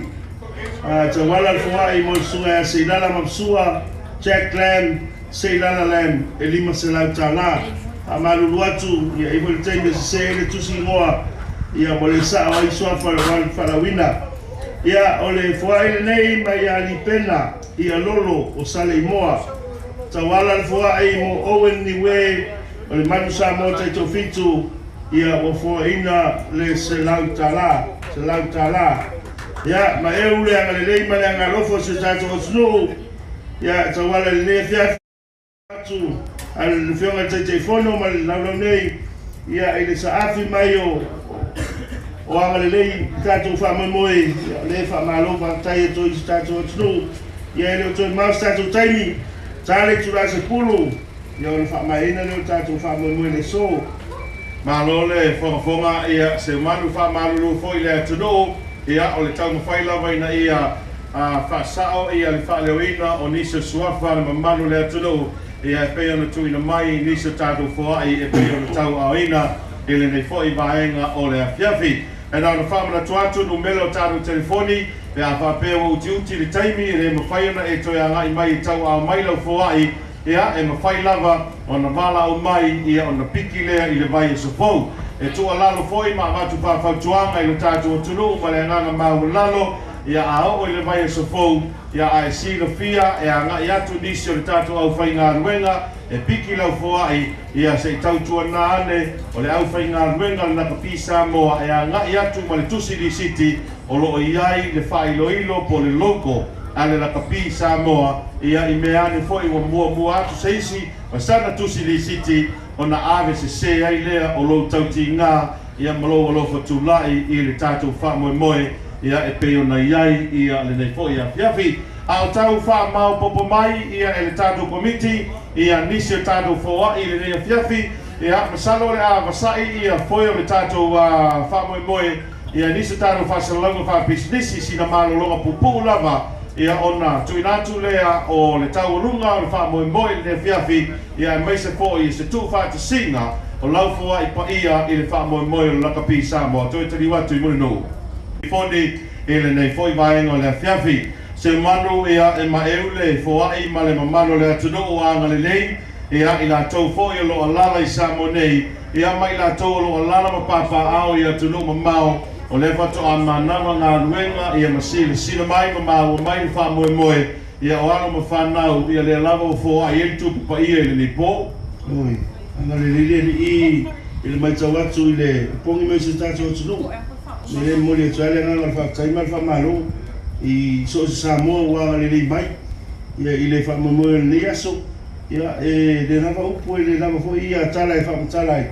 Tauala le foai mo le susuga ia Seilala Mapsua, Jack Lam, Seilala Lam e $500. Faamalulu atu ia i foi le taimi e sese ai le tusi igoa ia mo le sao ai suafa le whalawina. Ia o le foai lenei mai ia Lipena ia Lolo o Saleimoa. Tauala le foai mo Owen Niue o le Manu Samoa Taitofitu, ia ua foaina le $100, $100. Ia ma e ule agalelei ma le agalofo se tatou atunuu, ia tauala lenei afiafi atu a le afioga i le Taitaifono ma le laulau nei, ia i le saafi mai o agalelei tatou faamoemoe, ia o le faamalo faafetai atu i se tatou atunuu. Ia e le o toe mao se tatou taimi, ta le itula se 10, ia o le faamaeina lea o tatou faamoemoe le so. Malo le fogafoga ia se manu faamalulu foi le atunuu, ia o le taumafai lava ina ia faasao ia le faaleoina o nisi o suafa le mamalu le atunuu, ia e pei ona tuuina mai nisi o tatou foai e pei ona tauaoina i lenei fo'i vaega o le afiafi. E na ona faamanatu atu numera o tatou telefoni, pe a faapea ua utiuti le taimi e le mafai ona e toe agai mai e tauao mai lau foai, ia e mafai lava ona valaau mai ia ona piki lea i le vai e sofou. E tuualalo foi ma avatu faafautuaga i lo tatou atunuu ma le agaga maualalo, ia a oo i le vai e sofou, ia ae silafia e agai atu nisi o le tatou aufaigaluega e piki lau foai, ia se i tautuana ane o le aufaigaluega le Lakapi Samoa e agai atu ma le tusi lisiti o loo i ai le faailoilo po le logo a le Lakapi Samoa, ia i mea ane foi ua muamua atu se isi ma sana tusi lisiti ona ave sesē ai lea o lou tautigā ia ma lou alofa tula'i i le tatou faamoemoe ia e pei ona iai ia lenei fo'i afiafi. A o tau faamaopoopo mai ia e le tatou Komiti ia nisi o tatou foai i lenei afiafi. Ia, masalo o le a vasa'i ia foe o le tatou faamoemoe ia nisi o tatou faasalalauga faapisinisi sina malologa puupuu lava ia ona tuuina atu lea o le taualuga o le faamoemoe i lenei afiafi ia aemaise foi se tuufaatasiga o lau foai paia i le faamoemoe o le Lakapi Samoa. Toe taliu atu i Mulinuu foni i lenei foi vaega o le afiafi. Se manu ia e maeu le foai ma le mamalu o le atunuu agalelei ia i latou foi o lo o alaala i Samoa nei ia ma i latou o lo o alaala ma papaaao i atunuu mamao o lea faatoa manava galuega ia ma silasila mai ma maua mai le faamoemoe ia o alo ma fanau ia lea lava ua foai ai le tupu paia i lenei po. Oi, agalelei le Alii i le matau atu i le pogi mai o si o tatou atunuu. O le mea lea e momoli atu ai le agaga o le faafetai ma le faamalo i so o se Samoa ua agalelei mai ia i le faamoemoe o lenei aso. Ia, e le lava upu, e le lava foi ia tala e faamatala ai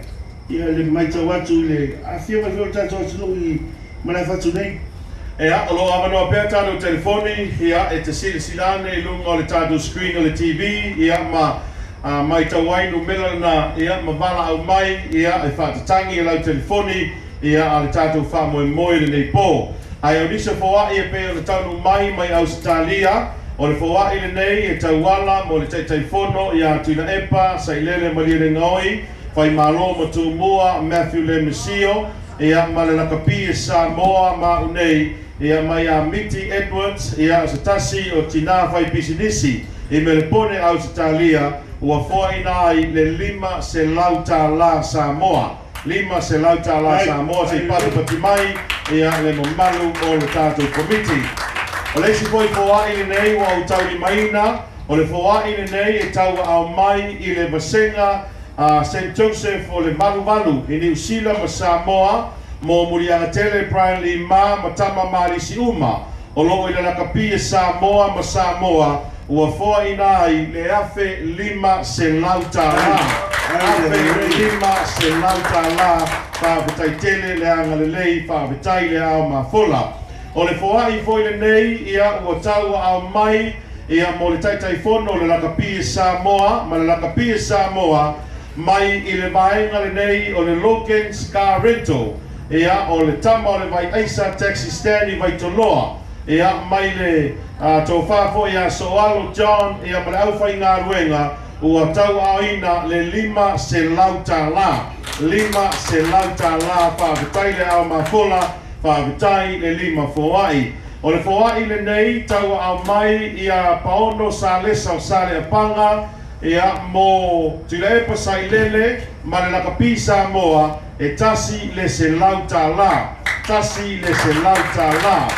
ia le matau atu i le afifio mai foi o le tatou atunuu i Malaefatu nei. Ea, o lo o avanoa pea tatou telefoni, ia, e te silasila ane i luga o le tatou screen o le TV, ia, ma matau ai numera lena, ia, ma valaau mai, ia, e faatatagi e lau telefoni, ia, a le tatou faamoemoe i lenei po. Ae o nisi o foai e pei ona taunuu mai mai Ausetalia, o le foai lenei e tauala mo le Taitaifono ia Tuilaepa Sailele Malielegaoi, Faimalo ma Tumua Matthew Lemisio, ia, ma le lakapi e Samoa ma au nei, ia, mai ia Miti Edwards, ia, o se tasi o tinā faipisinisi i Melepone, Ausetalia, ua foaina ai le $500 Samoa. $500 Samoa se i patipati mai ia le mamalu o le tatou Komiti. O le isi foi foai lenei ua ou taulimaina, o le foai lenei e tauaao mai i le vasega a St Joseph o le Valuvalu i Niu Sila ma Samoa mo Muliagatele Brian Lee Ma ma tama ma alisi uma o lo o i le lakapi e Samoa ma Samoa ua foaina ai le $1,500. $1,500. Faafetai tele le agalelei, faafetai le ao mafola. O le foai foi lenei ia ua tauaao mai ia mo le Taitaifono o le Lakapi e Samoa ma le Lakapi e Samoa mai i le vaega lenei o le Logan's Car Rental, ia, o le tama o le Vaiaisa Taxi Stand i Vaitoloa, ia, mai le tofa foi ia Soalo John, ia, ma le aufaigaluega ua tauaaoina le $500. $500. Faafetai le ao mafola, faafetai le lima foai. O le foai lenei tauaao mai ia Paono Salesa o Saleapaga, ia, mo Tuilaepa Sailele ma le Lakapi Samoa e $100. $100.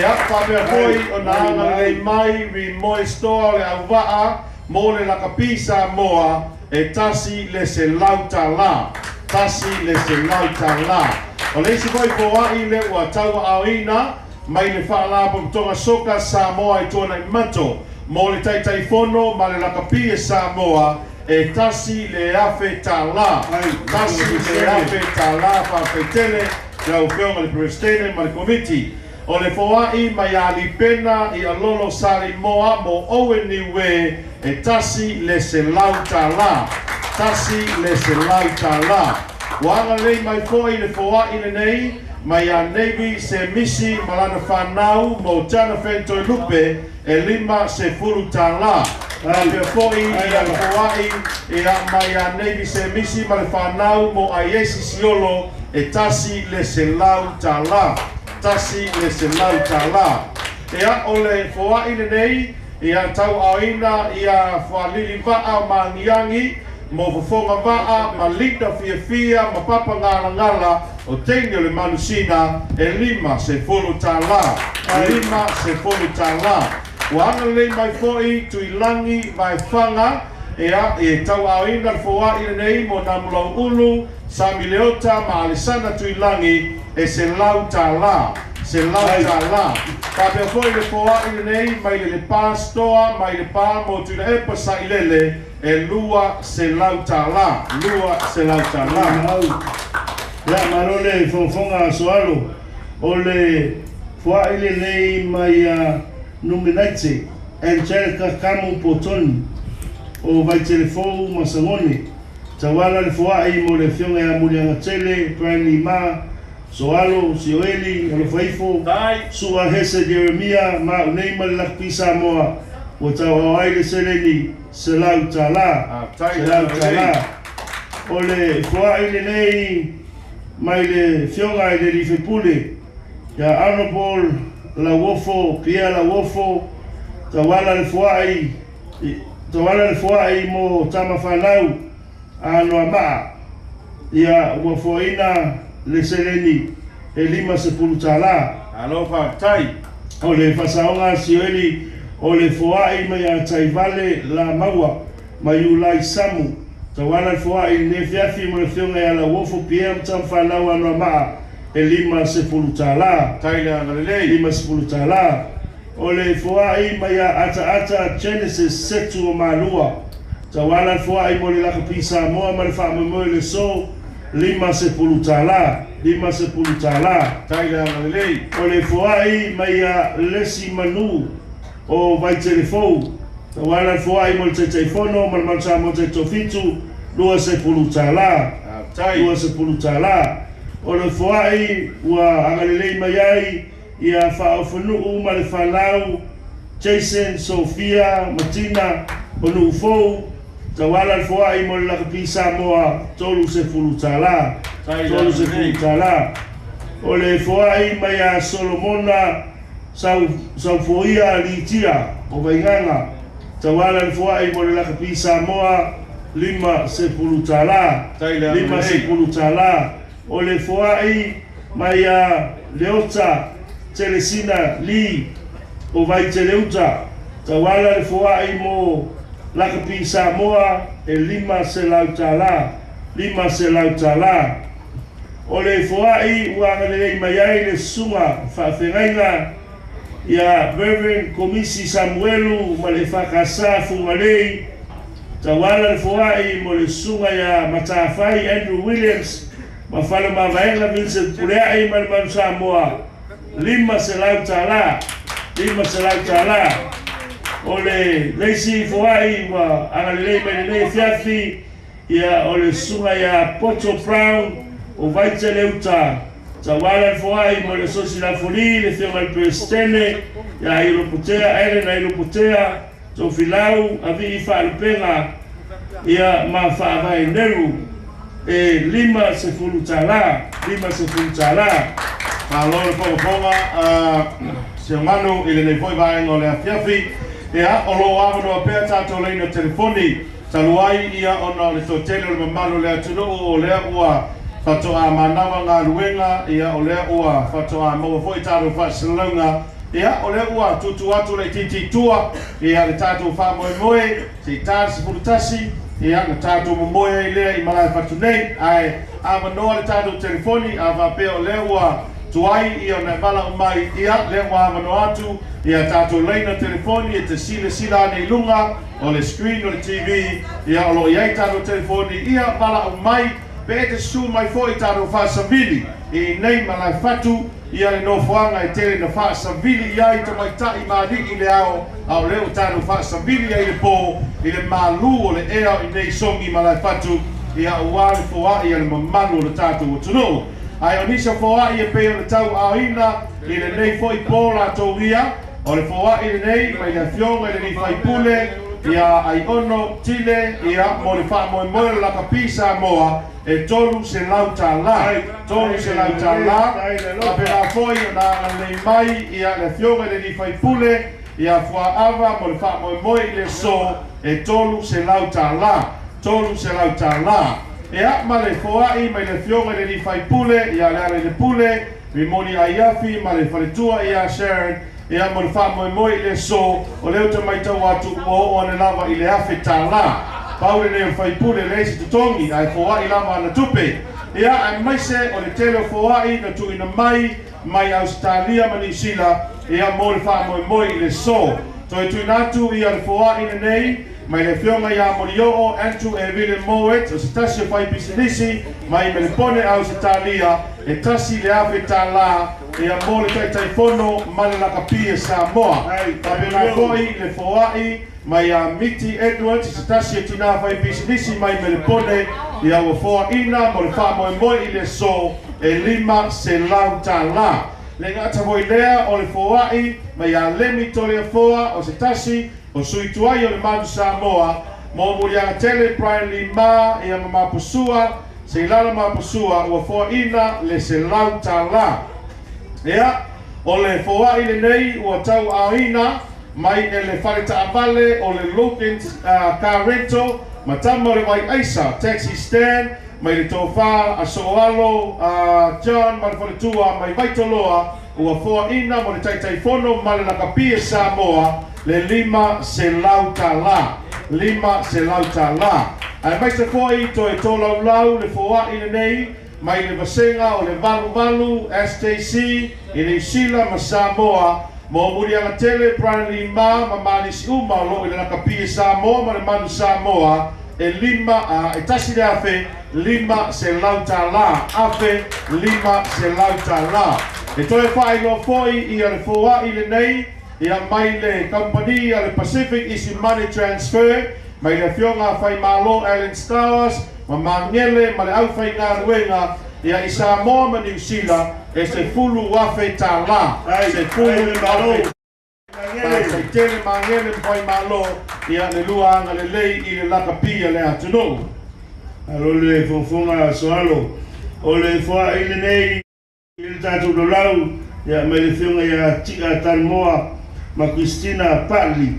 Ia, faapea foi ona agalelei mai Rimoe Store o le Auvaa mo le Lakapi Samoa e $100. $100. O le isi foi foai le ua tauaaoina mai le Faalapotopotoga Soka Samoa i Tuanaimato mo le Taitaifono ma le Lakapi e Samoa e $1,000. $1,000. Faafetai lau Afioga i le Peresetene ma le Komiti. O le foai mai Alipena i Alolo Salimoa mo Owen Niue e $100. $100. Ua agalelei mai foi le foai lenei mai ia Navy Semisi ma lana fanau mo Jonathan Toelupe e $50. Faapea foi ia le foai ia mai ia Navy Semisi ma le fanau mo Aiesi Siolo e $100. $100. Ia, o le foai lenei ia tauaaoina ia Fualili Vaa o Magiagi mo Fofoga Vaa ma Linda Fiafia ma Papa Galagala o teine o le Manusina e $50. $50. Ua agalelei mai foi Tuilagi Vaefaga, ia, e tauaaoina le foai lenei mo Namulauulu Sami Leota ma Alesana Tuilagi e $100. $100. Faapea foi le foai lenei mai le Lepa Store mai Lepa mo Tuilaepa Sailele e $200. $200. Ia, malo le fogafoga soalo. O le foai lenei mai a Numinaite Angelica Kamu Potoni o Vaitelefou ma Sagone, tauala le foa'i mo le Afioga ia Muliagatele Brian Lima Soalo Sioeli Alofaifo Su'a Hese Jeremia ma a'u nei ma le Lakapi Samoa ua tauao ai le seleni $100. $100. O le foa'i lenei mai le Afioga i le Alii Faipule ia Honorable Lauofo Pierre Lauofo, tauala le foa'i, tauala le foa'i mo tamafanau Anoamaa, ia ua foaina le seleni e $50. Alo faafetai. O le faasaoga Sioeli o le foa'i mai ia Taivale Lamaua mai Ulai Samu, tauala le foa'i lenei afiafi mo le Afioga ia Lauofo Pierre ma tamafanau Anoamaa e $50. Tai le agalelei. $50. O le foa'i mai ia Ataata Genesis Setu o Malua, tauala le foa'i mo le Lakapi Samoa ma le faamoemoe le so $50. $50. Tai le agalelei. O le foa'i mai ia Lesi Manu o Vaitelefou, tauala le foa'i mo le Taitaifono ma le Manu Samoa Taitofitu $20. $20. O le foa'i ua agalelei mai ai ia Faaofanuu ma le fanau Jason, Sophia, Matina o Nuufou, tauala le foa'i mo le Lakapi Samoa $30. $30. O le foa'i mai ia Solomona Saufoia Litia o Vaigaga, tauala le foa'i mo le Lakapi Samoa $50. $50. O le foa'i mai ia Leota Telesina Lee o Vaiteleuta, tauala le foa'i mo Lakapi Samoa e $500. $500. O le foa'i ua agalelei mai ai le susuga faafegaiga ia Reverend Komisi Samuelu ma le Fakasa Fugalei, tauala le foa'i mo le susuga ia Matafai Andrew Williams ma Falemavaega Vincent Pulea'i ma le Manu Samoa $500. $500. O le leisi foa'i ua agalelei mai lenei afiafi ia o le susuga ia Poto Brown o Vaiteleuta, tauala le foa'i mo le Asosi Lafoli le Afioga i le Peresetene ia Ailopotea Ellen Ailopotea Tofilau Avii Faalupega ia ma Faavaeneru e $50. $50. Malo le fogafoga seoganu i lenei foi vaega o le afiafi. Ia, o loo avanoa pea tatou laina telefoni talu ai ia ona o le toatele o le mamalu o le atunuu o lea ua faatoa manava galuega, ia o lea ua faatoa maua foi tatou faasalalauga, ia o lea ua tutu atu le itiiti tua ia le tatou faamoemoe sei ta le 11, ia na tatou momoe ai lea i malae fatu nei, ae avanoa le tatou telefoni a faapea o lea ua tuai ia ona e valaau mai, ia lea ua avanoa atu ia tatou laina telefoni e te silasila ane i luga o le screen o le TV, ia o loo i ai tatou telefoni, ia valaau mai pe e te susū mai foi tatou faasavili i nei malae fatu ia le nofoaga e tele na faasavili i ai tamaita'i ma ali'i le ao, a o lea ua tatou faasavili ai le pō i le malū o le ea i nei Sogi malae fatu, ia uā le foa'i a le mamalu o le tatou atunuu. Ae o nisi o foa'i e pei ona tau aoina i lenei foi pō latou ia o le foa'i lenei mai le Afioga i le Faipule ia Aiono Tile, ia mo le faamoemoe o le Lakapi Samoa e $300. $300. Faapena foi ona agalelei mai ia le Afioga i le alii faipule ia Fuaava mo le faamoemoe i le aso e $300. $300. Ia ma le foa'i mai le Afioga i le alii faipule ia Lealailepule Rimoni Aiafi ma le faletua ia Sharon, ia mo le faamoemoe i le aso o lea uta maitau atu ua oo ane lava i le $1,000. Pau lenei o le faipule leai se totogi ae foa'i lava ana tupe. Ia aemaise o le tele o foa'i na tuuina mai mai Ausetalia ma Niusila, ia mo le faamoemoe i le aso. Toe tuuina atu ia le foa'i lenei mai le afioga ia Molioo Andrew Evile Moet, o se tasi o faipisinisi mai Melepone Ausetalia, e $1,000 ia mo le Taitaifono ma le Lakapi e Samoa. Faapena foi le foai mai ia Miti Edwards, se tasi o tinā faipisinisi mai Melepone, ia ua foaina mo le faamoemoe i le aso e $500. Le gata foi lea o le foai mai ia Lemi Toleafoa, o se tasi o sui tuai o le Manu Samoa, mo Muliaga Tele Brian Lima ia ma Mapusua Seilala Mapusua, ua foaina le $100. Ia, o le foai lenei ua tauaaoina mai e le fale taavale o le Logan's Car Rental ma tama o le Vai Aisa Taxi Stand, mai le tofa a Soalo John ma le faletua mai Vaitoloa, ua foaina mo le Taitaifono ma le Lakapi e Samoa le $500. $500. Ae maise foi toe tolaulau le foai lenei mai le vasega o le 88 SJC i Niu Sila ma Samoa, mo Muliaga Tele Brian Lima ma malisi uma o loo i le Lakapi e Samoa ma le Manu Samoa, e lima e $1,500, $1,500. E toe faailoa foi ia le foai lenei ia mai le kamupani a le Pacific Easy Money Transfer, mai le afioga Faimalo Alan Stowers ma Magele ma le aufaigaluega ia i Samoa ma Niu Sila, e $10,000. 10,000. Faafetai Magele ma Faimalo ia le lua agalelei i le lakapi a le atunuu. Alo le fofoga soalo o le foai lenei i le tatou laulau ia mai le afioga ia Tia Talmoa ma Christina Pali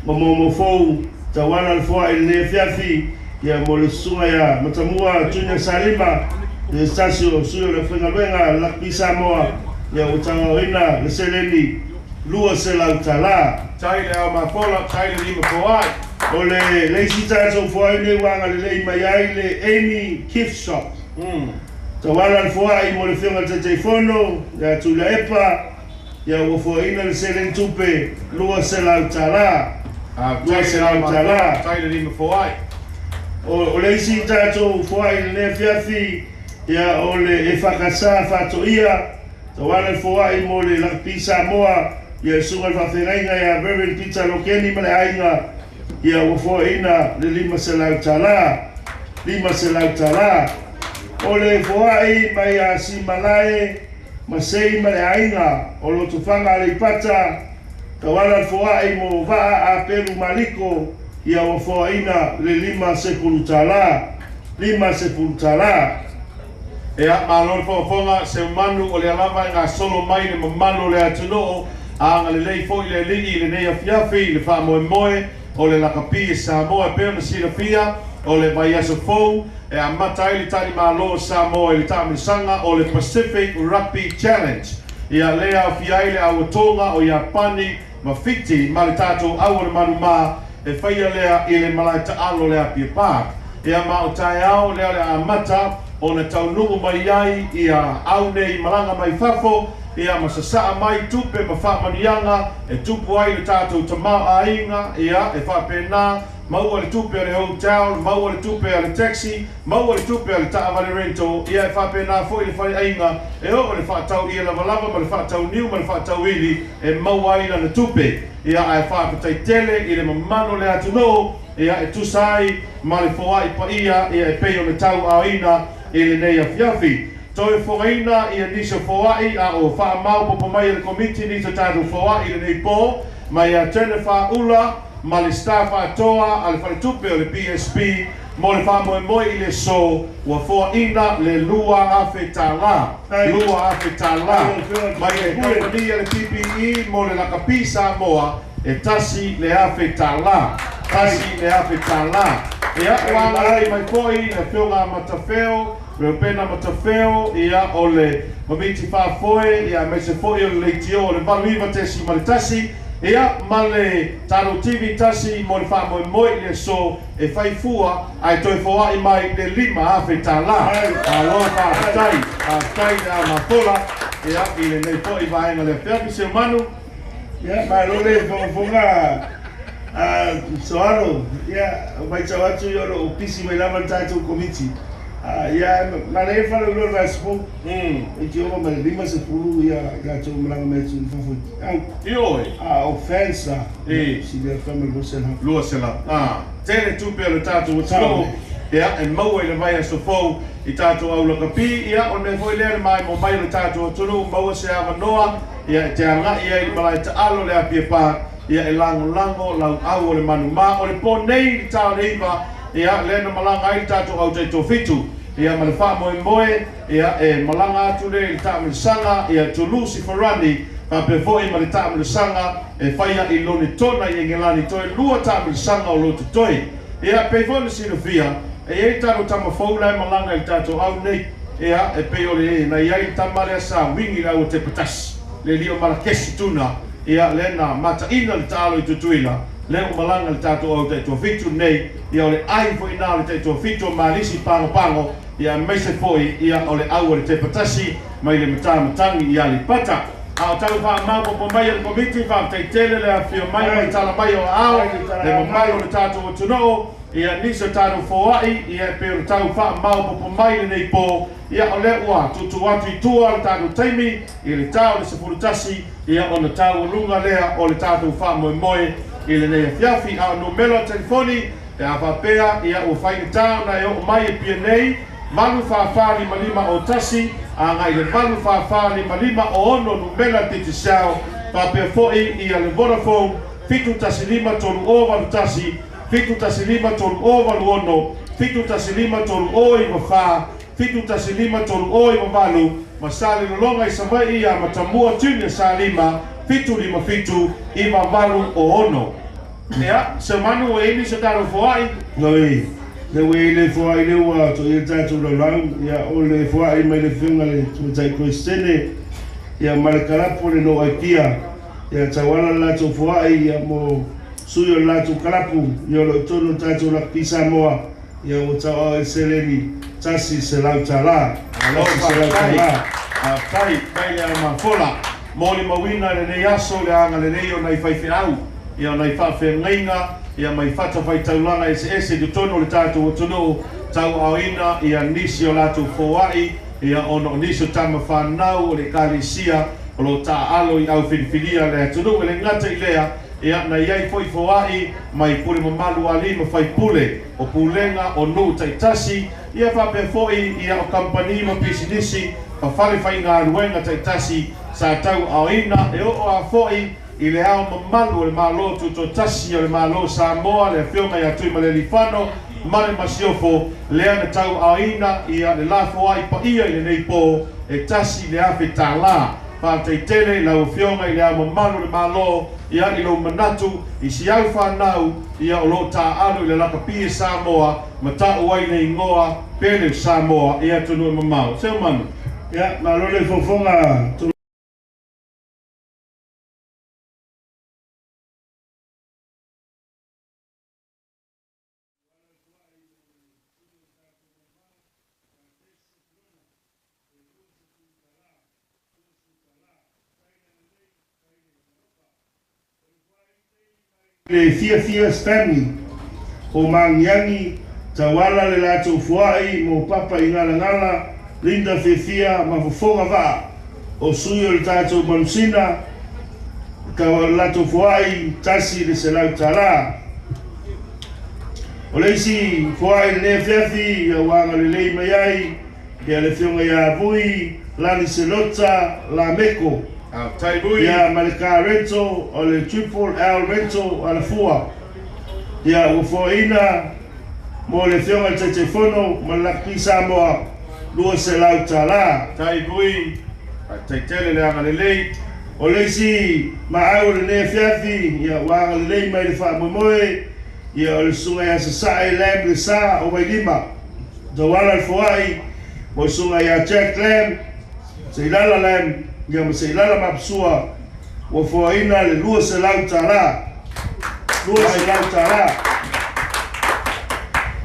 o Momofou, tauala le foai lenei afiafi ia mo le susuga ia Matamua Junior Salima, le tasi o sui o le aufaigaluega Lakapi Samoa, ia ua tauaoina le seleni $200. Tai le ao mafola, tai le lima foai. O le leisi tatou foai nei ua agalelei mai ai le Amy Gift Shop. Tauala le foai mo le afioga le Taitaifono ia Tuilaepa, ia ua foaina le seleni tupe $200. $200. Tai le lima foai. O le isi tatou foai lenei afiafi ia o le e whakasa whatoia, tauala le foai mo le Lakapi Samoa, ia suga le faafeagaiga ia Reverend Peter Lokeni ma le aiga, ia ua foaina le $500. $500. O le foai mai a Simalae ma Sei ma le aiga o Lotofaga Aleipata, tauala le foai mo Vaa a Pelu Maliko, ia ua foaina le $50. $50. Ia, malo le faafofoga se manu o le alava e gasolo mai le mamalu o le atunuu, agalelei foi le Alii i lenei afiafi i le faamoemoe o le Lakapi e Samoa. E pei ona silafia, o le vaiaso fou e amata ai le talimalo o Samoa i le taamilosaga o le Pacific Rugby Challenge. Ia lea aofia ai le auatoga o Iapani ma Fiti ma le tatou au o le manumā, e faia lea i le malae taalo le Apia Park. Ia ma o taeao lea le amata ona taunuu mai ai ia au nei malaga mai fafo, ia ma sasaa mai tupe ma faamanuiaga e tupu ai le tatou tamaoaiga. Ia e faapena maua le tupe a le hotel, maua le tupe a le taxi, maua le tupe a le taavale rental. Ia e faapena foi le faleaiga e oo le faatau ia lavalava ma le faatauniu ma le faatauili e maua ai lana tupe. Ia ae faafetai tele i le mamalu o le atunuu ia e tusa ai ma le foai paia ia e pei ona tauaaoina i lenei afiafi. Toe fogaina ia nisi o foai a o faamaopopo mai e le komiti nisi o tatou foai i lenei po, mai ia Jennifer Ula ma le staff atoa a le faletupe o le PSP mo le faamoemoe i le aso, ua foaina le $2,000. $2,000. Mai le kamupani a le PPE mo le Lakapi Samoa, e $1,000. $1,000. Ia ua agalelei mai foi le afioga Matafeo Reupena Matafeo, ia o le komiti faafoe, ia aemaise foi o le leitio o le 89.1, ia ma le Talo TV tasi mo le faamoemoe i le aso e faifua, ae toe foai mai le $5,000. Malo faafetai, faafetai le amafola ia i lenei foi vaega le afiafi. Seumanu. Ia, malo le fogafoga. Soalo, ia, matau atu ia o lo o pisi mai lava le tatou Komiti. Ia, manaia le faleoloa o le vaiaso fou. E te ova ma le 50 ia i latou e malaga mai atu i fafo i au. Ioe. O fans la. Sili atu ma le 200. 200. Tele tupe a le tatou atunuu. Ia, e maua i le vaiaso fou i tatou au lakapi. Ia, o le mea foi lea le maimoa mai o le tatou atunuu, maua se avanoa, ia, e te agai ai i le malae taalo le Apia Park, ia, e lagolago lauau o le manumā. O le po nei i le ta o le 9, ia, lea na malaga ai le tatou au taitoafitu, ia, ma le faamoemoe, ia, e malaga atu lea i le taamilosaga, ia, Toulouse i Farani, faapea foi ma le taamilosaga e faia i Lonetona i Engelani, toe 2 taamilosaga o lo o totoe. Ia, pei foi ona silafia, e i ai le tatou tama fou la e malaga i le tatou au nei, ia, e pei o le na i ai le tama lea sa wingi le au o Tepatasi, le alii o Malakesi Tuna, ia, lea na mataina le taalo i Tutuila, lea ua malaga le tatou au taitoafitu nei, ia, o le ai foi nā o le taitoafitu o Malisi Pagopago, ia, aemaise foi, ia, o le au o le Tepatasi mai le Matamatagi i Aleipata. A o tau faamaopoopo mai e le Komiti, faafetai tele le afifio mai ma le tala mai o aao, le mamalu o le tatou atunuu, ia, nisi o tatou foai, ia, e pei o le tau faamaopoopo mai lenei po, ia, o lea ua tuutuu atu i tua le tatou taimi i le ta o le 11, ia, ona taualuga lea o le tatou faamoemoe i lenei afiafi. A o numera o telefoni, pe a faapea, ia, ua faigata ona e oo mai e pia nei, 844 55 o 1, agai le 844 55 o 6 numera Digicel, faapea foi ia le Vodafone 715 3 o 81, 715 3 o 86, 715 3 o 94, 715 3 o 98, ma sa le lologa i Savaii ia Matamua Junior Salima 757 98 o 6. Ia, Seumanu, ua i ai nisi o tatou foai? Oi, lea ua i ai le foai lea ua toia le tatou laulau, ia, o le foai mai le Afioga i le Tamaitai Peresetene, ia, ma le kalapu o le No Idea, ia, tauala le latou foai, ia, mo sui o le latou kalapu, ia, o lo o i totonu o le tatou Lakapi Samoa, ia, ua tauao ai le seleni $100. Malo $100. Faafetai, mai le aumafola. Molimauina i lenei aso le agalelei o nai faifeau, ia, o nai faafeagaiga, ia, mai fatafaitaulaga eseese i totonu o le tatou atunuu, tauaoina, ia, nisi o latou foai, ia, ona o nisi o tama whanau o le ekalesia o lo o taaalo i au filifilia le atunuu. E le gata i lea, ia, na i ai foi foai mai pule mamalu alii ma faipule o pulega o nuu taitasi, ia, faapea foi, ia, o kamupani ma pisinisi ma fale faigaluega taitasi sa tauaoina, e oo a foi i le ao mamalu o le Malo Tutoatasi o le Malo Samoa, le Afioga ia Tuimalealiifano ma le Masiofo, lea na tauaoina, ia, le lafoai paia i lenei po e $1,000. Faafetai tele lau Afioga i le ao mamalu o le Malo, ia, i lou manatu i si au whanau, ia, o lo o taaalo i le lakapi e Samoa ma taʻu ai le igoa pele o Samoa i atunuu e mamao. Seumanu. Ia, malo le fofoga. Le fiafia Stanley o Magiagi tauala le latou foai mo Papa i Galagala, Linda Fiafia ma Fofoga Vaa o sui o le tatou manusina, tauala le latou foai $100. O le isi foai lenei afiafi ia ua agalelei mai ai ia le afioga ia Vui Lani Selota Lameko. Tai Vui. Ia ma le car rental o le Triple L Rental Alafua. Ia ua foaina mo le afioga i le Taitaifono ma le Lakapi Samoa $200. Tai Vui. Tai tele le agalelei. O le isi maau o lenei afiafi ia ua agalelei mai le faamoemoe ia o le susuga ia Sasae Lam Le Sa o Vailima. Tauala le foai mo le susuga ia Jack Lam, Seilala Lam, ia ma Seilala Mapusua, ua foaina le $200. $200.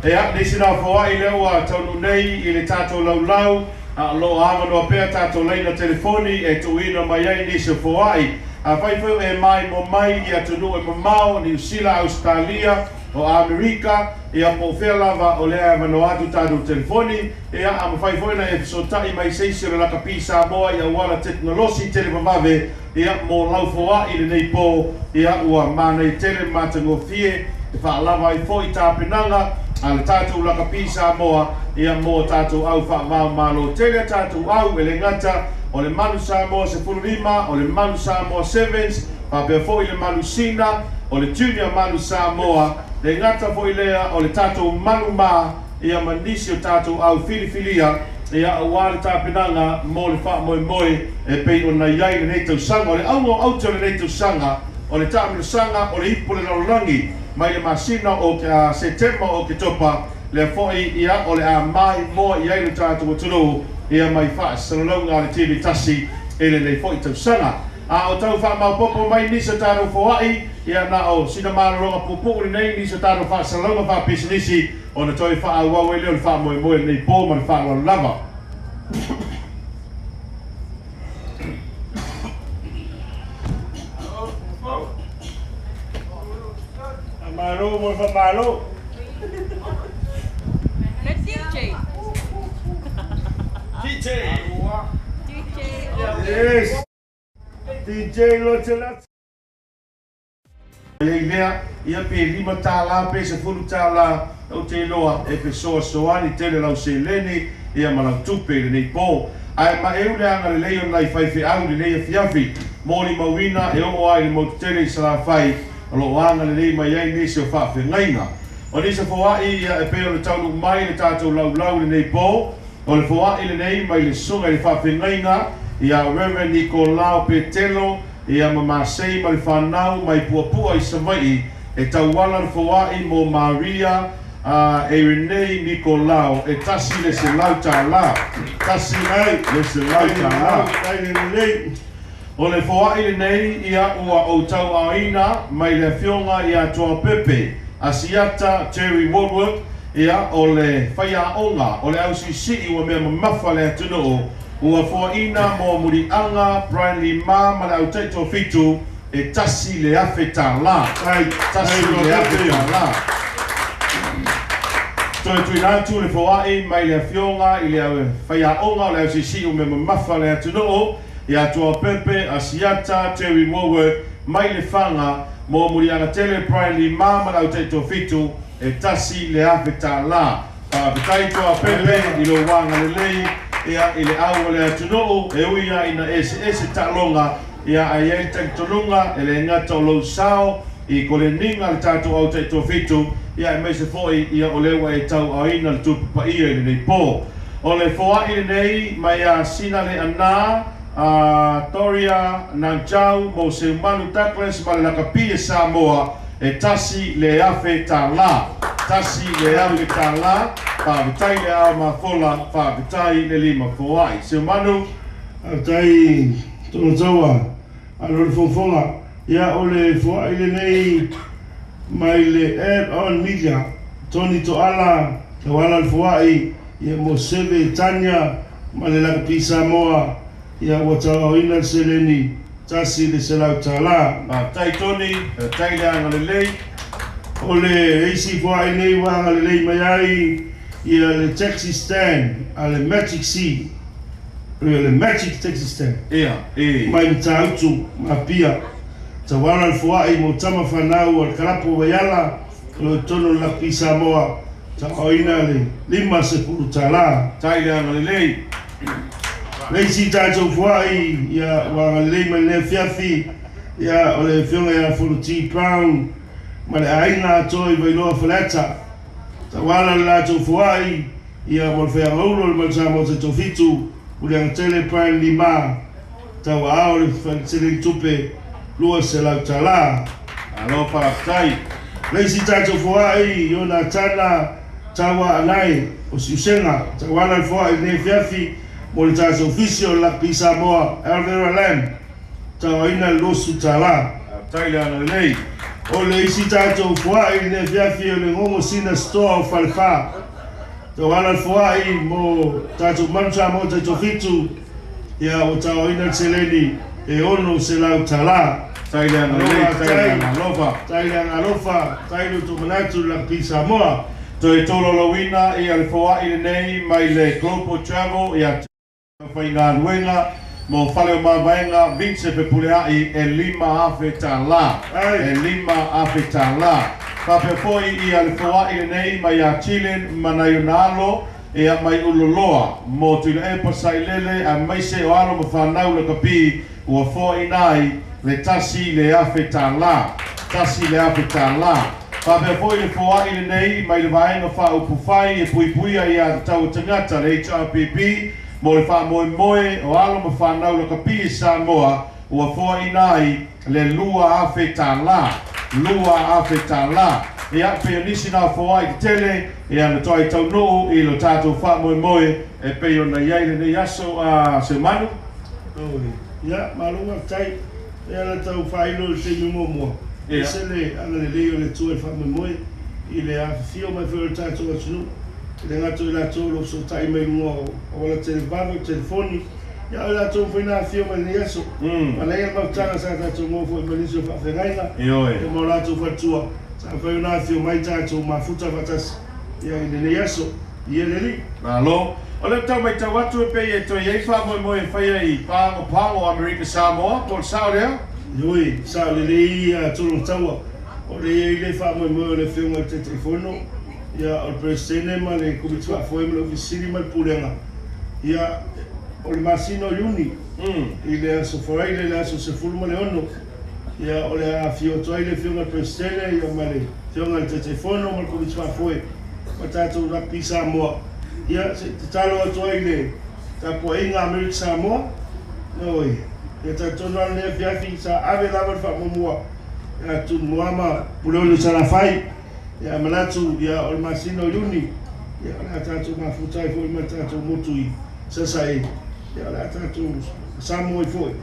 Ia, nisi na foai lea ua taunuu nei i le tatou laulau, a o lo o avanoa pea tatou laina telefoni e tuuina mai ai nisi o foai. Afai foi e mai mo mai i atunuu e mamao, Niu Sila, Ausetalia, o Amerika, ia po o fea lava o lea e avanoa atu tatou telefoni, ia a mafai foi ona e fesootai mai se isi o le lakapi Samoa i auala tekonolosi televavave, ia mo lau foai i lenei po, ia ua manaia tele ma matagofie e faalava ai foi tapenaga a le tatou lakapi Samoa, ia mo tatou au faavaomalo tele a tatou au e le gata o le Manu Samoa 15, o le Manu Samoa Sevens, faapea foi le Manu Sina, o le Junior Manu Samoa, le gata foi lea o le tatou Manu Ma, ia ma nisi o tatou au filifilia, ia aua le tapenaga mo le faamoemoe e pei ona i ai lenei tausaga. O le auga o aute o lenei tausaga, o le taamilosaga o le ipu o le lalolagi mai le masina o Setema o Oketopa, lea foi ia o le a maimoa i ai le tatou atunuu ia mai faasalalauga a le TV tasi i lenei foi tausaga. A o tau faamaopoopo mai nisi o tatou foai, ia na o sina malologa puupuu lenei, nisi o tatou faasalalauga faapisinisi ona toe faaauau ai lea o le faamoemoe lenei po ma le faaaloalo lava. Faamalo mo le faamalo. DJ. DJ. DJ. Yes. DJ Lotelati. I ai lea, ia pe $5 pe $10, ou te iloa e fesoasoani tele lau seleni ia ma lau tupe i lenei po. Ae maeu le agalelei o nai faifeau i lenei afiafi, molimauina e oo ai i le motu tele i Salafai, o lo o agalelei mai ai nisi o faafeagaiga. O nisi o foai ia e pei ona taunuu mai le tatou laulau i lenei po, o le foai lenei mai le susuga i le faafeagaiga ia Reverend Nikolao Petelo ia ma Masei ma le fanau mai Puapua i Savaii e tauala le foai mo Maria Eirenei Nikolao e $100. $100. O le foai lenei ia ua ou tauaaoina mai le afioga ia Toapepe Asiata Terry Woodward, ia o le faiaoga o le ausiisii ua mea mamafa le atunuu, ua foaina mo Muliaga Brian Lima ma le autaitoafitu e $1,000. $1,000. Toe tuuina atu le foai mai le afioga i le faiaoga o le ausiisii ua mea mamafa le atunuu ia Toapepe Asiata Terry Woodward mai Lefaga mo Muliaga tele Brian Lima ma le autaitoafitu e $1,000. Faafetai Toapepe i lou agalelei ia i le au o le atunuu e ui lava ina eseese taaloga ia ae i ai le talitonuga e le gata o lou sao i koleniga le tatou autaitoafitu ia aemaise foi ia o lea ua e tauaaoina le tupu paia i lenei po. O le foai lenei mai a Sina le Ana a Toria Nanchau mo Seumanu Douglas ma le lakapi e Samoa e $1,000. $1,000. Faafetai le ao mafola, faafetai le lima foai. Seumanu. Faafetai Tonotaua alo le fofoga. Ia o le foai lenei mai le Add On Media Tony Toala tauala le foai ia mo Seve Tanya ma le lakapi Samoa ia ua tauaoina le seleni $100. Faafetai Tony, faafetai le agalelei. O le isi foai nei ua agalelei mai ai ia le taxi stand a le Magic C, ia le Magic Taxi Stand Ia, e. mai Matautu ma Apia. Tauala le foai mo tama fanau o le kalapu o Vaiala o lo o i totonu o le lakapi Samoa, tauaoina le $50. Tai le agalelei. Le isi tatou foai ia ua agalelei mai lenei afiafi ia o le afioga ia Fono T Brown ma le aiga atoa i Vailoa Faleata. Tauala le latou foai ia mo le faiagaulu o le Manu Samoa Taitoafitu, Muliagatele Brian Lima, tauaao le faleseleni tupe $200. Malo faafetai. Le isi tatou foai i ona tana taua anai o Siusega, tauala le foai i lenei afiafi mo le tatou ofisi o le Lakapi Samoa Alvera Lam, tauaina le $20. Faafetai le agalelei. O le isi tatou foai i lenei afiafi o le Gogo Sina Store o Falefa, tauala le foai mo tatou Manu Samoa Taitoafitu, ia ua tauaina le seleni E $600. Tai le agalelei, tai le agalofa. Tai le agalofa, tai le tumanatu le lakapi Samoa. Toe tolaulauina ia le foa'i lenei mai le Global Travel ia faigaluega mo fale o mavaega Vince Fepulea'i e $5,000. E $5,000. Faapea fo'i ia le foa'i lenei mai ia Chilen ma nai ona alo ia mai Uloloa mo Tuilaepa Sailele aemaise o alo ma fanau lakapi ua foa'iina ai le $1,000. $1,000. Faapea fo'i le foa'i lenei mai le vaega faaupufai e puipuia iā tatau a tagata le HRPP mo le faamoemoe o alo ma fanau lakapi i Samoa ua foa'iina ai le $2,000. $2,000. Ia pei o nisi na foa'i tetele ia na toai taunuu i lo tatou faamoemoe e pei ona i ai lenei aso a Seumanu. Ia, malo faafetai. E ala tau faailo i le taimi muamua, e ese le agalelei o le Atua i le faamoemoe i le afifio mai foi o le tatou atunuu, e le gata o i latou o lo o fesootai mai i luga o auala televave, o telefoni, ia o i latou foi na afifio mai i lenei aso. Manaia le mafutaga sa tatou maua foi ma nisi o faafeagaiga ia ma o latou faletua, sa mafai ona afifio mai tatou mafuta faatasi ia i lenei aso. Ia le Alii. Malo. O lea ou tau matau atu e pei e toe i ai faamoemoe e faia i Pago Pago, Amerika Samoa, po o le sao lea? Ioe, sao lelei ia Tologataua. O lea e i ai le faamoemoe o le Afioga i le Taitaifono, ia, o le Peresetene ma le Komiti Faafoe ma le Ofisa Sili ma le Pulega, ia, o le masina o Iuni, i le aso Faraile, le aso 16, ia, o le a afio atu ai le Afioga i le Peresetene, ia, ma le Afioga i le Taitaifono ma le Komiti Faafoe ma tatou Rugby Samoa. Ia, se i tatalo atu ai i le tapuaiga a Amerika Samoa, oi, ia talitonu lava lenei afiafi sa ave lava le faamuamua ia Tumua ma Puleono i Salafai. Ia, manatu, ia, o le masina o Iuni, ia, o le a tatou mafuta ai foi ma le tatou motu i Sasae, ia, o le a tatou Samoa ai foi,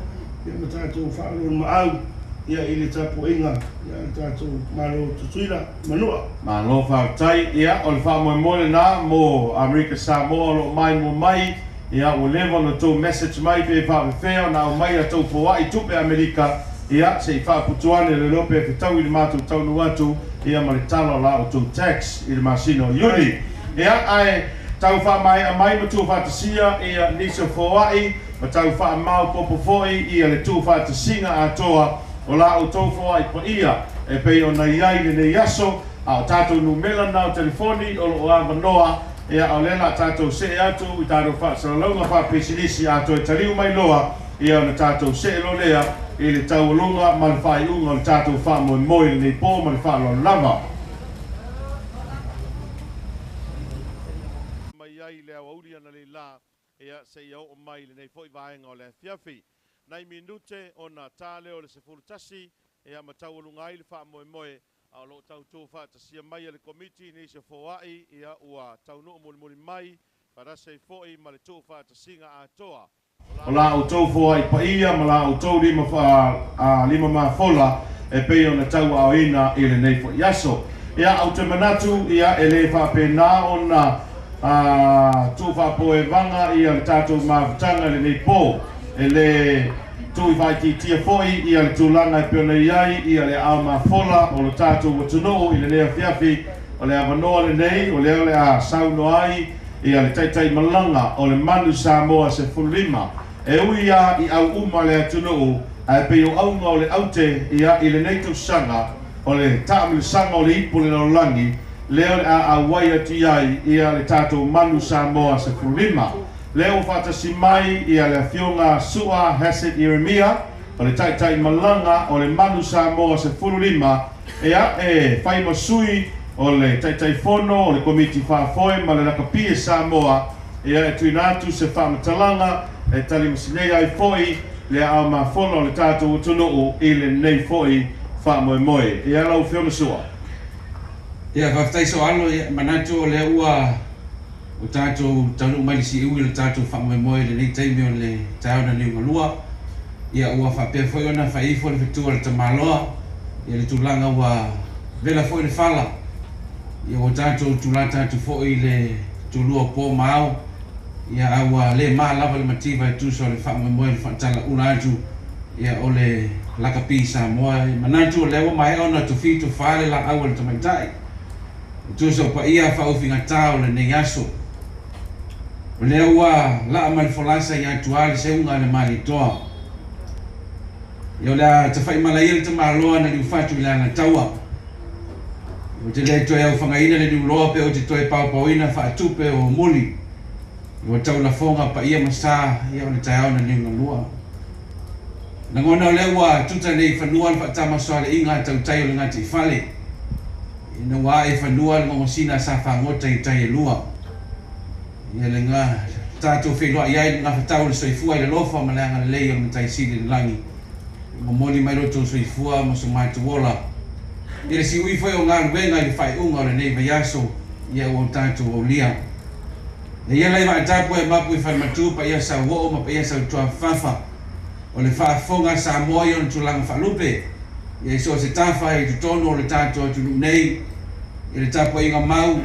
ia, ma tatou faaoloolomaau, ia, i le tapuaiga, ia, a le tatou Malo o Tutuila, Manua. Malo faafetai. Ia, o le faamoemoe lena mo Amerika Samoa o lo o maimoa mai. Ia, ua leva ona outou message mai pe faapefea ona aumai a outou foai tupe Amerika. Ia, se i faaputu ane le iloa pe fetaui le matou taunuu atu, ia ma le tala o la outou tax i le masina o Iuni. Ia, ae tau faamaea mai ma tuufaatasia ia nisi o foai ma tau faamaopoopo foi ia le tuufaatasiga atoa o la outou foai paia e pei ona i ai lenei aso, a o tatou numera na o telefoni o lo o avanoa. Ia, a o lea o le a tatou see atu i tatou faasalalauga faapisinisi a toe taliu mai loa, ia ona tatou see loa lea i le taualuga ma le faaiuga o le tatou faamoemoe i lenei po ma le faaaloalo lava. Mai ai le aoauli analeila, ia, seia oo mai i lenei foi vaega o le afiafi. Nai minute ona ta lea o le 11, ia, ma taualuga ai le faamoemoe, a o lo o tautū faatasia mai e le Komiti nisi o foai, ia, ua taunuu mulimuli mai, faatasi ai foi ma le tuufaatasiga atoa o la outou foai paia ma la outou lima lima mafola e pei ona tauaaoina i lenei foi aso. Ia, ou te manatu, ia, e le faapena ona tuufaapoevaga ia le tatou mafutaga i lenei po. E le tuu i faaitiitia foi ia le tulaga e pei ona i ai ia le aao mafola o lo tatou atunuu i lenei afiafi. O le avanoa lenei o lea o le a saunoa ai ia le taitaimalaga o le Manu Samoa 15. E ui lava i au uma le atunuu, ae pei o auga o le aute ia i lenei tausaga o le taamilosaga o le ipu o le lalolagi lea o le a auai atu i ai ia le tatou Manu Samoa 15. Lea ua faatasi mai ia le Afioga Su'a Hassett Ieremia, o le taitaimalaga o le Manu Samoa 15, ia e fai ma sui o le Taitaifono o le Komiti Faafoe ma le Lakapi e Samoa, ia e tuuina atu se faamatalaga e talimasinei ai foi le aao mafola o le tatou atunuu i lenei foi faamoemoe. Ia lau Afioga Su'a. Ia, faafetai Soalo, ia, manatu o lea ua o tatou taunuu mai le siui o le tatou faamoemoe i lenei taimi o le taeao na liugalua. Ia, ua faapea foi ona fai ifo le fetu a le tamaloa, ia le tulaga ua vela foi le fala. Ia, ua tatou tulata atu foi i le tulua o po ma ao, ia, a ua le ma lava le mativa e tusa o le faamoemoe le faatalaula atu Ia o le lakapi Samoa e manatu o lea ua maea ona tofi tofā le laau a le tamaitai e tusa o paia faaufigatā o lenei aso. O lea ua laa mai le folasa i Atuā le seuga a le Malietoa. Ia o le a tafaimala ia le tamaloa na liufatu i le Alataua. Ou te le toe aufagaina le liuloa pe ou te toe paopaoina faatupe o muli. Ua tau lafoga paia ma sa ia o le taeao na liugalua. Lagona o lea ua tuta nei i fanua le faatamasoaliiga a tautai o le gataifale, ina ua ae i fanua le gogosina a sa fagota i tai e lua. Ia le ga tatou feiloai ai le gafatau o le soifua i le alofa ma le agalelei o le Matai Sili i le lagi. E momoli mai lo outou soifua ma so matou ola i le siui foi o galuega i le faaiuga o lenei vaiaso ia ua tatou aulia. E ia lai vaatapu e mapu i falematu paia sauoo ma paia sautuafafafa o le faafofoga a Samoa i ona tulaga faalupe ia i so o se tafa i totonu o le tatou atunuu nei i le tapuaiga mau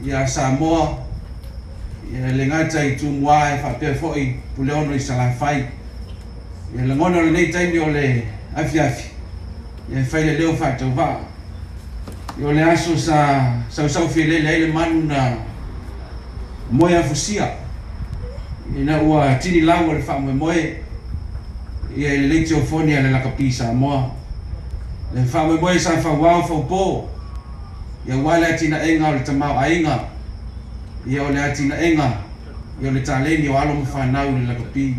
ia Samoa ia e le gata i Tumua e faapea foi Puleono i Salafai. Ia lagona o lenei taimi o le afiafi ia e fai le leo faatauvaa. Ia o le aso sa sausau fialele ai le manu na moe afusia ina ua tini lau o le faamoemoe ia i le leitiofoni a le lakapi Samoa. Le faamoemoe sa fauao faupo ia aua le atinaega o le tamaoaiga ia o le atinaega ia o le taleni o alo ma fanau i le lakapi.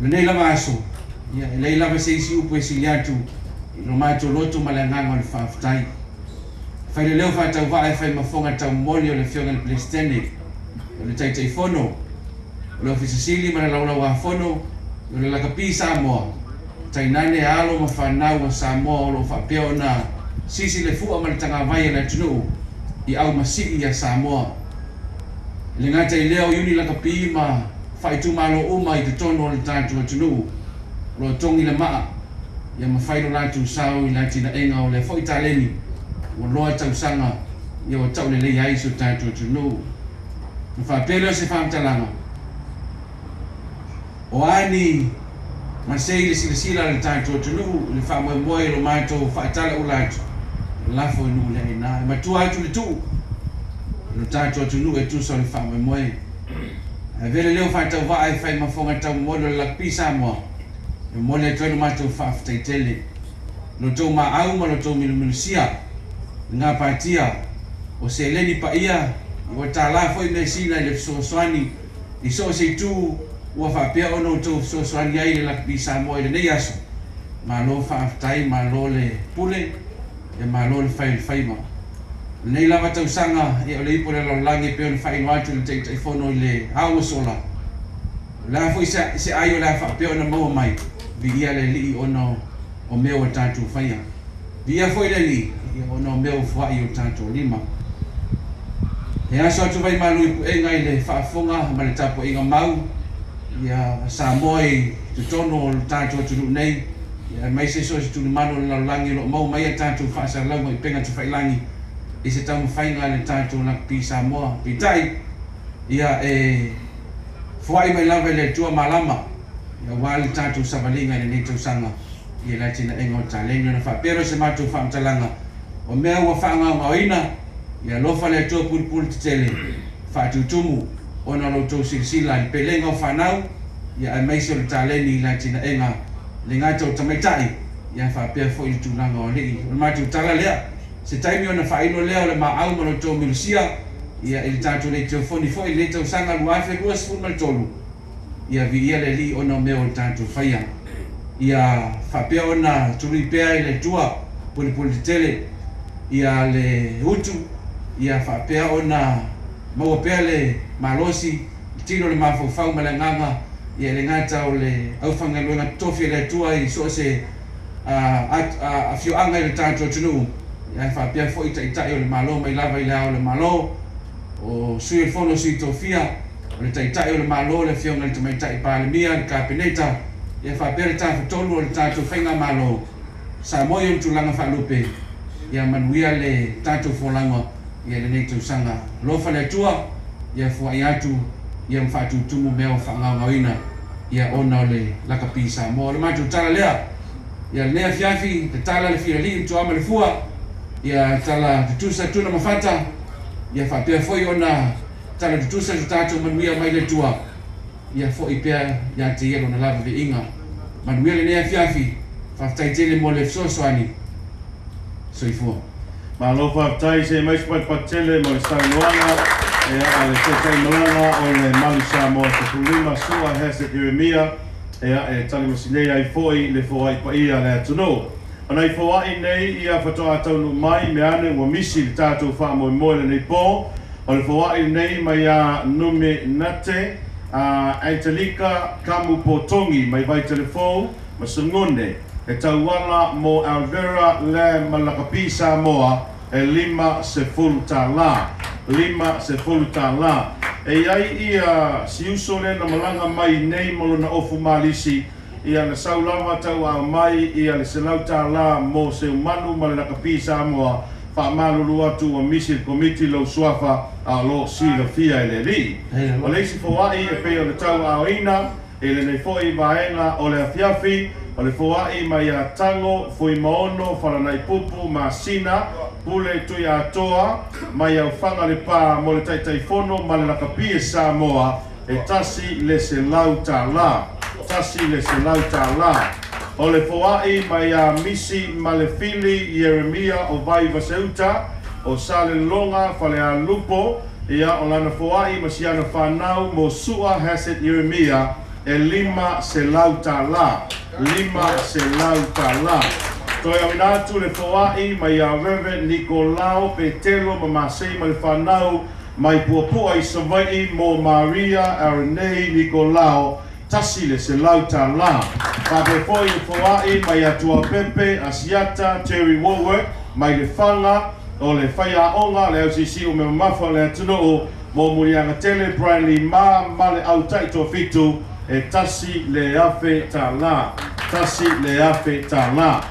O lenei lava aso, ia e leai lava se isi upu e sili atu i lo matou loto ma le agaga o le faafetai. Fai le leo faatauvaa e fai ma fofoga taumomoli o le Afioga i le Peresetene, o le Taitaifono, o le Ofisa Sili ma le Laulauafono, o le Lakapi Samoa, tainane alo ma fanau a Samoa o lo o faapea ona sisi le fua ma le tagavai a le atunuu i aumasii a Samoa. E le gata i lea o iuni lakapi ma faaitumalo uma i totonu o le tatou atunuu o lo o togi le maa ia ma fai lo latou sao i le atinaega o lea foi taleni ua loa tausaga ia ua tauleleia ai si o tatou atunuu. Ona faapea lea o se faamatalaga, o a ni masei i le silasila a le tatou atunuu i le faamoemoe i lo matou faatalaula atu, lafo i nuu le aina e matua atu le tuu i lo tatou atunuu e tusa o le faamoemoe. Ae avea le leo faatauvaa e fai ma fofoga taumomoli o le Lakapi Samoa e momoli atu ai lo matou faafetai tele i lo outou maau ma lo outou milumilusia le gapatia o seleni paia ua tālā foi measina i le fesoasoani i so o se itu ua faapea ona outou fesoasoani ai i le Lakapi Samoa i lenei aso. Malo faafetai, malo le pule, ia malo le fai o le faiva. O lenei lava tausaga, ia o le ipu o le lalolagi e pei ona faailoa atu e le Taitaifono i le ao ua sola, o le a foi se ai o le a faapea ona maua mai, viia le Alii ona o mea ua tatou faia. Viia foi le Alii, ia ona o mea ua foai i o tatou lima. E aso atu vaimalu i puega i le faafofoga ma le tapuaiga mau ia Samoa i totonu o le tatou atunuu nei, ia aemaise so o se tulimanu o le lalolagi o lo o maua mai a tatou faasalalauga i upega tafailagi i se taumafaiga a le tatou Lakapi Samoa. Peitai, ia e foai mai lava i le Atua malama, ia aua le tatou savaliga i lenei tausaga i le atinaega o taleni. Ona faapea lea o se matou faamatalaga, o mea ua faagaogaoina, ia alofa le Atua pulupulu tetele, faatutumu ona o lo outou silasila i le pelega o fanau, ia aemaise o le taleni i le atinaega le gata o tamaitai, ia faapea foi le tulaga o alii. O le matou tala lea, se taimi ona faailo lea o le maau ma lo outou milusia, ia i le tatou leitiofoni foi i lenei tausaga 2023, ia viia le Alii ona o mea ua tatou faia. Ia faapea ona tului pea i le Atua pulepule tetele ia le utu, ia faapea ona maua pea le malosi, le tino, le mafaufau ma le agaga, ia e le gata o le aufaigaluega totofi a le Atua i so o se afioaga i le tatou atunuu, ae faapea foi taitai o le Malo mai lava i le Ao o le Malo, o Sui o le Fono a Sui Tofia, o le Taitai o le Malo le Afioga i le Tamaitai Palemia, le Kapeneta, ia faapea le Tafatolu o le tatou Faigamalo Samoa i ona tulaga faalupe, ia manuia le tatou folauga ia i lenei tausaga. Alofa le Atua, ia foai atu ia ma faatutumu mea ua faagaogaoina. ia ona o le lakapi Samoa. O le matou tala lea ia lenei afiafi, tatala le filalii ma tuama le fua, ia tala tutusa tuna ma fata, ia faapea foi ona tala tutusa so tatou manuia mai le Atua, ia fo'i pea ia te ia lona lava viiga. Manuia lenei afiafi, faafetai tele mo le fesoasoani. Soifua. Malo faafetai se mai patele mo le saunoaga e a le taitaimalaga o le Malu Samoa 15 Sua Hesed Ieremia e talimasinei ai fo'i le foai paia le atunuu. Ona i foai nei ia whatoa taunu mai me ane ua misi le tātou whaamoemoe lenei pō. O le foai nei mai a Nume Nate, a Angelika Kamu Potongi mai vai telefou ma Sangone e tauala mo Alvera le Malakapi Samoa e $50. $50. E ai ia siuso le na malanga mai nei mo lona ofu malisi ia na saulava tau a mai ia le $100 mo se umanu ma le lakapi Samoa whaamalulu atu o misi le komiti lau suafa a lo silafia e le alii. O le isi foai e pei o le tau aoina e le nei foi vaenga o le afiafi o le foai mai a Tango, Fuimaono, Falanaipupu, Masina, Pule Tui Atoa, mai au whanga le pā mo le taitaifono ma le lakapi e Samoa e $100. $100. O le foai mai a Misi Malefili Ieremia o Vai Vaseuta o Sale Longa Falealupo ia o lana foai ma siana whanau mo Sua Hesed Ieremia e $500. $500. Toi awina atu le foai mai a Reverend Nikolao Petelo ma Masei ma le whanau mai puapua i Savaii mo Maria Arenei Nikolao $100. Pape foi le foai mai atua Pepe Asiata Terry Woolworth mai le whanga o le whaiaonga le LCC o me mamafa o le atunuu mo Mulianga Tele Brian Lee Ma ma le autai toa fitu e $1,000. $1,000.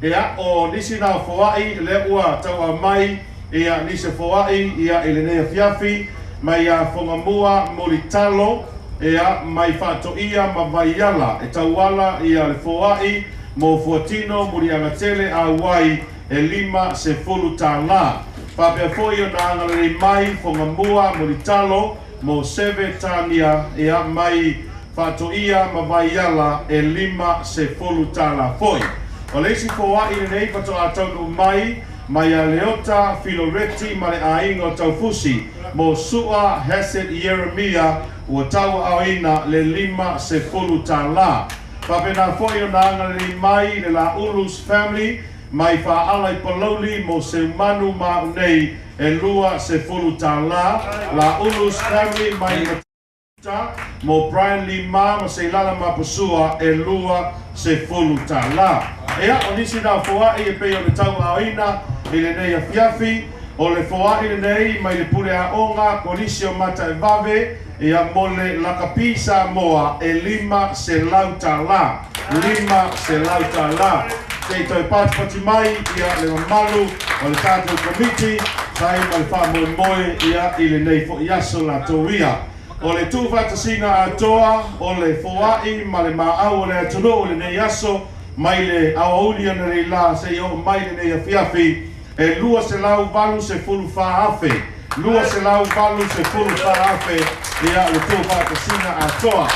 Ea o nisi nā foai le ua taua mai ia nisi foai ia i lenei afiafi mai a Whangamua Molitalo ea mai whaatoia ma Vaiala e tauala ia le foai mo Fuatino Mulianga Tele a wai e $50. Papea foi o nā angalei mai Whangamua Molitalo mo Seve Tania ea mai whaatoia ma Vaiala e $50 foi. O le isi foai lenei whatoa taunu mai mai a Leota Filoreti ma le ainga o Taufusi mo Sua Hesed Ieremia ua taua aoina le $50. Papena foi o nā angalei mai le La Ulus Family mai whaala i Palauli mo Seumanu Maunei e $20. La Ulus Family mai Matuta mo Brian Lima ma Seilala Mapusua e $20. Ea o nisi nā foai e pei o le tau aoina i le nei afiafi o le foai le nei mai le pule aonga kolisi o mata e vave ia mo le lakapi Samoa e $500. $500. Te toi patipati mai ia le mamalu o le tātou komiti tai ma le whaamoemoe ia i le nei fo'i aso la tauia. O le tūwhatasinga atoa o le foai ma le maau o le atunuu le nei aso mai le awauli ona le la se i o mai le nei afiafi e 284,000. 284,000 ia le tūwhatasinga atoa.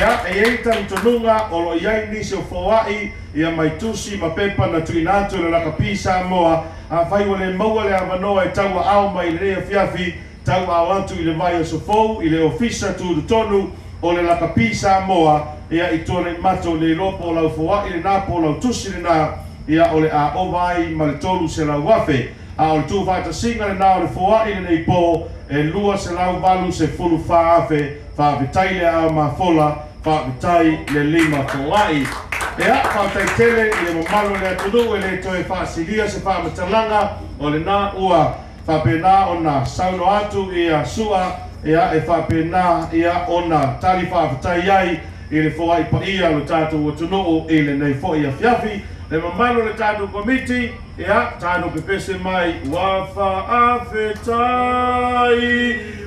Ia, e ei talitonunga o lo iai nisi o foai ia mai tusi ma pepa na tuina atu le lakapi Samoa a whai o le maua le awanoa e taua ao mai le nei afiafi tau ao atu i le vai o sofou i le ofisa tūru tonu o le lakapi Samoa ia i tōne mato le lopo o lau foai le nā po lau tusi le nā ia o le a ova ai ma le 300,000. A o le tūwhatasinga le nā o le foai le nei pō e 284,000. Whaafetai le ao mafola, whaafetai le lima foai. Ea, whaafetai tele i le mamalu le atunuu e le toe whaasilia se whaamatalanga o le nā ua whapena ona sauno atu ia sua ia e whapena ia ona tali whaafetai ai i le foai paia lo tātou atunuu i le nei fo'i afiafi. Le mamalu le tātou komiti, ia, tātou pepese mai, ua whaafetai,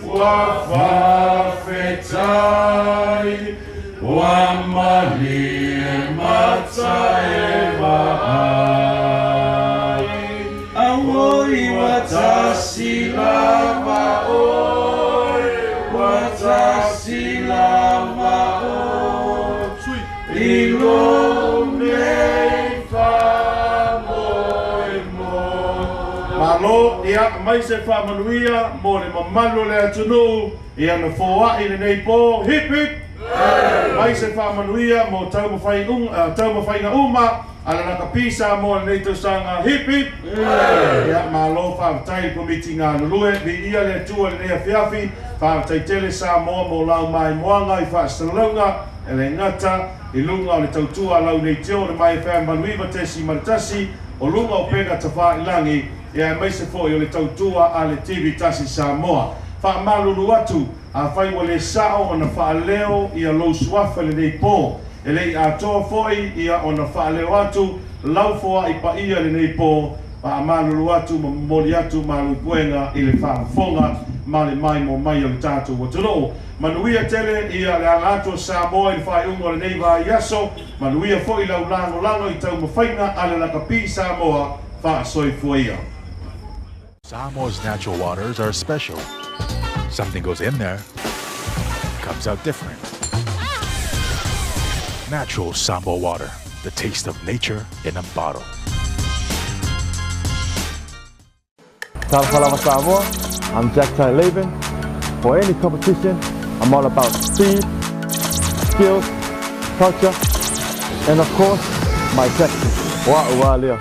ua whaafetai, Faatasi lava oe i lou nei faamoemoe. Malo, ia mai se faamanuia mo le mamalu o le atunuu ia na foai lenei po. Hip hip! Mai se faamanuia mo taumafaiga uma a le Lakapi Samoa lenei tausaga. Hip hip! Ia malo faafetai i le Komiti galulue, viia le Atua i lenei afiafi, faafetai tele Samoa mo lau maimoaga i faasalalauga e le gata i luga o le tautua a lau leitio o le My FM 89.1 o luga o upega tafailagi, ia aemaise foi o le tautua a le TV Tasi Samoa. Faamalulu atu, afai ua le sao ona faaleo ia lou suafa i lenei po, e le i atoa foi ia ona faaleo atu lau foai paia i lenei po, faamalulu atu ma momoli atu malu puega i le faafofoga ma le maimoa mai o le tatou atunuu. Manuia tele ia le aga atu o Samoa i le faaiuga o lenei vaiaso, manuia foi lau lagolago i taumafaiga a le Lakapi Samoa, faasoifua ia. Samoa's natural waters are special. Something goes in there, comes out different. Natural Samoa water, the taste of nature in a bottle. Talofa lava Samoa, I'm Jack Tai Laban. For any competition, I'm all about speed, skills, culture, and of course, my tactics. Wa ua lea.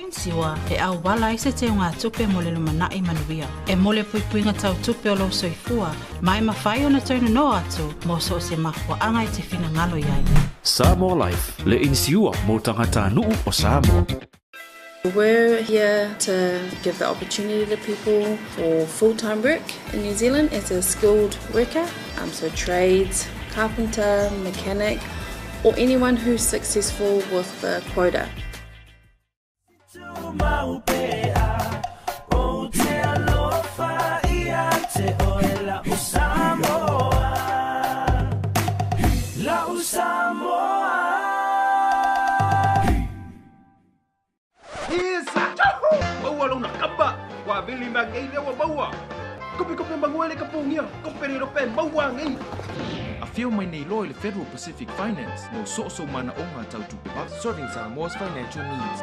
Siwa e auala ai se teugatupe mo le lumanai manuia. E mo le puipuiga tau tupe o lou soifua, ma e mafai ona toe nonoa atu mo so o se mafuaaga e te finagalo i ai. Samoa Life, le inisiua mo tagatanuu o Samoa. We're here to give the opportunity to people for full-time work in New Zealand as a skilled worker, so trades, carpenter, mechanic, or anyone who's successful with the quota. Maua lona kamba, ua vili mai nei lea ua maua. Kopekope maua le kapogia, kope le rope maua nei. Afio mai nei loa i le Federal Pacific Finance mo soosou manaoga tau tupe vave. Serving Samoa's financial needs.